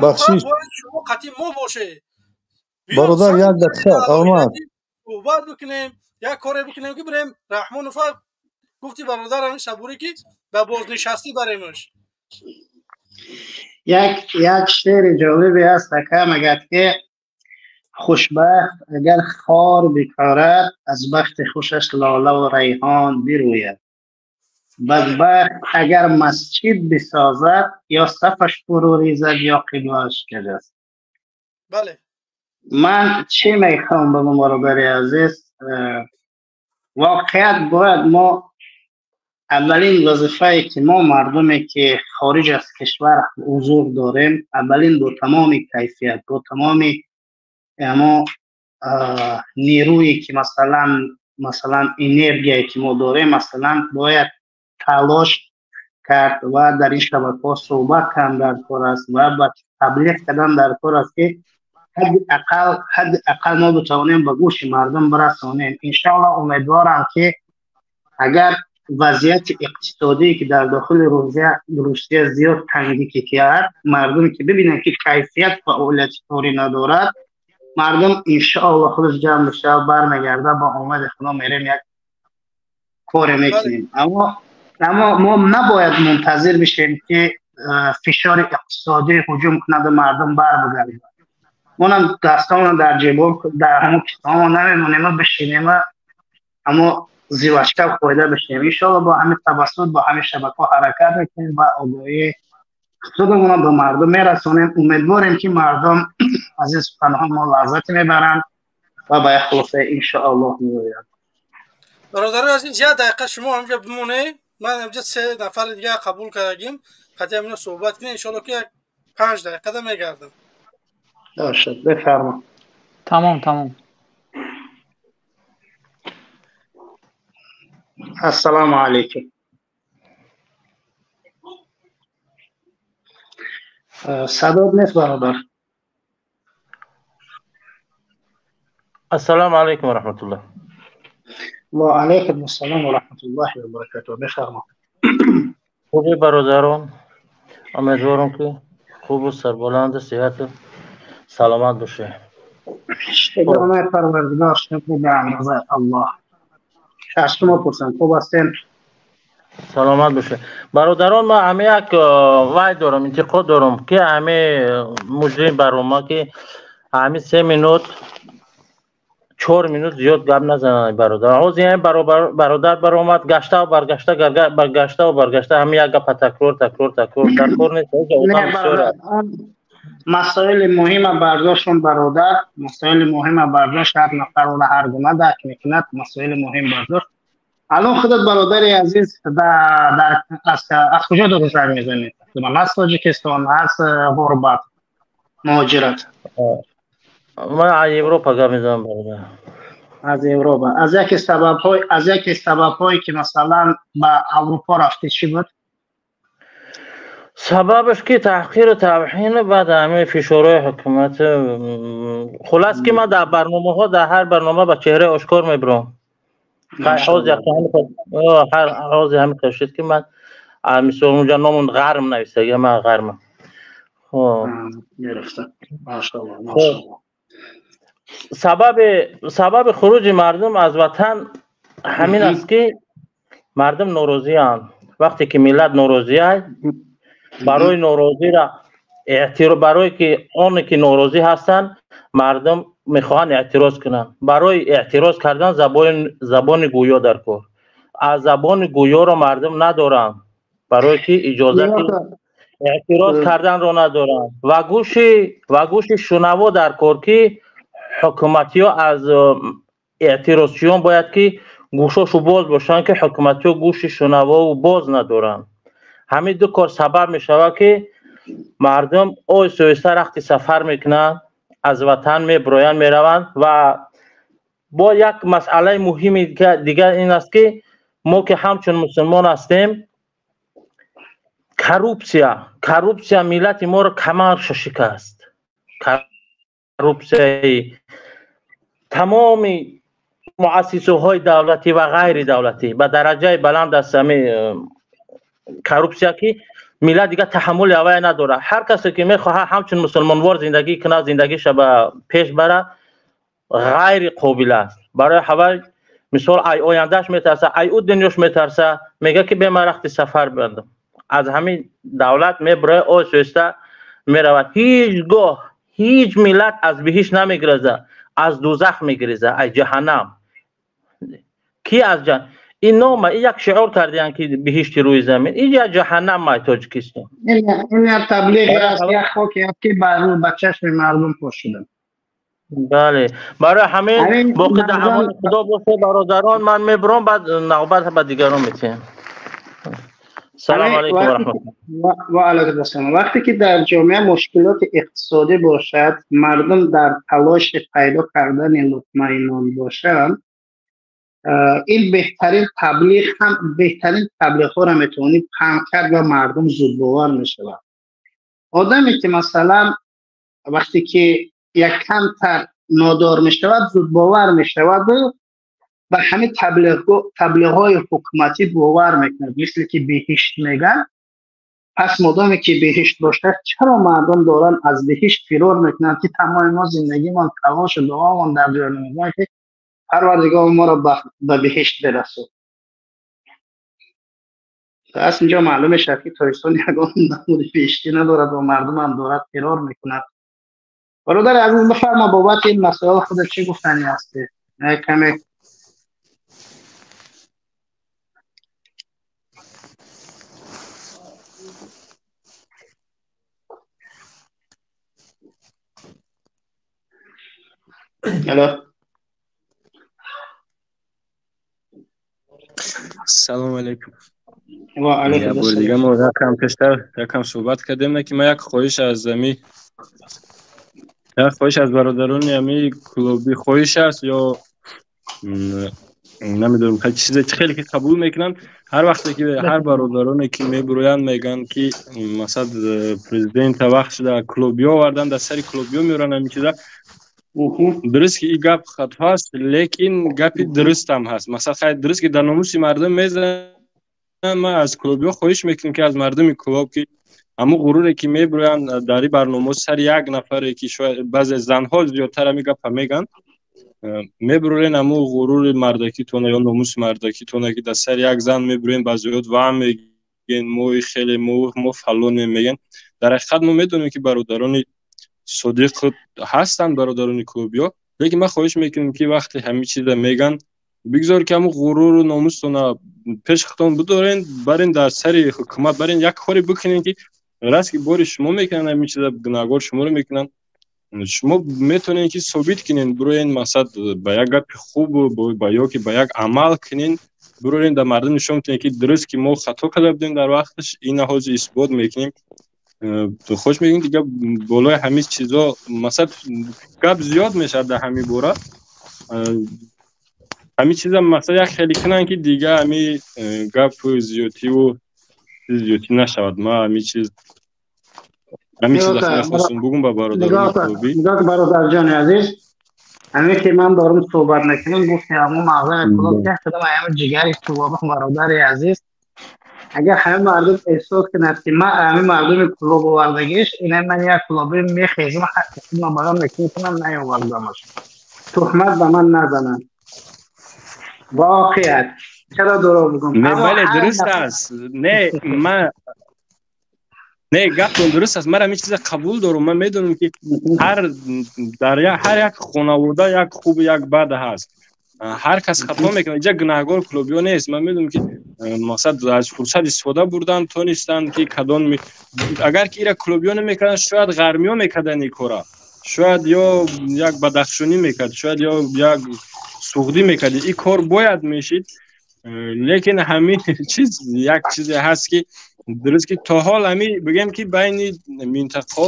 Бахшиш. Шумо қатъи мо боше. Бародар, як дақиқа, Алмаз. Суҳбат бикунем, як коре бикунем ки бирем Раҳмонова гуфти бародар ҳамин Сабурӣ ки ба бознишастӣ баремаш. Як шеъри ҷолибе аст, ака, мегӯяд ки хушбахт агар хор бикорад, аз бахти хушаш лолаву райҳон бирӯяд. Бадбахт агар масҷид бисозад, ё сафаш фурӯ резад, ё қиблааш каҷ аст. Бале. Ман чӣ мехоҳам бигӯям, бародари азиз, воқеият бояд мо аввалин вазифае ки мо мардуме ки хориҷ аз кишвар ҳузур дорем, аввалин бо тамоми кайфият, бо тамоми ҳамо нерӯе ки масалан энергияе ки мо дорем, масалан бояд талош кард ва дар ин шабакаҳо суҳбат кардан дар кор аст ва ба таблиғ кардан дар кор аст ки ҳадди ақал мо битавонем ба гӯши мардум бирасонем. Иншоаллоҳ умедворам ки агар вазъияти иқтисодие ки дар дохили Русия зиёд тангӣ ки кард, мардуме ки бибинанд ки кайфият фаъолияти корӣ надорад, мардум иншоаллоҳ худаш ҷамъ мешавад, бармегардад, ба омади Худо мерем, як коре мекунем. Аммо мо набояд мунтазир бишем ки фишори иқтисодӣ ҳуҷум кунад ва мардум барбигардад. Монам дастамона дар ҷебо, дар ҳамон китобамон намемонем ва бишинем ва ҳамо зивашка фоида бишинем. Иншоаллоҳ бо ҳамин табассут, бо ҳамин шабакаҳо ҳаракат мекунем ва огоҳии худамонро ба мардум мерасонем. Умедворем ки мардум аз ин суханҳо мо лаззате мебаранд ва ба як хулоса иншоаллоҳ меоянд. Бародарони азиз, як дақиқа шумо ҳамҷа бимонед, ман ҳамҷа се нафари дигар қабул кардагим, қатъи ҳамино суҳбат кунем, иншоаллоҳ ки як 5 дақиқада мегардам. Бошад, бифармо. Тамом, тамом. Ассалому алайкум. Садод нест бародар. Ассалому алайкум ва раҳматуллоҳ. Ва алайкум ассалом ва раҳматуллоҳи ва баракатуҳ. Бифармо. Хуби бародарон, умедворам ки хубу сарбаланду сиҳату саломат бошед. Шукронаи Парвардигор, шукр ба андозаи Аллоҳ. Аз шумо пурсам, хуб ҳастем? Саломат бошед. Бародарон, ман ҳама як вай дорам, интиқод дорам ки ҳама муҷрим барома ки ҳама 3 минут 4 минут зиёд гап назананд бародар. Ҳозир ҳам бародар баромад, гаштаву баргашта, баргаштаву баргашта, ҳама як гапа такрор, такрор, такрор. Дар кор нест. Не, бародар, масоили муҳима бардоштон бародар, масоили муҳима бардошт, ҳар нафар ӯро ҳар гуна дарк мекунад, масоили муҳим бардошт. Алон худат бародари азиз дар аз куҷо дорӣ занг мезанӣ? Аз Тоҷикистон, аз ғурбат, муҳоҷират? Ман аз Европа гап мезанам бародар. Аз Европа. Аз яке сабабҳое ки масалан ба Аврупо рафтӣ чӣ буд? Сабабаш ки таҳқиру тавҳин баъд ҳамаи фишорҳои ҳукумат. Хулас ки ман дар барномаҳо, дар ҳар барнома ба чеҳраи ошкор мебурам. Ҳозир ҳамин қашид ки ман мисол унҷа номун ғарм нависага, ман ғармам. Сабаби хуруҷи мардум аз ватан ҳамин аст ки мардум норозианд. Вақте ки миллат норозиаст, барои норозиро барои ки оне ки норозӣ ҳастанд, мардум мехоҳанд эътироз кунанд. Барои эътироз кардан забони гӯё дар кор. Аз забони гӯёро мардум надоранд, барои ки иҷозати эътироз карданро надоранд. Ва гӯши шунаво дар кор ки ҳукуматиҳо аз эътирозчиён бояд ки гӯшошу боз бошанд, ки ҳукуматиҳо гӯши шунавову боз надоранд. Ҳамин ду кор сабаб мешавад ки мардум оҳиста оҳиста рахти сафар мекунанд, аз ватан мебироянд, мераванд. Ва бо як масъалаи муҳими дигар ин аст ки мо ки ҳамчун мусулмон ҳастем, коррупсия миллати моро камарша шикаст. Коррупсияи тамоми муассисаҳои давлатӣ ва ғайридавлатӣ ба дараҷаи баланд аст. Ҳамин коррупсия ки Миллат дигар таҳаммули ҳавая надорад. Ҳар касе ки мехоҳад ҳамчун мусулмонвор зиндагӣ кунад, зиндагиша ба пеш барад, ғайри қобил аст. Барои ҳавай мисол ай ояндааш метарса, ай ӯ дунёш метарса, мегӯяд ки бе ман рахти сафар бандам. Аз ҳамин давлат мебурояд, оҳиста меравад. Ҳеҷ гоҳ ҳеҷ миллат аз биҳишт намегирезад, аз дӯзах мегирезад, аз ҷаҳаннам. Ки аз ин нома, ин як шиор кардиянд ки биҳишти рӯи замин, ин як ҷаҳаннам ай Тоҷикистон. Ин як таблиғ аст, як хоке аст ки ба чашми мардум пошида. Бале, барои ҳамин боқӣ дар амони Худо бошед бародарон, ман мебурам, баъд навбат ба дигарон метиҳем. Салому алайкум ва раҳматуллоҳ. Ва алайкум ассалом. Вақте ки дар ҷомеа мушкилоти иқтисодӣ бошад, мардум дар талоши пайдо кардани луқмаи нон бошанд, ин беҳтарин таблиғ ҳам беҳтарин таблиғҳоро метавонӣ паҳн кард ва мардум зудбовар мешавад. Одаме ки масалан вақте ки як камтар нодор мешавад, зудбовар мешавад ба ҳамин таблиғҳои ҳукуматӣ бовар мекунад, мисли ки биҳишт мегӯянд. Пас модоме ки биҳишт бошад, чаро мардум доранд аз биҳишт фирор мекунанд, ки тамоми мо зиндагимон, талошу дуомон дар ҷои намозмон ки Парвардигор моро ба биҳишт бирасонад. Пас инҷо маълум мешавад ки Тоҷикистон ягон намуди биҳиштӣ надорад ва мардум ҳам дорад фирор мекунад. Бародари азиз, бифармо бобати ин масоил худат чӣ гуфтанӣ ҳастӣ? Каме Алло. Салом алейкум. Ва алейкум ассалом. Дига мо якам пештар якам суҳбат кардем, ки ман як хоҳиш аз ами як хоҳиш аз бародарони ами клуби хоҳиш аст ё намедонам чизе хеле ки қабул мекунанд. Ҳар вақте ки ҳар бародароне ки мебуроянд мегӯянд ки масалан президента вақт шуда клубиё овардан, дар сари клубиё меоранд ҳамин чиза. Дуруст ки ин гап хато аст, лекин гапи дурустам ҳаст. Масалан хайр, дуруст ки дар номуси мардум мезананд. Ман аз клубиё хоҳиш мекунам ки аз мардуми клуб ки ҳамун ғуруре ки мебуроянд дар ин барномаҳо сари як нафаре ки шояд баъзе занҳо зиёдтар ҳамин гапа мегӯянд, мебурен ҳамун ғурури мардакитона ё номуси мардакитона ки дар сари як зан мебурен, баъзеҳо ва мегӯянд мо хеле мо фалонем мегӯянд. Дар ҳақиқат мо медонем ки бародарони содиқ ҳастанд, бародарони клубиё, лекин ман хоҳиш мекунам ки вақте ҳамин чиза мегӯянд, бигзор ки ҳамун ғуруру номустона пеш худтон бидорен, барен дар сари ҳукумат, барен як коре бикунен ки раст ки бори шумо мекунанд ҳамин чиза, гунаҳгор шуморо мекунанд. Шумо метавонед ки собит кунед, бироен масалан ба як гапи хуб ба ё ки ба як амал кунед, бироен дар мардум нишон диҳед ки дуруст ки мо хато карда будем дар вақташ, ина ҳозир исбот мекунем. Хош мегӯем дига болои ҳамин чизо масалан гап зиёд мешавад дар ҳамин бора. Ҳамин чиза масалан як хеле кунанд ки дига ҳамин гап зиёдтиву зиёдтӣ нашавад. Ман ҳамин чиз ҳамин чиза мехостам бугум ба бародарони клубӣ. Нигоҳ бародарҷони азиз, ҳамин ки ман дорам суҳбат мекунам, гуфти ҳамун мағзаи клуб як кадам ҳамин ҷигари клуб бародари азиз. Агар ҳамин мардум эҳсос кунад ки ман ҳамин мардуми клуб овардагиш, ина ман як клуби мехезам, ҳаққи худро барам мекунам, наёвардамаш. Туҳмат ба ман назананд. Воқеат. Чаро дурӯғ бигӯм? Не, бале, дуруст аст. Не, ман не, гаптон дуруст аст. Ман ҳамин чиза қабул дорам. Ман медонам ки ҳар дар ҳар як хонавода як хуб як бад ҳаст. Ҳар кас хато мекунад. Инҷа гунаҳгор клубиё нест. Ман медонам ки мақсад аз фурсат истифода бурдан тонистанд ки кадом агар ки ира клубиё намекарданд, шояд ғармиё мекарданд ин кора. Шояд ё як бадахшонӣ мекард, шояд ё як суғдӣ мекард. Ин кор бояд мешид, лекин ҳамин чиз як чизе ҳаст ки дуруст ки то ҳол ҳамин бигем ки байни минтақаҳо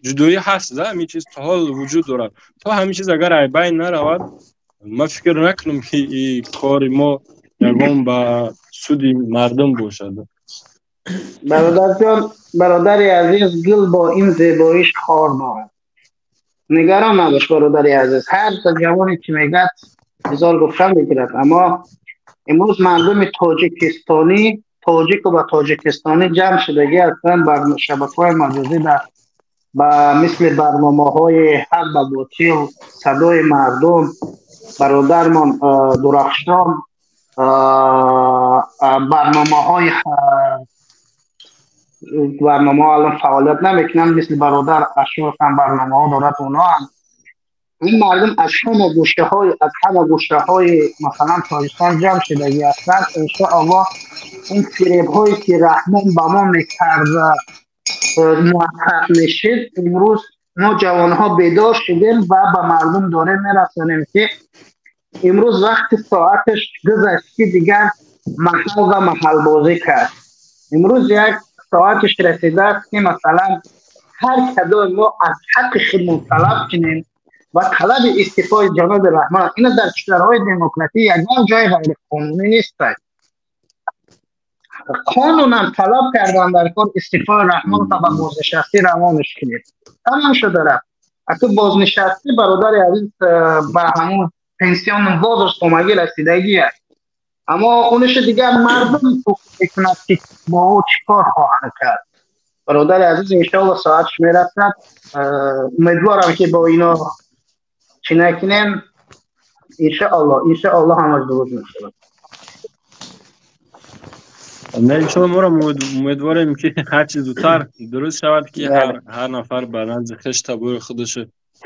ҷудоӣ ҳаст, ҳамин чиз то ҳол вуҷуд дорад. То ҳамин чиз агар ай байн наравад, ман фикр накунам ки ин кори мо ягон ба суди мардум бошад. Бародарҷон, бародари азиз, гул бо ин зебоиш хор дорад. Нигарон набош бародари азиз. Ҳар ҷавоне ки мегӯяд ҳазор гуфтан мегирад, аммо имрӯз мардуми тоҷикистонӣ Тоҷику ба тоҷикистонӣ ҷамъ шудагӣ ҳастанд бар шабакаҳои маҷозӣ, дар ба мисли барномаҳои ҳақ ба ботил, садои мардум, бародармон Дурахшон, барномаҳои барномаҳо алон фаъолият намекунанд, мисли бародар Ашуров ҳам барномаҳо дорад. Онҳо ҳам ин мардум аз ҳама гӯшаҳои, аз ҳама гӯшаҳои масалан Тоҷикистон ҷамъ шудагӣ ҳастанд. Иншоаллоҳ, ин фиребҳое ки Раҳмон ба мо мекарда муваффақ мешид, имрӯз мо ҷавонҳо бедор шудем ва ба мардум дорем мерасонем, ки имрӯз вақти соаташ гузашт, ки дигар маҳал ва маҳалбозӣ кард. Имрӯз як соаташ расидааст, ки масалан ҳар кадоми мо аз ҳаққи худмон талаб кунем ва талаби истифои ҷаноби Раҳмон. Ина дар кишварҳои демократӣ ягон ҷои ғайриқонунӣ нест. Қонунан талаб кардан дар кор истифои Раҳмон та ба бознишастӣ равонаш кунед, тамом шуда рафт. Аку бознишастӣ, бародари азиз, ба ҳамун пенсионный возраст омагӣ расидагӣ аст, аммо онашо дигар мардум ҳукм мекунад, ки бо ӯ чӣ кор хоҳанд кард. Бародари азиз, иншоалло, соатш мерасад. Умедворам, ки бо ино чӣ накунем. Иншоалло, иншоалло, ҳамаш дуруст мешавад. Не, иншоалло, моро умедворем, ки ҳарчи зудтар дуруст шавад, ки ҳар нафар ба назди хеш табори худаш,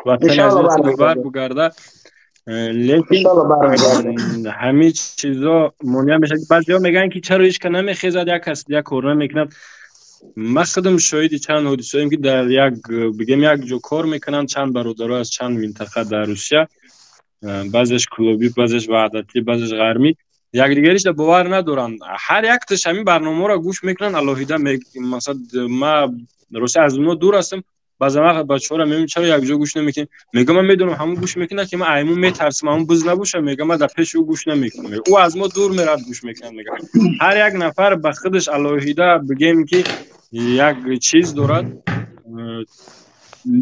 ватани азиз худ барбугарда. Лекин ҳамин чизо монеа мешавад. Баъзеҳо мегӯянд, ки чаро ҳеҷ ка намехезад, як кас як кор намекунад. Ман худам шоҳиди чанд ҳодисаем, ки дар як, бигем, як ҷо кор мекунанд чанд бародаро аз чанд минтақа дар Русия, баъзеш клубӣ, баъзеш ваҳдатӣ, баъзеш ғармӣ, якдигаришда бовар надоранд. Ҳар якташ ҳамин барномаҳоро гӯш мекунанд алоҳида. Масалан, ма рости аз онҳо дур ҳастам. Баъзан вақт бачаҳоро мебинам, чаро якҷо гӯш намекунем? Мегӯям, ман медонам, ҳамон гӯш мекунад, ки ман аймун метарсам, ҳамон биз набошам. Мегӯям, ман дар пеши ӯ гӯш намекунам, ӯ аз мо дур меравад, гӯш мекунад. Мегӯям, ҳар як нафар ба худаш алоҳида, бигем, ки як чиз дорад,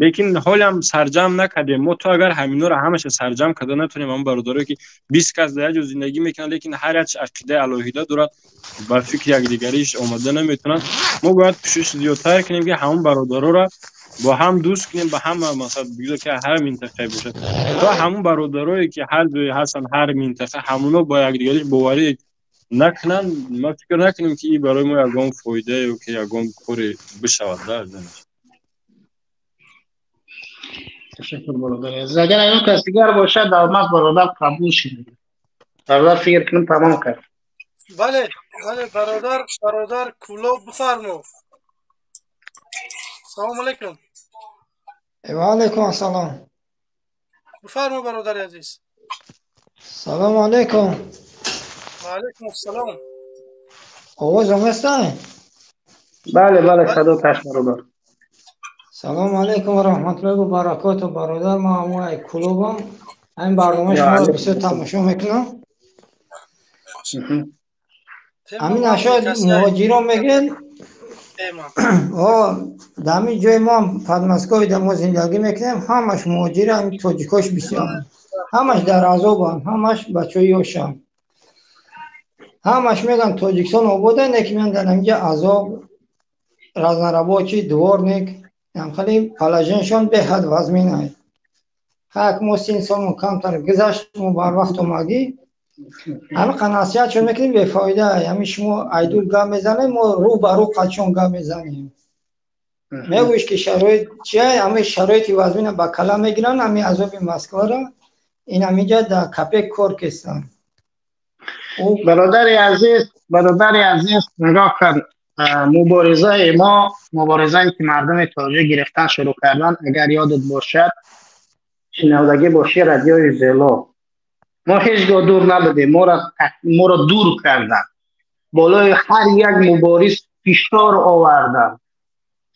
лекин ҳолам сарҷамъ накардем мо. То агар ҳаминҳоро ҳамаша сарҷамъ карда натонем, ҳамон бародарое, ки 20 кас дар як ҷо зиндагӣ мекунанд, лекин ҳар як ақидаи алоҳида дорад, ба фикри якдигариш омада наметавонанд, мо бояд кӯшиш зиёдтар кунем, ки ҳамон бародароро бо ҳам дӯст кунем, ба ҳама, масалан, бигзор ки ҳар минтақае бошад. То ҳамон бародарое, ки ҳар ҷое ҳастанд, ҳар минтақа, ҳамоно бо якдигариш боварӣ накунанд, ман фикр накунем, ки ин барои мо ягон фоида ё ки ягон коре бишавад. Да, ташаккур, бародари азиз. Агар ягон кас дигар бошад, Алмаз бародар қабул шуд. Бародар, фикр кунем, тамом кард. Бале, бародар Кулоб, бифармо. Салому алайкум. Ва алайкум ассалом. Бифармо, бародари азиз. Салому алайкум. Ва алайкум ассалом. Овозам ҳастай? Бале, садо таш, бародар. Салому алайкум ва раҳматуллоҳи ва баракоту, бародар. Ман ҳамон клубам, ҳамин барномаи шуморо бисёр тамошо мекунам. Ҳамин ашёи муҳоҷирон мегӯянд, дар ҳамин ҷои мо, Подмосковье, дар мо зиндагӣ мекунем, ҳамаш муҳоҷир, ҳамин тоҷикош бисёр, ҳамаш дар азобанд, ҳамаш бачаҳои ёшанд, ҳамаш мегӯянд Тоҷикистон обода, не ки меянд дар ҳаминҷа азоб, разнорабочий, дворник, хеле положение шон беҳад вазмин ай. Ҳак мо син солмон камтар гузашт, мо барвақт омадӣ, ҳамин насиҳат чон мекунем, бефоида. Ҳамин шумо айдур гап мезанем, мо рӯ ба рӯ қачон гап мезанем. Мегӯиш, ки шароит чия, ҳамин шароити вазмина ба кала мегиранд, ҳамин азоби Москваро ин ҳаминҷа дар капек кор кестанд. Бародари азиз, нигоҳ кун, муборизаи мо, муборизае ки мардуми тоҷик гирифтан шурӯъ кардан, агар ёдат бошад, шинавдагӣ бошӣ, радиои Зело, мо ҳеҷ гоҳ дур набудем. Моро дур карданд, болои ҳар як мубориз фишор оварданд,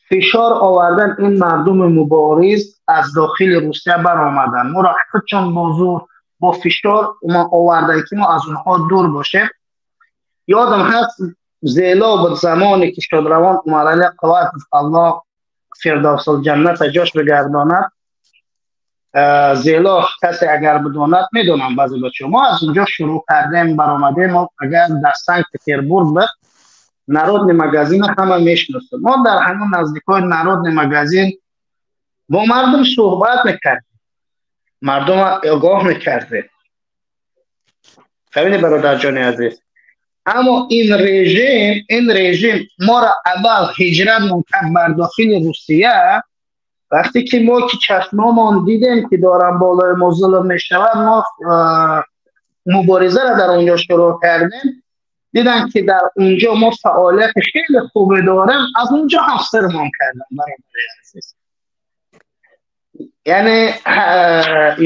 фишор овардан. Ин мардуми мубориз аз дохили Русия баромаданд, моро худшон бо зур, бо фишор оварданд, ки мо аз онҳо дур бошем. Ёдам ҳаст, Зело буд, замоне ки шодравон Умарали Қувватов, Аллоҳ фирдавсулҷанната ҷош бигардонад, Зело, касе агар бидонад, медонам баъзе бачаҳо, мо аз онҷо шурӯъ кардем, баромадем. Агар дар Санкт Петербург буд. Народный магазин ҳама мешиносанд. Мо дар ҳамон наздикои Народный магазин бо мардум суҳбат мекардем, мардум огоҳ мекардем. Фаҳмидӣ, бародарҷони азиз? Аммо ин режим моро аввал ҳиҷрат кард бар дохили Русия. Вақте ки мо ки чашмомон дидем, ки дорам болои мо зулм мешавад, мо муборизаро дар онҷо шурӯъ кардем. Дидан, ки дар унҷо мо фаъолияти хеле хубе дорем, аз унҷо ҳам сирмон кардан, бародари азиз. Яъне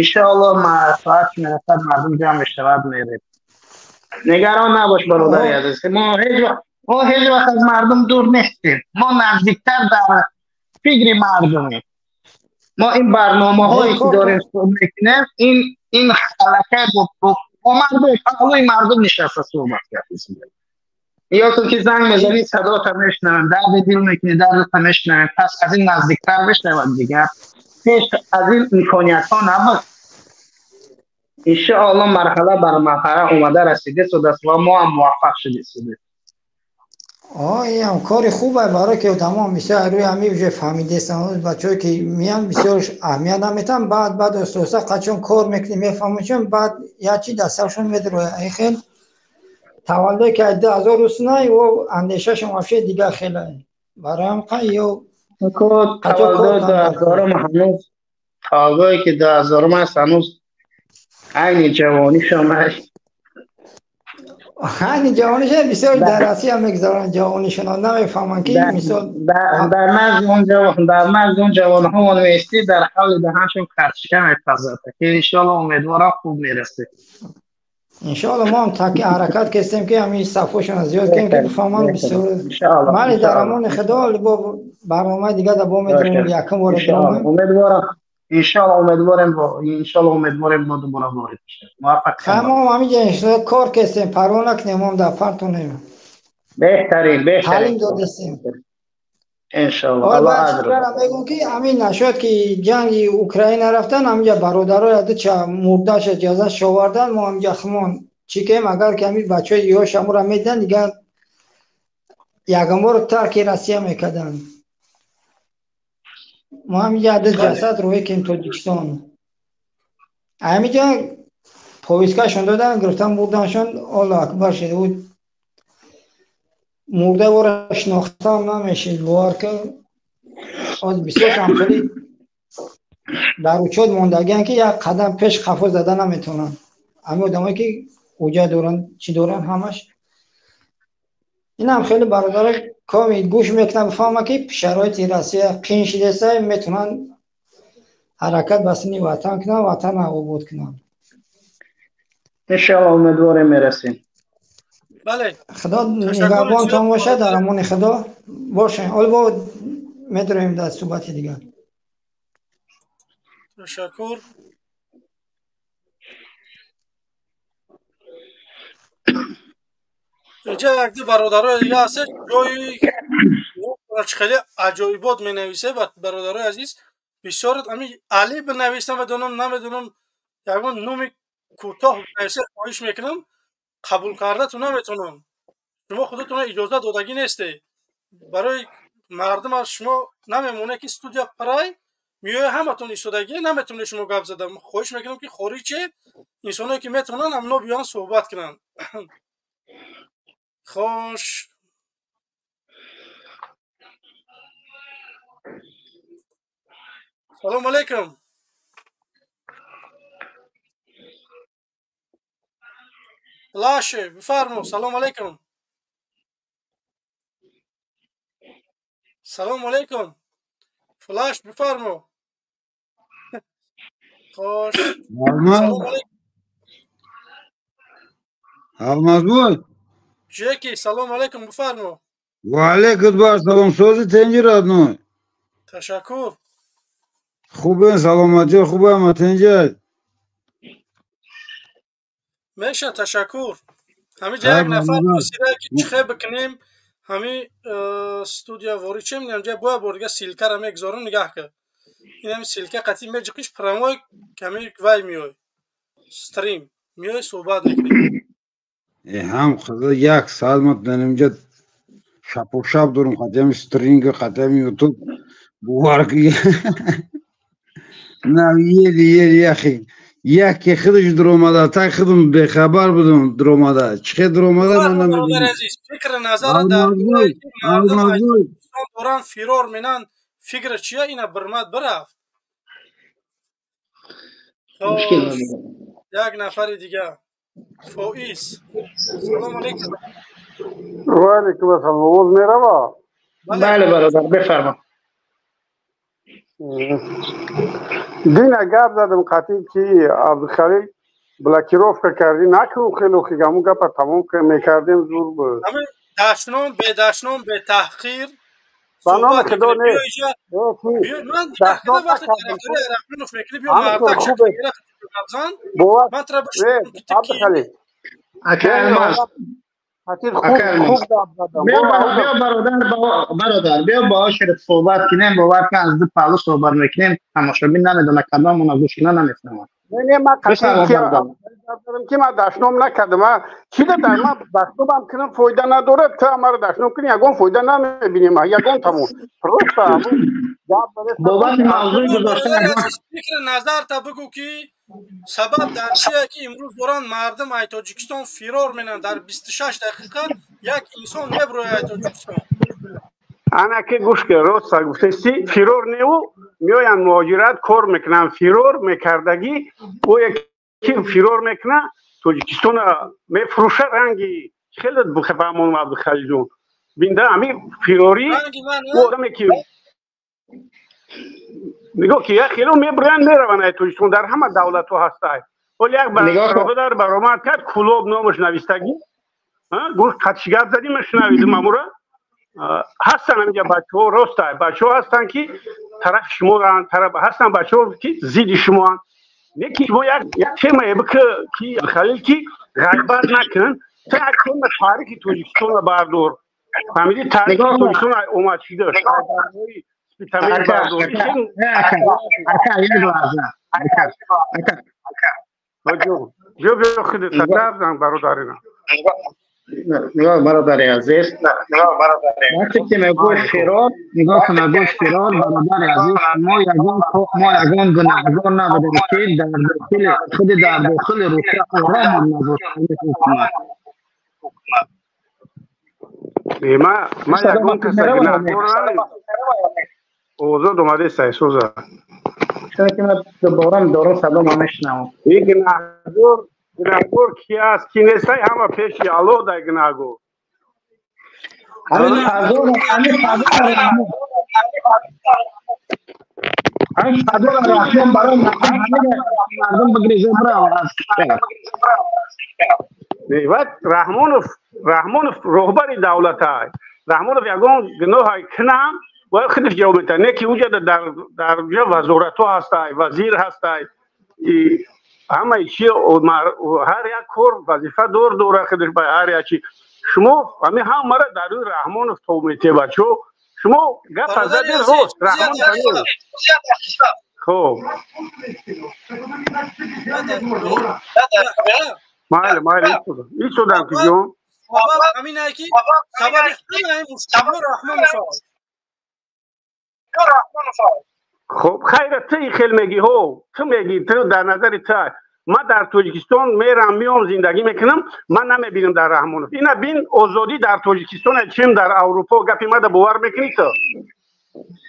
иншоалло соат мерасад, мардум ҷамъ мешавад, мерем. Нигарон набош, бародари азиз, мо ҳеҷ вақт аз мардум дур нестем. Мо наздиктар дар фикри мардумем. Мо ин барномаҳое ки дорем мекунем, ин аллакай бо мардум, паҳлӯи мардум нишаста суҳбат кардем. Ё ту ки занг мезанӣ, садота мешунавем, дарди дил мекунӣ, дардата мешунавем. Пас аз ин наздиктар бишнавад дигар пеш аз ин имкониятҳо набуд. Иншоалло, марҳала бар марҳала омада расида шудааст ва мо ҳам муваффақ шуда шудем. Ам кори хубе, барое ки одамо бисёр рӯи ҳами уже фаҳмидестанд. Бачаҳое ки меянд, бисёр аҳамият наметиҳанд. Баъд оста оста қачон кор мекунӣ, мефаҳмашон, баъд як чи дар саршон медарояд. Ин хел таваллуде ки аз 2000 русна, ё андешашон вообще дигар хеле. Барои ҳам қа ё Таваллуд 2000-ум, ҳанӯз таваллуде ки 2000-ум аст, ҳанӯз айни ҷавонишон аст. Айни ҷавонишон бисёр дар Россия мегузаронанд ҷавонишонро, намефаҳманд, ки мисол Дар назди он ҷавонҳомон меистӣ, дар ҳавли даҳаншон картошка мепазад, ки иншоалло, умедворам, хуб мерасед. Иншоалло, мо ҳам таки ҳаракат кестем, ки ҳамин сафҳошонро зиёд кунем, ки бифаҳманд бисёр. Майли, дар амони Худо, бо барномаи дигар бо медонем, якум бора. Умедворам, иншоалло, умедворем, иншоалло, умедворем, бо дубора ворид бишем. Муваффақ. Мо ҳаминҷа иншоалло кор кестем, парво накунем, мо дар партонем. Беҳтарин, беҳтарин. Таълим додастем. Иншоалло. Мегӯм, ки ҳамин нашояд, ки ҷанги Украина рафтан, ҳаминҷа бародароя дуча мурдаша ҷаза шовардан. Мо ҳаминҷа хумон чӣ кем, агар ки ҳамин бачаҳои ёш ҳамура медидан, дигар ягон бор тарки Россия мекарданд. Мо ҳаминҷа ду ҷасад рӯй кем Тоҷикистон, ҳаминҷа повесткашон додан, гирифтан, бурданшон. Аллоҳ акбар шид, мурда вора шинохтаам намешид, бовар ки. Оз бисёр ҳамхели дар учёт мондагиан, ки як қадам пеш қафо зада наметавонанд. Ҳамин одамое ки уҷа доранд, чӣ доранд, ҳамаш инам хеле бародаро коми гӯш мекунанд, бифаҳманд, ки шароити Россия қиин шидеста, метавонанд ҳаракат ба сини ватан кунанд, ватанро обод кунанд. Иншоалло, умедворем, мерасем. Бале. Худо нигаҳбонтон бошад, дар амони Худо бошем. Ҳоло бо медароем дар суҳбати дигар. Ташаккур. Инҷа якду бародарои дига ҳастед, ҷои хеле аҷоибот менависе. Бародарои азиз, бисёр ами Али бинависам, медонам, намедонам, ягон номи кӯтоҳ бинависе, хоҳиш мекунам, қабул кардату наметонам. Шумо худатона иҷоза додагӣ несте. Барои мардум аз шумо намемоне, ки студия парай миёи ҳаматон истодагӣ, наметавонед шумо гап зада. Хоҳиш мекунам, ки хориҷе инсоное, ки метавонанд, ҳамно биёянд, суҳбат кунанд. Хош, салому алайкум. Лаше, бифармо. Салому алайкум, салому алайкум. Флаш, бифармо. Хош, салому алайкум. Алмазбой. Жеки, салому алайкум, бифармо. Ва алейкум ассалом, сози, тенҷи, родной. Ташаккур. Хубен, саломатӣ хубам, тенҷи. Меша, ташаккур. Ҳамиҷа як нафар пурсида, ки чӣ хел бикунем, ҳами студия ворид чем. Инҷа боя бор дига ссылкара мегузорам, нигаҳ кар. Инами ссылка қатъи меҷиқиш, прямой ками вай меой, стрим меой, суҳбат мекунем. Ҳам худо, як соат мо дар инҷа Шапошап дорум, қатъи стринг, қатъи ютуб. Бовар ки на ели ели яхи яке худаш дуромада, так худам бехабар будам дуромада. Чӣ дуромада ман намедонам. Фикр назар дар мардум доран фирор менан, фикр чия ина бирмад бирафт. Як нафари дига. Фоиз. Салом алейкум. Ва алейкум ассалом. Овоз мерава? Бале бародар, бифармо. Дина гап задам қатъи ки Абдухалил блокировка кардӣ, накун хело ки гамун гапа тамом мекардем, зур буд. Дашном, бедашном, бетаҳқир. Ба номи Худо не. Абдухалил. Биё бародар, биё бо ошират суҳбат кунем, бовар кун аз ду паҳлу суҳбат мекунем, тамошобин намедона кадом она гӯш кунад, намефаҳмад. Не, ман ки ман дашном накардам, чи дар ман дашномам кунам фоида надорад, ту маро дашном кунӣ ягон фоида намебинем, ягон тамом. Просто бобати мавзӯи гузошта фикри назарта бигӯ ки сабаб дар чие ки имрӯз доранд мардум ай Тоҷикистон фирор менанд, дар 26 дақиқа як инсон меброяд ай Тоҷикистон. Ана ки гӯш кун, рост гуфтести, фирор неу меоянд муҳоҷират кор мекунанд, фирор мекардагӣ ӯ ки фирор мекунад Тоҷикистона мефурӯша, ранги хеле бифаҳмонам Абдухалилҷон. Бинда ҳамин фирорӣ ӯ одаме ки нигоҳ ки як хело мебуранд мераванд ай Тоҷикистон, дар ҳама давлатҳо ҳастай. Ҳол як бародар баромад кард, Кулоб номаш навистагӣ, гуфт қатши гап задӣ, ман шунавидам амура. Ҳастанд ҳаминҷа бачаҳо, ростай бачаҳо ҳастанд ки тарафи шумоанд, тараф ҳастанд бачаҳо ки зидди шумоанд. Не ки шумо як темае бикӣ ки Халил ки ғайбат накун, ту як тема таърихи Тоҷикистонро бардор. Фаҳмидӣ, таърихи Тоҷикистон омад шуда. Нигоҳ бародари азиз, вақте ки мегӯй фирор, нигоҳ ки мегӯй фирор, бародари азиз, мо ягон гунаҳгор набудем ки дар дохили худи дар дохили Русия оромам набуд ҳукумат. Ма ягон каса гунаҳгор озод омадест, айсоза. Чунки ман дубора дорум садо ма мешунавам. И гунаҳгор гунаҳгор ки аст, ки нестай, ҳама пеши Аллоҳ дай гунаҳгор. Ҳамин фазоро Раҳмон барои мардум бигреза бирав аз кишвар. Раҳмонов роҳбари давлат аст. Раҳмонов ягон гуноҳ кунам бояд худаш ҷавоб медиҳад, не ки уҷа дар ҷо вазоратҳо ҳастай, вазир ҳастай, ҳамаи чи ҳар як кор вазифа дор дора худаш ба ҳар як чи. Шумо ҳамин ҳамаро дар рӯи Раҳмонов тоб метиҳед бачаҳо. Шумо гап задед рост, Раҳмонов. Хоб. Майли, майли, истодам ки ҷон. Сабаб ҳамин ки сабаби ҳамаи мушкилҳо Раҳмонов аст. Хоб, хайра, ту хел мегӣ, ҳо, ту мегӣ, ту дар назари ту. Ман дар Тоҷикистон мерам, меом, зиндагӣ мекунам, ман намебинам дар Раҳмонов. Ина бин, озодӣ дар Тоҷикистон чем дар Аврупо, гапи мада бовар мекунӣ ту?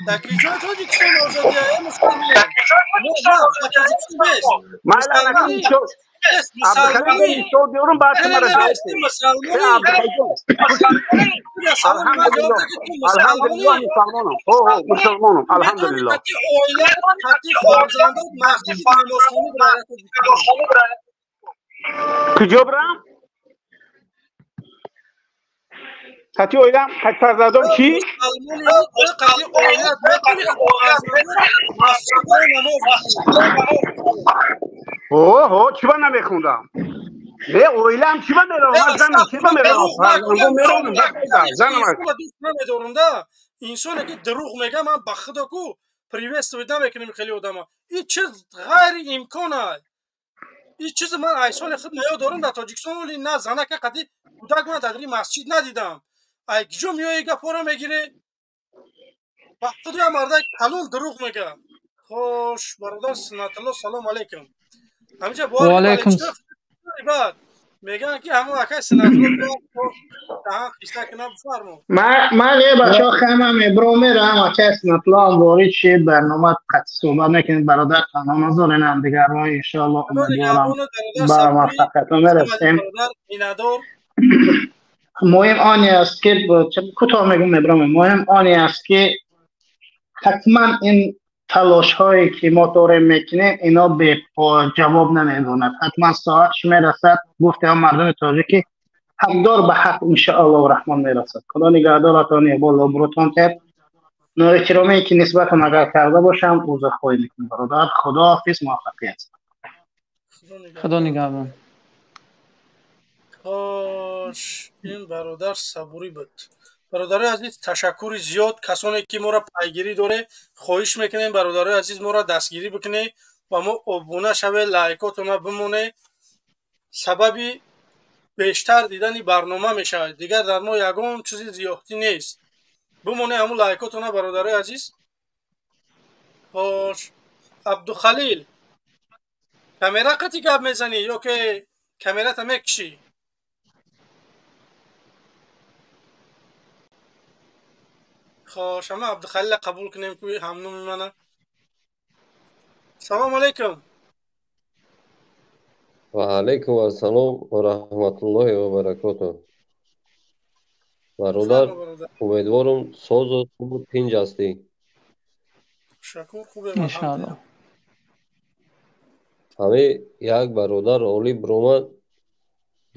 Дар киҷои Тоҷикистон озодӣ е мусулмон? Куҷо бирам? Қати оилам, қати фарзандом чӣ? Ҳо, чӣ ба намехондам? Не, оилам чӣ ба меравам? Занам чӣ ба меравам? Фарзандом меравам, занам. Дӯст намедорам да. Инсоне ки дурӯғ мега, ман ба худо ку приветствовать намекунем хеле одама. Ин чиз ғайриимкон аст. Ин чиз ман айсони худ наёд дорам дар Тоҷикистон, вале на занака қади кӯдак ман дар масҷид надидам. Ай киҷо меои гапҳоро мегирӣ? Ба худоя, мардай калон дурӯғ мега. Хош, бародар Сунатулло, салом алейкум. Ҳамиҷа баъд мегӯянд, ки ҳамон акай Сунатулло даҳан қисса кунад, бифармо. Ман е бачаҳо, хама мебро мерам, акай Сунатулло ҳам ворид шид, барнома қатъи суҳбат мекунед, бародар танҳо назорен ҳамдигарро, иншоалло умедворам ба муваффақиятон мерасем. Миннатдор. Муҳим оне аст, ки кӯтоҳ мегӯм, мебром, муҳим оне аст, ки ҳатман ин талошҳое, ки мо дорем мекунем, ино беҷавоб намемонад. Ҳатман соатш мерасад, гуфтаҳо мардуми тоҷики ҳақдор ба ҳақ иншоаллоҳу раҳмон мерасад. Худо нигаҳдоратон, иқбол обрӯтон тед. Ноэҳтиромие, ки нисбатон агар карда бошам, узрхоҳӣ мекунам, бародар. Худоҳофиз, муваффақият. Худо нигаҳбон. Хош, ин бародар Сабурӣ буд. Бародарои азиз, ташаккури зиёд, касоне ки моро пайгирӣ доре, хоҳиш мекунем, бародарои азиз, моро дастгирӣ бикунед ва мо обуна шавед, лайкотона бимонед, сабаби бештар дидани барнома мешавад. Дигар дар мо ягон чизи зиёдтӣ нест. Бимонед ҳамун лайкотона, бародарои азиз. Хош, Абдухалил, камера қати гап мезанӣ ё ки камерата мекушӣ? Хош, ама Абдухалила қабул кунем, ки ҳамнуми мана. Салому алайкум. Ва алайкум ассалом ва раҳматуллоҳи ва баракотуҳ. Бародар, умедворам созу хубу тинҷ ҳастӣ. Шукр, хубем. Иншоалло. Ҳами як бародар олӣ биромад,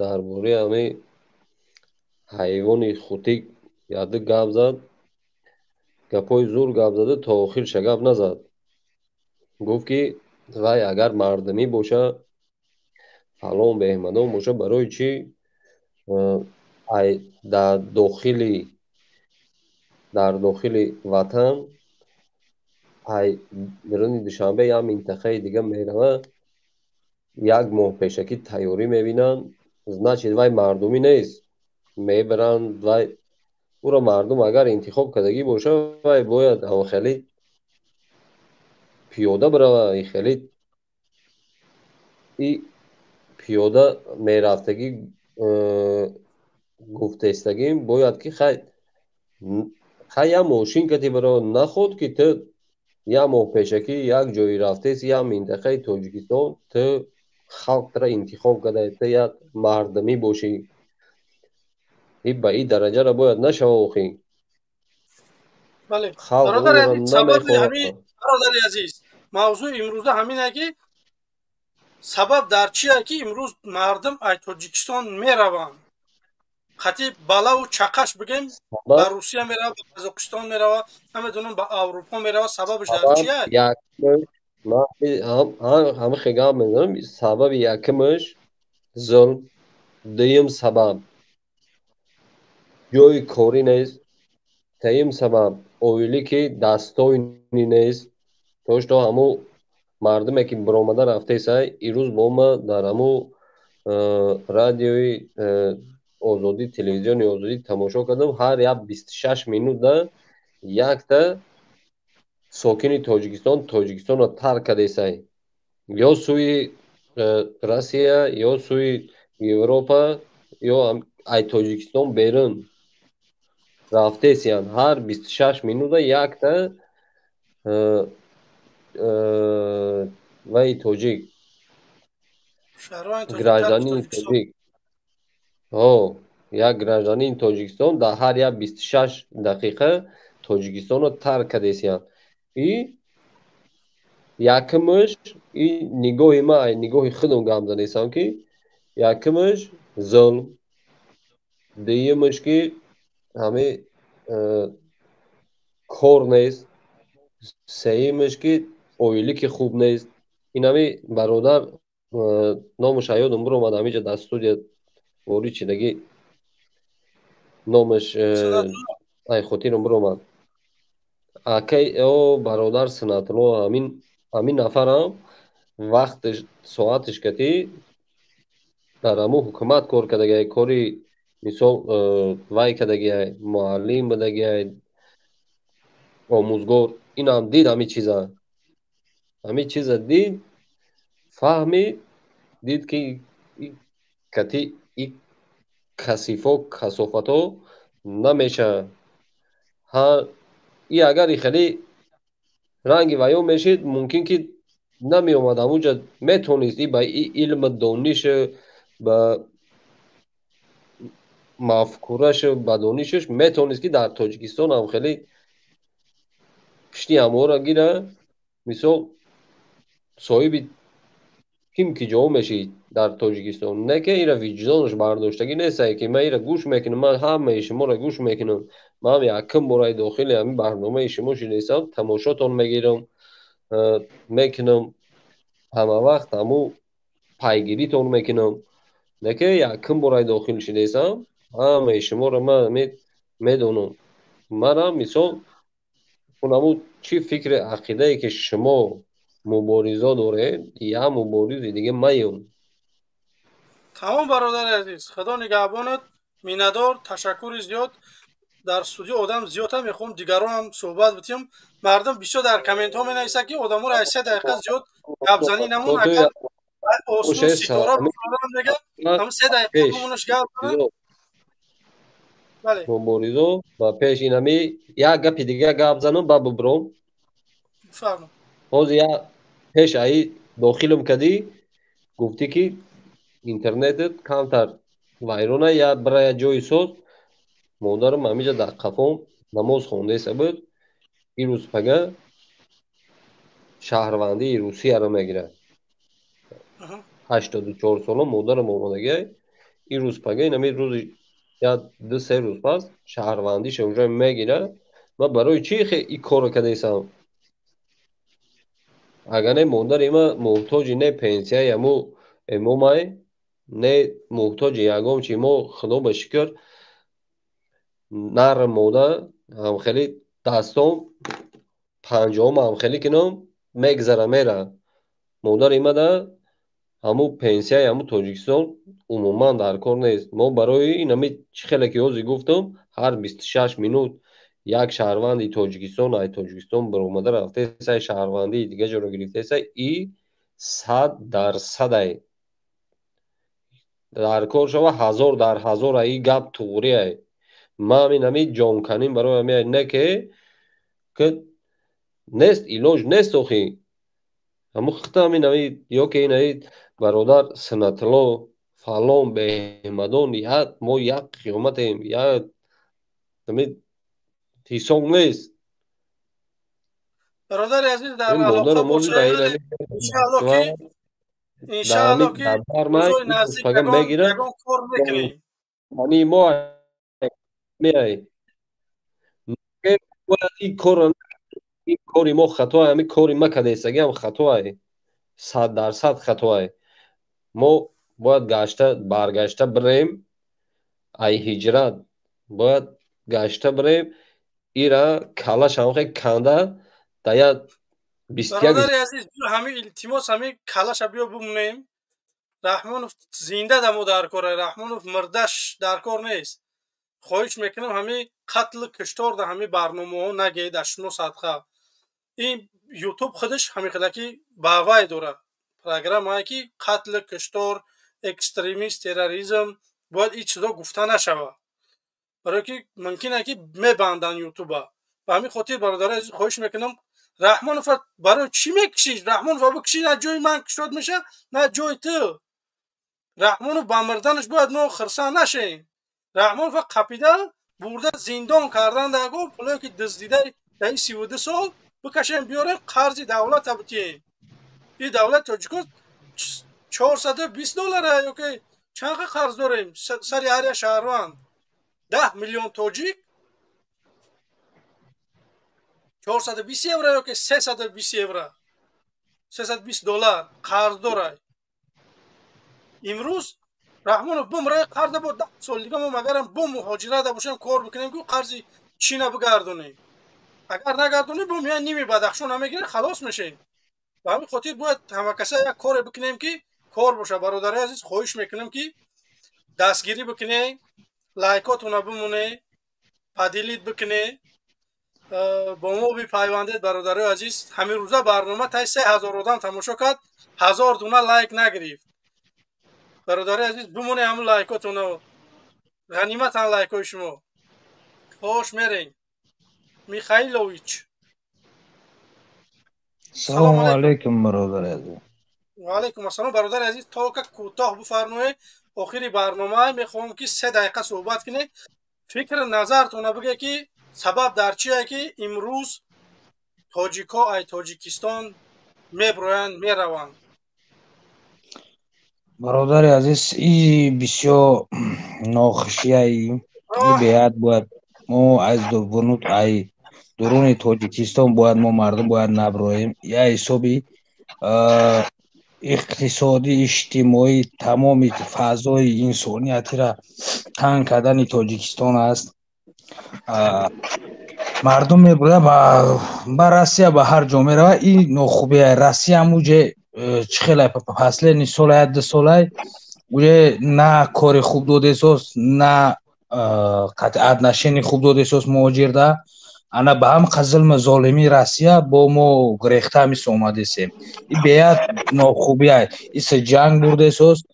дар бораи ҳами ҳайвони хутик яду гап зад, гапҳои зур гап зада, то охирша гап назад. Гуфт, ки вай агар мардумӣ боша, фалон беҳмадон боша, барои чӣ дар дохили ватан, ай бируни Душанбе як минтақаи дига мерава, як моҳ пешакӣ тайёрӣ мебинанд, значит, вай мардумӣ нест. Мебаранд вай ӯро, мардум агар интихоб кардагӣ боша, вай бояд хеле пиёда бирава. Хеле и пиёда мерафтагӣ гуфтаистагим, бояд ки хай як мошин кати бирава. Наход ки ту як моҳ пешакӣ як ҷое рафтеси, як минтақаи Тоҷикистон, ту халқ тура интихоб карда, ту як мардумӣ бошӣ, и ба ин дараҷаро бояд нашава охӣ. Бале. Халқ бародари ӯро азиз, сабаби намехоҳад. Ҳамин, бародари азиз, мавзӯи имрӯза ҳамине, ки сабаб дар чие, ки имрӯз мардум аз Тоҷикистон мераванд, хати балаву чақаш бигем, ба Русия мерава, ба Қазоқистон мерава, намедонам, ба Аврупо мерава, сабабаш дар Сабаб чие? Якумаш, ман ҳамихе гап мезанам, сабаби якумаш зулм, дуюм сабаб ҷои корӣ нест, сеюм сабаб оилӣ ки дастойнӣ нест. То что ҳамун мардуме ки биромада рафтесай, ирӯз бо ма дар ҳамун радиои Озодӣ, телевизиони Озодӣ тамошо кардам, ҳар як 26 минута якта сокини Тоҷикистон Тоҷикистонро тарк кардесай, ё сӯи Россия, ё сӯи Европа, ё ай Тоҷикистон берун рафтесиянд. Ҳар 26 минута якта ваи тоҷик, гражданини тоҷик, ҳо, як гражданини Тоҷикистон дар ҳар як 26 дақиқа Тоҷикистонро тарк кардесиянд. И якумаш, и нигоҳи ман, ай нигоҳи худам гап занесам, ки якумаш зулм, дуюмаш ки ҳами кор нест, сеюмаш ки оилӣ ки хуб нест. Ин ҳами бародар, номаш ёдам биромад, ҳамиҷа дар студия ворид шидагӣ, номаш ай хотирам биромад, акай о бародар Сунатулло, ҳамин нафарам вақташ соаташ кати дар ҳамун ҳукумат кор кардагай, кори Мисол, вай кардагиай, муаллим будагиай, омӯзгор. Инам дид ҳамин чиза. Ҳамин чиза дид, фаҳмид, дид ки кати и касифо касофато намешавад. Ҳа, и агар и хеле ранги ваё мешид, мумкин ки намеомад ҳамунҷа, метонист и ба и илму дониш, ба мафкурашу ба донишаш метонист ки дар Тоҷикистон ҳам хеле пишти ҳаморо гира, мисол соҳиби ким ки ҷо мешид дар Тоҷикистон. Не ки ира виҷдонаш бардоштагӣ нестае ки ман ира гӯш мекунам, ман ҳамаи шуморо гӯш мекунам. Ман ҳам якум бораи дохили ҳамин барномаи шумо шудесам, тамошотон мегирам, мекунам, ҳама вақт ҳаму пайгиритон мекунам. Не ки якум бораи дохил шудесам, ҳамаи шуморо ман медонам. Манам мисол ҳамун чӣ фикри ақидае ки шумо мубориза доред, я муборизи дига маём. Тамом, бародари азиз, худо нигаҳбонат, миннатдор, ташаккури зиёд. Дар студио одам зиёдам, мехоҳам дигарон ҳам суҳбат битиҳам. Мардум бисёр дар комментҳо менависад ки одаморо аз 3 дақиқа зиёд гапзанӣ намон, агар осмон ситора бошад мегӯяд, ҳамн 3 дақиқа бимонаш гап занад. Бале. Муборизо ба пеш инами як гапи дига гап занам, ба бубром. Бифармо. Ҳозир я пеш аи дохилам кардӣ, гуфтӣ ки интернетат камтар вайрона, я бира я ҷои соз. Модарам ҳамиҷа дар қафом намоз хондаеса буд. Ирӯз пага шаҳрвандии Русияро мегирад. 84 сола модарам омадагиай. Ирӯз пага инами рӯзи я 2-3 рӯз пас шаҳрвандиша уже мегирад. Ман барои чӣ и корро кардесам? Агар не модари ма муҳтоҷи не пенсияи ҳаму эмомай, не муҳтоҷи ягон чи. Мо худо ба шукр нар мода ҳамхелӣ дастом панҷоҳум ҳамхелӣ кином мегзара мера. Модари мада ҳаму пенсияи ҳаму Тоҷикистон умуман дар кор нест. Мо барои ин ҳами чӣ хеле ки ҳозир гуфтам, ҳар 26 минут як шаҳрванди Тоҷикистон ай Тоҷикистон баромада рафтеса, шаҳрвандии дига ҷоро гирифтеса, и 100% ай дар кор шава, 1000 дар 1000 ай, и гап туғри ай. Ман ҳамин ҳами ҷонканим барои ҳами ай, не ки нест, илоҷ нест охи. Ҳаму хита ҳамин ҳами ё ки ин ҳами бародар Синатулло фалон беҳмадон, як мо як қиёматем, як ҳами ҳисоб нест. Бародари азиз, дар алоқа бошед. Иншаалло ки иншаалло ки рӯзҳои наздик ягон кор мекунем. Ҳами мо меай. Бояд ин корро, ин кори мо хатоай, ҳами кори ма кардесагиам хатоай. 100% хатоай. Мо бояд гашта баргашта бирем, ай ҳиҷрат бояд гашта бирем, ира калаш ҳамхе канда да я 21. Бародари азиз, ҳами илтимос, ҳами калаша биё бимонем. Раҳмонов зинда дамо дар кор, Раҳмонов мурдаш дар кор нест. Хоҳиш мекунам ҳами қатлу куштор да ҳами барномаҳо нагед, аз шумо садқа. Ин ютуб худаш ҳами хелаки бавай дорад. Программае ки қатлу куштор, экстремист, терроризм бояд ин чизо гуфта нашавад. Барое ки мумкин ки мебанданд ютуба. Ба ҳамин хотир бародари азиз хоҳиш мекунам, Раҳмонов барои чӣ мекушӣ? Раҳмонов бикушӣ, на ҷои ман кушод меша, на ҷои ту. Раҳмонов ба мурданаш бояд мо хирсанд нашем. Раҳмонов қапида бурда зиндон кардан даго, пулое ки дуздида дар ин 32 сол бикашем, биёрем, қарзи давлата битием. Ин давлати тоҷикон 420 доллара ё ки чанд қарз дорем сари ҳар як шаҳрванд? 10 миллион тоҷик 420 евро ё ки 320 евро, 320 доллар қарз дорад. Имрӯз Раҳмонов бумра, қарза бо 10 сол дига мо магарам бо муҳоҷирата бошем, кор бикунем ки қарзи чина бигардонем. Агар нагардонем, бо меян ними Бадахшон намегирем, халос мешем. Ба ҳамин хотир бояд ҳамакаса як коре бикунем ки кор боша. Бародари азиз, хоҳиш мекунам ки дастгирӣ бикунем. Лайкотона бимоне, поделить бикуне, бо мо бипайвандед, бародарои азиз. Ҳамин рӯза барнома таи 3000 одам тамошо кард, 1000 дуна лайк нагирифт. Бародарои азиз, бимоне ҳамун лайкотона, ғаниматан лайкҳои шумо. Хош мерем. Михаилович. Салому алайкум, бародари азиз. Ва алайкум ассалом, бародари азиз. То ка кӯтоҳ бифармоед, охири барнома мехоҳам ки 3 дақиқа суҳбат кунед, фикр назартона бигӯед, ки сабаб дар чие, ки имрӯз тоҷикҳо ай Тоҷикистон меброянд, мераванд. Бародари азиз, и бисёр нохушияи и беҳад. Бояд мо аз вунуд ай дуруни Тоҷикистон бояд мо мардум бояд наброем. Я ҳисоби иқтисодӣ, иҷтимоӣ, тамоми фазои инсониятира танг кардани Тоҷикистон аст. Мардум меброяд ба Россия, ба ҳар ҷо меравад. И нохубия Россия муҷе чӣ хеле последний сола, як ду солай уже на кори хуб додесост, на отношение хуб додесост муҳоҷирда. Ана ба ҳам зулми золимии Россия бо мо гирехта мис омадесем. И беҳад нохубия иса ҷанг бурдесост.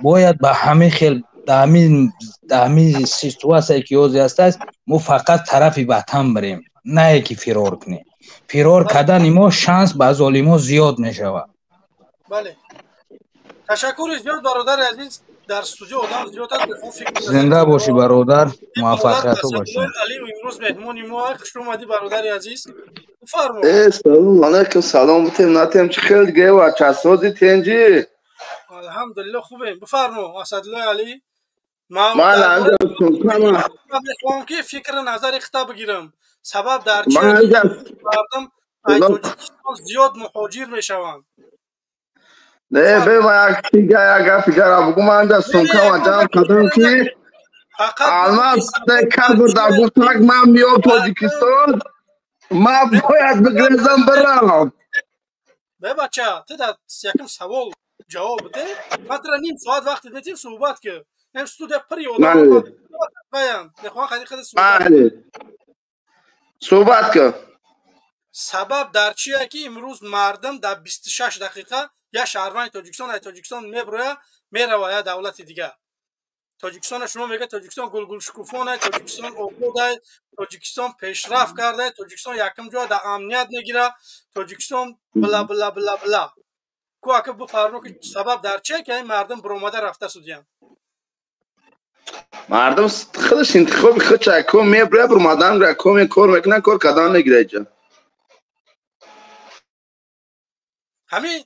Бояд ба ҳамин хел ҳамин ситуация ки ҳозир ҳастааст, мо фақат тарафи ватан бирем, на ки фирор кунем. Фирор кардани мо шанс ба золимо зиёд мешавад. Бале, ташаккури зиёд, бародари азиз. Дар студия одам зиёд аст, мехоҳам фикр Зинда бошӣ, бародар, муваффақиятҳо бошӣ. Алиев имрӯз меҳмони мо. Хуш омадӣ, бародари азиз, бифармо. Э, салом алайкум, салом бутем, натем, чӣ хел гева часози тенҷи? Алҳамдулилло, хубем. Бифармо, Асадуллои Алӣ. Ман мехоҳам ки фикри назари хита бигирам, сабаб дар чи мардум ай Тоҷикистон зиёд муҳоҷир мешаванд. Не, бе, ма як чига, як гапи гара бугу. Ман инҷа сумкама ҷамъ кардам, ки алмаз декабр да гуфтак, ман миём Тоҷикистон, ман бояд бигрезам, бирам. Бе, бача, ту дар якум савол ҷавоб биде. Ман тура ним соат вақт метим, суҳбат ки ем. Студия пури одам мехоҳам хеле суҳбат. Суҳбат ки. Сабаб дар чие, ки имрӯз мардум дар 26 дақиқа як шаҳрванди Тоҷикистон аз Тоҷикистон меброя, мерава як давлати дигар? Тоҷикистона шумо мегӯяд, Тоҷикистон гулгулшукуфонай, Тоҷикистон ободай, Тоҷикистон пешрафт кардай, Тоҷикистон якум ҷоя дар амният мегира, Тоҷикистон бла бла бла бла. Ку ака бифармо, ки сабаб дар чие, ки ин мардум биромада рафта судиянд? Мардум худаш интихоби худша ко меброя, биромадан ко кор мекунад, кор кардан мегира иҷа. Ҳамин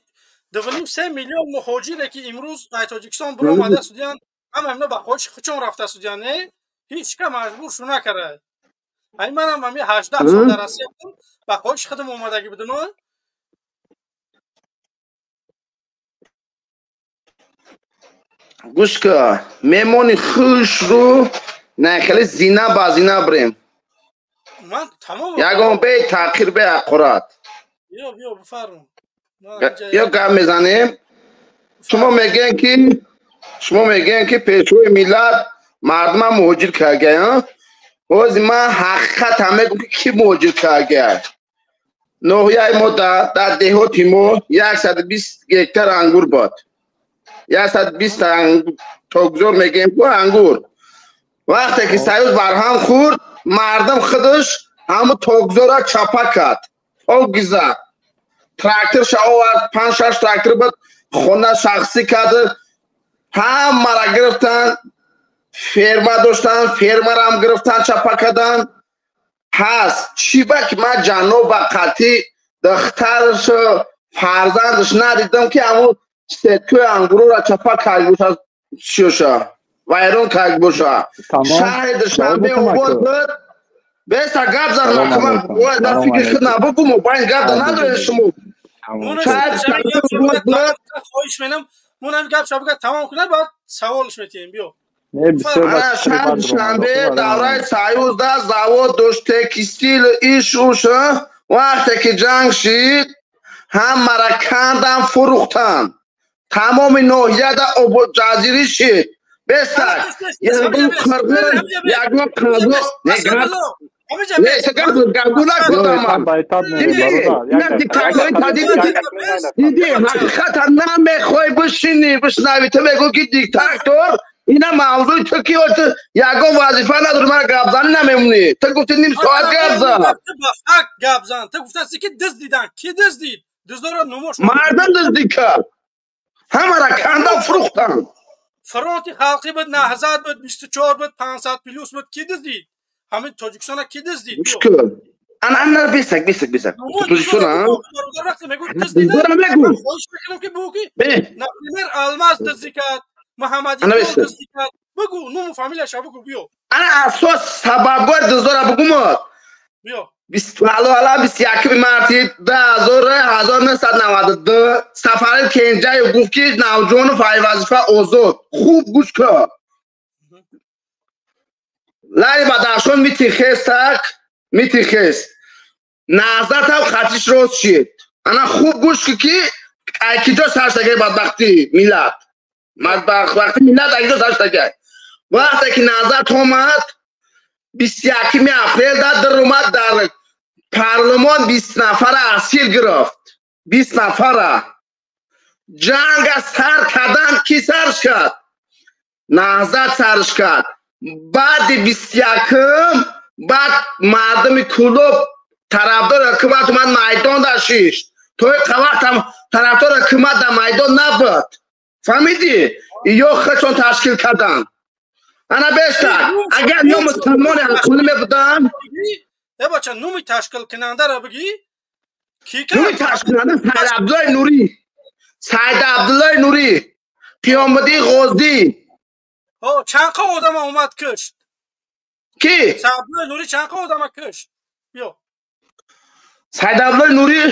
2,5-3 миллион муҳоҷире, ки имрӯз аз Тоҷикистон биромада судиянд, ҳама ҳамина ба хоҳиши худшон рафта судиянд, не? Ҳеҷ ка маҷбур шу накарда. Ҳамин манам ҳамин 18 сол дар Россия будам, ба хоҳиши худам омадагӣ будам. Гӯш ка, мемони хушрӯ, на хеле зина ба зина бирем. Ман тамом. Ягон бе таъхир, бе ҳақорат. Биё, биё, бифармо. Ё гап мезанем. Шумо мегӯем, ки пешвои миллат мардума муҳоҷир карда. Ҳозир ман ҳақиқатам мегӯм, ки кӣ муҳоҷир карда. Ноҳияи мо, дар деҳоти мо 120 гектар ангур буд, 120 тогзор мегӯем ку, ангур. Вақте ки Союз барҳам хӯрд, мардум худаш ҳамун тогзора чапа кард, тогиза тракторша овард, панҷ шаш трактор буд, хона шахсӣ кард, ҳамара гирифтан. Ферма доштан, фермарам гирифтан, чапа кардан. Пас чӣ ба ки ман ҷаноба қатъӣ духтарашо, фарзандаш надидам, ки ҳамун сеткӯи ангурора чапа кард боша, чиёша вайрон кард боша? Шаҳри Душанбе обод буд. Беста гап зад, бояд дар фикри худ набугу, мо байн гап да надорем шумо. Хоҳиш менам, мон гап шабага тамом кунад, баъд саволш метиҳем, биё. Шаҳри Душанбе давраи Союз да завод дошт, текстил, иш уш. Вақте ки ҷанг шид, ҳамара кандан, фурӯхтанд, тамоми ноҳияда ҷазирӣ шид. Бестак. Ягон қирғиз, ягон қазоқ, не гап гапгуна кунам. Диди, ҳақиқатан намехоҳӣ бишинӣ, бишнавӣ. Ту мегӯӣ ки диктатор, ина мавзӯи ту ки ту ягон вазифа надорӣ, мана гапзанӣ намемонӣ. Ту гуфти ним соат гап зан. Ту ба факт гап зан. Ту гуфтасти ки дуздидан. Ки дуздид? Дуздоро нумош. Мардум дуздӣ кард. Ҳамара канда фурӯхтанд. Фронти халқӣ буд, Наҳзат буд, 24 буд, 500 плюс буд, ки дуздид? Ҳамин Тоҷикистона ки дуздид? Гӯш кун. Ана ана бесак, бесак, бесак. Тоҷикистона? Вақте мегӯ дуздидан, мегӯ. Хоҳиш мекунам ки бугӯ ки, например, Алмаз дуздӣ кард, Муҳаммадиён дуздӣ кард. Бугӯ, нуму фамилияша бугӯ, биё. Ана асос сабабгори дуздора бугӯмод. Биё. Ала 21 марти 1992 Сафари Кенҷаев гуфт ки Навҷонов ай вазифа озод. Хуб гӯш кун. Лари Бадахшон митихестак, митихест. Наҳзатам хатиш рост шид. Ана хуб гӯш кун ки ай киҷо сар шудагай бадбахтии миллат. Бадбахтии миллат ай киҷо сар шудагай. Вақте ки Наҳзат омад, 21 апрел дар омад дар парлумон 20 нафара асир гирифт. 20 нафара. Ҷанга сар кардан ки сарш кард? Наҳзат сарш кард. Баъди 21-м баъд мардуми Кӯлоб тарафдори ҳукумат омад майдон дар шишт. То ин вақт тарафдори ҳукумат дар майдон набуд. Фаҳмидӣ? Ё худшон ташкил карданд. Ана бештар, агар ё мусулмони ҳаққонӣ мебуданд, э бача, нуми ташкилкунандаро бигӣ? Ки нуми ташкилкунанда Сайд Абдуллои Нурӣ, Сайд Абдуллои Нурӣ, Қиёмиддин Ғозӣ. Чанд қа одама омад кушт? Ки? Сайд Абдуллои Нурӣ чанд қа одама кушт? Биё. Сайд Абдуллои Нурӣ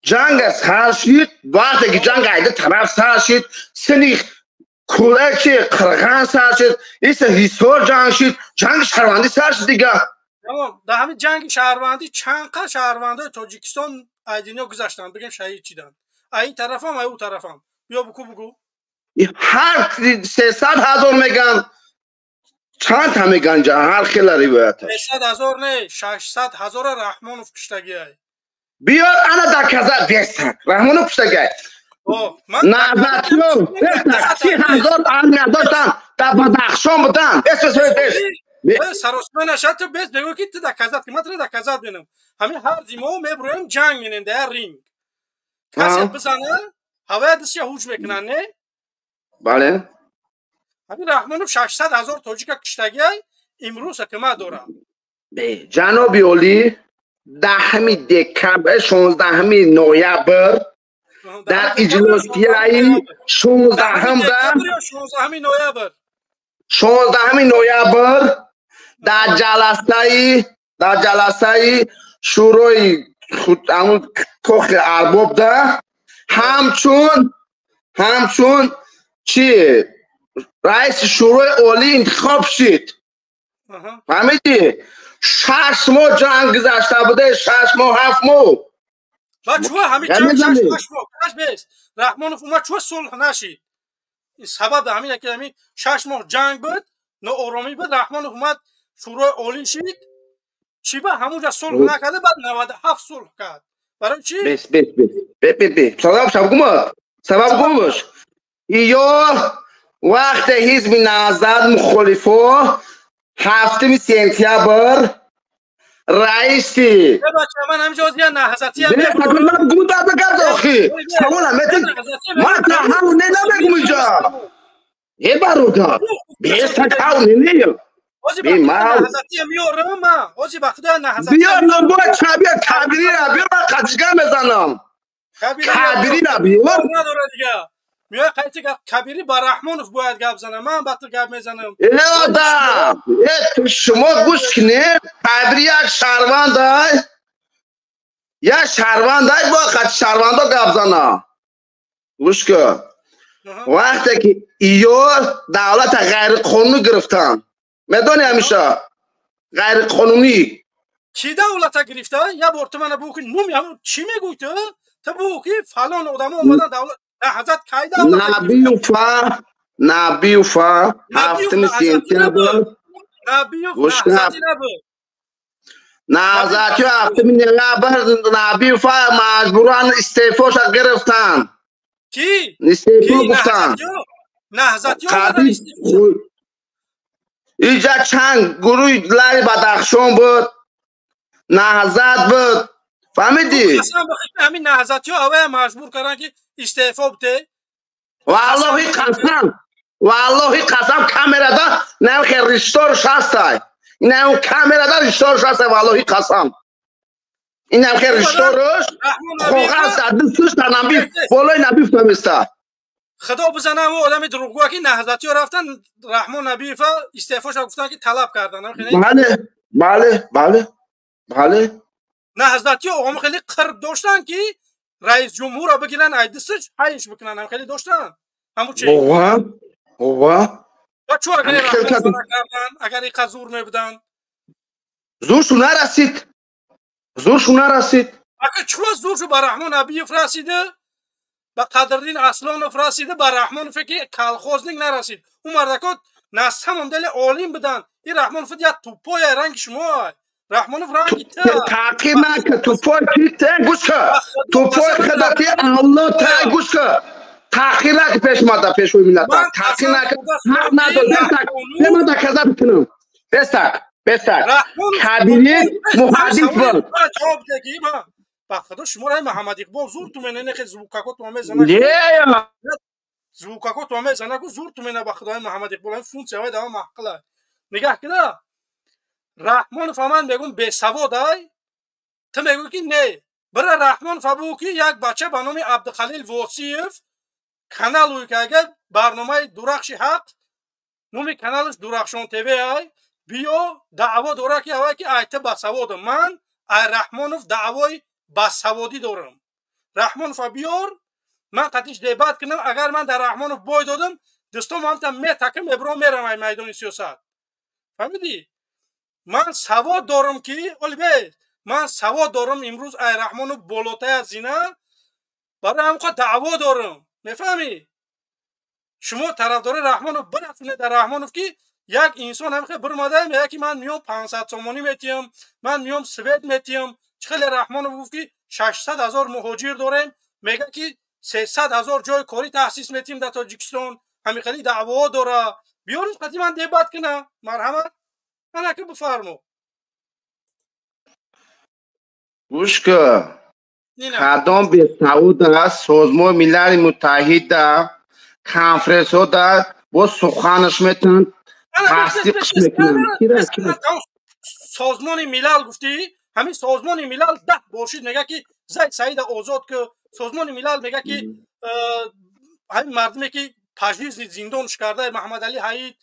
ҷанга сар шид, вақте ки ҷанг айда тараф сар шид, сини кӯраки қирған сар шид, иса Ҳисор ҷанг шид, ҷанги шаҳрвандӣ сар шид дига. Тамом, дар ҳамин ҷанги шаҳрвандӣ чанд қа шаҳрвандои Тоҷикистон ай дунё гузаштанд, бигем шаҳид шиданд. Ай ин тарафам, ай ӯ тарафам. Биё буку бугӯ. Ҳар 300 ҳазор меган, чанд та меган, ҳар хела ривояташ. 300 ҳазор не, 600 ҳазора Раҳмонов куштагиай. Биёр ана доказат бесак. Раҳмонов куштагиай. Наҳзатиён бесак 30 ҳазор армия доштанд, дар Бадахшон буданд. Бес, бес, бес. Саросима нашад, ту бес бегӯ ки ту доказат ки ман туро доказат менам. Ҳамин ҳар димо меброем ҷанг менем дар ринг. Касе бизана, ҳавая дастша ҳуҷ мекунанд, не? Бале. Ҳамин Раҳмонов 600 ҳазор тоҷика куштагиай, имрӯз ҳукумат дорад. Ҷаноби олӣ, 10 декабр, 16 ноябр дар иҷлосияи 16-м 16 ноябр 16 ноябр дар ҷаласаи шӯрои ҳамун кохи арбобда ҳамчун чи раиси шӯрои олӣ интихоб шид. Фаҳмидӣ? 6 моҳ ҷанг гузашта буде, 6 моҳ, 7 моҳ. Ва чӯ ҳамин ҷанг 6 моҳ гузашт, Раҳмонов омад, чӯ сулҳ нашид? Ин сабаб дар ҳамин яке ҳамин 6 моҳ ҷанг буд, ноороми буд, Раҳмонов омад шӯрои олӣ шид, чӣ ба ҳамунҷа сулҳ накарда, баъд 97 сулҳ кард. Барои чӣ? Бес, бес, бес. Бе, бе. Сабаб гумаш. Сабаб гумаш. Ё вақте ҳизби Наҳзат мухолифо 7 сентябр раиси ман ҳаминҷо озия наҳзатия ман гум дада гард охи савола метин ман та ҳав не намегум инҷа е бародар бестакав не не наҳзатия меорам ман ози ба худо наҳзатия биёр номбои кабир кабирира биёр ман қатишгар мезанам кабирира биёр надора дига меояд қайти гап Кабирӣ ба Раҳмонов бояд гап занам, ман ба ту гап мезанам. Одам, шумо гӯш кунед, Кабирӣ як шаҳрвандай, як шаҳрвандай бояд қати шаҳрвандо гап зана. Гӯш кун. Вақте ки иё давлата ғайриқонунӣ гирифтанд, медонӣ ҳамеша ғайриқонунӣ. Чӣ давлата гирифта? Як бор ту мана бугӯ ки нуми ҳамун чӣ мегӯӣ ту? Ту бугӯ ки фалон одамо омадан давлат Наҳзат кай давлат Набиюфа Набиёва 7 сентябр Набиёв наҳзатӣ набуд. Наҳзатӣ 7 ноябр Набиёва маҷбуран истеъфоша гирифтанд. Ки? Истеъфо гуфтанд. Наҳзатиё иҷа чанд гурӯҳи Лаъли Бадахшон буд, Наҳзат буд. Фаҳмидӣ? Ҳамин наҳзатиё аввая маҷбур карданд, ки истеъфо бите. Валлоҳи қасам, валлоҳи қасам, камерада намхе риштор шастай. Инам камерада риштор шастай, валлоҳи қасам. Инам хе ришторош коғаз дар дасташ дар Набиев, болои Набиев наместа. Худо бизанам, ӯ одами дурӯғгӯя, ки наҳзатиё рафтан Раҳмон Набиева истеъфоша гуфтанд, ки талаб карданд. Бале, бале, бале, бале. Наҳзатиё оғомо хеле қирб доштанд, ки раис ҷумҳурро бигиранд, ай дасташ ҳайш бикунанд, ҳам хеле доштанд. Ҳамун чи? Ова, ова. Ва чӯ агар Раҳмон накарданд, агар иқа зур мебуданд? Зуршу нарасид. Зуршу нарасид. Ака чӯ зуршу ба Раҳмон Набиев расида? Ба Қадриддин Аслонов расида, ба Раҳмонове ки колхозник нарасид. Ӯ мардакот на самом деле олим буданд. Ин Раҳмонов як тупой, ранги шумо. Раҳмонов ранги ту. Таъқиб нака, тупой ки гӯш ка. Тупой хадати Аллоҳ та гӯш ка. Таъқиб нака пеш мада пешвои миллат. Таъқиб нака. Ҳақ надор. Бестак. Бема доказать кунам. Бестак. Бестак. Кабири муҳаддис буд. Ҷавоб деги ма. Ба худо шуморо Муҳаммад Иқбол зур ту мене нехе звукако ту мезана. Звукако ту мезана ку зур ту мена ба худои Муҳаммад Иқбол ин функсия вай дава маҳқила. Нигаҳ кида. Раҳмонов ман мегум бесавод ай. Ту мегӯӣ ки не. Бира Раҳмонов бу ки як бача ба номи Абдухалил Восиев канал ӯй ки агар барномаи Дурахши ҳақ номи каналаш Дурахшон ТВ ай биё даъво дора ки авай ки ай ту басаводам. Ман ай Раҳмонов даъвои басаводӣ дорам. Раҳмонова биёр, ман қатиш дебат кунам. Агар ман дар Раҳмонов бой додам, дӯстом ҳамта метакам, эбро мерам ай майдони сиёсат. Фаҳмидӣ? Ман савод дорам ки оли бе, ман савод дорам имрӯз ай Раҳмонов болотай аз зина, барои ҳамқа даъво дорам. Мефаҳмӣ? Шумо тарафдори Раҳмонов бирасонед дар Раҳмонов, ки як инсон ҳамхе бирмада меяд, ки ман миём 500 сомонӣ метиҳам, ман миём свет метиҳам. Хеле Раҳмонов гуфт, ки 600 ҳазор муҳоҷир дорем, мегӯяд, ки 300 ҳазор ҷои корӣ таъсис метиҳем дар Тоҷикистон. Ҳамин хеле даъвоҳо дора. Биёред қати ман дебат куна. Марҳамат, анаки бифармо. Гӯш ка, кадом бесавод аст Созмони Милали Муттаҳида конференсҳода бо суханаш метавонанд тасдиқш мекунанд? Созмони Милал гуфтӣ? Ҳамин Созмони Милал 10 бор шид мегӯяд, ки Зайд Саида озод ки. Созмони Милал мегӯяд, ки ҳамин мардуме ки пажизни зиндонш карда, Маҳаммадалӣ Ҳаид,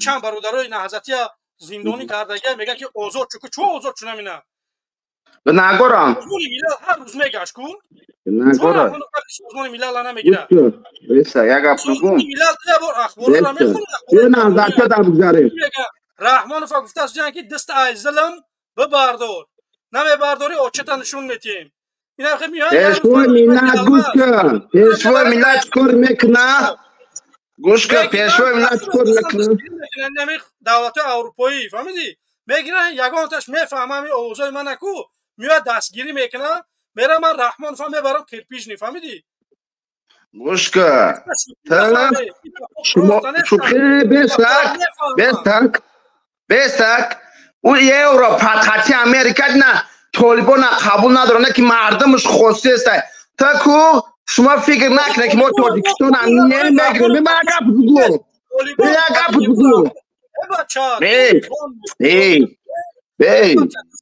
чанд бародарои наҳзатия зиндонӣ кардагия, мегӯяд, ки озод чу. Чо озод чунам ина? Гунаҳгорам. Созмони Милал ҳар рӯз мегашт ку. Гунаҳгорам. Созмони Милал намегирад. Беса, як гап бигӯм. Милал я бор ахборро мехонад. Наҳзатия дар бигзарем. Раҳмонов гуфтааст, ки даст ай зулм бибардор. Намебардорӣ, очата нишон метиҳем. Пешвои миллат, гӯш кун. Пешвои миллат чӣ кор мекунад? Гӯш кун, пешвои миллат чӣ кор мекунад? Давлатҳои аврупоӣ, фаҳмидӣ, мегиранд, ягонташ мефаҳмам ин овозҳои мана ку меояд, дастгирӣ мекунад, мерам ман Раҳмонова мебарам кирпижни, фаҳмидӣ? Гӯш кун, шумо шӯхӣ бесак, бесак, бесак. Ӯ евро патхати Америка на толибона қабул надоранд, ки мардумаш хостеста. Та ку шумо фикр накунед, ки мо Тоҷикистона намегирем. Ман гап бигӯ, як гап бигӯ. Эй, эй, эй,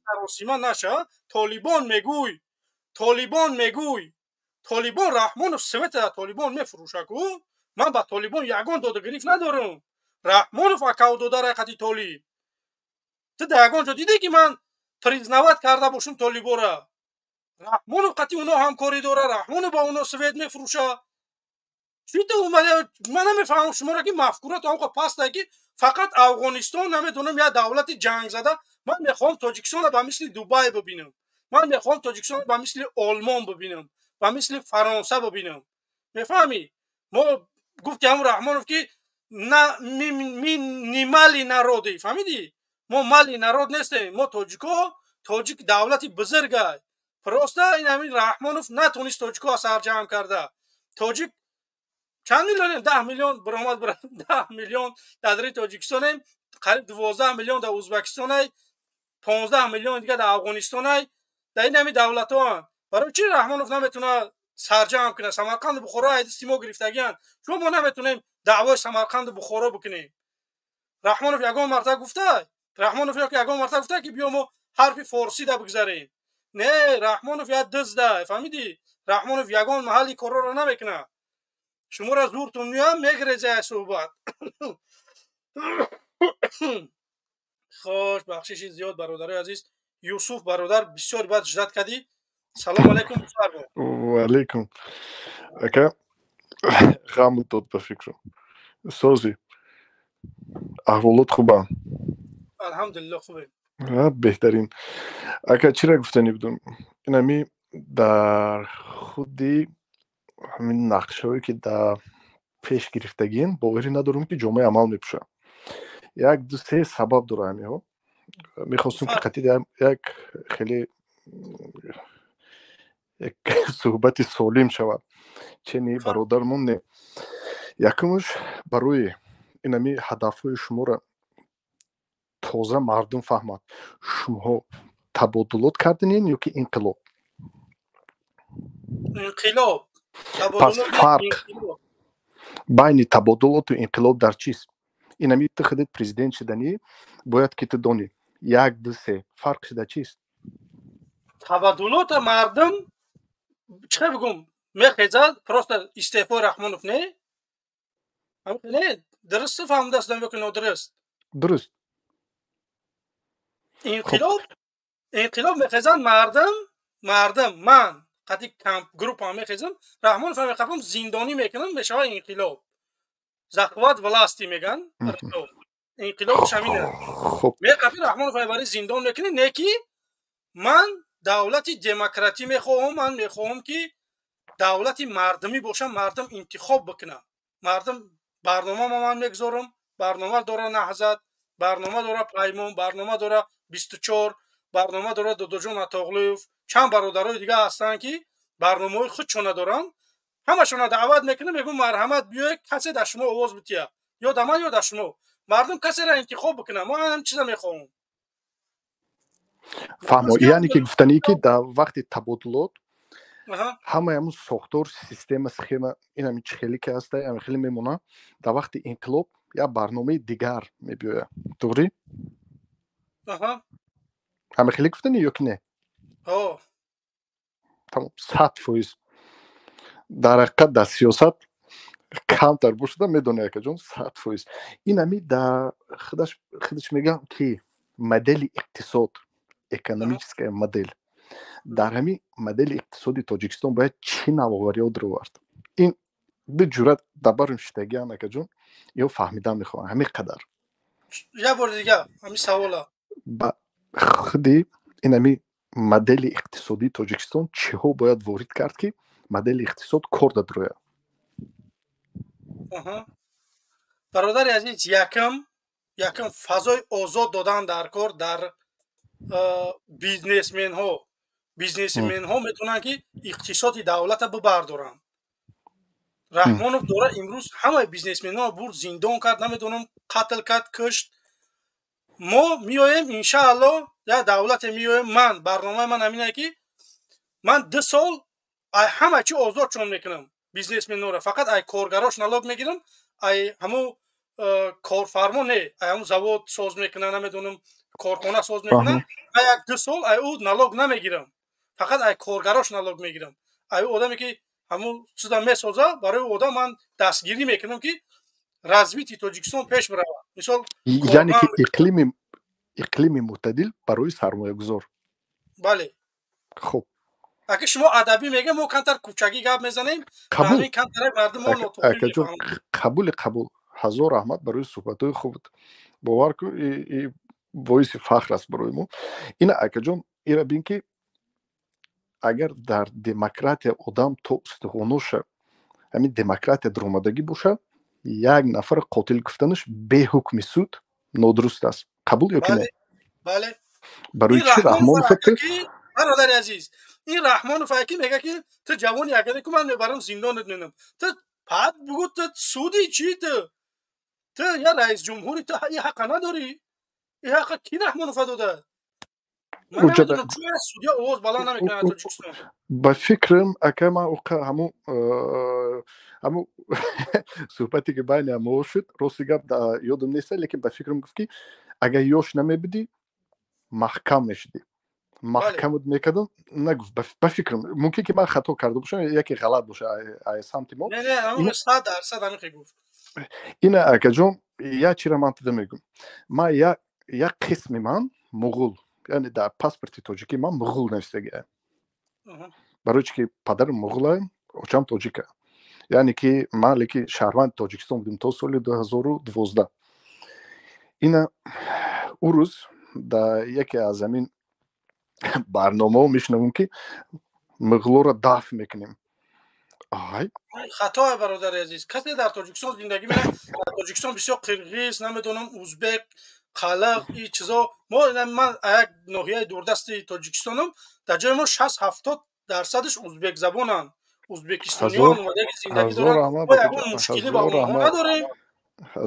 саросима наша. Толибон мегӯй, толибон мегӯй, толибон Раҳмонов света толибон мефурӯша ку. Ман ба толибон ягон додагирифт надорам. Раҳмонов акав додарай қати толиб. Ту дар ягон ҷо дидӣ, ки ман признавать карда бошум толибора? Раҳмонов қати уно ҳамкорӣ дора, Раҳмонов ба уно свет мефурӯша. Чӣ ту омада? Ман намефаҳмам шуморо, ки мафкурато ҳамқа пастае, ки фақат Афғонистон, намедонам, як давлати ҷангзада. Ман мехоҳам Тоҷикистонро ба мисли Дубай бибинам. Ман мехоҳам Тоҷикистонро ба мисли Олмон бибинам, ба мисли Фаронса бибинам. Мефаҳмӣ? Мо гуфти ҳамун Раҳмонов, ки На ми мали народи, фаҳмидӣ? Мо мали народ нестем. Мо тоҷико, тоҷик давлати бузургай. Просто ин ҳамин Раҳмонов натонист тоҷико сарҷамъ карда. Тоҷик чанд миллионем? 10 миллион биромад, 10 миллион дар дари Тоҷикистонем, қариб 12 миллион дар Ӯзбекистонай, 15 миллион дига дар Афғонистонай, дар ин ҳамин давлатҳоанд. Барои чи Раҳмонов наметавонад сарҷамъ кунад? Самарқанду Бухоро айдисти мо гирифтагианд. Чун мо наметавонем даъвои Самарқанду Бухоро бикунем? Раҳмонов ягон марта гуфта, Раҳмонов ёки ягон марта гуфта, ки биё, мо ҳарфи форсида бигзарем? Не, Раҳмонов як дизда, фаҳмидӣ? Раҳмонов ягон маҳалли корроро намекунад. Шуморо зуртун меоям, мегиреза аз суҳбат. Хош, бахшиши зиёд, бародарои азиз. Юсуф бародар, бисёр бад ждать кардӣ. Салом алайкум, бифармо. Ваалайкум, ака. Ғаму дод ба фикру созӣ, аҳволот хубам? Алҳамдулилло, хубем. Беҳтарин, ака. Чира гуфтанӣ будум? Инами дар худи ҳамин нақшаҳое, ки дар пеш гирифтагин, боварӣ надорам, ки ҷомаи амал мепӯшад. Як, ду, се сабаб дора. Ҳамиҳо мехостум, ки қатъи як хеле як суҳбати солим шавад. Чени бародармон не. Якумш, барои инами ҳадафҳои шуморо тоза мардум фаҳмад, шумоҳо табодулот кардинен ё ки инқилоб? Инқилоб. Пас фарқ байни табодулоту инқилоб дар чист? Инами ту худат президент шуданӣ, бояд ки ту донӣ. Як, ду, се, фарқ шуда чист? Табаддулота мардум, чӣ бигум, мехезад, просто истеъфои Раҳмонов. Не, не, дуруст фаҳмидастам ё ки нодуруст? Дуруст. Инқилоб, инқилоб мехезанд мардум. Мардум, ман қати группа мехезам, Раҳмонов мехапам, зиндонӣ мекунам, мешавад инқилоб. Захват власти меган, инқилобш ҳамин. Меқапи, Раҳмонов бари зиндон мекунӣ. Не, ки ман давлати демократӣ мехоҳам, ман мехоҳам, ки давлати мардумӣ бошам, мардум интихоб бикунад. Мардум барнома ман мегузорам, барнома дора Наҳзат, барнома дора Паймон, барнома дора 24, барнома дора Додоҷон Атоғлиев, чанд бародарои дига ҳастанд, ки барномаҳои худшона доранд. Ҳамашона даъват мекунам, мегӯм: марҳамат, биёед, касе дар шумо овоз бития, ё да ман, ё да шумо. Мардум касеро интихоб бикунад. Мо ҳам чиза мехоҳам. Фаҳмо, яъне ки гуфтанӣ, ки дар вақти табодулот ҳамаи ҳамун сохтор, система, схема ин ҳами чӣ хеле ки ҳаста, ҳами хеле мемонад. Дар вақти инқилоб як барномаи дигар мебиёяд, туғрӣ? Ҳами хеле гуфтанӣ ё ки не? Тамом, 100%. Дар ҳақиқат дар сиёсат камтар бошада медонӣ, акаҷон, 100%. Ин ҳами дар худаш худаш мегӯям, ки модели иқтисод, экономическая модель, дар ҳамин модели иқтисоди Тоҷикистон бояд чӣ навовариҳо даровард? Ин ду ҷуръат дар барм шидагиан, акаҷон, ё фаҳмидан мехоҳам ҳамин қадар. Як бори дига ҳамин савола. Ба худи ин ҳамин модели иқтисодии Тоҷикистон чиҳо бояд ворид кард, ки модели иқтисод кор дадрояд? Бародари азиз, якум, фазои озод додан дар кор дар бизнесменҳо. Бизнесменҳо метавонанд, ки иқтисоди давлата бибардоранд. Раҳмонов дора имрӯз ҳамаи бизнесменҳо бурд, зиндон кард, намедонам, қатл кард, кушт. Мо меоем, иншаалло, як давлате меоем. Ман барномаи ман ҳамине, ки ман 2 сол ай ҳама чи озодшон мекунам бизнесменҳоро, фақат ай коргарош налог мегирам, ай ҳамун корфармо не, ай ҳамун завод соз мекунад, намедонам, корхона соз мекунад, ай як 2 сол ай ӯ налог намегирам, фақат ай коргарош налог мегирам. Ай ӯ одаме, ки ҳамун чиза месоза, барои одам ман дастгирӣ мекунам, ки развитие Тоҷикистон пеш биравад, мисол. Яъне ки иқлими мӯътадил барои сармоягузор. Бале. Хуб. Ака, шумо адабӣ мегӯем, мо камтар кӯчагӣ гап мезанем. Қабул. Камтар мардум. Акаҷон, қабули қабул. Ҳазор раҳмат барои суҳбатҳои хубат. Бовар кун, боиси фахр аст барои мо ина, акаҷон. Ира бин, ки агар дар демократия одам то устухоноша ҳамин демократия даромадагӣ бошад. Як нафар қотил гуфтанаш бе ҳукми суд нодуруст аст. Қабул ё ки не? Бале. Барои чӣ Раҳмонов? Бародари азиз, ин Раҳмонов ки мега ки ту ҷавони акаде ку ман мебарам зиндонат менам, ту пад бугу, ту суди чӣ? Ту я раисҷумҳури, ту и ҳақа надорӣ. И ҳақа ки Раҳмонова дода? Ман намедонам, чун судя овоз баланд намекунад аз Тоҷикистон. Ба фикрам, ака, ман ҳамун ҳамун суҳбате ки байни мо шуд, рости гап ёдам нест, лекин ба фикрам гуфт ки агар ёш намебудӣ, маҳкам мешудӣ, маҳкамат мекардам. Нагуфт, ба фикрам, мумкин ки ман хато карда бошам, яке ғалат боша ай самти мо. 100% ҳамин гуфт. Ина, акаҷон, як чира ман тида мегӯм. Ман як қисми ман муғул, яъне дар паспорти тоҷикӣ ман муғул навистагиам, барои чи ки падарам муғулам, очам тоҷика, яъне ки ман леки шаҳрванди Тоҷикистон будем то соли 2012. Ина, ӯ рӯз дар яке аз ҳамин барномаҳо мешунавем ки муғулоро дафн мекунем. Ай. Хатое, бародари азиз. Касе дар Тоҷикистон зиндагӣ менад, дар Тоҷикистон бисёр қирғиз, намедонам, узбек, қалақ, и чизо. Мо, ман як ноҳияи дурдасти Тоҷикистонам, дар ҷои мо 60-70 дарсадаш узбекзабонанд, узбекистониён омадаги зиндагӣ доранд. Мо ягон мушкилӣ ба онҳо надорем.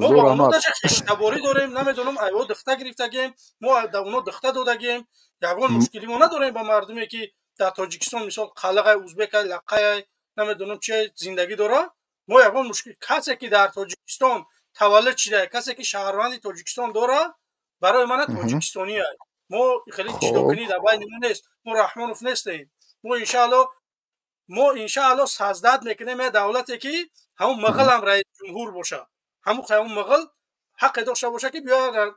Мо ба онҳо даже хештаборӣ дорем, намедонам, айво духта гирифтагем, мо да онҳо духта додагем. Ягон мушкилӣ мо надорем ба мардуме ки дар Тоҷикистон, мисол, қалағай, узбекай, лаққай, намедонам чи зиндагӣ дора. Мо ягон мушкил, касе ки дар Тоҷикистон таваллуд шуда, касе ки шаҳрванди Тоҷикистон дора, барои мана тоҷикистоние. Мо хеле ҷудокунӣ дар байни мо нест. Мо Раҳмонов нестем. Мо иншаалло создать мекунем як давлате ки ҳамун мағилам раисҷумҳур боша, ҳамун мағил ҳаққе дошта боша ки биёяд,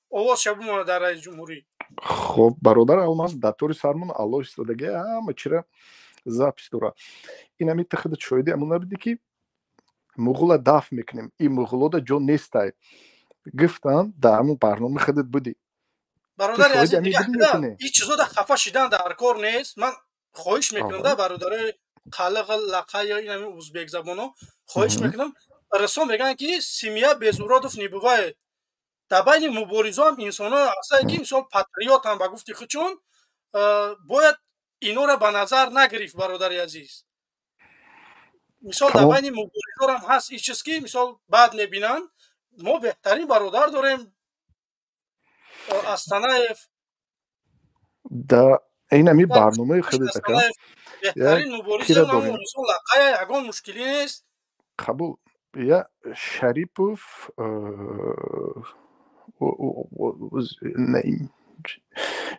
овозша бимонад дар раисҷумҳурӣ. Хоб, бародар Алмаз, дар тори сармон Аллоҳ истодаги, ҳама чира запись дора. Ин ҳами тахида шоҳиди ҳамон набудӣ ки муғула дафн мекунем, ин муғулода ҷо нестай гуфтанд, дар ҳамон барнома худат будӣ. Бародари азиз, ин чизода хафа шидан дар кор нест. Ман хоҳиш мекунам да бародарои қалиқ, лақа ё ин ҳамин узбекзабоно хоҳиш мекунам. Расон мегӯянд ки семья без уродов не бывает. Дар байни муборизоам инсонҳо ҳастанд ки, мисол, патриотам ба гуфти худшон. Бояд инора ба назар нагирифт, бародари азиз. Мисол, дар байни муборизорам ҳаст ин чиз ки, мисол, баъд мебинанд. Мо беҳтарин бародар дорем, Астанаев. Да, ин ҳами барномаи худат, ака. Беҳтарин мубориз, лақая, ягон мушкилӣ нест. Қабул. Я Шарипов,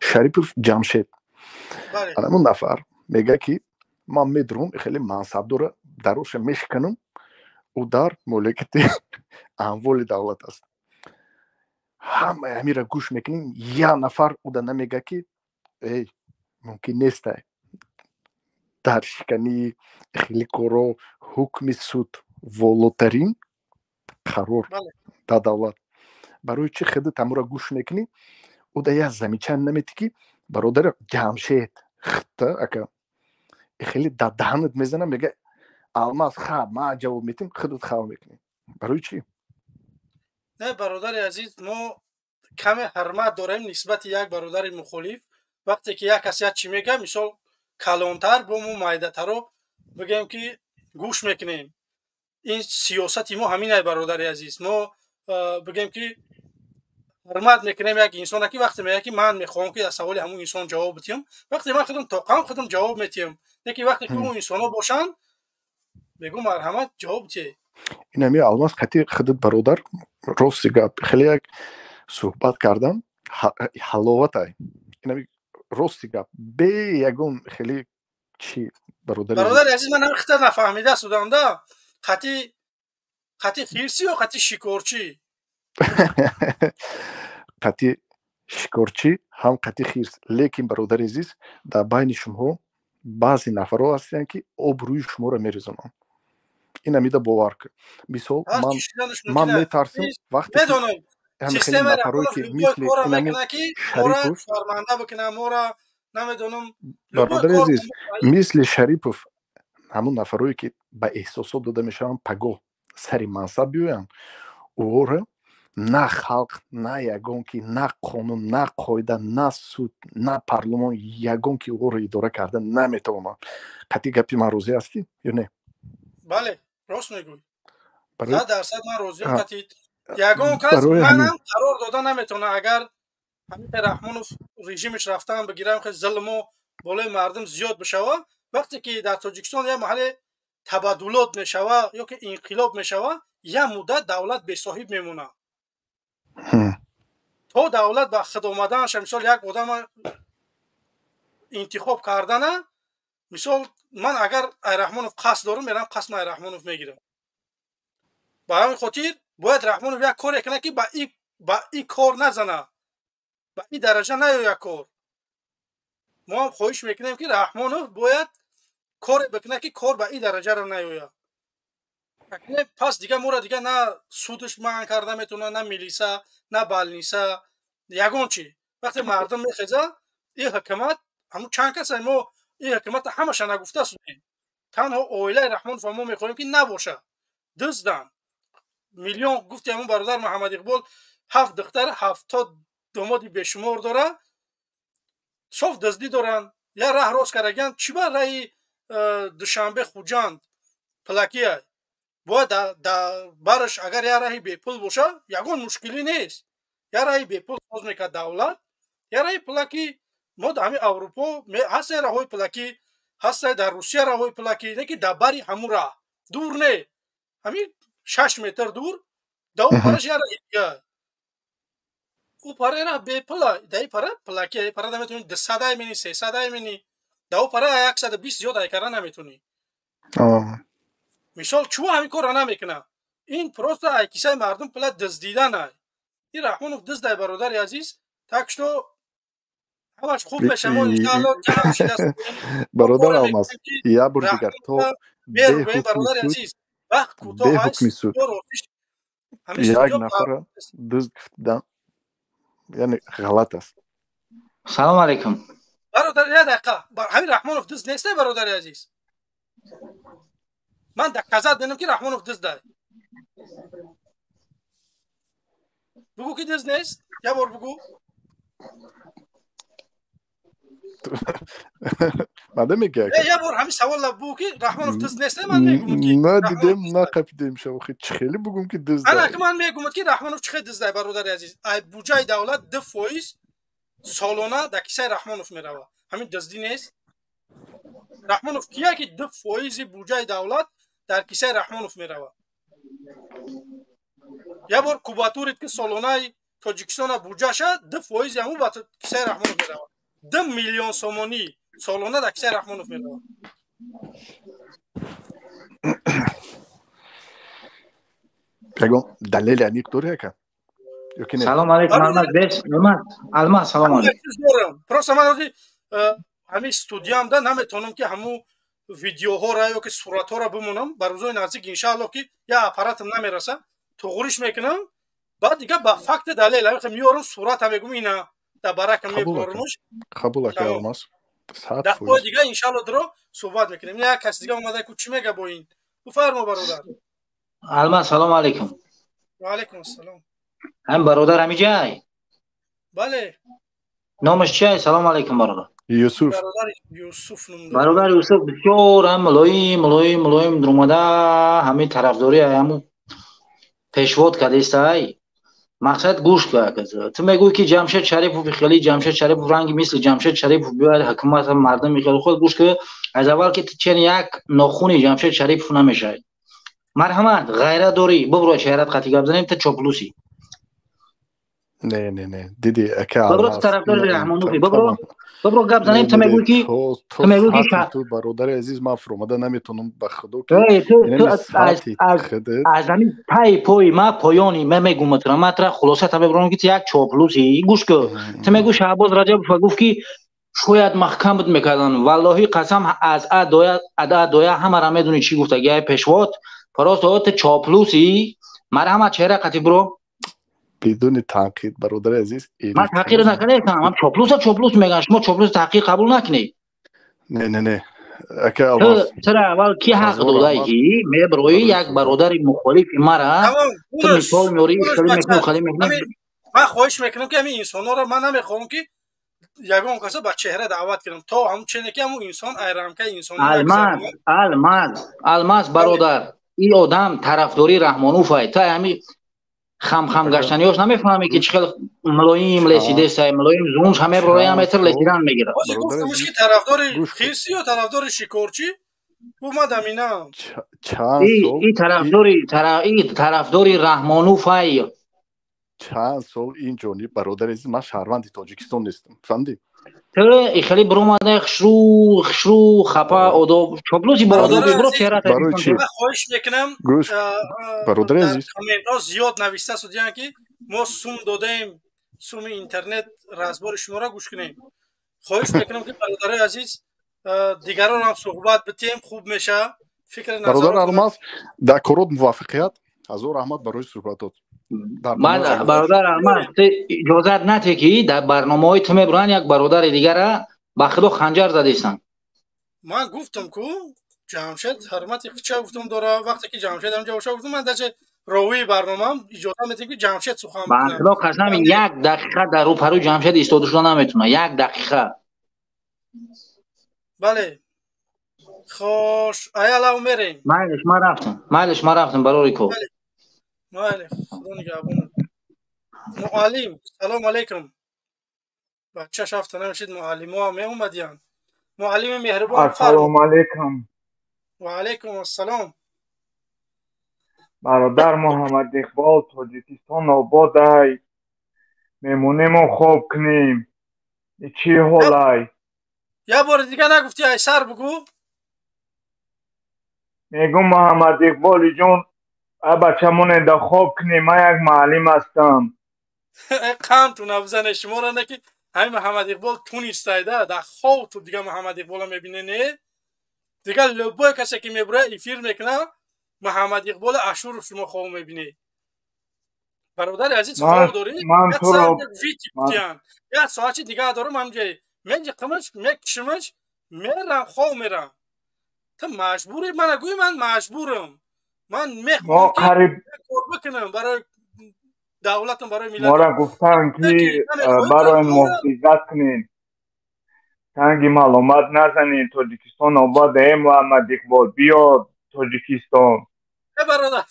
Шарипов Ҷамшед, анамун нафар мега ки ман медурам, хеле мансабдора дароша мешиканам, ӯ дар моликати амволи давлат аст. Ҳамаи ҳамира гӯш мекунем, як нафар уда намега ки эй, мумкин нестай дар шикании хеле коро ҳукми суд волотарин қарор дар давлат. Барои чӣ худат ҳамура гӯш мекунӣ, уда як замечание наметӣ ки бародари Ҷамшед хитта, ака, хеле дар даҳанат мезанам, мега Алмаз хаб, ман ҷавоб метим, худат хав мекунӣ, барои чӣ? Не, бародари азиз, мо каме ҳурмат дорем нисбати як бародари мухолиф. Вақте ки як кас як чӣ мега, мисол, калонтар бо мо майдатаро бигӯем ки гӯш мекунем. Ин сиёсати мо ҳаминай, бародари азиз. Мо бигӯем ки ҳурмат мекунем як инсона ки вақте мега ки ман мехоҳам ки аз саволи ҳамун инсон ҷавоб бидиҳам, вақте ман худам тоқам, худам ҷавоб метиҳам. Лекин вақте ки ӯ инсонҳо бошанд, мегӯ марҳамат, ҷавоб диҳ. Ин ҳами Алмаз қати худат, бародар, рости гап, хеле як суҳбат кардам, ҳаловатай. Инами рости гап, бе ягон хеле чи, бародари. Бародари азиз, ман ҳами хита нафаҳмида судам да, қати хирсӣ ё қати шикорчӣ? Қати шикорчӣ ҳам қати хирс. Лекин, бародари азиз, дар байни шумоҳо баъзе нафарҳо ҳастанд ки обрӯи шуморо мерезонанд. Ин ҳамида бовар кун. Мисол, ман метарсам вақте медонам системаи нафарое ки мисли Шарипов, шарманда бикунам мора, намедонам. Бародари азиз, мисли Шарипов, ҳамун нафарое ки ба эҳсосот дода мешаванд, пагоҳ Сари мансаб биёянд, ӯро на халқ, на ягон ки, на қонун, на қоида, на суд, на парлумон, ягон ки ӯро идора карда наметавонад. Қатъи гапи ман розӣ ҳастӣ ё не? Бале, рост мегӯй, 100% ман розиам. Қатъи ягон кас манам қарор дода наметавонад. Агар ҳамин Раҳмонов режимаш рафтан бигирам, зулму болои мардум зиёд бишава, вақте ки дар Тоҷикистон як маҳалле табаддулот мешава ё ки инқилоб мешава, як муддат давлат бесоҳиб мемонад то давлат ба худ омаданаш. Мисол, як одама интихоб кардана, мисол, ман агар Айраҳмонов қасд дорам, мерам қасдма Айраҳмонов мегирам. Ба ҳамин хотир бояд Раҳмонов як коре кунад, ки ба и кор назана, ба и дараҷа наёяд кор. Мо ҳам хоҳиш мекунем, ки Раҳмонов бояд коре бикунад, ки кор ба ин дараҷаро наёяд. Пас дига моро дига на судш манъ карда метавонад, на милиса, на балниса, ягон чи. Вақте мардум мехеза, ин ҳукумат ҳамун чанд каса, мо ин ҳукумата ҳамаша нагуфта судем, танҳо оилаи Раҳмонов мо мехоҳем, ки набошад. Дузданд миллион, гуфти ҳамун бародар Муҳаммад Иқбол, ҳафт духтар, 70 домоди бешумор дора, соф дуздӣ доранд. Я раҳ рост кардагиан, чӣ ба раҳи Душанбе Хуҷанд пулакия бояд бараш? Агар як раҳи бепул боша, ягон мушкилӣ нест. Як раҳи бепул соз мекард давлат, як раҳи пулакӣ. Мо дар ҳамин Аврупо ҳастае раҳҳои пулакӣ, ҳастае дар Русия раҳҳои пулакӣ, не ки дар бари ҳамун раҳ дур не, ҳамин 6 метр дур, да ӯ параш як раҳи дига, ӯ пара раҳ бепула, да и пара пулакӣ. И пара наметавонӣ 200 ай мени, 300 ай мени, да ӯ пара 120 зиёд ай карда наметавонӣ. Мисол, чӯ ҳамин корро намекунад? Ин просто ай кисаи мардум пула дуздидан ай. Ин Раҳмонов дуздай, бародари азиз. Так что ҳамаш хуб мешавад, иншаалло. Бародар Алмаз, як бор дигар, то бародари азиз, вақт кӯтоҳ ҳукми суд як нафара дузд гуфтидан, яъне ғалат аст. Салому алайкум. Бародар, як дақиқа. Ҳамин Раҳмонов дузд нестай, бародари азиз? Ман доказать менам, ки Раҳмонов дуздай. Бугӯ, ки дузд нест, як бор бугӯ. Мада мега. Як бор ҳамин саволла бугӯ, ки Раҳмонов дузд нест. Ман мегӯм, ки на дидем, на қапидем шавохи, чӣ хеле бугум, ки дузд? Ана ки ман мегӯм, ки Раҳмонов чӣ хел дуздай, бародари азиз. Ай буҷаи давлат 2% солона дар кисаи Раҳмонов меравад. Ҳамин дуздӣ нест? Раҳмонов кия, ки 2 фоизи буҷаи давлат дар кисаи Раҳмонов меравад? Як бор кубатурид, ки солонаи Тоҷикистона буҷаша 2 фоизи ҳамун ба кисаи Раҳмонов меравад. 2 миллион сомонӣ солона дар кисаи Раҳмонов меравад. Ягон далели аниқ дори, ака? Салом алейкум, Алмаз, бес Алмаз, Алмаз, салом алейкум. Просто ман ҳозир ҳамин студиямда наметавонам, ки ҳамун видеоҳоро ё ки суратҳоро бимонам. Ба рӯзои наздик, иншаалло, ки як аппаратам намераса, туғриш мекунам, баъд дига ба факти далел меорам, сурата мегум, ина дар барака меборумш. Қабул, ака Алмаз. Дафъаи дига, иншаалло, дуро суҳбат мекунем. Як кас дига омада ку, чӣ мега бо ин? Бифармо, бародар. Алмаз, салому алейкум. Ва алейкум ассалом. Ҳам бародар ҳамиҷай? Бале. Номаш чиай? Салому алейкум, бародар. Юсуф. Юсуф. Бародар Юсуф, бисёр ҳам мулоим, мулоим, мулоим дурумада, ҳамин тарафдорӣ ҳамун пешвод кардестай. Мақсад, гӯш кун, ту мегӯӣ, ки Ҷамшед Шарипов хеле, Ҷамшед Шарипов ранги мисли Ҷамшед Шарипов биёяд ҳукумат, мардум хеле худ. Гӯш кун, аз аввал ки ту чен як нохуни Ҷамшед Шарипов намешавӣ. Марҳамат, ғайрат дорӣ, бибро, чеҳрат қатӣ гап занем, ту чоплусӣ. Не, не, не, диди, ака. Бибро, ту тарафдори Раҳмонофӣ, бибро, бибро, гап занем. Ту мегӯӣ, ки ту мегӯӣ, ки ту, бародари азиз, ман фуромада наметавонам, ба худо. Аз ҳамин пай пои ма поёни ма мегӯм, тра ма тра хулоса та мебарам, ки ту як чоплусӣ. Гӯш кун, ту мегӯ Шаҳбоз Раҷабов гуфт, ки шояд маҳкам буд мекардан. Валлоҳи қасам, аз а доя ада доя ҳамара медонӣ чӣ гуфтаги ай пешвод. Просто ту чоплусӣ. Марҳамат, чеҳра қатӣ биро. Бидуни танқид, бародари азиз. Ман таҳқир накардам, ман чоплуса чоплус мегӯям, шумо чоплус таҳқир қабул накунед. Не, не, не. Тура аввал ки ҳақ додай, ки меброӣ як бародари мухолифи мара ту мисол меорӣ, хеле мекунӣ, хеле мекунӣ? Ман хоҳиш мекунам, ки ҳамин инсонҳоро ман намехоҳам, ки ягон каса ба чеҳра даъват кунам, то ҳамун чене ки ҳамун инсон айрамкаи инсонӣ. Алмаз, Алмаз, Алмаз, бародар, ин одам тарафдори Раҳмонуфай. Та ҳами хамхам гаштаниёш намефаҳмӣ, ки чӣ хел мулоим лесидесай, мулоим зунш ҳаме броя метр лесидан мегирад. Гуфтамш, ки тарафдори хирсӣ ё тарафдори шикорчӣ омадам ина. И тарафдори, и тарафдори Раҳмонуфай. Чанд сол ин ҷониб, бародари азиз, ман шаҳрванди Тоҷикистон нестам, фаҳмидӣ? Ту хеле биромада, хушрӯ, хушрӯ, хапа, одоб, чоплуси бо одоби биро чеҳра. Барои чӣ? Ман хоҳиш мекунам. Гӯш, бародари азиз. Комментҳо зиёд нависта судиянд, ки мо сум додаем, суми интернет, разбори шуморо гӯш кунем. Хоҳиш мекунам, ки бародарои азиз, дигаронам суҳбат битем, хуб мешавад фикр. Бародар Алмаз, дар корот муваффақият, ҳазор раҳмат барои суҳбатот. Бародар Алмаз, ту иҷозат нате, ки дар барномаҳои ту мебуранд як бародари дигара, ба худо ханҷар задестанд. Ман гуфтам ку, Ҷамшед ҳурмати хича гуфтам дора. Вақте ки Ҷамшед ҳамҷа боша, гуфтам, ман даче ровии барномаам, иҷоза метем, ки Ҷамшед сухан. Ба худо қасам, як дақиқа дар рӯпарӯи Ҷамшед истода шуда наметавона, як дақиқа. Бале, хош, аялав мерем. Майлиш, ман рафтам, майлиш, ман рафтам, барори кор. Майли, худо нигаҳбонат. Муаллим, салом алейкум. Бача шафта намешид, муаллимоа меомадиянд. Муаллими меҳрибон. Ассалому алейкум. Ва алейкум ассалом. Бародар Муҳаммад Иқбол, Тоҷикистон ободай. Мемонемо, хоб кунем. Чӣ ҳолай? Як бори дига нагуфти, ай сар бугӯ. Мегӯм, Муҳаммад Иқболи ҷон, а бачамонеда хоб кунем, ман як муаллим ҳастам. Қанд ту набзане шуморо, не ки ҳамин Муҳаммад Иқбол тунистайда, дар хов ту дига Муҳаммад Иқбола мебине, не? Дига любой касе ки мебура, эфир мекуна, Муҳаммад Иқбола Ашуров шумо хов мебинед. Бародари азиз, хов дорӣ? Як соати дига дорам, ҳамҷай меҷиқимаш, мекушимаш, мерам, хов мерам. Ту маҷбурӣ мана гӯй, ман маҷбурам, ман мехоҳам кор бикунам барои давлатам, барои миллатам. Мора гуфтанд, ки барои муҳофизат кунед, танги маълумот назанед, Тоҷикистон обод. Э Муҳаммад Иқбол, биё Тоҷикистон. Э бародар,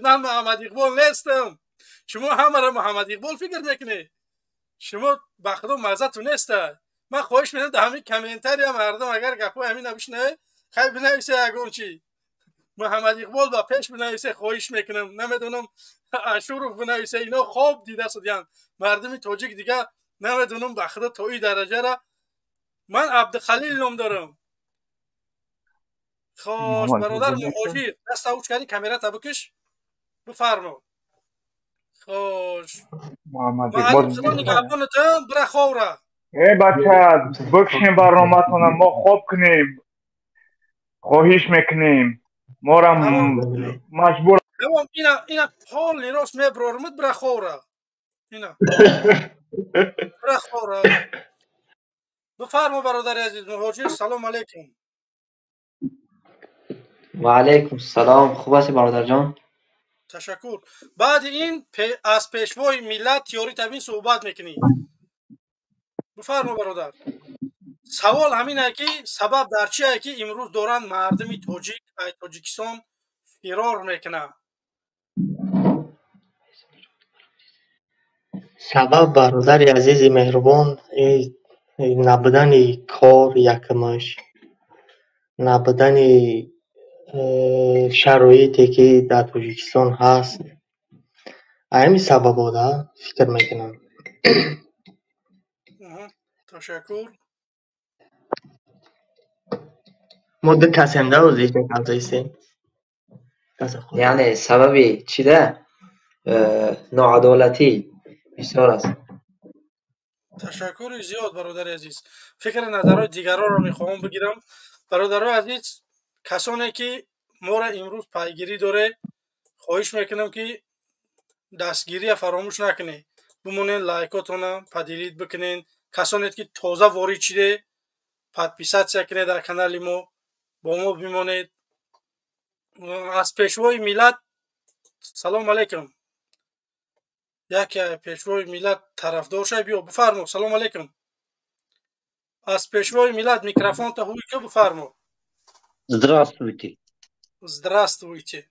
ман Муҳаммад Иқбол нестам. Шумо ҳамаро Муҳаммад Иқбол фикр мекунед. Шумо ба худо маззату неста. Ман хоҳиш менам, дар ҳамин комментария мардум агар гапҳои ҳамина бишнавед, хай бинависе ягон чи, Муҳаммад Иқбол ба пеш бинависе, хоҳиш мекунам, намедонам, Ашуров бинависе. Ино хоб дида судянд, мардуми тоҷик дига намедонам, ба худо то ин дараҷара. Ман Абдухалил ном дорам. Хош, бародар муҳоҷир, даст ауч кардӣ, камерата бикиш, бифармо. Хош, нигаҳбонатам, бира ховра. Э бача, бикшем барноматона, мо хоб кунем, хоҳиш мекунем, мора маҷбур. Ина ҳоли рост мебрормуд, бира ховра, ина бира ховра. Бифармо, бародари азиз муҳоҷир, салом алейкум. Ва алайкум салом, хуб ҳасти, бародарҷон? Ташаккур. Баъди ин аз пешвои миллат тиёрӣ табин суҳбат мекунӣ. Бифармо, бародар. Савол ҳамин ае, ки сабаб дар чи ае, ки имрӯз доранд мардуми тоҷик ай Тоҷикистон фирор мекунанд? Сабаб, бародари азизи меҳрубон, набудани кор якумаш, набудани шароите, ки дар Тоҷикистон ҳаст. Ҳамин сабабо да фикр мекунам. Ташаккур. Мо ду касем да озистем. Яъне сабаби чида? Ноадолатӣ бисёр аст. Ташаккури зиёд, бародари азиз. Фикри назарҳои дигаронро мехоҳам бигирам. Бародарои азиз, касоне ки моро имрӯз пайгирӣ доред, хоҳиш мекунам, ки дастгирия фаромӯш накунед, бимонед, лайкотона поделить бикунед. Касоне ки тоза ворид шиде, подписаться кунед дар канали мо. Бо мо бимонед. Аз Пешвои миллат салом алейкум. Яке Пешвои миллат тарафдор шай, биё бифармо. Салом алейкум. Аз Пешвои миллат микрофонта ҳуй ки бифармо. Здравствуйте. Здравствуйте.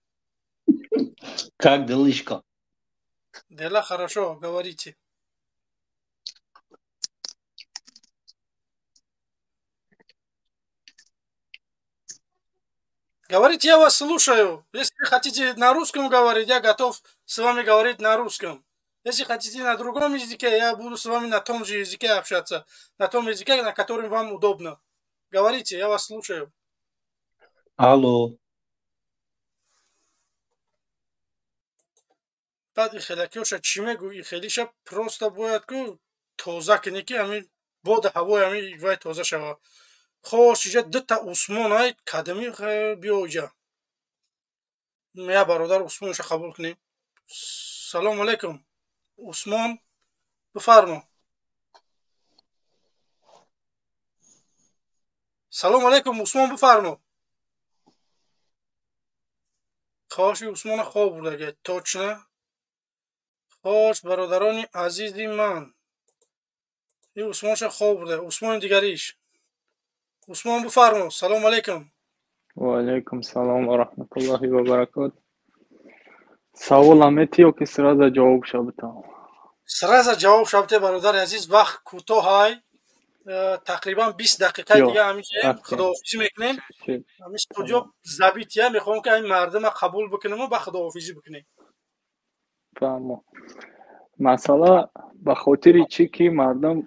Как делишка? Дела хорошо, говорите. Говорите, я вас слушаю. Если вы хотите на русском говорить, я готов с вами говорить на русском. Если хотите на другом языке, я буду с вами на том же языке общаться. На том языке, на котором вам удобно. Говорите, я вас слушаю. Алло. Баъд ихелакиёша чӣ мегӯ? Ихелиша просто бояд ку тоза кунӣ, ки ҳамин боду ҳавои ҳамин вай тоза шава. Хош, иҷа дута Усмон ай кадами биё иҷа. Я бародар Усмонша қабул кунем. Салому алейкум. Усмон, бифармо. Салому алейкум, Усмон, бифармо. Хоши Усмона хоб бурдаги, точно. Хош, бародарони азизи ман. И Усмонша хоб бурда. Усмони дигариш. Усмон, бифармо. Салому алейкум. Ва алейкум салом ва раҳматуллоҳи ва баракот. Саволам мети ё ки сразу ҷавоб шабтам? Сразу ҷавоб шабте, бародари азиз, вақт кӯтоҳ ай. Тақрибан 20 дақиқаи дига ҳамин худоҳофизӣ мекунем. Ҳамин студио забития, мехоҳам ки ҳамин мардума қабул бикунем ва ба худоҳофизӣ бикунем. Фаҳмо. Масъала ба хотири чӣ ки мардум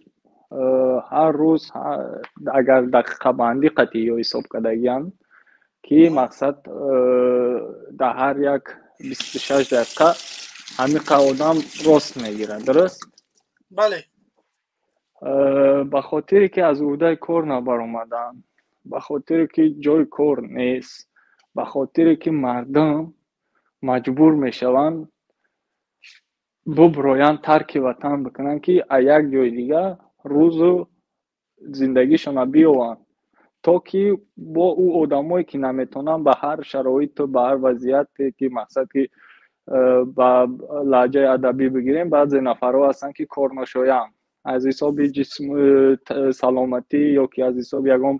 ҳар рӯз агар дақиқабандӣ қатъӣ ё ҳисоб кардагианд, ки мақсад дар ҳар як 26 дақиқа ҳамиқа одам рост мегирад, дуруст? Бале. Ба хотире ки аз ӯҳдаи кор набаромаданд, ба хотире ки ҷои кор нест, ба хотире ки мардум маҷбур мешаванд буброянд, тарки ватан бикунанд, ки аз як ҷои дигар рӯзу зиндагишона биёванд, то ки бо ӯ одамое ки наметавонанд ба ҳар шароиту ба ҳар вазъияте ки мақсад ки ба лаҳҷаи адабӣ бигирем, баъзе нафарҳо ҳастанд ки корношоянд аз ҳисоби ҷисм саломатӣ ё ки аз ҳисоби ягон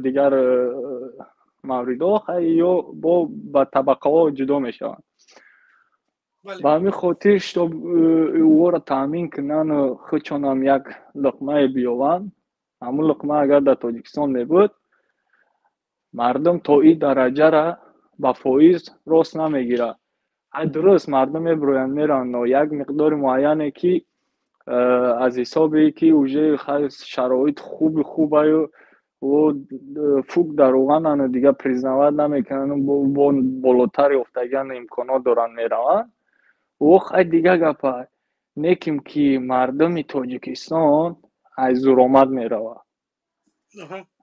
дигар мавридҳо ё бо ба табақаҳо ҷудо мешаванд. Ба ҳамин хотир, чтоб ӯро таъмин кунану худшонам як луқмае биёванд, ҳамун луқма агар дар Тоҷикистон мебуд, мардум то ин дараҷара ба фоиз рост намегирад. Ай дуруст, мардум мебироянд, мераванд, но як миқдори муайяне ки аз ҳисобе ки уже шароит хуби хубаю фук дароғанану дигар признават намекунану бо болотар ёфтагиану имконот доранд, мераванд. Ох, ай дигар гапа неким ки мардуми Тоҷикистон аз зуромад мерава.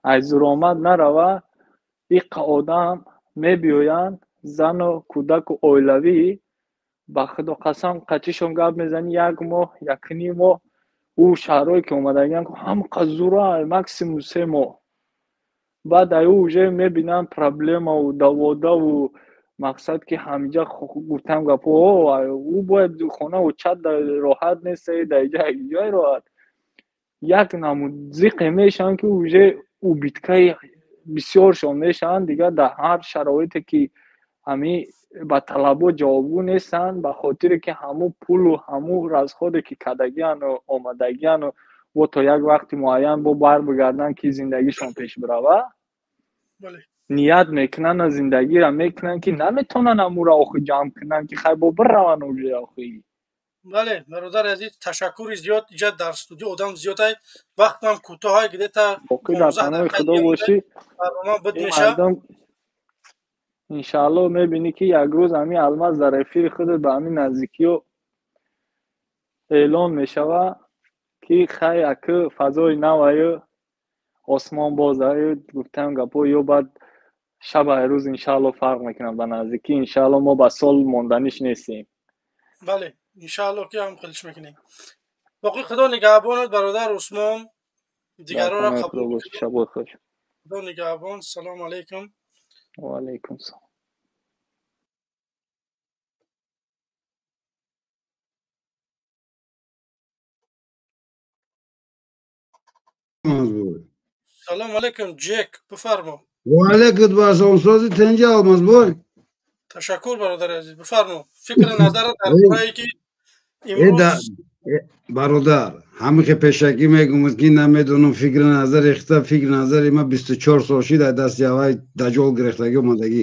Аз зуромад нарава, иққа одам мебиёянд, зану кӯдаку оилавӣ, ба худо қасам, қачишон гап мезанӣ, як моҳ, якним моҳ, ӯ шаҳрое ки омадагиан ҳамқа зура, максимум 3 моҳ. Баъд ай ӯ уже мебинанд проблемаву даводаву мақсад ки ҳамиҷа гуфтам гапо, ӯ бояд хонаву чат роҳат нест, дар иҷа ҷой роҳат. Як намуд зиқе мешаванд ки уже убиткаи бисёршон мешаванд, дигар дар ҳар шароите ки ҳами ба талабот ҷавобгӯ нестанд, ба хотире ки ҳамун пулу ҳамун расходе ки кардагиану омадагиану бо то як вақти муайян бо барбигарданд ки зиндагишон пеш бирава, ният мекунанд, зиндагиро мекунанд ки наметавонанд ҳамуро охи ҷамъ кунанд ки хай бо бираванд уже охи. Бале, бародари азиз, ташаккури зиёд. Иҷа дар студио одам зиёд ай, вақтам кӯтоҳ ай, где-то боқӣ дар паноҳи Худо бошӣ. Барнома буд меша. Иншаалло мебинӣ ки як рӯз ҳамин алмаз дар эфири худат ба ҳамин наздикиё эълон мешава ки хай аку фазои наваю осмон боз аю гуфтам гапо ё баъд шаб ай рӯз иншаалло фарқ мекунад ба наздикӣ. Иншаалло мо ба сол монданиш нестем. Бале, иншаалло ки ҳам хелиш мекунем. Боқӣ Худо нигаҳбонат, бародар Усмон. Дигарро қабул. Шабои хуш. Худо нигаҳбон. Салому алайкум. Ва алайкум салом. Салому алайкум, Ҷек, бифармо. Ва алайкум ассалом. Сози тинҷи, Алмазбой. Ташаккур, бародари азиз, бифармо. Фикри назарат дар бораи ки имрӯз. Бародар, ҳамихе пешакӣ мегӯм, ки намедонам фикри назар ихта, фикри назари ма 24 сол шид аз дасти авай даҷол гирифтагӣ омадагӣ.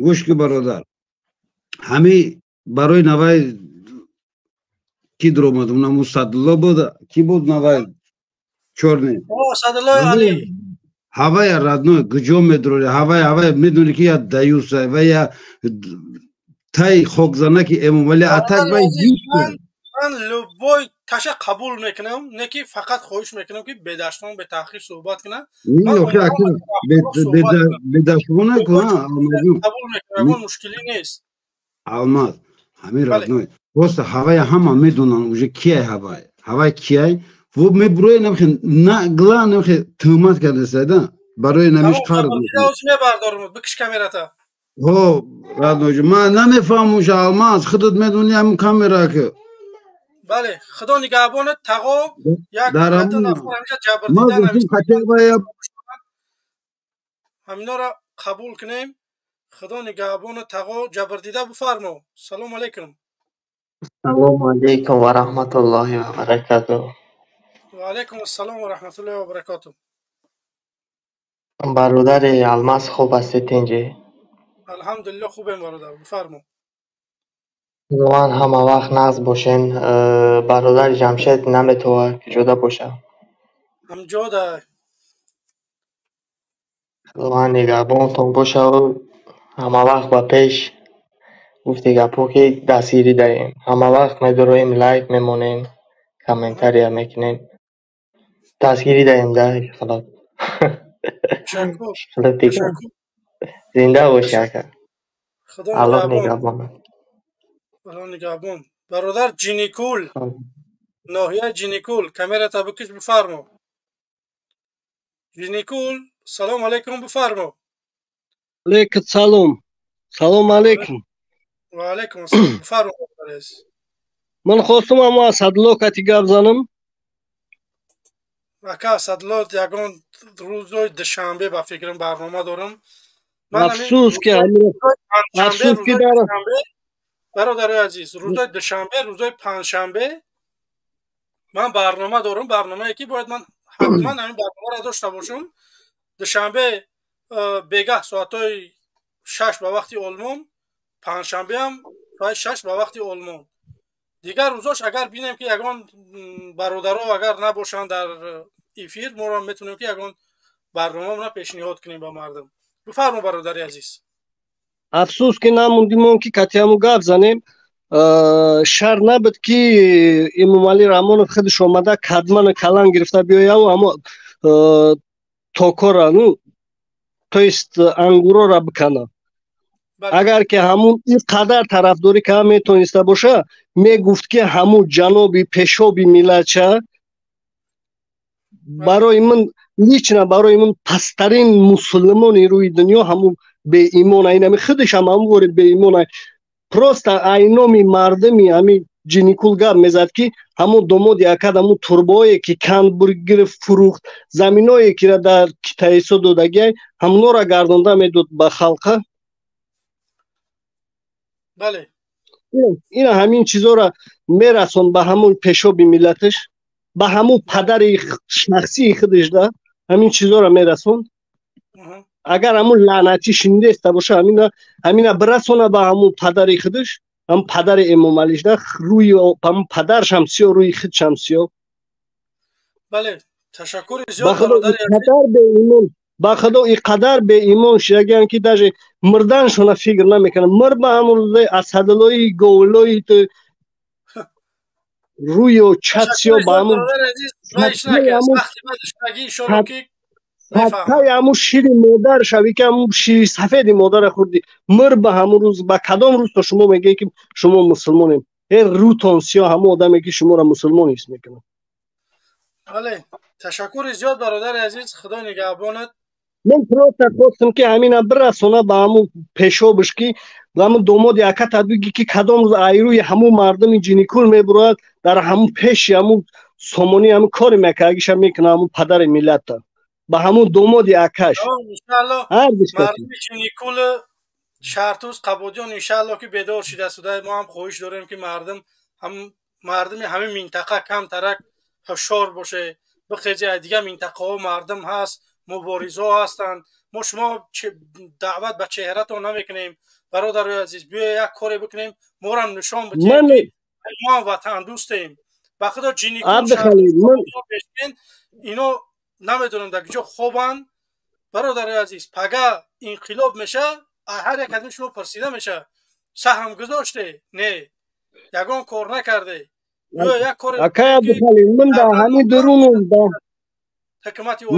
Гӯш ки, бародар, ҳами барои навай ки дуромадум, наму Садулло буд, ки буд навай чорне? О, Садуллои Али. Ҳавая, родной, куҷо медуроли? Ҳавай медони, ки я даюса ва я тай хокзанаки Эмомалӣ атак вай. Ман любой таша қабул мекунам, не ки фақат хоҳиш мекунам, ки бедаштон, бетаҳқир суҳбат кунам. Бедашмона. Қабул мекунам, ягон мушкилӣ нест. Алмаз, ҳамин, родной, просто ҳавая ҳама медонанд уже кияй ҳавай. Ҳавай кияй? Во мебурои намхе нагла намхе туҳмат кардасайда барои намиш қарз. Мебардорам, бикиш камерата. Ҳо, родной, ман намефаҳмам уша, Алмаз, худат медони ҳамин камера ки. Бале, худо нигаҳбонат, тағо. Як нафар ҳамиша ҷабрдидан, ҳаминора қабул кунем. Худо нигаҳбонат, тағо. Ҷабрдида, бифармо. Салому алайкум. Салому алайкум ва раҳматуллоҳи ва баракатуҳ. Ва алайкум ассалом ва раҳматуллоҳи ва баракатуҳ. Бародари Алмаз, хуб ҳастед, тинҷӣ? Алҳамдулилло, хубем, бародар, бифармо. Худованд ҳама вақт нағз бошен. Бародари Ҷамшед наметавонад куҷода бошад? Ҳамҷода. Худованд нигаҳбонтон бошад. Ҳама вақт ба пеш гуфти гапҳо, ки дастгирӣ даем. Ҳама вақт медуроем, лайк мемонем, комментария мекунем. Дастгирӣ даем да худо. Зинда бошӣ, ака. Аллоҳ нигаҳбонат. Аллоҳ нигаҳбон. Бародар Ҷиникул, ноҳияи Ҷиникул, камерата бикиш, бифармо. Ҷиникул, салому алайкум, бифармо. Алейкум салом. Салом алейкум. Ва алайкум ассалом. Бифармо, бародари. Ман хостум ҳамо Асадулло кати гап занам. Ака, Асадулло ягон рӯзои душанбе ба фикрам барнома дорам. Афсӯс ки афсӯс ки дар Бародари азиз, рӯзои душанбе, рӯзои панҷшанбе ман барнома дорам, барномае ки бояд ман ҳатман ҳамин барномаро дошта бошам. Душанбе бегаҳ соатҳои 6 ба вақти Олмон, панҷшанбеам соати 6 ба вақти Олмон. Дигар рӯзош агар бинем, ки ягон бародаро агар набошанд дар эфир, моро метавонем, ки ягон барномамона пешниҳод кунем ба мардум. Бифармо, бародари азиз. Афсӯс ки намондимон, ки катиаму гап занем. Шар набуд, ки Эмомалӣ Раҳмонов худаш омада кадмана калан гирифта биёяву ҳамо токора, ну то есть ангурора бикана. Агар ки ҳамун ин қадар тарафдорӣ кара метониста боша, мегуфт, ки ҳамун ҷаноби пешоби миллатча барои ман, лично барои ман пасттарин мусулмони рӯи дунё ҳамун беимона, инами худашам ҳамвори беимона. Просто айноми мардуми ҳами Ҷиникул гап мезад, ки ҳамон домоди акад ҳамун турбое, ки канд гирифт, фурӯхт, заминое, ки дар китаисо додагиай, ҳамонора гардонда медод ба халқа. Бале. Ина ҳамин чизора мерасон ба ҳамон пешоби миллаташ, ба ҳамон падари шахсии худаш да ҳамин чизора мерасон. Агар ҳамун лаънатӣ шинидеста боша, ҳамина бирасона ба ҳамун падари худаш, ҳам падари Эмомалиш да, рӯи ҳамун падаршам сиё, рӯи худшам сиё. Бале, ташаккури зиёд, бародари. Беимон, ба худо, и қадар беимон шидагиам, ки даже мурданшона фикр намекунам. Мир ба ҳамун рӯзаи Асадуллои говлои ту рӯю чат сиё, ба ҳамун ҳаттай ҳамун шири модар шавӣ, ки ҳамун шири сафеди модара хӯрдӣ, мир ба ҳамун рӯз. Ба кадом рӯз то шумо мегӯед, ки шумо мусулмонем? Э, рӯтон сиё, ҳамун одаме, ки шуморо мусулмон ҳис мекунад. Бале, ташаккури зиёд, бародари азиз, худо нигаҳбонат. Ман просто хостам ки ҳамина бирасона ба ҳамун пешобаш, ки ҳамун домоди аката биги, ки кадом рӯз айрӯи ҳамун мардуми ҷиникул мебурояд, дар ҳамун пеши ҳамун сомонӣ ҳамун кори мекагиша мекуна, ҳамун падари миллата ба ҳамун домоди акаш. Мардуми ҷиникул, Шаҳртуз, Қабодиён, иншаалло ки бедор шида. Мо ҳам хоҳиш дорем, ки мардум, мардуми ҳамин минтақа камтарак ҳушёр боше, бихезе. Дигар минтақаҳо мардум ҳаст, муборизҳо ҳастанд. Мо шумо даъват ба чеҳратон намекунем, бародарои азиз. Биё як коре бикунем, морам нишон бидиҳем, ки мо ҳам ватандӯстем. Ба худо, ҷиникул, ино намедонам дар куҷо хобанд. Бародарои азиз, пага инқилоб меша, ҳар як аз шумо пурсида меша: саҳм гузоште, не, ягон кор накарде. Акай Абдухалил, ман дар ҳамин дурунум,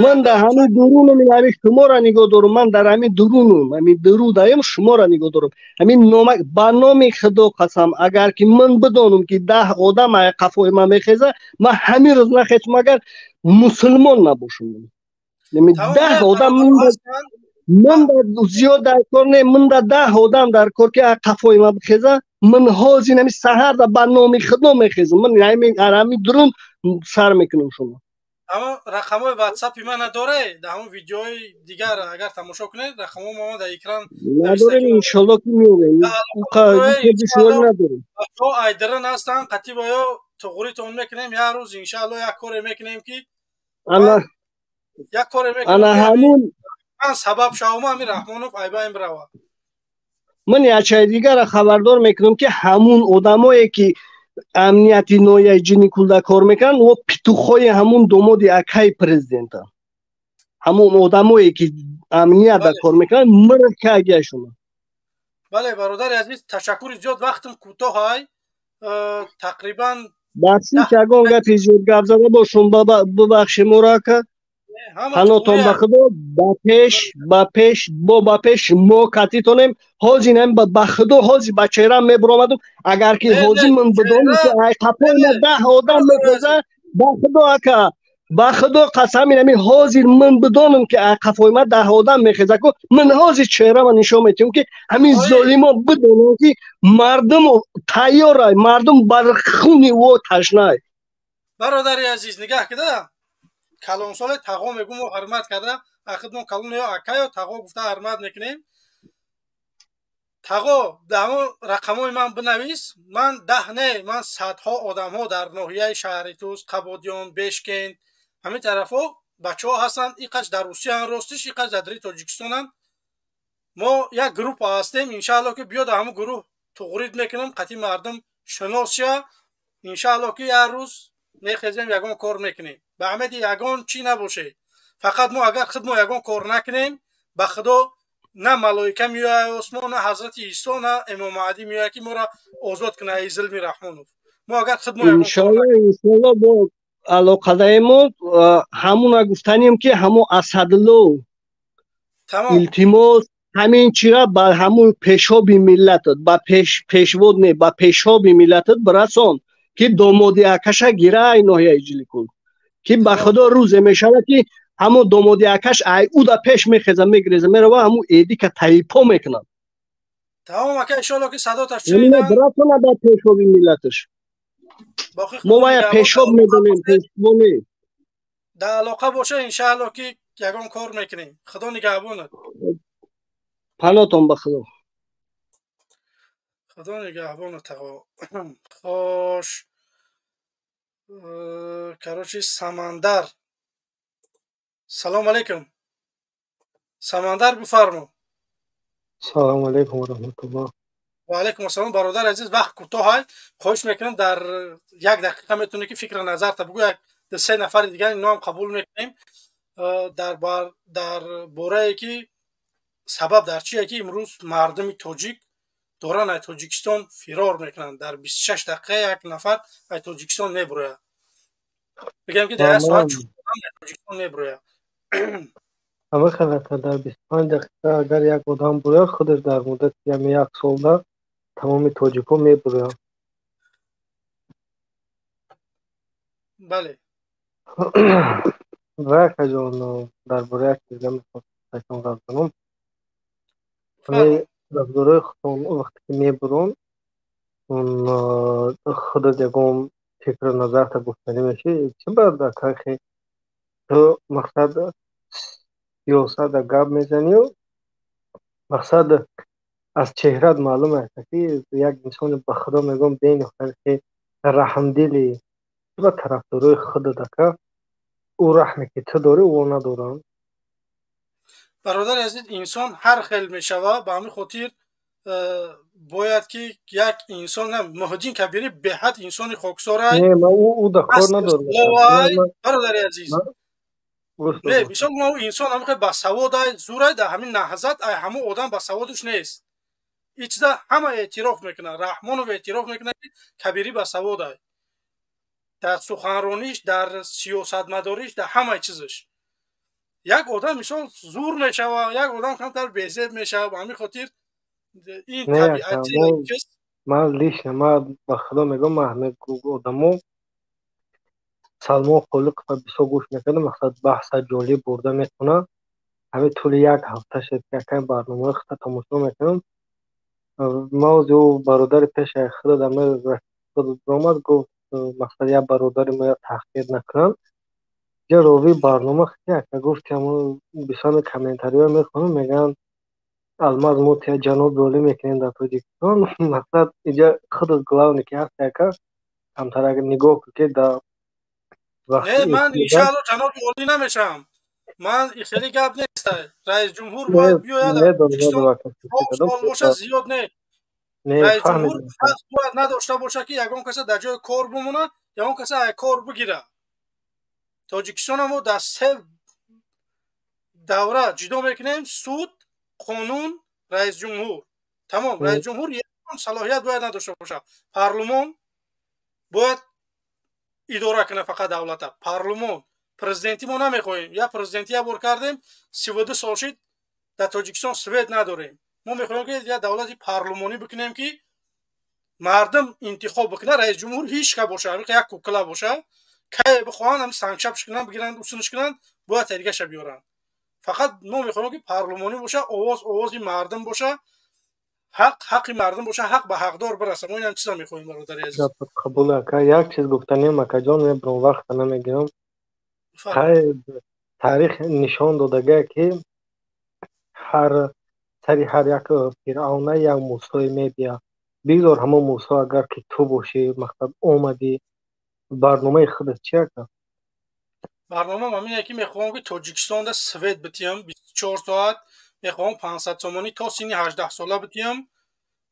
ман дар ҳамин дурунум, ҳамин шуморо нигоҳ дорум. Ман дар ҳамин дурунум, ҳамин дурудаем, шуморо нигоҳ дорум. Ҳамин нома, ба номи Худо қасам, агар ки ман бидонам, ки 10 одам қафои ман мехеза, ман ҳамин рӯз нахезам, агар мусулмон набошам. 10 одам ман зиёд дар кор не, ман да 10 одам дар кор, ки қафои ман бихеза, ман ҳозир ҳамин саҳарда ба номи Худо мехезам. Ман ҳамин дурун сар мекунам шумо. Аммо рақамҳои ватсапи ман надоре. Дар ҳамон видеои дигар агар тамошо кунед, рақамҳо мо дар экран. Надорем, иншолло ки меовем. Надорем. Бачаҳо айдаран ҳастанд, қатибаё туғритон мекунем. Як рӯз иншаалло як коре мекунем, ки як коре мекунем. Ана ҳамун ман сабаб шавам, ҳамин Раҳмонов айбаем бирава. Ман ячаи дигара хабардор мекунам, ки ҳамун одамое, ки амнияти ноҳияи Ҷиникулда кор мекунанд, о петухҳои ҳамун домоди акаи президента. Ҳамун одамое, ки амниятда кор мекунанд, миркагиашона. Бале, бародари азиз, ташаккури зиёд. Вақтам кӯтоҳай, тақрибан. Бахшиш, ягон гапи зиёд гап зада бошум, бубахши моро, ака. Панотон ба Худо, ба пеш, ба пеш, бо ба пеш, мо катитонем. Ҳозир ба Худо, ҳозир ба чеҳрам мебуромадум, агар ки ҳозир ман бидонам, ки ай қафои ма 10 одам мехеза. Ба Худо, ака, ба Худо қасам, ҳамин ҳозир ман бидонам, ки ай қафои ма 10 одам мехеза ку, ман ҳозир чеҳрама нишон метиҳам, ки ҳамин золимо бидонам, ки мардум тайёрай, мардум бар хуни ӯ ташнай. Бародари азиз, нигаҳ кида, калонсоле тағо мегӯ, мо ҳурмат карда, ахидмон калон ё ака ё тағо гуфта ҳурмат мекунем. Тағо, дар ҳамон рақамҳои ман бинавис. Ман 10 не, ман садҳо одамҳо дар ноҳияи шаҳри Туз, Қабодиён, Бешкент, ҳамин тарафҳо бачаҳо ҳастанд. Иқач дар Русияанд, ростиш, иқач дар дари Тоҷикистонанд. Мо як группа ҳастем. Иншаалло ки биё, дар ҳамон гурӯҳ туғрид мекунем, қатъи мардум шинос ша. Иншаалло ки як рӯз мехезем, ягон кор мекунем. Ба амеди ягон чӣ набоше, фақат мо агар худ мо ягон кор накунем, ба Худо, на малоика меояд осмон, на ҳазрати Исо, на имом Маҳдӣ меояд, ки моро озод кунад аз зулми Раҳмонов. Мо агар худ мо иншоалло, иншоалло, бо алоқадаемо. Ҳамуна гуфтанем, ки ҳамун Асадло, илтимос, ҳамин чира ба ҳамун пешоби миллатат, ба пешвод не, ба пешоби миллатат бирасон, ки домоди акаша гира ай ноҳияи Ҷиликул, ки ба Худо, рӯзе мешавад, ки ҳамон домоди акаш ай уда пеш мехеза, мегиреза, мерава, ҳамун эдика таипо мекунад. Тамом, ака, иншоалло ки садоташ шунидан. Бирасона ба пешоби миллаташ. Мо вая пешоб медонем, пешво не. Дар алоқа боша, иншаалло ки ягон кор мекунем. Худо нигаҳбонат. Панотон ба Худо. Худо нигаҳбонат, тағо. Хош, короче, Самандар, салом алейкум, Самандар, бифармо. Салому алейкум ва раҳматуллоҳ. Ва алейкум ассалом, бародари азиз. Вақт кӯтоҳай, хоҳиш мекунам, дар як дақиқа метавонӣ, ки фикра назарта бигӯ. Як се нафари дигар иноам қабул мекунем. Дар борае, ки сабаб дар чие, ки имрӯз мардуми тоҷик доранд аз Тоҷикистон фирор мекунанд? Дар 26 дақиқа як нафар аз Тоҷикистон мебурояд. Бигем, ки дар як соат аз Тоҷикистон мебурояд. Ҳамин дар 25 дақиқа агар як одам бурояд, худаш дар муддати ҳамин як солда тамоми тоҷикҳо мебуроянд. Бале. Ва акаҷон, дар бораи як чиза мехостам. қайтон гап занам. Ҳамин тарафдорои худтон вақте ки мебурон, он худат ягон фикру назарта гуфтанӣ мешӣ, чӣ баъд акайхе ту мақсад сиёсата гап мезанию, мақсад аз чеҳрат маълум аст, ки як инсони, ба худо мегӯям, бениҳоят раҳмдилӣ. Чӣ ба тарафдорои худат, ака, ӯ раҳме ки ту дорӣ, ӯ надоранд? Бародари азиз, инсон ҳар хел мешавад. Ба ҳамин хотир бояд ки як инсон, Муҳиддин Кабирӣ беҳад инсони хоксорай. Не, ман ӯ да кор надорам. Бародари азиз, не, мисол, мо инсон ҳамин басаводай, зурай, дар ҳамин наҳзат ай ҳамон одам басаводаш нест. Ин чиза ҳама эътироф мекунад. Раҳмонов эътироф мекунад, ки Кабирӣ басаводай дар суханрониш, дар сиёсатмадориш, дар ҳамаи чизаш. Як одам, мисол, зур мешавад, як одам камтар безеб мешавад. Ба ҳамин хотир ин табиати. Ман лично, ман ба худо мегӯям, ман ҳамин одамо Салмон Холиқова бисёр гӯш мекардам. Мақсад, баҳса ҷолиб бурда метавонад. Ҳамин тӯли як ҳафта шуд, ки якай барномаҳои худро тамошо мекунам. Ман ози ӯ бародари пеши худо омад, гуфт, мақсад, як бародари мо таҳқир накунанд. Ҷа ровии барнома яка гуфт, бисёр комментариҳо мехонам, мегӯянд, алмаз, мо тия ҷаноби олӣ мекунем дар Тоҷикистон. Мақсад, иҷа худат главный ки ҳаст, яка камтар нигоҳ кун, ки дар Не, ман иншаалло ҷаноби олӣ намешавам. Ман хеле гап нест. Раисҷумҳур бояд биёяд, сол бошад, зиёд не. Раисҷумҳур ҳақ бояд надошта бошад, ки ягон каса дар ҷои кор бимонад, ягон каса кор бигирад. Тоҷикистона мо дар се давра ҷудо мекунем: суд, қонун, раисҷумҳур. Тамом. Раисҷумҳур ягон салоҳият бояд надошта бошад. Парлумон бояд идора кунад фақат давлата, парлумон. Президентӣ мо намехоҳем. Як президентӣ як бор кардем, 32 сол шид, дар Тоҷикистон свет надорем. Мо мехоҳем, ки як давлати парлумонӣ бикунем, ки мардум интихоб бикунад раисҷумҳур. Ҳеҷ ка боша, як кукла боша, кай бихоҳанд, ҳам сангчапш кунанд, бигиранд, усунш кунанд, бояд таригаша биёранд. Фақат мо мехоҳем, ки парлумонӣ боша, овоз овози мардум боша, ҳақ ҳаққи мардум боша, ҳақ ба ҳақдор бираса. Мо инам чиза мехоҳем, бародари азиз. Қабул, ака. Як чиз гуфтанем, акаҷон, мебурам, вақта намегирам. Таърих нишон додага, ки ҳар сари ҳар як фиръавна як Мусое мебия. Бигзор ҳамон Мусо агар ки ту бошӣ. Мақсад, омадӣ, барномаи худат чи, ака? Барномаам ҳамине, ки мехоҳам, ки Тоҷикистонда свет битиҳам 24 соат. Мехоҳам 500 сомонӣ то синни 18 сола битиҳам.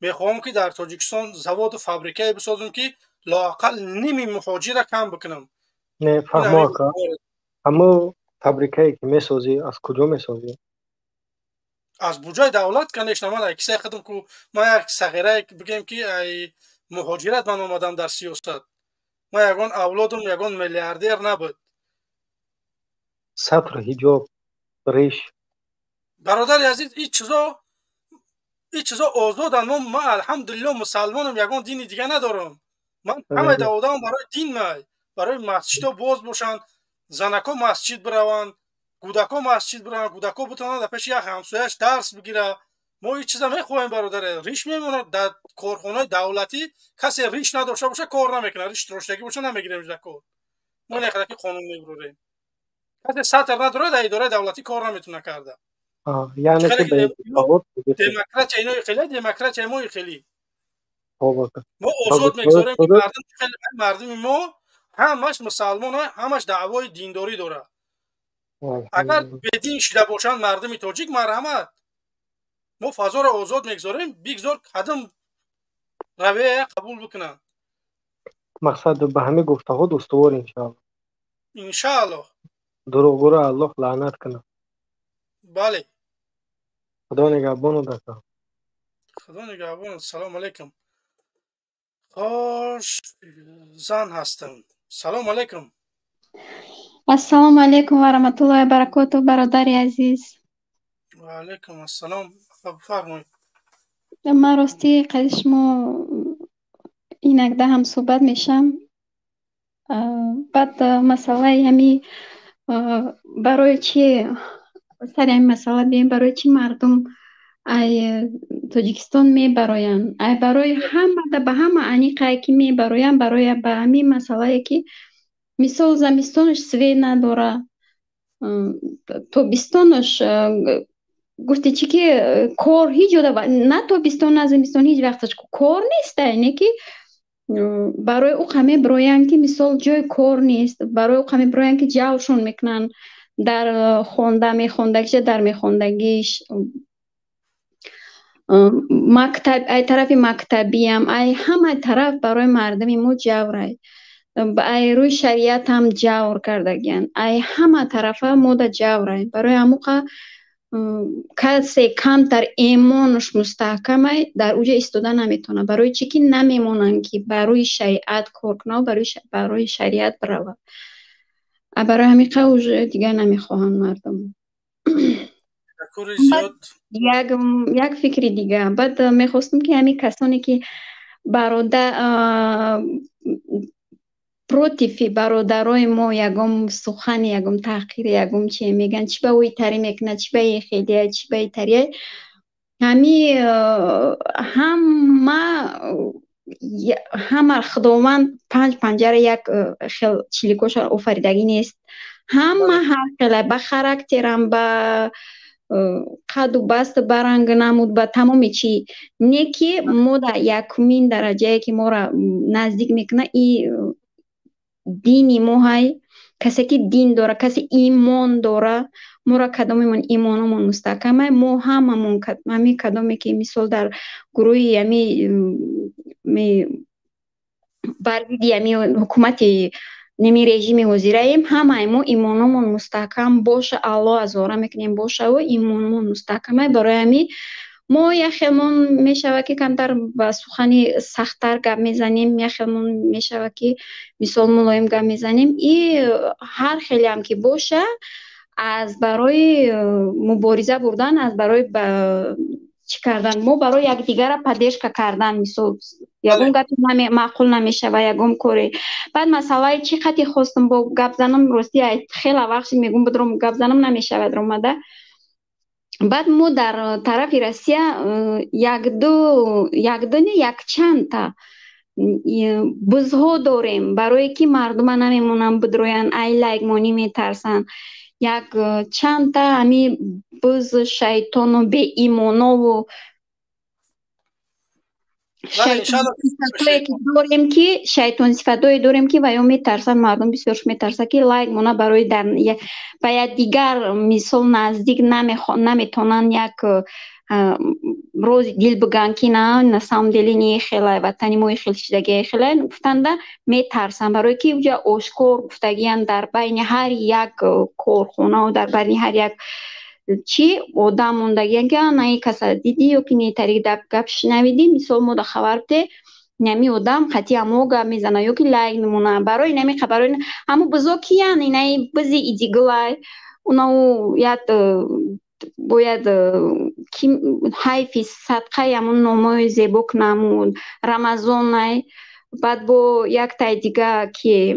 Мехоҳам, ки дар Тоҷикистон заводу фабрикае бисозам, ки лоақал ними муҳоҷира кам бикунам. Не, фаҳмо, ака. Ҳамо фабрикае ки месозӣ, аз куҷо месозӣ? Аз буҷаи давлат, конечно. Ман кисаи худам ку, ман як сағирае, бигем, ки ай муҳоҷират ман омадам дар сиёсат. Ман ягон авлодум ягон миллиардер набуд. Сатр, ҳиҷоб, риш? Бародари азиз, ин чизо озоданд. Мо, ман, алҳамдулилло, мусалмонам, ягон дини дига надорам. Ман ҳамаи даводамам барои дин май, барои масҷидҳо боз бошанд, занако масҷид бираванд, кӯдако масҷид бираванд, кӯдако битавонанд дар пеши як ҳамсояш дарс бигирад. Мо ин чиза мехоҳем, бародаре. Риш мемонад дар корхонаи давлатӣ. Касе риш надошта боша, кор намекунад. Риш троштагӣ боша, намегирем дар кор. Мо ин ки қонун мебурорем. Касе сатр надорад, дар идораи давлатӣ кор наметавона карда. Демократия ино хеле, демократия мо хеле. Мо озод мегузорем, ки мардум, мардуми мо ҳамаш мусалмон, ҳамаш даъвои диндорӣ дорад. Агар бедин шида бошанд мардуми тоҷик, марҳамат, мо фазоро озод мегузорем, бигзор кадом равия қабул бикунанд. Мақсад, ба ҳамин гуфтаҳо устувор, иншаалло. Иншаалло. Дурӯғгӯро Аллоҳ лаънат кунад. Бале. Худо нигаҳбонат, ака. Худо нигаҳбонат. Салому алайкум. Хош, зан ҳастам. Салому алайкум. Ассалому алайкум ва раҳматуллоҳи ва баракотуҳ, бародари азиз. Ва алайкум ассалом, бифармоед. Ман ростӣ қади шумо инакда ҳам суҳбат мешавам. Баъд масъалаи ҳами барои чи Сари ҳамин масъала бием, барои чӣ мардум ай Тоҷикистон мебароянд? Ай барои ҳамада ба ҳама аниқае ки мебароянд, барои ба ҳамин масъалае ки мисол замистонаш свет надора, тобистонаш гуфти чӣ ки кор ҳеҷ ҷода, на тобистон, на зимистон, ҳеҷ вақташ кор нестай, не ки барои ӯ қа мебироянд ки мисол ҷои кор нест, барои ӯ қа мебироянд ки ҷавшон мекунанд дар хонда мехондагиша, дар мехондагиш мактаб, ай тарафи мактабиам, ай ҳама тараф барои мардуми мо ҷаврай, ай рӯи шариатам ҷавр кардагиянд, ай ҳама тарафа мода ҷаврай. Барои ҳамуқа касе камтар эмонаш мустаҳкамай дар уҷа истода наметавонад. Барои чӣ ки намемонанд ки ба рӯи шариат кор кунад, барои шариат биравад. Барои ҳамин қа уже дигар намехоҳанд мардум. Ташаккури зиёд. Як фикри дига. Баъд мехостам ки ҳамин касоне ки барода против бародарои мо ягон сухане, ягон таҳқире, ягон чие мегӯянд, чӣ ба ӯ итарӣ мекунад, чӣ ба и хелия, чӣ ба итария, ҳами ҳама Худованд панҷ панҷара як хел чиликоша офаридагӣ нест. Ҳама ҳар хела ба характерам, ба қаду басту, ба ранг намуд, ба тамоми чӣ. Не ки мо дар якумин дараҷае ки моро наздик мекунад и дини мо ҳай. Касе ки дин дора, касе имон дора, моро кадомемон имономон мустаҳкамай, мо ҳамамон ҳами кадоме ки мисол дар гурӯҳи ҳами бар зидди ҳами ҳукумати неми режими ҳозираем, ҳамаи мо имономон мустаҳкам боша, Аллоҳ азора мекунем бошаву имономон мустаҳкамай. Барои ҳами мо яхелмон мешавад ки камтар ба сухани сахттар гап мезанем, яхелмон мешавад ки мисол мулоим гап мезанем. И ҳар хелеам ки боша, аз барои мубориза бурдан, аз барои чӣ кардан, мо барои якдигарро поддержка кардан. Мисол ягон гапи маъқул намешава, ягон коре. Баъд масъалаи чӣ қати хостум бо гап занам, рости хела вақт шуд мегум бидром гап занам, намешавад ромада. Баъд мо дар тарафи Россия якду якду не, якчандта бузҳо дорем, барое ки мардума намемонанд бидроянд, ай лайкмонӣ метарсанд. Як чандта ҳами буз шайтону беимонову шайтонсифатое ки дорем, ки шайтонсифатое дорем ки ва ё метарсанд, мардум бисёрш метарсад ки лайк мона, барои дар ба якдигар мисол наздик наметавонанд як рози дил бигӯянд ки на, на самом деле не хелай, ватани мо хел шидагия хелай гуфтанда метарсанд, барое ки уҷа ошкор гуфтагиянд дар байни ҳар як корхонау дар байни ҳар як чӣ одам мондагиянд ки на ин каса дидӣ ё ки не тариқ гап шунавидӣ, мисол мо да хабар бите, нами одам қатъи ҳамо гап мезана ё ки лайк мемона. Барои нами барои ҳамо бузо киян, инаи бузи идиглай унау як бояд ки ҳайфи садқаи ҳамун номҳои зебо кунам, Рамазонай. Баъд бо яктай дига ки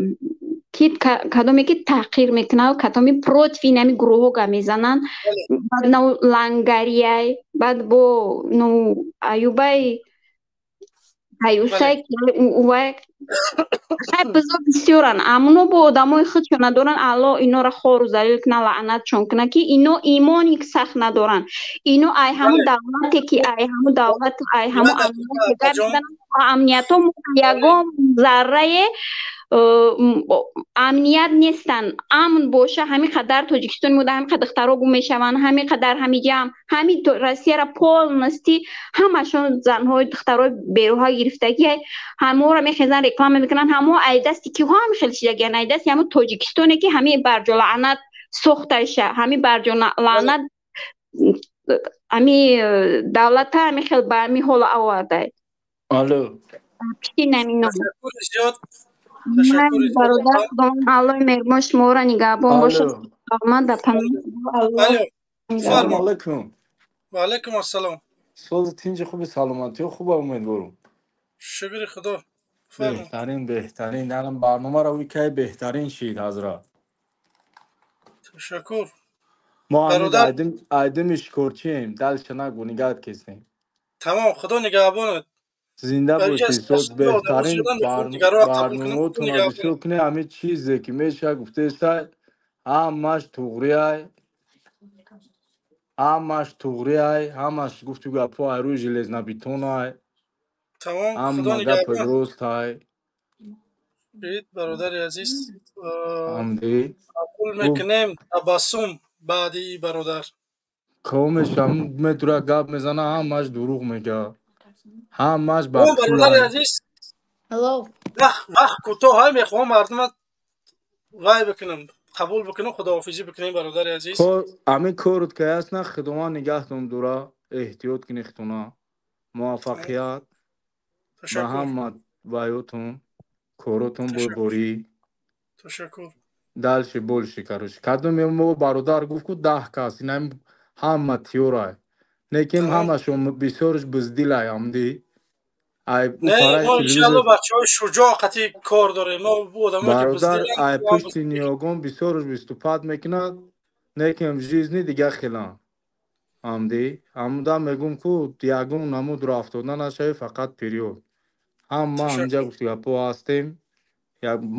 кадоме ки таҳқир мекунад, кадоме против инами гурӯҳҳо гап мезананд, баъд нав лангарияй, баъд бо ну аюбай аюсай увай хай бизо бисёранд. Амно бо одамои худшон надоранд. Аллоҳ инора хору залил кунад, лаънатшон кунад, ки ино имони сахт надоранд. Ино ай ҳамун давлате ки ай ҳамун давлат, ай ҳамун амниятҳо ягон заррае амният нестанд. Амн боша, ҳамин қадар Тоҷикистони мо ҳамин қадар духтаро гум мешаванд, ҳамин қадар ҳамиҷам ҳамин Россияра полностью ҳамашон занҳои духтарои берӯҳа гирифтагӣ, ҳаморо мехезанд, реклама мекунанд. Ҳамо ай дасти киҳо ҳам хел шидагиянд? Ай дасти ҳамун Тоҷикистоне ки ҳамин барҷолаънат сохташа, ҳамин барҷолаънат ҳами давлата ҳамин хел ба ҳамин ҳола овардай. Алло. Пишти намино. Бародар, Аллоҳи меҳрубон шуморо нигаҳбон бошад. Саломат дар паноҳи Аллоҳ. Салому алайкум. Ва алайкум ассалом. Сози тинҷи хуби, саломатиё хуба, умедворум. Шукри Худо. Беҳтарин, беҳтарин. Алан барномаро викай беҳтарин шид, ҳазрат. Ташаккур. Мо ҳамин Бародар. Айдими шикорчием, дальше нагу, нигаҳат кестем. Тамом, худо нигаҳбонат. Зинда Барои бошӣ, аз соз шумо одамо беҳтарин шудан мехоҳам дигарро қабул кунам. Худо барномаотона нигаҳбонат. бисёр кунед. Ҳамин чизе ки меша гуфтесай, ҳамаш туғриай, ҳамаш туғриай, ҳамаш гуфту гапҳо ай рӯи железнобетонай. Тамом, худо Ҳама гапи нигаҳбон. ростай. Бид, бародари азиз, Ҳамди қабул мекунем Табассум баъди и бародар. Комеша метура гап мезана, ҳамаш дурӯғ мега, ҳамаш ба О, бародари пулай. азиз. Алло. Вақт кӯтоҳ ҳай, мехоҳам мардума вай бикунам, қабул бикунам, худоҳофизӣ бикунем, бародари азиз. Кор ҳамин корут ки аст, на, худованд нигаҳтон дора, эҳтиёт кунӣ худтона, муваффақият ба Ташаккур. ҳама ваётон, коротон. Ташаккур. Бойборӣ. Ташаккур. Дальше больше. Короче, кадоме мо бародар гуфт, ку 10 кас инам ҳама тиёрай, лекин ҳамашон бисёрш буздилай, ҳамди ай ӯ Не, фараи мо иншаалло телевизор. Бачаҳои шуҷоъ қатъи кор дорем. Мо одамое ки Бародар, буздиланд, ай мо ҳам пушти ниёгон бисёрш выступать мекунад, лекин в жизни дига хелан, ҳамди ҳамуда мегум, ку ягон намуд ро афтода нашавӣ, фақат вперёд. Ҳама ҳаминҷа Ташаккур. гуфти гапҳо ҳастем.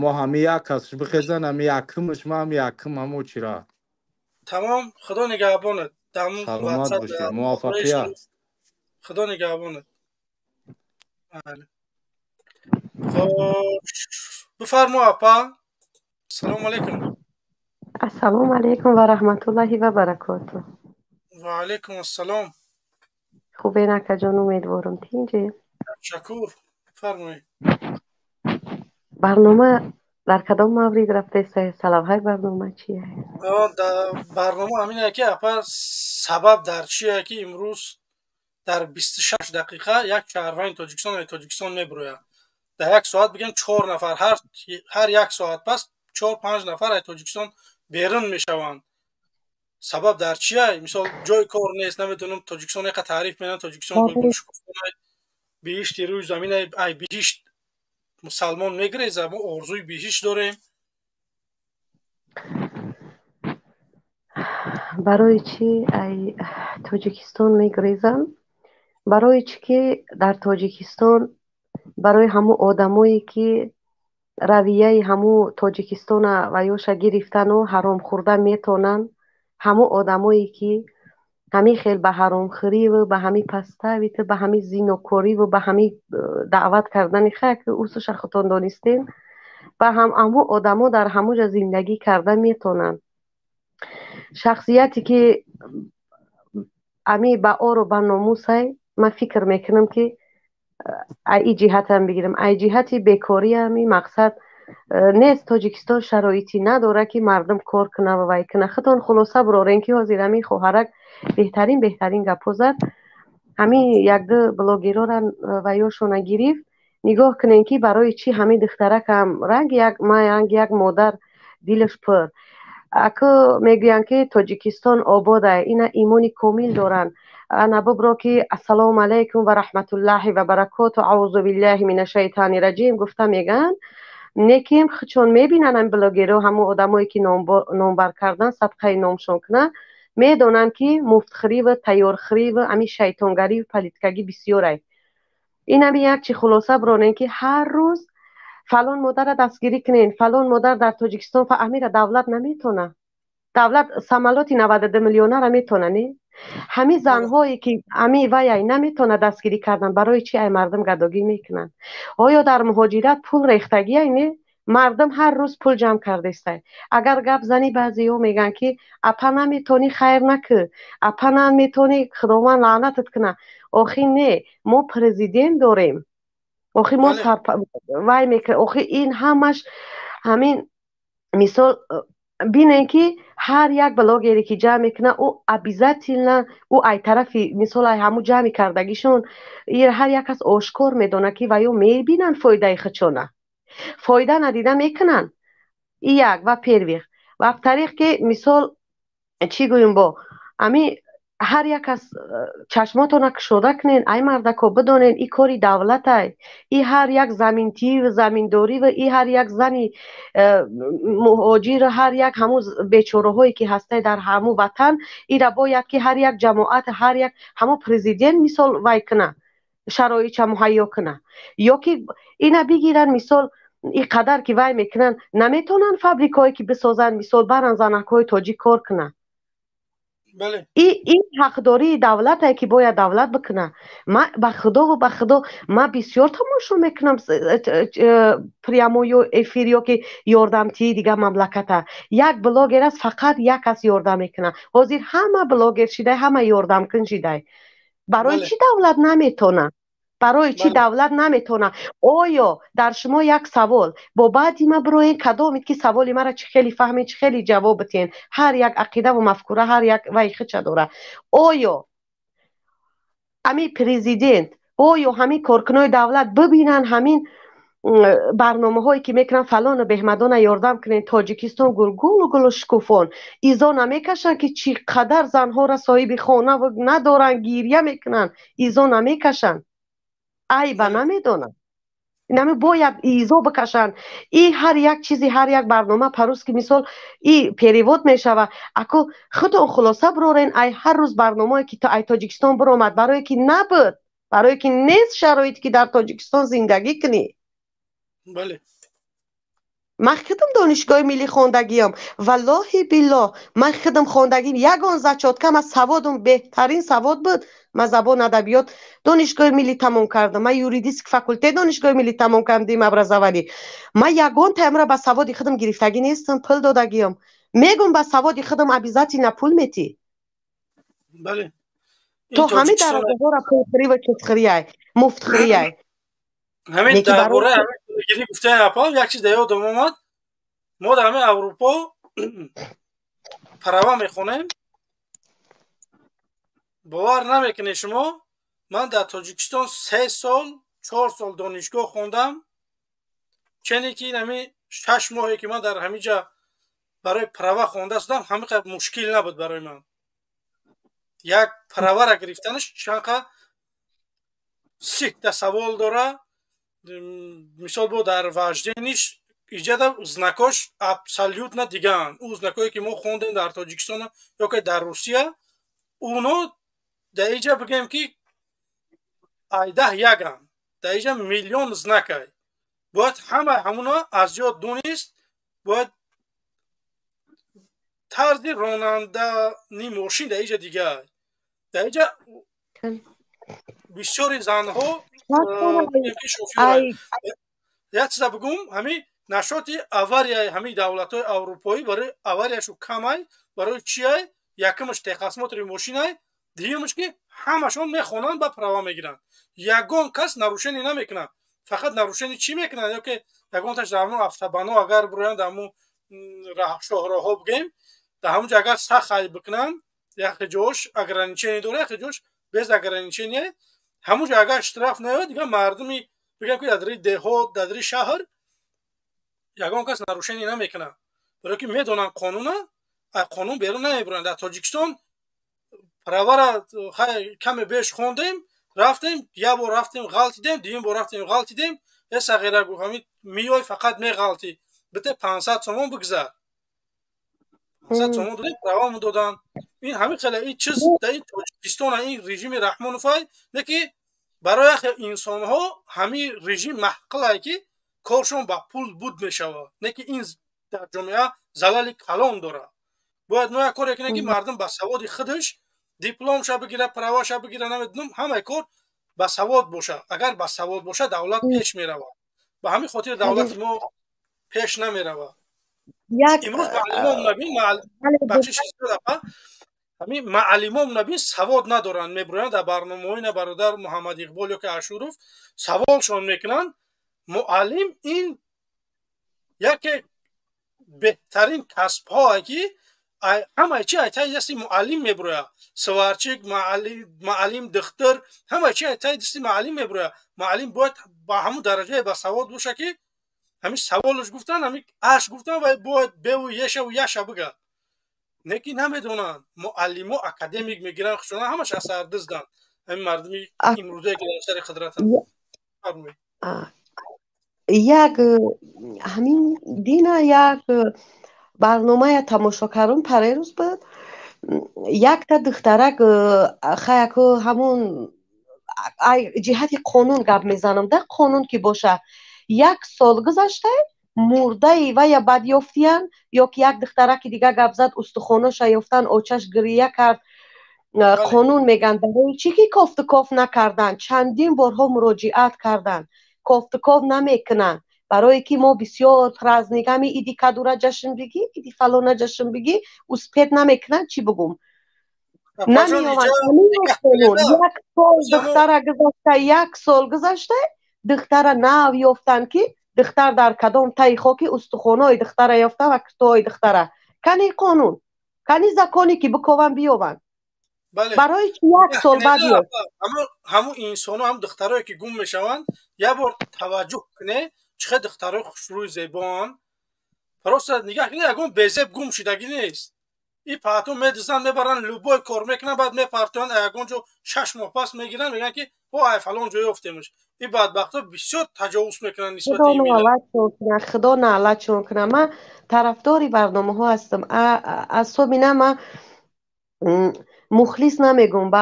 Мо ҳами як касш бихезан, ҳами якумш, ма ҳами якум ҳамо чира. Тамом, худо нигаҳбонат. Дар Саломат ватсап бошед, дар муваффақият. Худо нигаҳбонат. Бале. Хош, бифармо, апа. Салому алайкум. Ассалому алайкум ва раҳматуллоҳи ва баракоту. Ва алайкум ассалом. Хубен, акаҷон, умедворам тинҷе. Ташаккур. Фармоед. Барнома дар кадом маврид рафтеста? Салавҳаи барнома чия? Барнома ҳамине ки, апа, сабаб дар чие, ки имрӯз дар 26 дақиқа як шаҳрванди Тоҷикистон ва Тоҷикистон мебурояд. Дар як соат бигем чор нафар, ҳар як соат пас чор панҷ нафар аз Тоҷикистон берун мешаванд. Сабаб дар чия? Мисол, ҷои кор нест, намедонам, Тоҷикистон яқа таъриф менанд, Тоҷикистон гулгулшукуфонай, биҳишти рӯи замин, ай биҳишт мусалмон мегреза, мо орзуи биҳишт дорем. Барои чӣ ай Тоҷикистон мегрезанд? Барои чӣ ки дар Тоҷикистон барои ҳамун одамое ки равияи ҳамун Тоҷикистона ва ёша гирифтану ҳаром хӯрда метонанд, ҳамун одамое ки ҳамин хел ба ҳаромхӯриву ба ҳамин паставиту ба ҳамин зинокориву ба ҳамин даъват кардани хай ки усуша худтон донистем, ба ҳамун одамо дар ҳамун ҷа зиндагӣ карда метонанд. Шахсияте ки ами ба ору ба номусай, ман фикр мекунам ки ай и ҷиҳатам бигирам, ай ҷиҳати бекориами мақсад нест. Тоҷикистон шароитӣ надорад ки мардум кор куна ва вай куна. Худтон хулоса бурорем ки ҳозир ҳамин хоҳарак беҳтарин, беҳтарин гапҳо зад. Ҳамин якду блогерора ва ёшона гирифт. Нигоҳ кунем ки барои чӣ ҳамин духтаракам ранги як ман, ранги як модар дилаш пур. Аку мегӯянд ки Тоҷикистон обода, ина имони комил доранд. Ана бубро ки ассалому алайкум ва раҳматуллоҳи ва баракоту, аузу биллаҳи мина шайтони раҷим гуфта мегӯянд, неким чун мебинанд ҳамин блогеро, ҳамун одамое ки номбар кардан, садқаи номшон кунанд, медонанд ки муфтхӯриву тайёрхӯриву ҳамин шайтонгариву политикагӣ бисёрай. Ин ҳамин як чи хулоса биронем ки ҳар рӯз фалон модарра дастгирӣ кунен, фалон модар дар Тоҷикистон, амира давлат наметона. Давлат самолоти 92 миллионара метона, не? Ҳамин занҳое ки ами ваяй наметона дастгирӣ кардан, барои чи ай мардум гадогӣ мекунанд? Оё дар муҳоҷират пул рехтагиай, не? Мардум ҳар рӯз пул ҷамъ кардестай. Агар гап занӣ, баъзеҳо мегӯянд ки апа, наметонӣ, хайр накӯ, апа, наметонӣ, худованд лаънатат куна. Охи не, мо президент дорем, охи мо вай мекунем, охи ин ҳамаш ҳамин мисол бинем ки ҳар як блогере ки ҷамъ мекунад, ӯ обязательно ӯ ай тарафи мисол ай ҳамун ҷамъи кардагишон ҳар як кас ошкор медонад ки ваё мебинанд фоидаи худшона, фоида надида мекунанд. И як во-первых. Во-вторых, ки мисол чӣ гӯем, бо ами Ҳар як аз чашмотона кушода кунен, ай мардако, бидонен, и кори давлатай, и ҳар як заминтиву заминдорӣ ва и ҳар як зани муҳоҷир, ҳар як ҳамун бечораҳое ки ҳастай дар ҳамун ватан, ира бояд ки ҳар як ҷамоат, ҳар як ҳамун президент мисол вай куна, шароитша муҳайё куна, ё ки ина бигиран, мисол, и қадар ки вай мекунанд, наметавонанд фабрикаҳое ки бисозанд, мисол, баран занакҳои тоҷик кор кунанд. Ин ҳақдории давлате ки бояд давлат бикуна. Ма ба худову ба худо, ма бисёр тамошо мекунам прямой эфир ё ки ёрдамтии дигар мамлаката. Як блогер аст, фақат як кас ёрдам мекуна. Ҳозир ҳама блогер шидай, ҳама ёрдамкун шидай. Барои чӣ давлат наметона? Барои чӣ давлат наметона? Оё дар шумо як савол бо баъди ма бироен, кадомед ки саволи мара чӣ хеле фаҳмед, чӣ хеле ҷавоб битиҳен. Ҳар як ақидаву мафкура, ҳар як вай хича дора. Оё ҳамин президент, оё ҳамин коркунои давлат бибинанд ҳамин барномаҳое ки мекунанд, фалону беҳмадона ёрдам кунед, Тоҷикистон гулгулу гулу шукуфон, изо намекашанд ки чӣ қадар занҳоро соҳиби хона надоранд, гиря мекунанд, изо намекашанд, айба намедонанд? Нами бояд изо бикашанд. И ҳар як чизи, ҳар як барнома по-русски, мисол, и перевод мешава. Ако худон хулоса бирорен ай ҳар рӯз барномае ки ай Тоҷикистон биромад, барое ки набуд, барое ки нест шароите ки дар Тоҷикистон зиндагӣ кунӣ. Ман худам донишгоҳи миллӣ хондагиам, валлоҳи биллоҳ, ман худам хондагим, ягон зачётка, ман саводам беҳтарин савод буд. Ман забон адабиёт донишгоҳи миллӣ тамом кардам, ман юридический факултет донишгоҳи миллӣ тамом кардам, дим образование. Ман ягон таймра ба саводи худам гирифтагӣ нестам, пул додагиам. Мегум, ба саводи худам обязательно пул метӣ. То ҳамин дараҷаҳоро пулхӯрӣ ва чизхӯрияй, муфтхӯрияй. Ҳамин дар бораи ҳамин гирӣ гуфтаи апа як чиз дар ёдам омад. Мо дар ҳамин Аврупо права мехонем. Бовар намекунед шумо, ман дар Тоҷикистон 3 сол, 4 сол донишгоҳ хондам, чене ки ҳамин 6 моҳе ки ман дар ҳамин ҷа барои права хонда шудам, ҳамин қадр мушкил набуд барои ман. Як правара гирифтанаш чанқа сихта савол дора. Мисол, бо дар вождениш иҷада знакош абсолютно дигаанд. Ӯ знакое ки мо хондем дар Тоҷикистон ё ки дар Русия, уно дар иҷа бигӯем ки айдаҳ яганд. Дар иҷа миллион знакай, бояд ҳама ҳамуно аз ёд донист, бояд тарзи ронандани мошин дар иҷа дигар. Дар иҷа бисёри занҳо як чиза бигӯм: ҳамин нашоти аварияи ҳамин давлатҳои аврупоӣ, барои аварияшу камай, барои чиай? Якумаш техосмотри мошинай, дуюмаш ки ҳамашон мехонанд ба права мегиранд. Ягон кас нарушение намекунад. Фақат нарушение чӣ мекунанд? Ё ки ягонташ дар ҳамун автобано агар бироянд, дар ҳамун шоҳроҳҳо бигӯем, дар ҳамун ҷо агар сахай бикунанд, яке ҷош ограничение дора, яке ҷош без ограничение, ҳамун ҷо агар штраф наёяд, дигар мардуми бигӯям ки дар деҳот, дар шаҳр ягон кас нарушение намекунад, барое ки медонанд қонуна, қонун берун намебуранд. Дар Тоҷикистон правара каме беш хондем, рафтем, як бор рафтем, ғалтидем, дуюм бор рафтем, ғалтидем. Э, сағира, гуфт, ҳамин миёй, фақат меғалтӣ, бите 500 сомон бигзар. 500 сомон додем, правамон доданд. Ин ҳамин хеле ин чиз дар ин Тоҷикистон, ин режими Раҳмоновай не ки барои яхе инсонҳо ҳамин режим маҳқилае ки коршон ба пул буд мешавад, не ки ин дар ҷомеа залали калон дорад. Бояд мо як коре кунем ки мардум ба саводи худаш дипломша бигира, праваша бигира, намедонам, ҳамаи кор ба савод бошад. Агар ба савод бошад, давлат пеш меравад. Ба ҳамин хотир давлати мо пеш намеравад. Имрӯз маълимом набин, бахшиши, ҳамин маълимом набин, савод надоранд, мебироянд дар барномаҳои на бародар Муҳаммад Иқбол ё ки Ашуров, саволшон мекунанд. Муаллим ин яке беҳтарин касбҳое ки ҳамаи чи айтаи дасти муаллим мебирояд: сварщик, маълим, духтур, ҳамаи чи айтаи дасти муаллим мебирояд. Муаллим бояд ба ҳамун дараҷае басавод боша ки ҳамин саволаш гуфтан, ҳамин аш гуфтан, ва бояд беву ешаву яша бигӯяд. Не ки намедонанд, муаллимо академик мегиранд, хушона ҳамаш асардизданд. Ҳамин мардуми имрӯзае ки дар сари қудратанд. Як ҳамин дина як барномая тамошо кардум, парерӯз буд. Якта духтарак хаяку ҳамун ҷиҳати қонун гап мезанам да, қонун ки боша, як сол гузашта мурдаи вая бад ёфтиян, ё ки як духтараки дига гап зад, устухоноша ёфтан, очаш гирия кард. Қонун меган, барои чӣ ки кофту коф накардан? Чандин борҳо муроҷиат кардан, кофтуков намекунанд. Барое ки мо бисёр праздник, ҳами иди кадура ҷашн бигӣ, иди фалона ҷашн бигӣ, успеть намекунанд. Чӣ бугум, намеёванд. Як сол духтара гузашта, як сол гузашта, духтара нав ёфтанд, ки духтар дар кадом таи хоки, устухонои духтара ёфта ва китои духтара. Кани қонун, кани законе ки бикованд, биёванд? Барои чи як сол баъд ёфт? Ҳамун инсоно, ҳам духтарое ки гум мешаванд, як бор таваҷҷӯҳ кунед, чӣ хел духтарои хушрӯи зебоанд. Просто нигаҳ кунед, ягон безеб гум шудагӣ нест. И паҳтун медизанд, мебаранд, любой кор мекунанд, баъд мепартоянд ягон ҷо, 6 моҳ пас мегиранд, мегӯянд ки о, ай фалон ҷо ёфтемш. И бадбахтҳо бисёр таҷовуз мекунанд нисбати ин миллат. Худо наалатшон кунад. Ман тарафдори барномаҳо ҳастам аз собина. Ман мухлис намегум, ба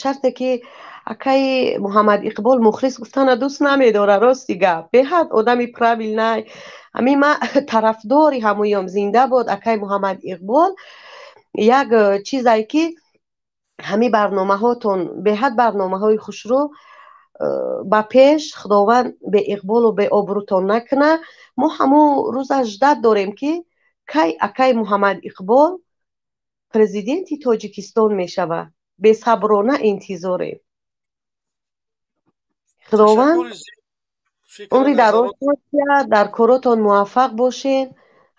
шарте ки акаи Муҳаммад Иқбол мухлис гуфтана дӯст намедора. Рости гап, беҳад одами правильный. Ҳамин ман тарафдори ҳамуём. Зинда бод акаи Муҳаммад Иқбол. Як чизае ки ҳамин барномаҳотон беҳад барномаҳои хушрӯ, ба пеш. Худованд беиқболу беобрӯтон накуна. Мо ҳамун рӯза ждать дорем, ки кай акаи Муҳаммад Иқбол президенти Тоҷикистон мешавад. Бесаброна интизорем. Худованд умри дароз дар коротон муваффақ бошед.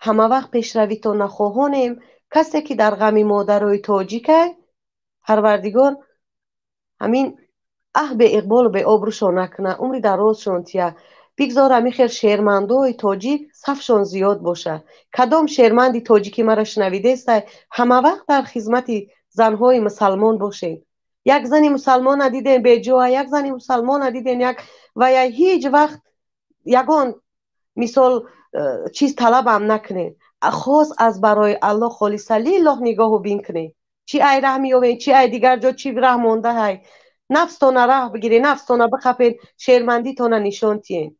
Ҳама вақт пешравитон нахоҳонем. Касе ки дар ғами модарои тоҷикай, Парвардигор ҳамин аҳ беиқболу беобрӯшон накуна, умри дарозшон тия. Бигзор ҳамин хел шермандои тоҷик сафшон зиёд бошад. Кадом шерманди тоҷики мара шунавидестай, ҳама вақт дар хизмати занҳои мусалмон бошед. Як зани мусалмона дидем беҷоа, як зани мусалмона дидем як ва я ҳеҷ вақт ягон мисол чиз талабам накунед. Хос аз барои Аллоҳ, холиса лиллоҳ нигоҳу бин кунед. Чӣ ай раҳ меёвед, чӣ ай дигар ҷо, чӣ раҳ мондаҳай, нафстона раҳ бигиред, нафстона бихапед, шермандитона нишон тиҳед.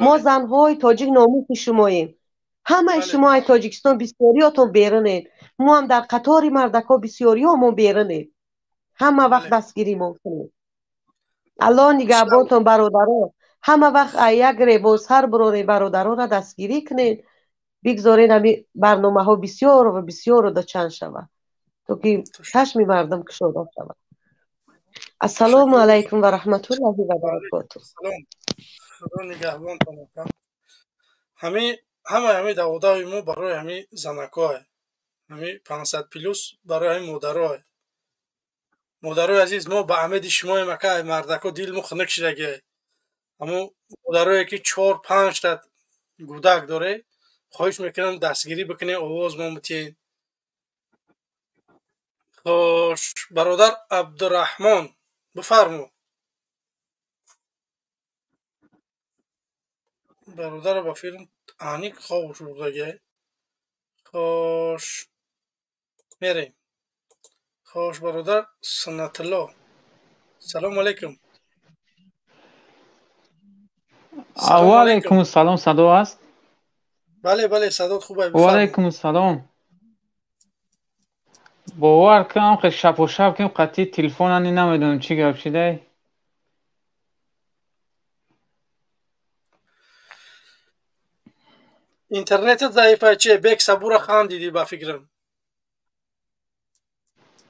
Мо занҳои тоҷик номуси шумоем. Ҳамаи шумо ай Тоҷикистон бисёриётон берунед, мо ҳам дар қатори мардакҳо бисёриҳо берунед. Ҳама вақт дастгиримон кунед. Аллоҳ нигаҳбонтон, бародаро. Ҳама вақт ай як ребосар бироре, бародаронро дастгирӣ кунед. Бигзоред ҳами барномаҳо бисёру ва бисёру дочанд шавад, то ки чашми мардум кушода шавад. Ассалому алайкум ва раҳматуллоҳи ва баракоту. Худо нигаҳбонтон. Ҳами ҳамаи ҳами даводави мо барои ҳами занакҳое, ҳами 500 плюс, барои ҳами модарое. Модарои азиз, мо ба умеди шумоем. Ака, мардако дилмо хунук шидагиай. Ҳамо модарое ки чор панҷта гӯдак доре, хоҳиш мекунам, дастгирӣ бикунед, овоз мо битиҳед. Хош, бародар Абдураҳмон, бифармо. Бародарро ба филм аниқ хоб шурдагиай. Хош, мерем. Хош, бародар Суннатулло, салому алайкум. Ва алайкум салом. Садо ҳаст? Бале, бале, садот хуб. Ва алайкум салом. Бовар кунам, хе шапу шап ким қатъи телефонани, намедонам чӣ гап шидай. Интернетат заифа че? Бек сабура хандидӣ, ба фикрам.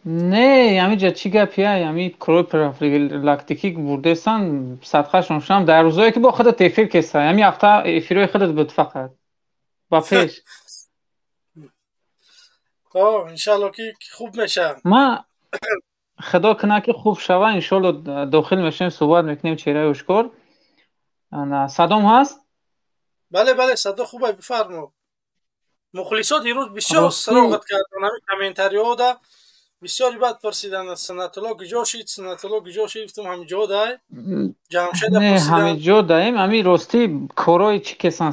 Не, ҳамиҷа чӣ гапия, ҳами крои профилактикӣ бурдесан, садқашон шам. Дар рӯзое ки бо худат эфир кеса, ҳами ҳафта эфирҳои худат буд фақат. Ба пеш. Иншалло ки хуб мешавад. Ма худо кунад ки хуб шава. Иншолло, дохил мешавем, суҳбат мекунем чеҳраи ошкор. Садом ҳаст? Бале, бале, садо хуб, бифармо. Мухлисот ирӯз бисёр сароғат карданд, ҳамин комментариҳода бисёри бад пурсиданд, Санатулло куҷо шид, Санатулло куҷо шид, гуфтам ҳамиҷо дай. Ҷамшеда пурсиданд. Ҳамиҷо даем, ҳами ростӣ корои чӣ кесан,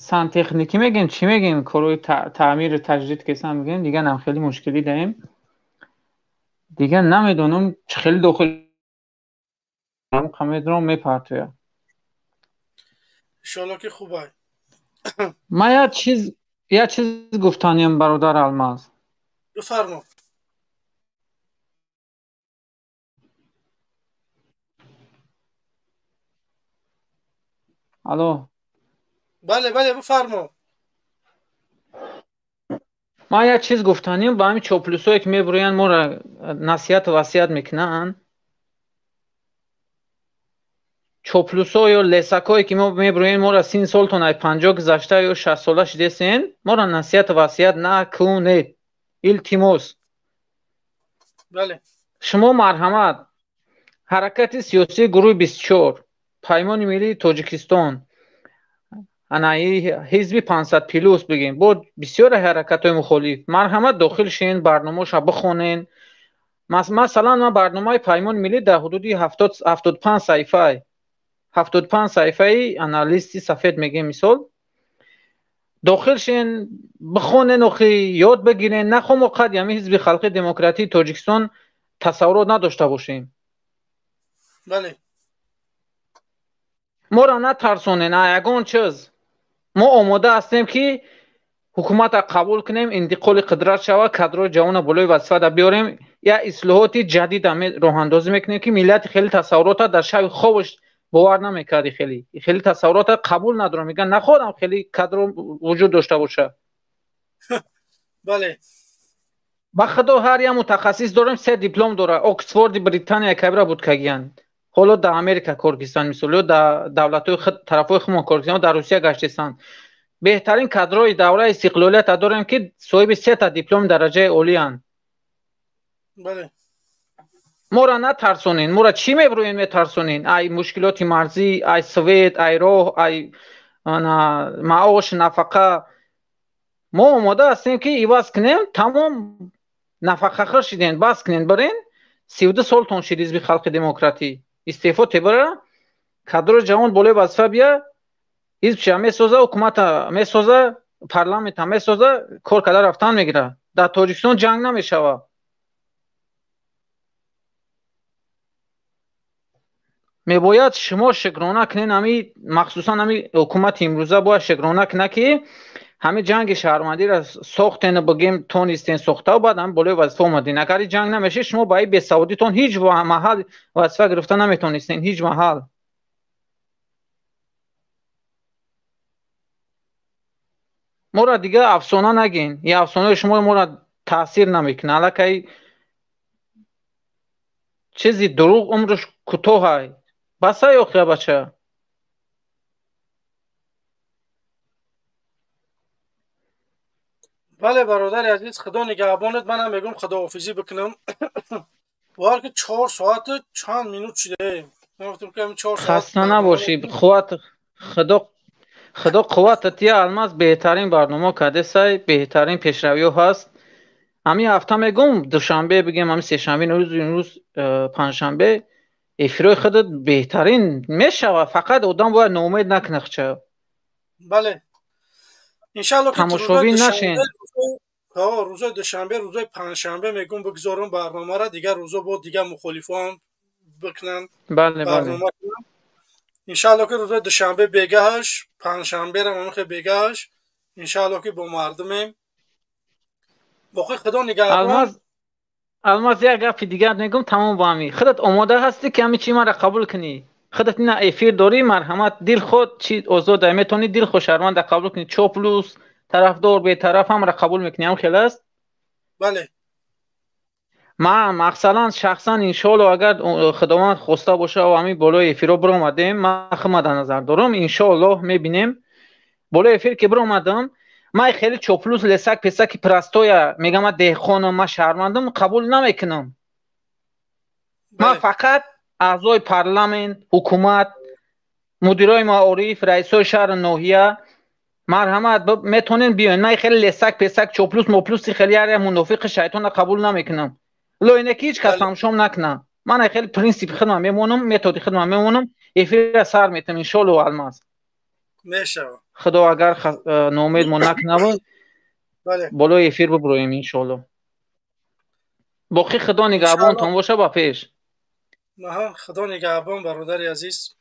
сантехникӣ мегем, чӣ мегем, корои таъмиру таҷдид кесан мегем, дигар нам хеле мушкилӣ даем. Дигар намедонам чӣ хеле дохил қамедро мепартояд. Иншоалло ки хубай. Ман як чиз гуфтаниям, бародар Алмаз. Бифармо. Алло. Бале, бале, бифармо. Ман як чиз гуфтаниям ба ҳамин чоплусое ки мебурӯянд, моро насиҳату васият мекунанд. Чоплусо ё лесакое ки мо мебурӯем, моро син солтон ай 50 гузашта ё 60 сола шидесен, моро насиҳату васият накунед. Илтимос. Бале. Шумо марҳамат. Ҳаракати сиёсии гурӯҳи 24, Паймони миллии Тоҷикистон, ана ҳизби 500 плюс бигем, бо бисёре ҳаракатҳои мухолиф, марҳамат дохил шен, барномаша бихонен. Масалан, ман барномаи Паймони миллӣ дар ҳудуди 75 саҳифа, 75 саҳифаи ана листи сафед мегем, мисол. Дохил шен, бихонен, охи ёд бигирен, нахом оқад ями ҳизби халқи демократии Тоҷикистон тасаввурот надошта бошем. Бале. Моро натарсонен, ягон чиз. Мо омода ҳастем ки ҳукуматро қабул кунем, интиқоли қудрат шавад, кадрои ҷавонро болои вазифада биёрем, як ислоҳоти ҷадида роҳандозӣ мекунем ки миллати хеле тасаввурота дар шаби хобаш бовар намекарди, хеле хеле тасаввурота қабул надорам, мегӯянд нахоҳам хеле кадро вуҷуд дошта бошад. Бале. Ба худо ҳар як мутахассис дорем, се диплом дорад, Оксфорди Британия кабира буд кагиянд. Ҳоло дар Америка кор кистанд, мисол, ё дар давлатҳои худ, тарафҳои худмон кор кистанд, дар Русия гаштистанд. Беҳтарин кадрои давраи истиқлолията дорем ки соҳиби сета дипломи дараҷаи олиянд. Бале. Моро натарсонен, моро чӣ мебурӯен метарсонен? Ай мушкилоти марзӣ, ай свет, ай роҳ, ай маош, нафақа. Мо омода ҳастем ки иваз кунем, тамом нафақахӯр шиден, бас кунен, бирен. 32 солтон шид ҳизби халқи демократӣ. Истеъфо тебара, кадрои ҷавон болои вазифа бия, ҳизбша месоза, ҳукумата месоза, парламента месоза, кор карда рафтан мегирад. Дар Тоҷикистон ҷанг намешавад. Мебояд шумо шукрона кунен, ҳами махсусан ҳами ҳукумати имрӯза бояд шукрона кунад ки ҳами ҷанги шаҳрвандиро сохтену бигем тонистен сохтаву баъд ҳами болои вазифа омаден. Агар ин ҷанг намешид, шумо ба ин бесаводитон ҳеҷ маҳал вазифа гирифта наметонистен, ҳеҷ маҳал. Моро дигар афсона нагин, ин афсонаи шумо моро таъсир намекунад. Аллакай чизи дурӯғ умраш кӯтоҳай. Басай охира бача. Бале, бародари азиз, худо нигаҳбонат. Манам мегӯм худоҳофизӣ бикунам. Бовар ки 4 соату чанд минут шидаем. Ман гуфтам ки ҳамин 4 соат Хаста набошӣ, қувват худо қувватат я Алмаз, беҳтарин барнома кардесай, беҳтарин пешравиҳо ҳаст. Ҳамин ҳафта мегӯм душанбе бигем, ҳамин сешанбе, имрӯз панҷшанбе, эфирои худат беҳтарин мешавад, фақат одам бояд ноумед накунад хча. Бале. Иншалло ки Тамошобин нашен. Рӯзои душанбе, рӯзои панҷшанбе мегӯм бигзорам барномаро, дигар рӯзо бо дигар мухолифон бикунанд. Бале, бале. Иншалло ки рӯзои душанбе бегаҳаш, панҷшанберам ҳамин бегаҳаш, иншалло ки бо мардумем. Боқӣ худо нигаҳбон. Алмаз, як гапи дигар мегӯм, тамом бо ҳамин. Худат омода ҳастӣ ки ҳамин чи маро қабул кунӣ? Худат ина эфир дорӣ, марҳамат, дил худ чи озод ай, метавонӣ дил худ шаҳрванда қабул кунӣ, чоплус, тарафдор, бетараф ҳамаро қабул мекунӣ, ҳам хел аст? Бале. Ман мақсадан шахсан иншоалло агар худованд хоста боша ва ҳамин болои эфиро биромадем, ман худма дар назар дорам, иншоаллоҳ мебинем. Болои эфир ки биромадам, ман хеле чоплус, лесак, песаки простоя, мегам ман деҳқонам, ман шаҳрвандам, қабул намекунам. Ман фақат аъзои парламент, ҳукумат, мудирои маориф, раисои шаҳру ноҳия, Марҳамат, метонен биёен. Ман хеле лесак песак чоплус моплуси хеле яре мунофиқи шайтона қабул намекунам. Лоине ки ҳеҷ кас тамошом накунам. Ман хеле принсипи худам мемонам, методи худам мемонам, эфира сар метам иншоалло алмаз. Мешава. Худо агар ноумед мо накунавад, болои эфир биброем иншоалло. Боқӣ Худо нигаҳбонтон боша, ба пеш. Аҳа, Худо нигаҳбон, бародари азиз.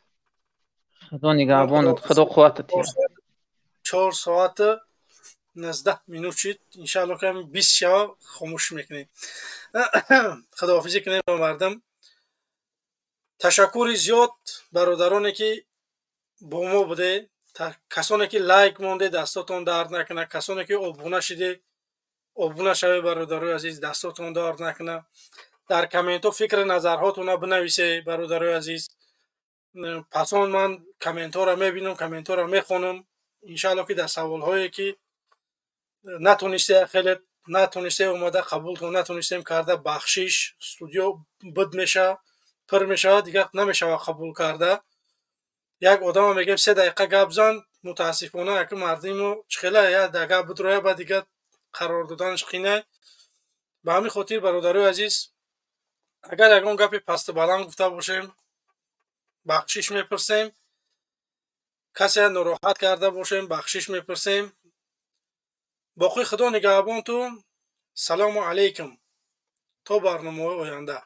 Худо нигаҳбонат, Худо қувватат диҳад. 4 соату 19 минут шид. Иншаалло ки 20 шава хомӯш мекунем. Худоҳофизӣ кунем ба мардум. Ташаккури зиёд бародароне ки бо мо буде, касоне ки лайк монде, дастотон дард накунад, касоне ки обуна шиде, обуна шавед бародарои азиз, дастотон дард накунад. Дар комментҳо фикри назарҳотонро бинависе бародарои азиз. Пасон ман комментҳоро мебинам, комментҳоро мехонам. Иншаалло ки дар саволҳое ки натонисте, хеле натонисте омада қабултон натонистем карда, бахшиш. Студио буд меша, пур мешавад, дигар намешавад қабул карда. Як одама мегӯем 3 дақиқа гап зан, мутаассифона яки мардиму чихела як дага будроя, ба дигар қарор доданаш қинай. Ба ҳамин хотир бародарои азиз, агар ягон гапи пасту баланд гуфта бошем, бахшиш мепурсем. Касе нороҳат карда бошем, бахшиш мепурсем. Боқӣ Худо нигаҳбонту. Салому алайкум, то барномаҳои оянда.